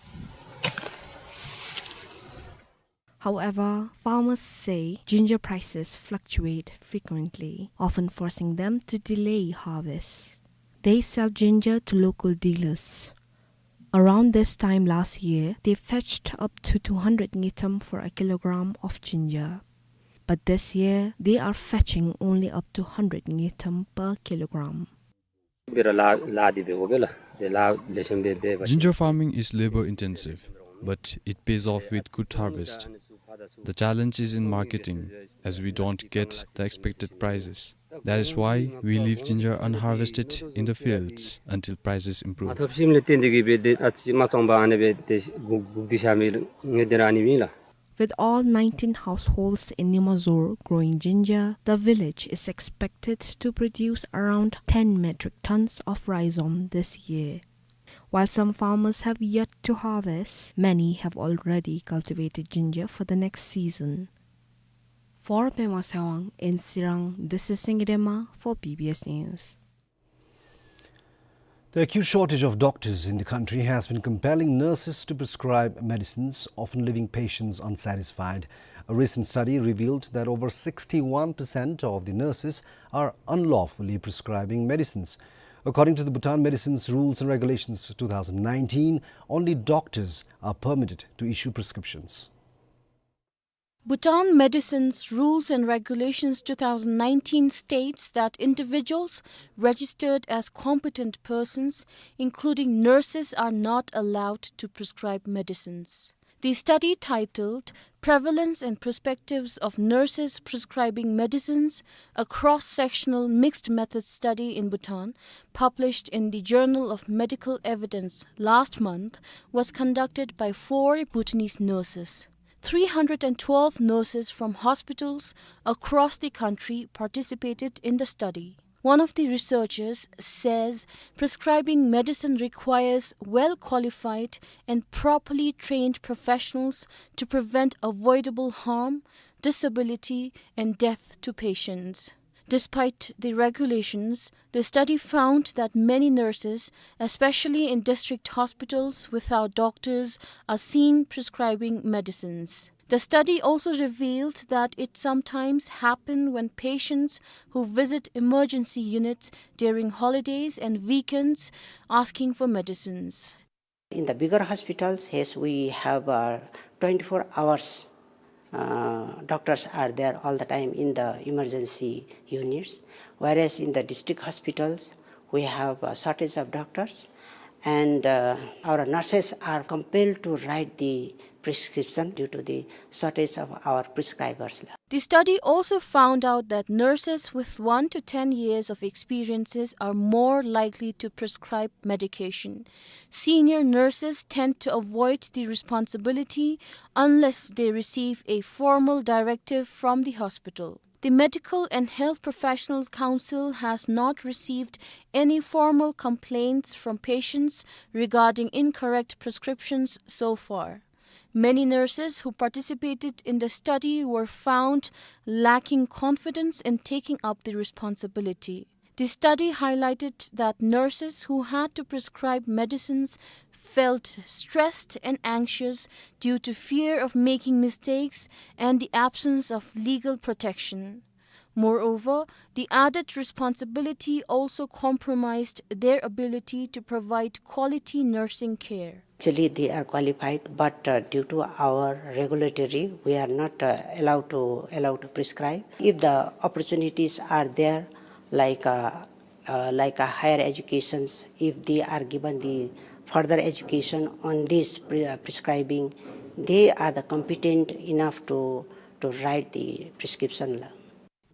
However, farmers say ginger prices fluctuate frequently, often forcing them to delay harvest. They sell ginger to local dealers. Around this time last year, they fetched up to two hundred ngultrum for a kilogram of ginger. But this year, they are fetching only up to hundred ngultrum per kilogram. Ginger farming is labor intensive, but it pays off with good harvest. The challenge is in marketing, as we don't get the expected prices. That is why we leave ginger unharvested in the fields until prices improve. With all nineteen households in Nimazor growing ginger, the village is expected to produce around ten metric tons of rhizome this year. While some farmers have yet to harvest, many have already cultivated ginger for the next season. For Pema Sewang in Sirang, this is Singidema for B B S News. The acute shortage of doctors in the country has been compelling nurses to prescribe medicines, often leaving patients unsatisfied. A recent study revealed that over sixty-one percent of the nurses are unlawfully prescribing medicines. According to the Bhutan Medicines Rules and Regulations two thousand nineteen, only doctors are permitted to issue prescriptions. Bhutan Medicines Rules and Regulations two thousand nineteen states that individuals registered as competent persons, including nurses, are not allowed to prescribe medicines. The study, titled Prevalence and Perspectives of Nurses Prescribing Medicines, a cross-sectional mixed-method study in Bhutan, published in the Journal of Medical Evidence last month, was conducted by four Bhutanese nurses. Three hundred and twelve nurses from hospitals across the country participated in the study. One of the researchers says prescribing medicine requires well-qualified and properly trained professionals to prevent avoidable harm, disability, and death to patients. Despite the regulations, the study found that many nurses, especially in district hospitals without doctors, are seen prescribing medicines. The study also revealed that it sometimes happens when patients who visit emergency units during holidays and weekends asking for medicines. In the bigger hospitals, yes, we have, uh, twenty-four hours, uh, doctors are there all the time in the emergency units, whereas in the district hospitals, we have a shortage of doctors, and, uh, our nurses are compelled to write the prescription due to the shortage of our prescribers. The study also found out that nurses with one to ten years of experiences are more likely to prescribe medication. Senior nurses tend to avoid the responsibility unless they receive a formal directive from the hospital. The Medical and Health Professionals Council has not received any formal complaints from patients regarding incorrect prescriptions so far. Many nurses who participated in the study were found lacking confidence in taking up the responsibility. The study highlighted that nurses who had to prescribe medicines felt stressed and anxious due to fear of making mistakes and the absence of legal protection. Moreover, the added responsibility also compromised their ability to provide quality nursing care. Actually, they are qualified, but, uh, due to our regulatory, we are not, uh, allowed to, allowed to prescribe. If the opportunities are there, like, uh, uh, like a higher educations, if they are given the further education on this pre-, uh, prescribing, they are the competent enough to, to write the prescription la.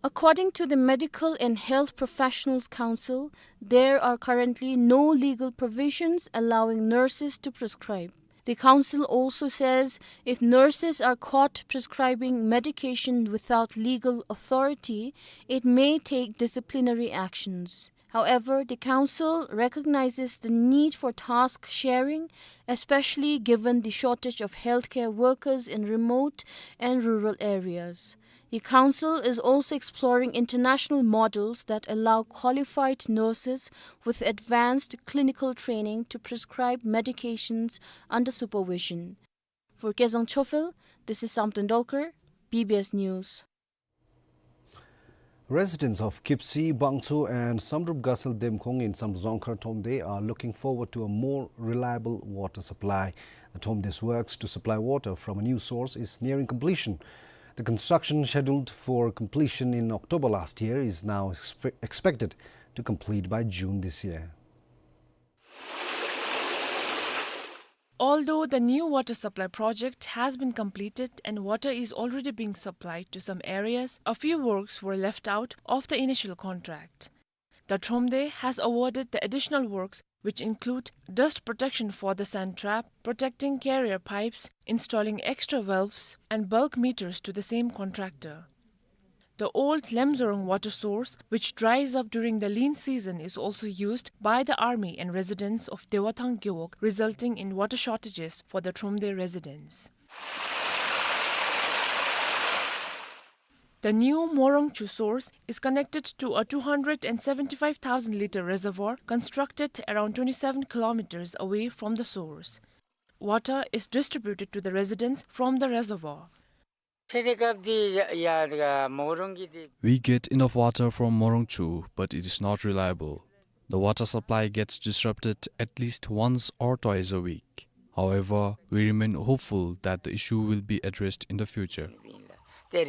According to the Medical and Health Professionals Council, there are currently no legal provisions allowing nurses to prescribe. The council also says if nurses are caught prescribing medication without legal authority, it may take disciplinary actions. However, the council recognizes the need for task sharing, especially given the shortage of healthcare workers in remote and rural areas. The council is also exploring international models that allow qualified nurses with advanced clinical training to prescribe medications under supervision. For Kezang Chophel, this is Samten Dolkar, B B S News. Residents of Kipsi, Bangcho and Samdrup Gatsal Demkhong in Samdrup Dzongkhar Thromde are looking forward to a more reliable water supply. The Thromde's works to supply water from a new source is nearing completion. The construction, scheduled for completion in October last year, is now expe-, expected to complete by June this year. Although the new water supply project has been completed and water is already being supplied to some areas, a few works were left out of the initial contract. The Thromde has awarded the additional works, which include dust protection for the sand trap, protecting carrier pipes, installing extra valves, and bulk meters to the same contractor. The old Lemzorong water source, which dries up during the lean season, is also used by the army and residents of Dewathang Gewog, resulting in water shortages for the Thromde residents. The new Morongchu source is connected to a two hundred and seventy-five thousand litre reservoir constructed around twenty-seven kilometres away from the source. Water is distributed to the residents from the reservoir. We get enough water from Morongchu, but it is not reliable. The water supply gets disrupted at least once or twice a week. However, we remain hopeful that the issue will be addressed in the future. Water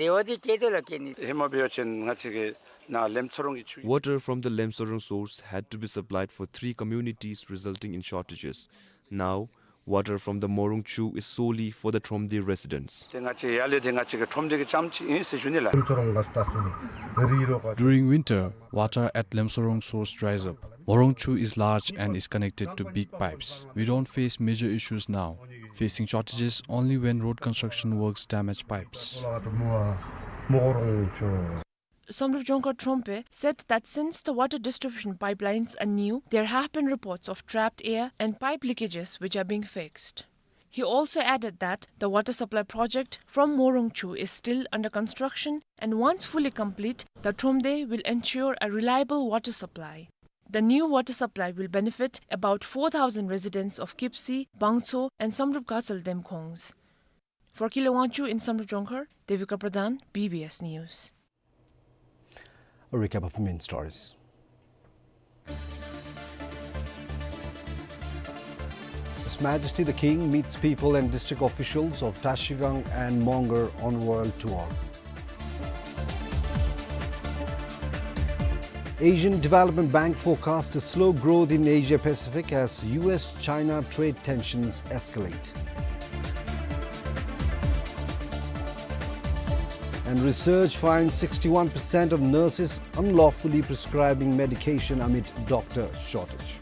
from the Lemzorong source had to be supplied for three communities, resulting in shortages. Now, water from the Morongchu is solely for the Thromde residents. During winter, water at Lemzorong source dries up. Morongchu is large and is connected to big pipes. We don't face major issues now, facing shortages only when road construction works damage pipes. Samdrup Dzongkhar Thromde said that since the water distribution pipelines are new, there have been reports of trapped air and pipe leakages which are being fixed. He also added that the water supply project from Morongchu is still under construction, and once fully complete, the Thromde will ensure a reliable water supply. The new water supply will benefit about four thousand residents of Kipsi, Bangcho, and Samdrup Gatsal Demkhongs. For Kile Wangchuck in Samdrup Dzongkhar, Devika Pradhan, B B S News. A recap of main stories. His Majesty the King meets people and district officials of Trashigang and Mongar on royal tour. Asian Development Bank forecasts a slow growth in Asia Pacific as U S China trade tensions escalate. And research finds sixty-one percent of nurses unlawfully prescribing medication amid doctor shortage.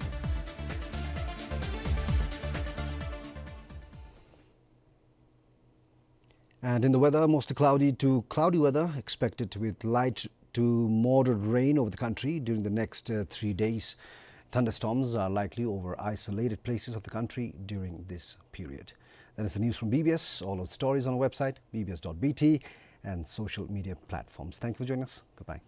And in the weather, mostly cloudy to cloudy weather expected with light to moderate rain over the country during the next, uh, three days. Thunderstorms are likely over isolated places of the country during this period. That is the news from B B S. All our stories on our website, B B S dot B T, and social media platforms. Thank you for joining us. Goodbye.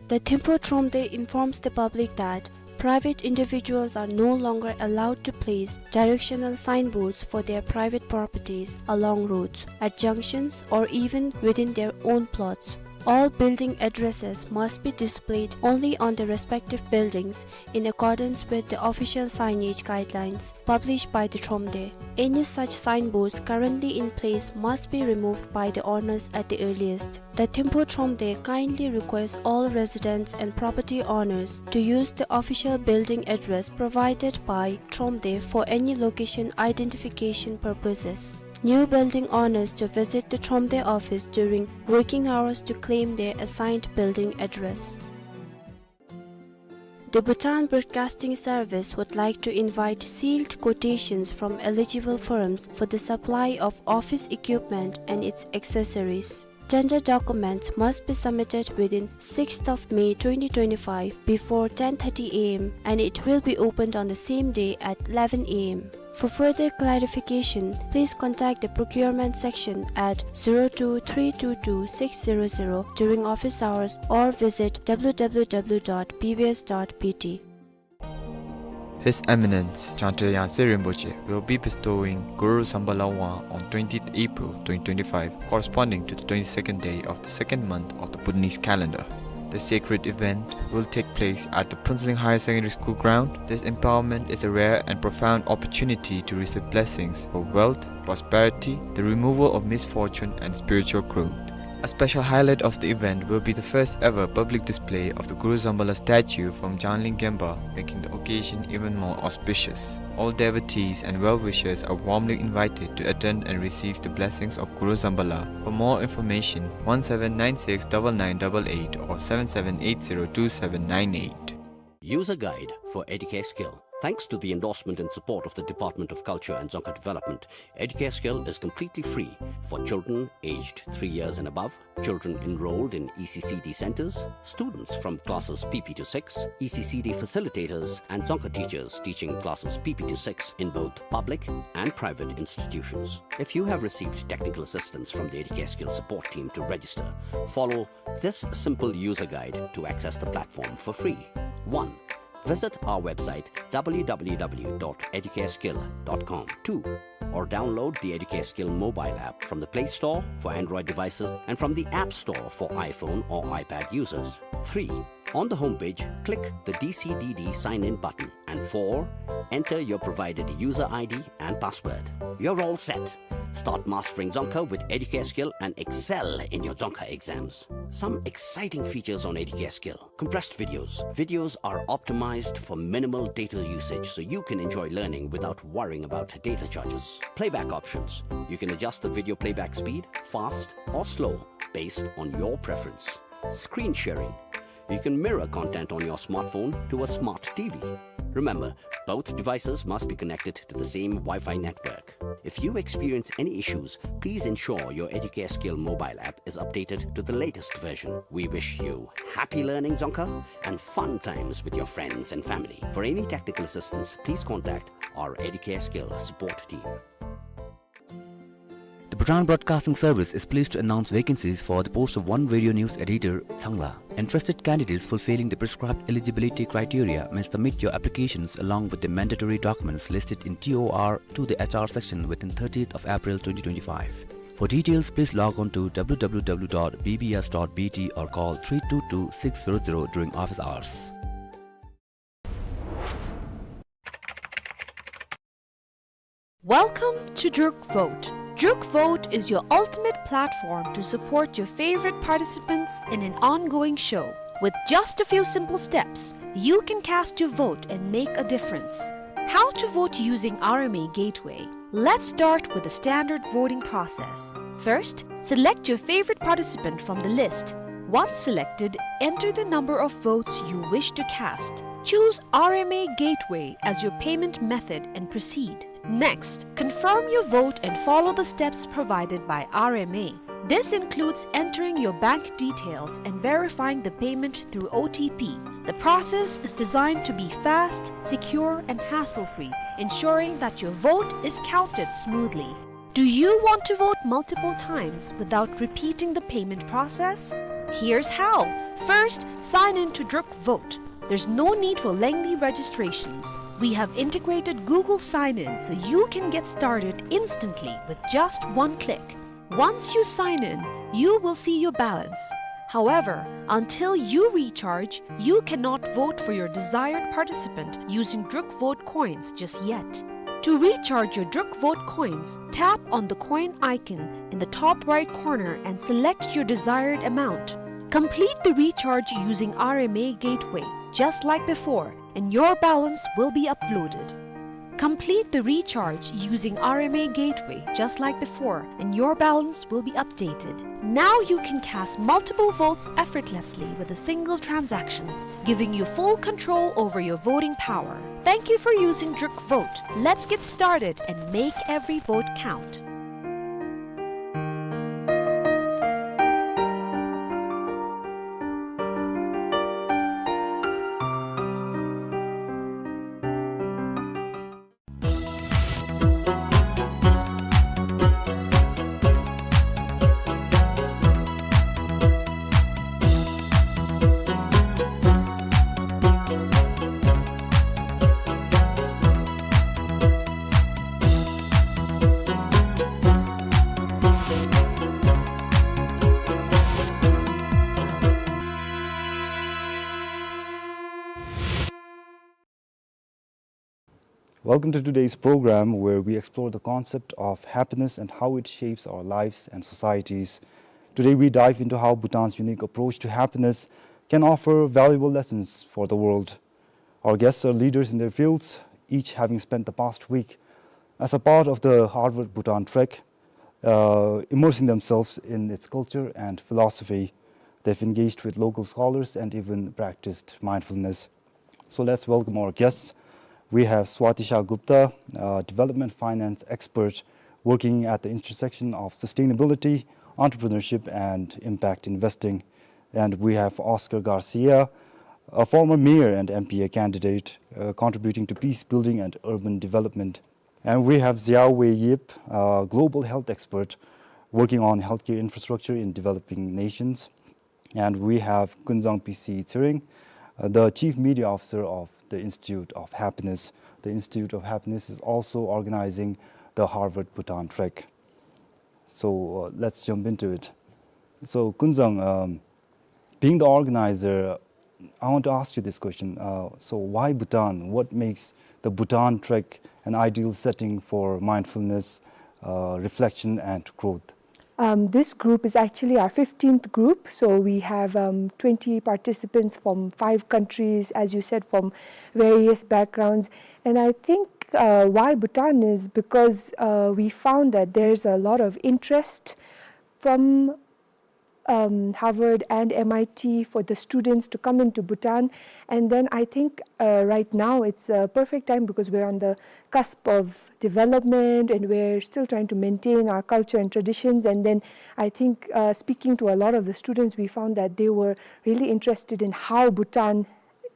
The Thimphu Thromde informs the public that private individuals are no longer allowed to place directional signboards for their private properties along roads, at junctions, or even within their own plots. All building addresses must be displayed only on the respective buildings in accordance with the official signage guidelines published by the Thromde. Any such signboards currently in place must be removed by the owners at the earliest. The Thimphu Thromde kindly requests all residents and property owners to use the official building address provided by Thromde for any location identification purposes. New building owners to visit the Thromde office during working hours to claim their assigned building address. The Bhutan Broadcasting Service would like to invite sealed quotations from eligible firms for the supply of office equipment and its accessories. Tender documents must be submitted within sixth of May twenty twenty-five before ten thirty A M, and it will be opened on the same day at eleven A M. For further clarification, please contact the procurement section at zero two three two two six zero zero during office hours or visit W W W dot B B S dot B T. His Eminence Jangten Yangse Rinpoche will be bestowing Guru Zambala Wang on twentieth April twenty twenty-five, corresponding to the twenty-second day of the second month of the Bhutanese calendar. The sacred event will take place at the Phuentsholing Higher Secondary School ground. This empowerment is a rare and profound opportunity to receive blessings for wealth, prosperity, the removal of misfortune, and spiritual growth. A special highlight of the event will be the first ever public display of the Guru Zambala statue from Jangling Gemba, making the occasion even more auspicious. All devotees and well-wishers are warmly invited to attend and receive the blessings of Guru Zambala. For more information, one seven nine six double nine double eight or seven seven eight zero two seven nine eight. User Guide for Educare Skill. Thanks to the endorsement and support of the Department of Culture and Dzongkha Development, Educare Skill is completely free for children aged three years and above, children enrolled in E C C D centers, students from classes P P to six, E C C D facilitators, and Dzongkha teachers teaching classes P P to six in both public and private institutions. If you have received technical assistance from the Educare Skill support team to register, follow this simple user guide to access the platform for free. One, visit our website, W W W dot educareskill dot com. Two, or download the Educare Skill mobile app from the Play Store for Android devices and from the App Store for iPhone or iPad users. Three, on the homepage, click the D C D D sign-in button. And four, enter your provided user I D and password. You're all set. Start mastering Dzongkha with Educare Skill and excel in your Dzongkha exams. Some exciting features on Educare Skill. Compressed videos. Videos are optimized for minimal data usage, so you can enjoy learning without worrying about data charges. Playback options. You can adjust the video playback speed, fast or slow, based on your preference. Screen sharing. You can mirror content on your smartphone to a smart T V. Remember, both devices must be connected to the same Wi-Fi network. If you experience any issues, please ensure your Educare Skill mobile app is updated to the latest version. We wish you happy learning Dzongkha and fun times with your friends and family. For any technical assistance, please contact our Educare Skill support team. The Bhutan Broadcasting Service is pleased to announce vacancies for the post of one radio news editor, Changla. Interested candidates fulfilling the prescribed eligibility criteria may submit your applications along with the mandatory documents listed in T O R to the H R section within thirtieth of April twenty twenty-five. For details, please log on to W W W dot B B S dot B T or call three two two six zero zero during office hours. Welcome to Druk Vote. Druk Vote is your ultimate platform to support your favorite participants in an ongoing show. With just a few simple steps, you can cast your vote and make a difference. How to vote using R M A Gateway? Let's start with the standard voting process. First, select your favorite participant from the list. Once selected, enter the number of votes you wish to cast. Choose R M A Gateway as your payment method and proceed. Next, confirm your vote and follow the steps provided by R M A. This includes entering your bank details and verifying the payment through O T P. The process is designed to be fast, secure, and hassle-free, ensuring that your vote is counted smoothly. Do you want to vote multiple times without repeating the payment process? Here's how. First, sign in to Druk Vote. There's no need for lengthy registrations. We have integrated Google Sign-In so you can get started instantly with just one click. Once you sign in, you will see your balance. However, until you recharge, you cannot vote for your desired participant using Druk Vote coins just yet. To recharge your Druk Vote coins, tap on the coin icon in the top right corner and select your desired amount. Complete the recharge using R M A Gateway, just like before, and your balance will be uploaded. Complete the recharge using R M A Gateway, just like before, and your balance will be updated. Now you can cast multiple votes effortlessly with a single transaction, giving you full control over your voting power. Thank you for using Druk Vote. Let's get started and make every vote count. Welcome to today's program, where we explore the concept of happiness and how it shapes our lives and societies. Today, we dive into how Bhutan's unique approach to happiness can offer valuable lessons for the world. Our guests are leaders in their fields, each having spent the past week as a part of the Harvard Bhutan Trek, uh, immersing themselves in its culture and philosophy. They've engaged with local scholars and even practiced mindfulness. So let's welcome our guests. We have Swati Shah Gupta, a development finance expert working at the intersection of sustainability, entrepreneurship, and impact investing. And we have Oscar Garcia, a former mayor and M P A candidate, uh, contributing to peace building and urban development. And we have Xiaowei Yip, a global health expert working on healthcare infrastructure in developing nations. And we have Kunzang P C Tshering, uh, the Chief Media Officer of the Institute of Happiness. The Institute of Happiness is also organizing the Harvard Bhutan Trek. So, uh, let's jump into it. So, Kunzang, um, being the organizer, I want to ask you this question. Uh, so, why Bhutan? What makes the Bhutan Trek an ideal setting for mindfulness, uh, reflection, and growth? Um, this group is actually our fifteenth group. So we have, um, twenty participants from five countries, as you said, from various backgrounds. And I think, uh, why Bhutan is because, uh, we found that there's a lot of interest from, um, Harvard and M I T for the students to come into Bhutan. And then I think, uh, right now it's a perfect time because we're on the cusp of development and we're still trying to maintain our culture and traditions. And then I think, uh, speaking to a lot of the students, we found that they were really interested in how Bhutan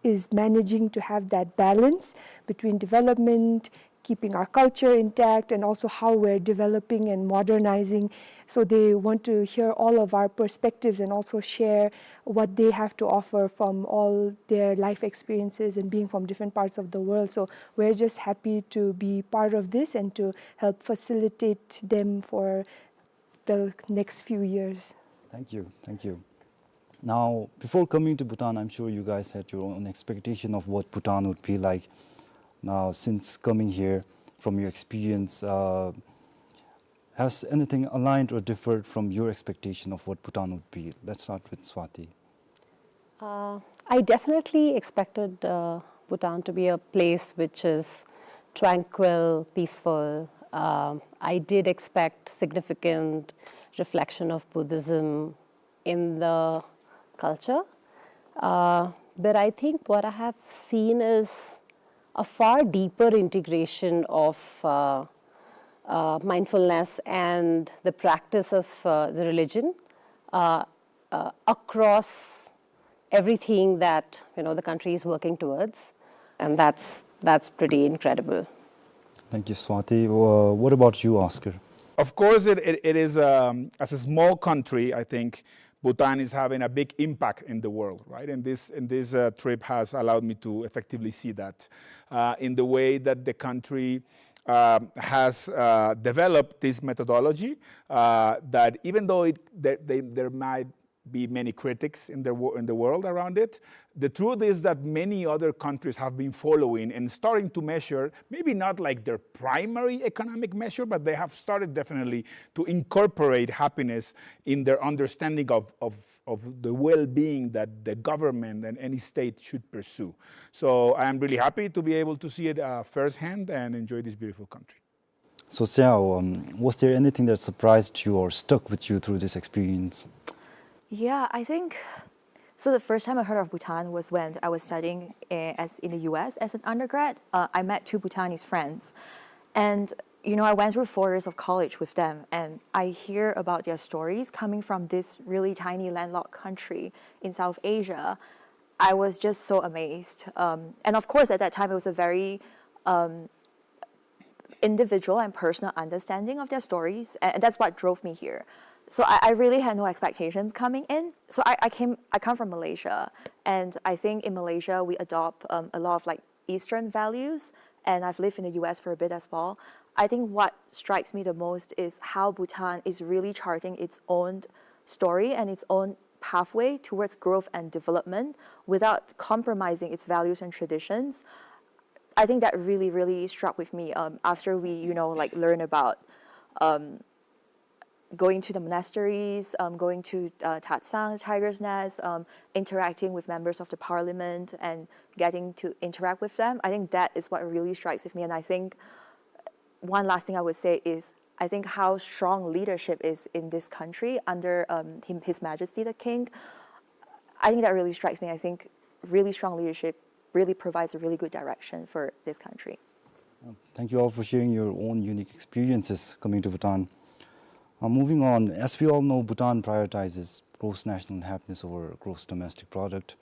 is managing to have that balance between development, keeping our culture intact, and also how we're developing and modernizing. So they want to hear all of our perspectives and also share what they have to offer from all their life experiences and being from different parts of the world. So we're just happy to be part of this and to help facilitate them for the next few years. Thank you. Thank you. Now, before coming to Bhutan, I'm sure you guys had your own expectation of what Bhutan would be like. Now, since coming here, from your experience, uh, has anything aligned or differed from your expectation of what Bhutan would be? Let's start with Swati. Uh, I definitely expected, uh, Bhutan to be a place which is tranquil, peaceful. Um, I did expect significant reflection of Buddhism in the culture. Uh, but I think what I have seen is a far deeper integration of uh, uh, mindfulness and the practice of uh, the religion uh, uh, across everything that, you know, the country is working towards, and that's that's pretty incredible. Thank you, Swati. Uh, what about you, Oscar? Of course, it, it, it is, um, as a small country, I think Bhutan is having a big impact in the world, right? And this, and this uh, trip has allowed me to effectively see that uh, in the way that the country um, has uh, developed this methodology uh, that even though it, there, they, there might be many critics in the, wo- in the world around it. The truth is that many other countries have been following and starting to measure, maybe not like their primary economic measure, but they have started definitely to incorporate happiness in their understanding of, of, of the well-being that the government and any state should pursue. So I am really happy to be able to see it uh, firsthand and enjoy this beautiful country. So, Xiao, um, was there anything that surprised you or stuck with you through this experience? Yeah, I think so. The first time I heard of Bhutan was when I was studying uh, as in the U S as an undergrad. Uh, I met two Bhutanese friends, and you know, I went through four years of college with them, and I hear about their stories coming from this really tiny landlocked country in South Asia. I was just so amazed. Um, and of course, at that time, it was a very um, individual and personal understanding of their stories, and that's what drove me here. So I, I really had no expectations coming in. So I, I came, I come from Malaysia, and I think in Malaysia we adopt um, a lot of like Eastern values, and I've lived in the U S for a bit as well. I think what strikes me the most is how Bhutan is really charting its own story and its own pathway towards growth and development without compromising its values and traditions. I think that really, really struck with me um, after we, you know, like learn about um, going to the monasteries, um, going to uh, Tatsang, Tiger's Nest, um, interacting with members of the parliament and getting to interact with them. I think that is what really strikes with me. And I think one last thing I would say is I think how strong leadership is in this country under um, him, His Majesty the King. I think that really strikes me. I think really strong leadership really provides a really good direction for this country. Thank you all for sharing your own unique experiences coming to Bhutan. Uh, moving on, as we all know, Bhutan prioritizes gross national happiness over gross domestic product.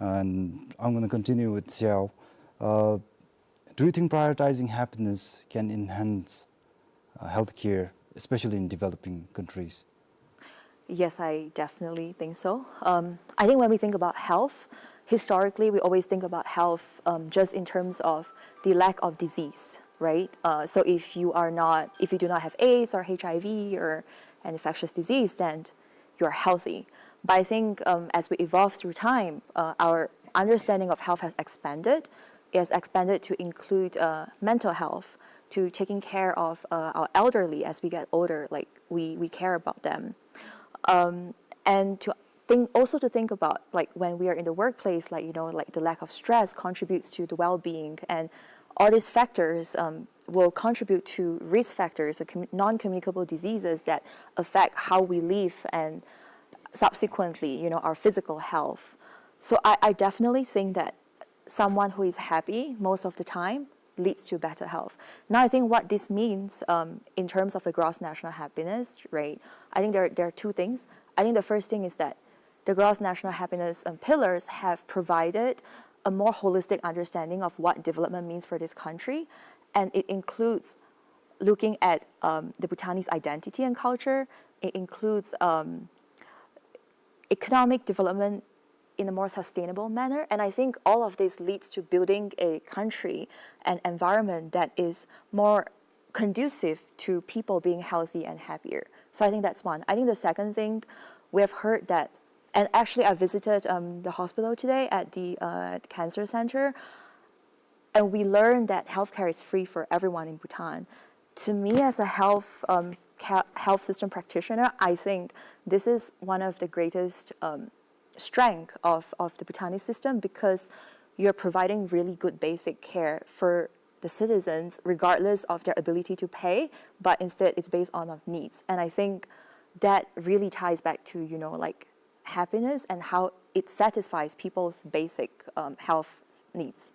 And I'm going to continue with Xiao. Uh, do you think prioritizing happiness can enhance uh, healthcare, especially in developing countries? Yes, I definitely think so. Um, I think when we think about health, historically we always think about health um, just in terms of the lack of disease, right? Uh, so if you are not, if you do not have AIDS or H I V or an infectious disease, then you're healthy. But I think um, as we evolve through time, uh, our understanding of health has expanded. It has expanded to include uh, mental health, to taking care of uh, our elderly as we get older, like we, we care about them. Um, and to think also to think about like when we are in the workplace, like you know, like the lack of stress contributes to the well-being, and all these factors um, will contribute to risk factors, uh, commu- non-communicable diseases that affect how we live and subsequently, you know, our physical health. So I, I definitely think that someone who is happy most of the time leads to better health. Now, I think what this means um, in terms of the gross national happiness rate, I think there, there are two things. I think the first thing is that the gross national happiness um, pillars have provided a more holistic understanding of what development means for this country, and it includes looking at um, the Bhutanese identity and culture. It includes um, economic development in a more sustainable manner. And I think all of this leads to building a country, an environment that is more conducive to people being healthy and happier. So I think that's one. I think the second thing, we have heard that, and actually I visited um, the hospital today at the uh, cancer center, and we learned that healthcare is free for everyone in Bhutan. To me, as a health um, ca- health system practitioner, I think this is one of the greatest um, strength of, of the Bhutanese system, because you're providing really good basic care for the citizens regardless of their ability to pay, but instead it's based on of needs. And I think that really ties back to, you know, like happiness and how it satisfies people's basic um, health needs.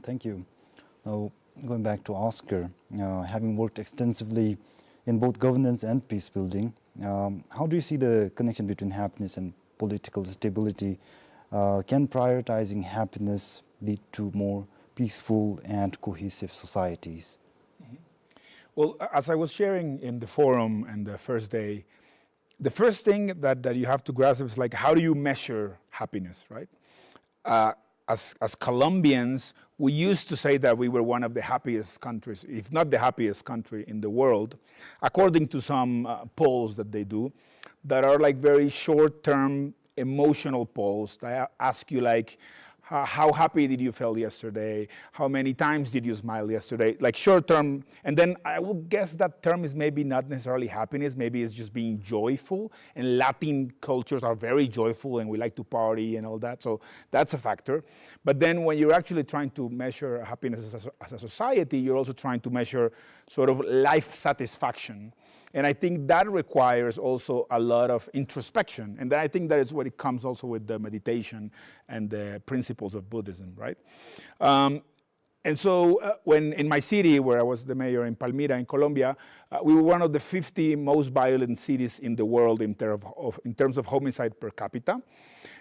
Thank you. Now, going back to Oscar, uh, having worked extensively in both governance and peace building, um, how do you see the connection between happiness and political stability? Uh, can prioritizing happiness lead to more peaceful and cohesive societies? Well, a- as I was sharing in the forum and the first day, the first thing that, that you have to grasp is, like, how do you measure happiness, right? Uh, as, as Colombians, we used to say that we were one of the happiest countries, if not the happiest country in the world, according to some uh, polls that they do, that are, like, very short-term emotional polls that a- ask you, like, how, how happy did you feel yesterday? How many times did you smile yesterday? Like, short term. And then I would guess that term is maybe not necessarily happiness, maybe it's just being joyful. And Latin cultures are very joyful and we like to party and all that. So that's a factor. But then when you're actually trying to measure happiness as a, as a society, you're also trying to measure sort of life satisfaction. And I think that requires also a lot of introspection. And then I think that is what it comes also with the meditation and the principles of Buddhism, right? Um, and so uh, when in my city, where I was the mayor in Palmira in Colombia, uh, we were one of the fifty most violent cities in the world in, ter- of, in terms of homicide per capita.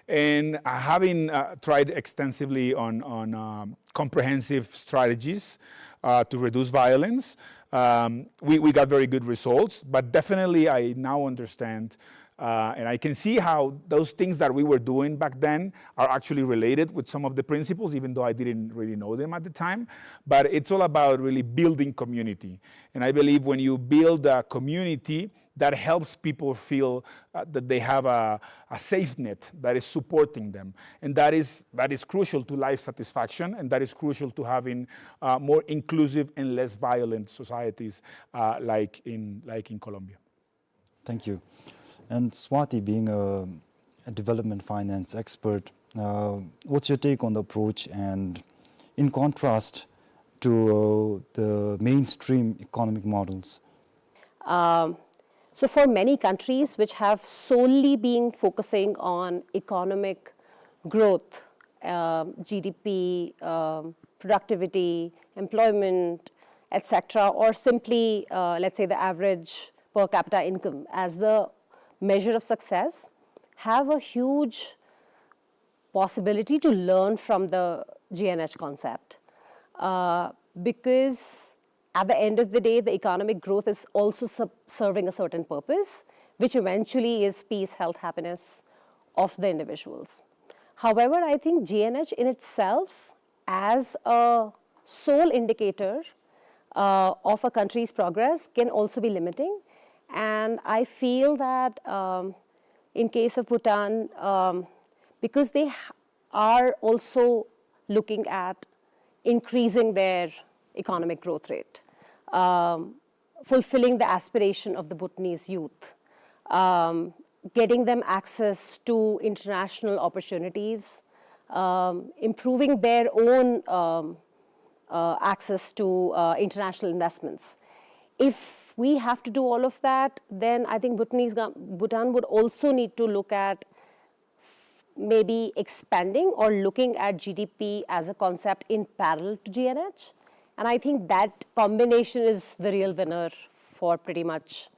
And uh, having uh, tried extensively on, on um, comprehensive strategies uh, to reduce violence, um, we, we got very good results. But definitely, I now understand uh, and I can see how those things that we were doing back then are actually related with some of the principles, even though I didn't really know them at the time. But it's all about really building community. And I believe when you build a community, that helps people feel uh, that they have a, a safe net that is supporting them. And that is, that is crucial to life satisfaction, and that is crucial to having uh, more inclusive and less violent societies uh, like, in, like in Colombia. Thank you. And Swati, being a, a development finance expert, uh, what's your take on the approach, and in contrast to uh, the mainstream economic models? Um, so, for many countries which have solely been focusing on economic growth, um, G D P, um, productivity, employment, et cetera, or simply, uh, let's say, the average per capita income as the measure of success, have a huge possibility to learn from the G N H concept, uh, because at the end of the day, the economic growth is also sub- serving a certain purpose, which eventually is peace, health, happiness of the individuals. However, I think G N H in itself, as a sole indicator uh, of a country's progress, can also be limiting. And I feel that um, in case of Bhutan, um, because they are also looking at increasing their economic growth rate, um, fulfilling the aspiration of the Bhutanese youth, um, getting them access to international opportunities, um, improving their own um, uh, access to uh, international investments. If we have to do all of that, then I think Bhutanese, Bhutan would also need to look at maybe expanding or looking at G D P as a concept in parallel to G N H. And I think that combination is the real winner for pretty much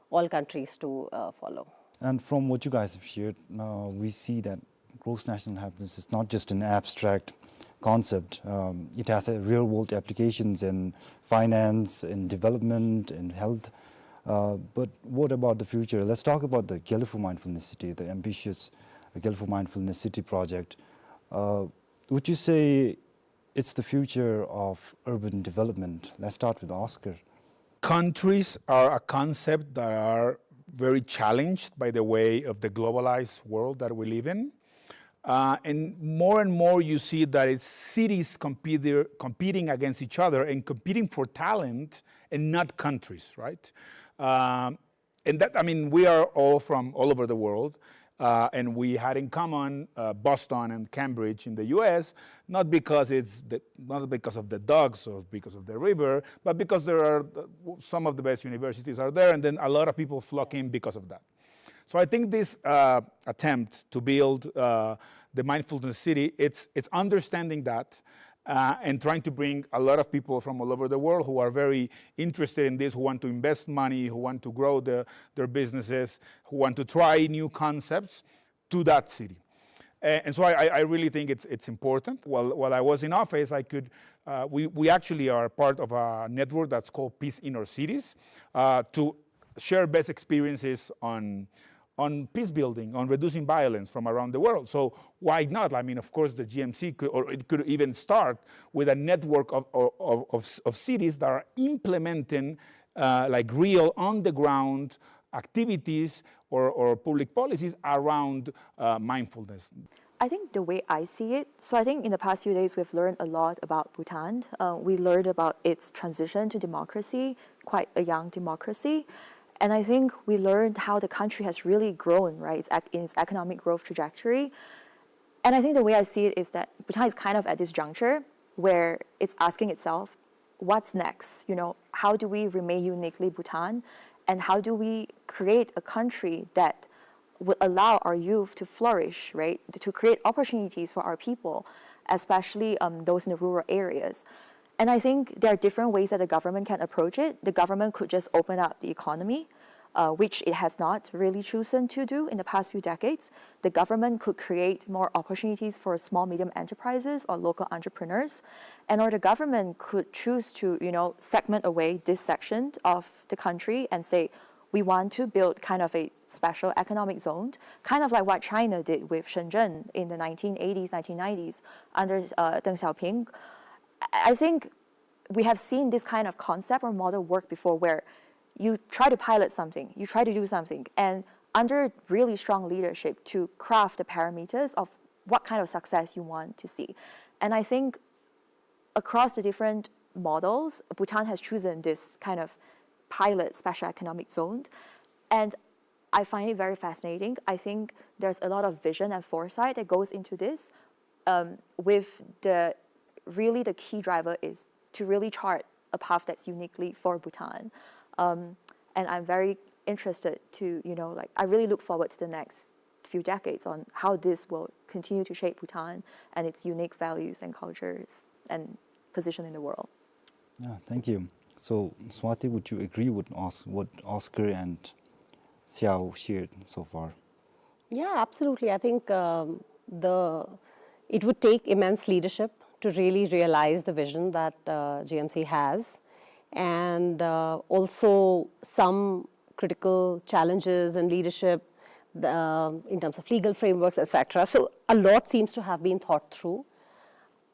all countries to uh, follow. And from what you guys have shared, uh, we see that gross national happiness is not just an abstract concept. Um, it has a real world applications in finance, in development, in health. Uh, but what about the future? Let's talk about the Gelephu Mindfulness City, the ambitious Gelephu Mindfulness City project. Uh, would you say it's the future of urban development? Let's start with Oscar. Countries are a concept that are very challenged by the way of the globalized world that we live in. Uh, and more and more you see that it's cities competing against each other and competing for talent and not countries, right? Um, and that, I mean, we are all from all over the world. Uh, and we had in common uh, Boston and Cambridge in the U S, not because it's the, not because of the dogs or because of the river, but because there are uh, some of the best universities are there, and then a lot of people flock in because of that. So I think this uh, attempt to build uh, the mindfulness city, it's, it's understanding that uh, and trying to bring a lot of people from all over the world who are very interested in this, who want to invest money, who want to grow the, their businesses, who want to try new concepts to that city. A-, and so I, I, I really think it's, it's important. While, while I was in office, I could, uh, we, we actually are part of a network that's called Peace Inner Cities, uh, to share best experiences on, on peace building, on reducing violence from around the world. So why not? I mean, of course, the G M C could, or it could even start with a network of, of, of, of, of cities that are implementing, uh, like, real on-the-ground activities or, or public policies around, uh, mindfulness. I think the way I see it, so I think in the past few days we've learned a lot about Bhutan. Uh, we learned about its transition to democracy, quite a young democracy. And I think we learned how the country has really grown, right, its ec-, in its economic growth trajectory. And I think the way I see it is that Bhutan is kind of at this juncture where it's asking itself, what's next? You know, how do we remain uniquely Bhutan? And how do we create a country that would allow our youth to flourish, right? To create opportunities for our people, especially, um, those in the rural areas. And I think there are different ways that the government can approach it. The government could just open up the economy, uh, which it has not really chosen to do in the past few decades. The government could create more opportunities for small, medium enterprises or local entrepreneurs. And or the government could choose to, you know, segment away this section of the country and say, "We want to build kind of a special economic zone," kind of like what China did with Shenzhen in the nineteen eighties, nineteen nineties under, uh, Deng Xiaoping. I, I think we have seen this kind of concept or model work before, where you try to pilot something, you try to do something, and under really strong leadership to craft the parameters of what kind of success you want to see. And I think across the different models, Bhutan has chosen this kind of pilot special economic zone. And I find it very fascinating. I think there's a lot of vision and foresight that goes into this, um, with the, really the key driver is to really chart a path that's uniquely for Bhutan. Um, and I'm very interested to, you know, like, I really look forward to the next few decades on how this will continue to shape Bhutan and its unique values and cultures and position in the world. Yeah, thank you. So, Swati, would you agree with Os-, what Oscar and Xiao shared so far? Yeah, absolutely. I think, um, the, it would take immense leadership to really realize the vision that, uh, G M C has, and, uh, also some critical challenges in leadership, the, um, in terms of legal frameworks, et cetera. So a lot seems to have been thought through.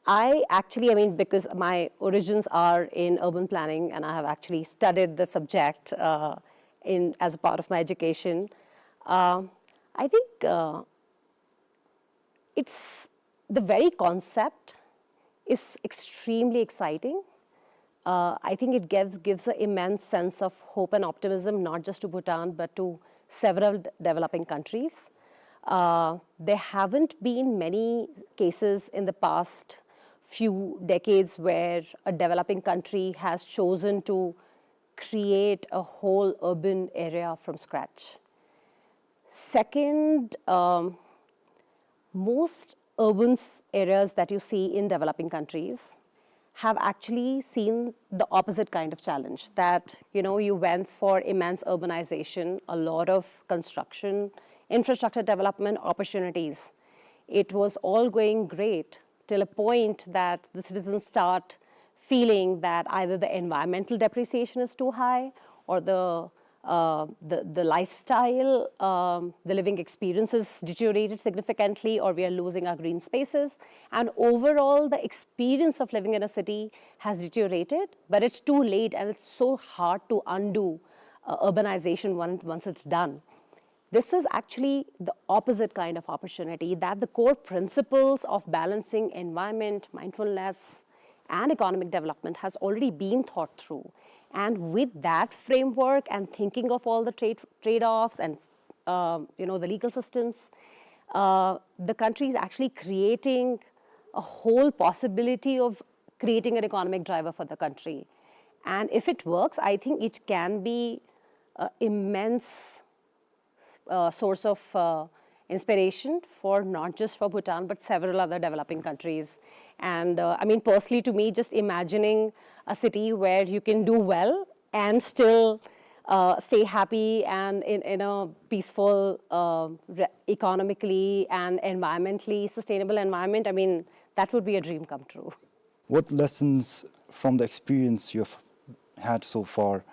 I actually, I mean, because my origins are in urban planning and I have actually studied the subject, uh, in, as a part of my education, uh, I think, uh, it's, the very concept is extremely exciting. Uh, I think it gives, gives an immense sense of hope and optimism, not just to Bhutan, but to several d-, developing countries. Uh, there haven't been many cases in the past few decades where a developing country has chosen to create a whole urban area from scratch. Second, um, most urban s-, areas that you see in developing countries have actually seen the opposite kind of challenge, that, you know, you went for immense urbanization, a lot of construction, infrastructure development opportunities. It was all going great till a point that the citizens start feeling that either the environmental depreciation is too high, or the, uh, the, the lifestyle, um, the living experiences deteriorated significantly, or we are losing our green spaces. And overall, the experience of living in a city has deteriorated, but it's too late and it's so hard to undo, uh, urbanization once, once it's done. This is actually the opposite kind of opportunity, that the core principles of balancing environment, mindfulness, and economic development has already been thought through. And with that framework and thinking of all the trade, trade-offs and, um, you know, the legal systems, uh, the country is actually creating a whole possibility of creating an economic driver for the country. And if it works, I think it can be, uh, immense, uh, source of, uh, inspiration for not just for Bhutan, but several other developing countries. And uh, I mean, personally, to me, just imagining a city where you can do well and still uh, stay happy and in, in a peaceful, uh, re- economically and environmentally sustainable environment, I mean, that would be a dream come true. What lessons from the experience you've had so far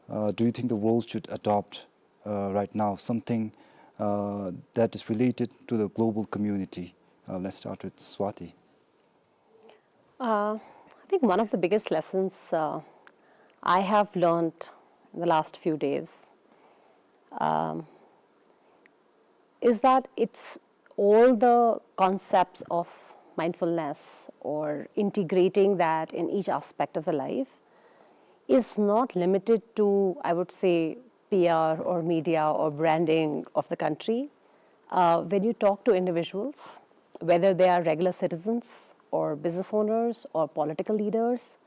uh, do you think the world should adopt uh, right now? Something uh, that is related to the global community. Uh, let's start with Swati. Uh, I think one of the biggest lessons uh, I have learned in the last few days um, is that it's all the concepts of mindfulness or integrating that in each aspect of the life is not limited to, I would say, P R or media or branding of the country. Uh, when you talk to individuals, whether they are regular citizens or business owners or political leaders,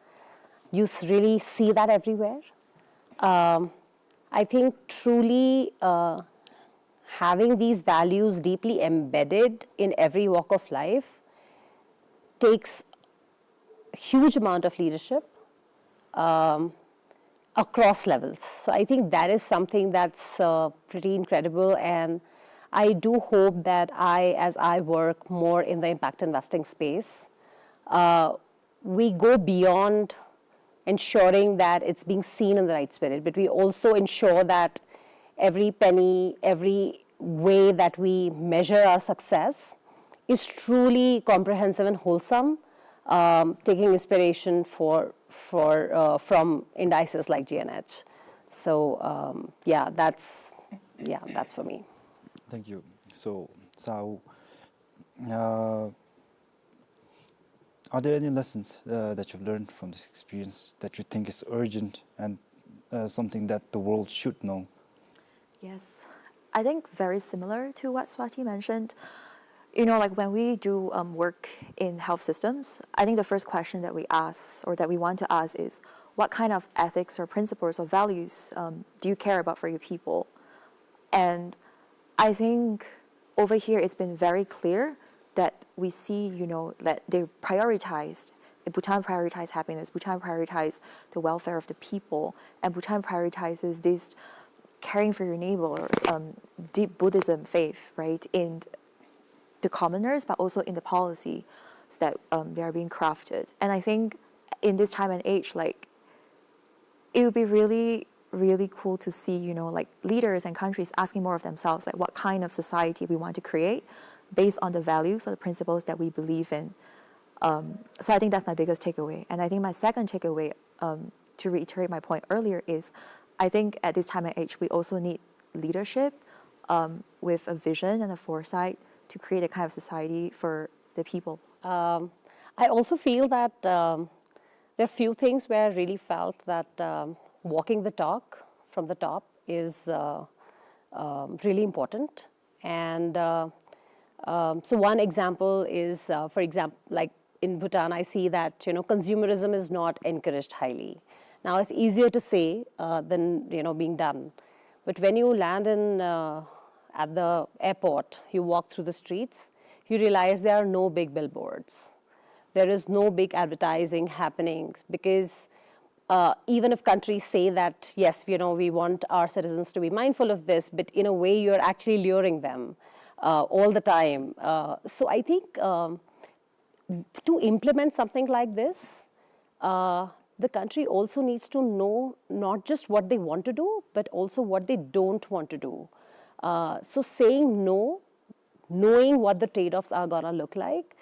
you s- really see that everywhere. Um, I think truly uh, having these values deeply embedded in every walk of life takes huge amount of leadership um, across levels. So I think that is something that's uh, pretty incredible, and I do hope that I, as I work more in the impact investing space, uh, we go beyond ensuring that it's being seen in the right spirit, but we also ensure that every penny, every way that we measure our success is truly comprehensive and wholesome, um, taking inspiration for, for, uh, from indices like G N H. So um, yeah, that's yeah, that's for me. Thank you. So, Sao, uh, are there any lessons uh, that you've learned from this experience that you think is urgent and uh, something that the world should know? Yes, I think very similar to what Swati mentioned. You know, like when we do um, work in health systems, I think the first question that we ask or that we want to ask is what kind of ethics or principles or values um, do you care about for your people? And I think over here it's been very clear that we see, you know, that they prioritized, Bhutan prioritized happiness, Bhutan prioritized the welfare of the people, and Bhutan prioritizes this caring for your neighbors, um, deep Buddhism faith, right, in the commoners, but also in the policy that um, they are being crafted. And I think in this time and age, like, it would be really, really cool to see, you know, like, leaders and countries asking more of themselves, like, what kind of society we want to create based on the values or the principles that we believe in. Um, so I think that's my biggest takeaway. And I think my second takeaway, um, to reiterate my point earlier, is I think at this time and age, we also need leadership um, with a vision and a foresight to create a kind of society for the people. Um, I also feel that um, there are few things where I really felt that um, walking the talk from the top is uh, um, really important. And uh, um, so one example is, uh, for example, like in Bhutan, I see that, you know, consumerism is not encouraged highly. Now, it's easier to say uh, than, you know, being done. But when you land in uh, at the airport, you walk through the streets, you realize there are no big billboards. There is no big advertising happening because uh, even if countries say that, yes, you know, we want our citizens to be mindful of this, but in a way you're actually luring them uh, all the time. Uh, so I think um, to implement something like this, uh, the country also needs to know not just what they want to do, but also what they don't want to do. Uh, so saying no, knowing what the trade-offs are gonna look like,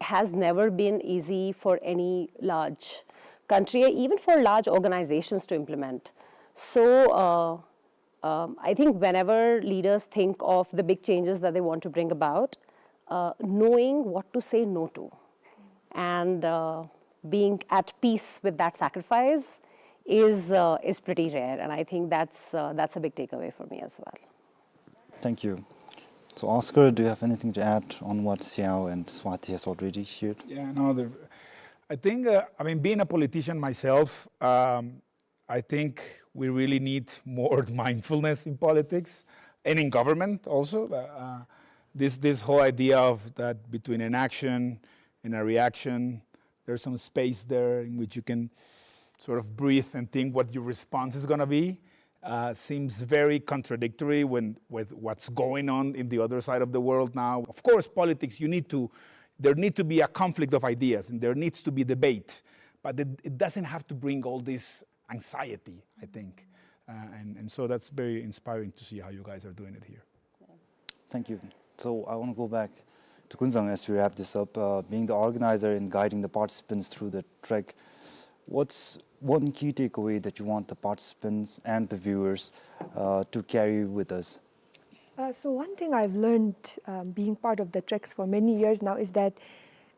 has never been easy for any large country, even for large organizations to implement. So uh, um, I think whenever leaders think of the big changes that they want to bring about, uh, knowing what to say no to and uh, being at peace with that sacrifice is uh, is pretty rare, and I think that's uh, that's a big takeaway for me as well. Thank you. So, Oscar, do you have anything to add on what Siao and Swati has already shared? Yeah, no, the, I think, uh, I mean, being a politician myself, um, I think we really need more mindfulness in politics and in government also. Uh, this, this whole idea of that between inaction in a reaction. There's some space there in which you can sort of breathe and think what your response is gonna be. Uh, seems very contradictory when, with what's going on in the other side of the world now. Of course, politics, you need to, there need to be a conflict of ideas, and there needs to be debate, but it, it doesn't have to bring all this anxiety, I think. Uh, and, and so that's very inspiring to see how you guys are doing it here. Thank you. So I wanna go back to Kunzang as we wrap this up. Uh, being the organizer and guiding the participants through the trek, what's one key takeaway that you want the participants and the viewers, uh, to carry with us? Uh, so one thing I've learned, um, being part of the treks for many years now is that,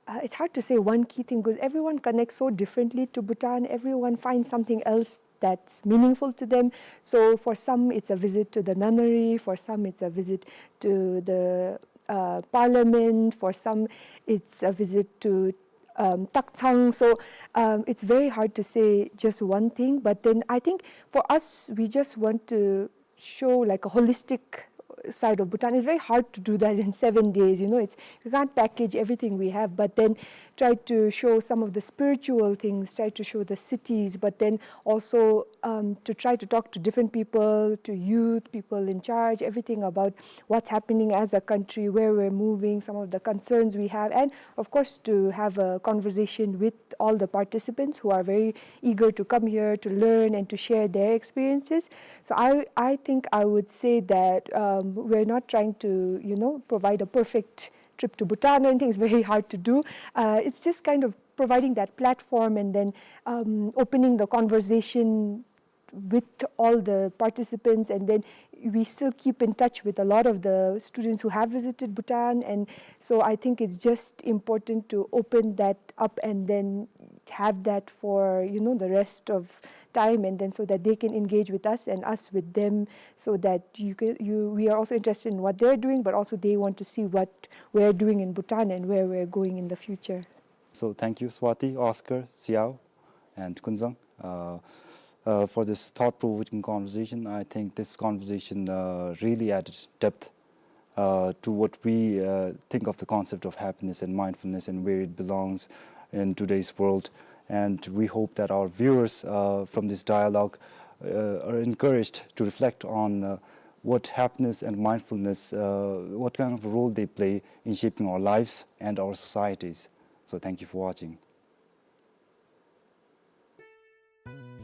uh, it's hard to say one key thing because everyone connects so differently to Bhutan. Everyone finds something else that's meaningful to them. So for some, it's a visit to the nunnery. For some, it's a visit to the, uh, parliament. For some, it's a visit to, um, Takchang. So, um, it's very hard to say just one thing. But then I think for us, we just want to show, like, a holistic side of Bhutan. It's very hard to do that in seven days. You know, it's, we can't package everything we have, but then try to show some of the spiritual things, try to show the cities, but then also, um, to try to talk to different people, to youth, people in charge, everything about what's happening as a country, where we're moving, some of the concerns we have, and of course to have a conversation with all the participants who are very eager to come here to learn and to share their experiences. So I, I think I would say that, um, we're not trying to, you know, provide a perfect trip to Bhutan or anything. It's very hard to do. Uh, it's just kind of providing that platform and then, um, opening the conversation with all the participants, and then we still keep in touch with a lot of the students who have visited Bhutan, and so I think it's just important to open that up and then have that for, you know, the rest of time, and then so that they can engage with us and us with them, so that you can, you, we are also interested in what they're doing, but also they want to see what we're doing in Bhutan and where we're going in the future. So thank you, Swati, Oscar, Xiao, and Kunzang, uh, uh, for this thought-provoking conversation. I think this conversation, uh, really added depth, uh, to what we, uh, think of the concept of happiness and mindfulness and where it belongs in today's world. And we hope that our viewers, uh, from this dialogue, uh, are encouraged to reflect on, uh, what happiness and mindfulness, uh, what kind of a role they play in shaping our lives and our societies. So thank you for watching.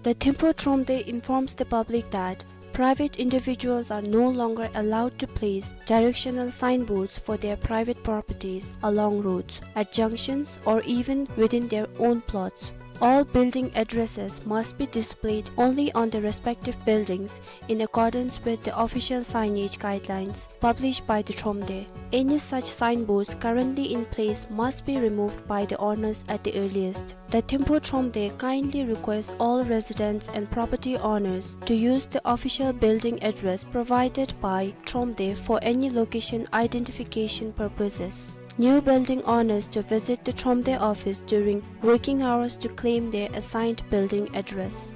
The Thimphu Thromde informs the public that private individuals are no longer allowed to place directional signboards for their private properties along roads, at junctions, or even within their own plots. All building addresses must be displayed only on the respective buildings in accordance with the official signage guidelines published by the Thromde. Any such signboards currently in place must be removed by the owners at the earliest. The Thimphu Thromde kindly requests all residents and property owners to use the official building address provided by Thromde for any location identification purposes. New building owners to visit the Thromde office during working hours to claim their assigned building address.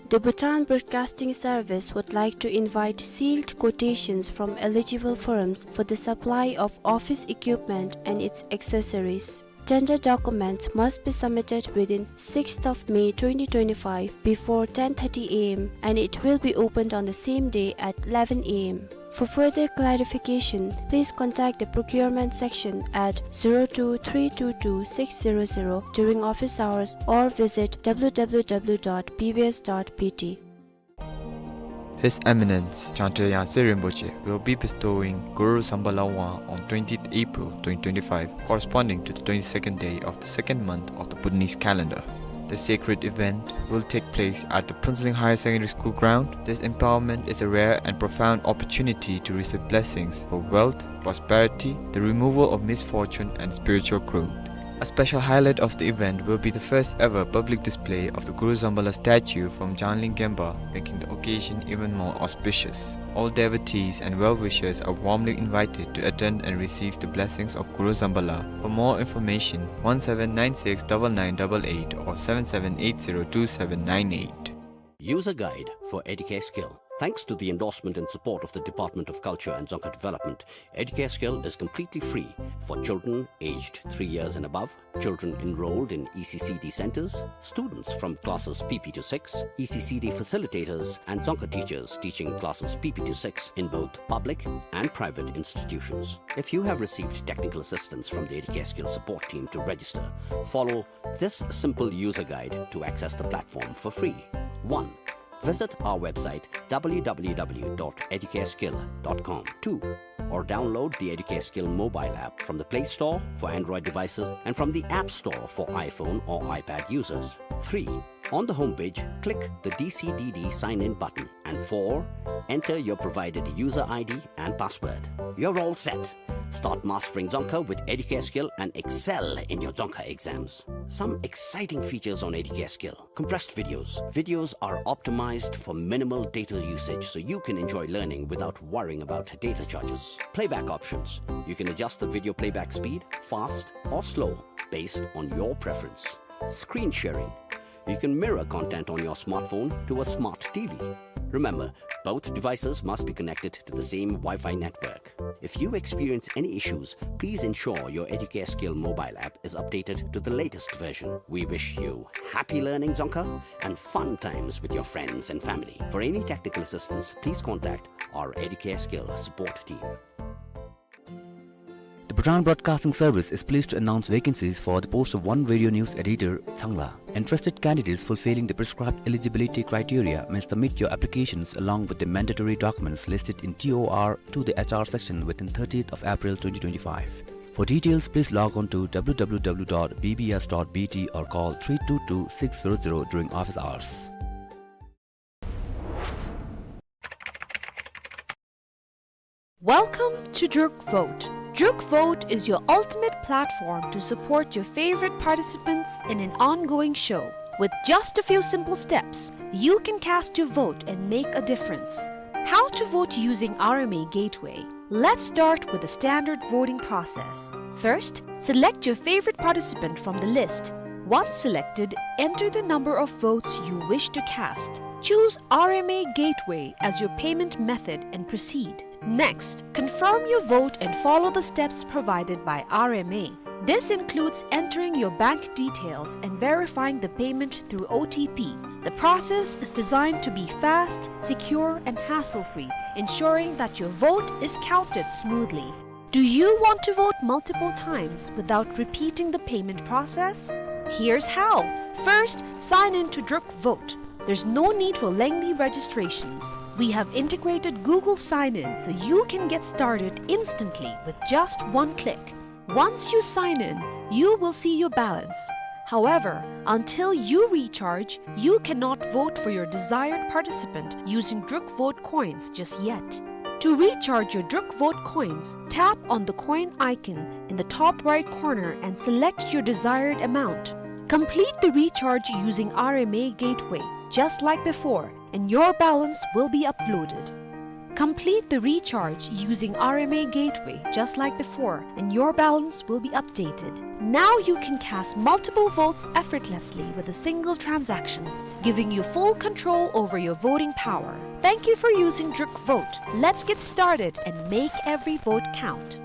The Bhutan Broadcasting Service would like to invite sealed quotations from eligible firms for the supply of office equipment and its accessories. Tender documents must be submitted within sixth of May twenty twenty-five before ten thirty A M, and it will be opened on the same day at eleven A M. For further clarification, please contact the procurement section at zero two three two two six zero zero during office hours or visit W W W dot B B S dot B T. His Eminence Jangtro Yangse Rinpoche will be bestowing Guru Zambala wand on twentieth April twenty twenty-five, corresponding to the twenty-second day of the second month of the Bhutanese calendar. The sacred event will take place at the Phuentsholing Higher Secondary School ground. This empowerment is a rare and profound opportunity to receive blessings for wealth, prosperity, the removal of misfortune, and spiritual growth. A special highlight of the event will be the first ever public display of the Guru Zambala statue from Jangling Gempa, making the occasion even more auspicious. All devotees and well-wishers are warmly invited to attend and receive the blessings of Guru Zambala. For more information, one seven nine six double nine double eight or seven seven eight zero two seven nine eight. User guide for Educate Skill. Thanks to the endorsement and support of the Department of Culture and Dzongkha Development, Educare Skill is completely free for children aged three years and above, children enrolled in E C C D centers, students from classes P P to six, E C C D facilitators, and Dzongkha teachers teaching classes P P to six in both public and private institutions. If you have received technical assistance from the Educare Skill support team to register, follow this simple user guide to access the platform for free. One, visit our website w w w dot educareskill dot com. Two, or download the Educare Skill mobile app from the Play Store for Android devices and from the App Store for iPhone or iPad users. Three, on the homepage, click the D C D D sign-in button. And four, enter your provided user I D and password. You're all set. Start mastering Dzongkha with Educare Skill and excel in your Dzongkha exams. Some exciting features on Educare Skill. Compressed videos. Videos are optimized for minimal data usage, so you can enjoy learning without worrying about data charges. Playback options. You can adjust the video playback speed, fast or slow, based on your preference. Screen sharing. You can mirror content on your smartphone to a smart T V. Remember, both devices must be connected to the same Wi-Fi network. If you experience any issues, please ensure your Educare Skill mobile app is updated to the latest version. We wish you happy learning Dzongkha and fun times with your friends and family. For any technical assistance, please contact our Educare Skill support team. The Bhutan Broadcasting Service is pleased to announce vacancies for the post of one radio news editor, Tsangla. Interested candidates fulfilling the prescribed eligibility criteria may submit your applications along with the mandatory documents listed in T O R to the H R section within thirtieth of April twenty twenty-five. For details, please log on to w w w dot b b s dot b t or call three two two six zero zero during office hours. Welcome to Druk Vote. Druk Vote is your ultimate platform to support your favorite participants in an ongoing show. With just a few simple steps, you can cast your vote and make a difference. How to vote using R M A Gateway. Let's start with the standard voting process. First, select your favorite participant from the list. Once selected, enter the number of votes you wish to cast. Choose R M A Gateway as your payment method and proceed. Next, confirm your vote and follow the steps provided by R M A. This includes entering your bank details and verifying the payment through O T P. The process is designed to be fast, secure, and hassle-free, ensuring that your vote is counted smoothly. Do you want to vote multiple times without repeating the payment process? Here's how. First, sign in to Druk Vote. There's no need for lengthy registrations. We have integrated Google Sign-In so you can get started instantly with just one click. Once you sign in, you will see your balance. However, until you recharge, you cannot vote for your desired participant using Druk Vote coins just yet. To recharge your Druk Vote coins, tap on the coin icon in the top right corner and select your desired amount. Complete the recharge using R M A Gateway, just like before, and your balance will be uploaded. Complete the recharge using R M A Gateway, just like before, and your balance will be updated. Now you can cast multiple votes effortlessly with a single transaction, giving you full control over your voting power. Thank you for using Druk Vote. Let's get started and make every vote count.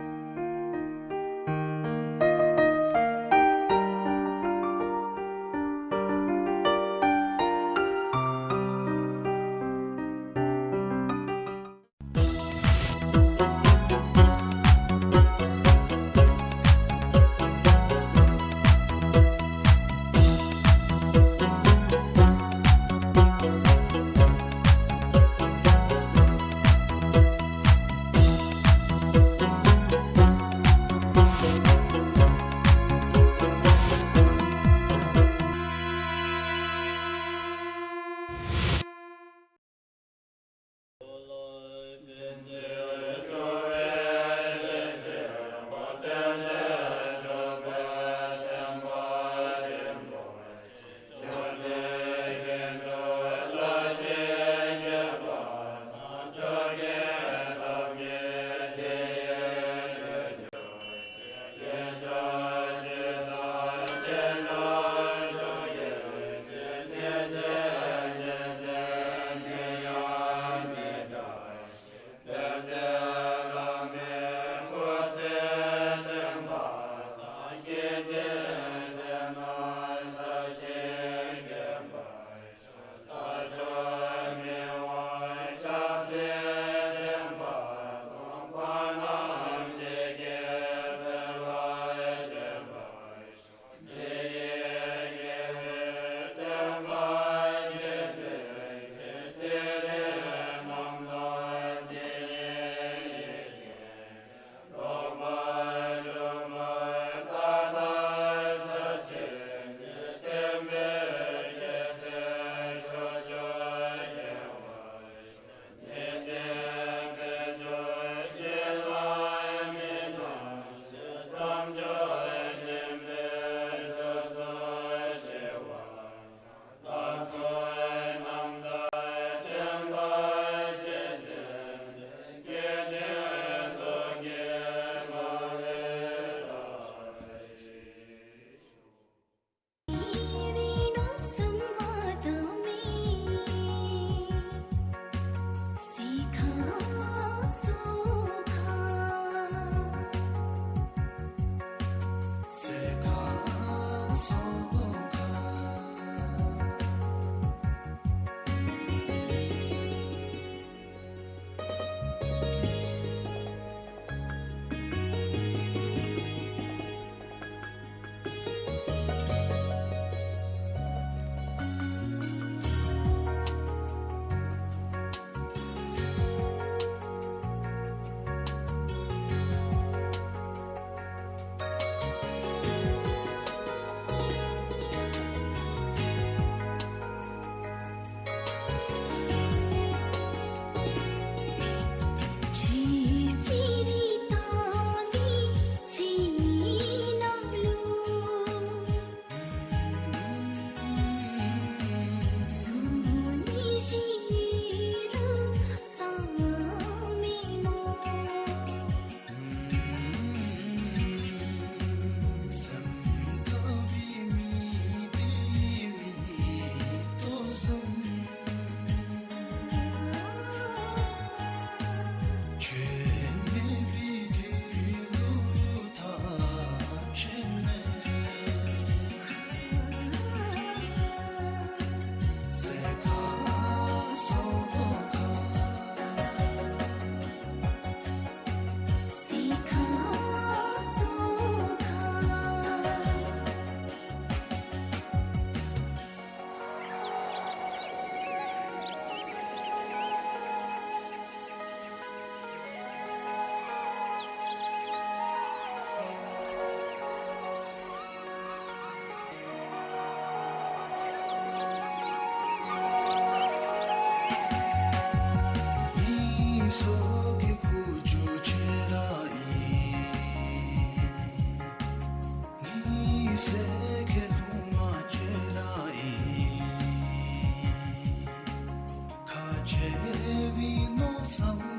ཨོམ།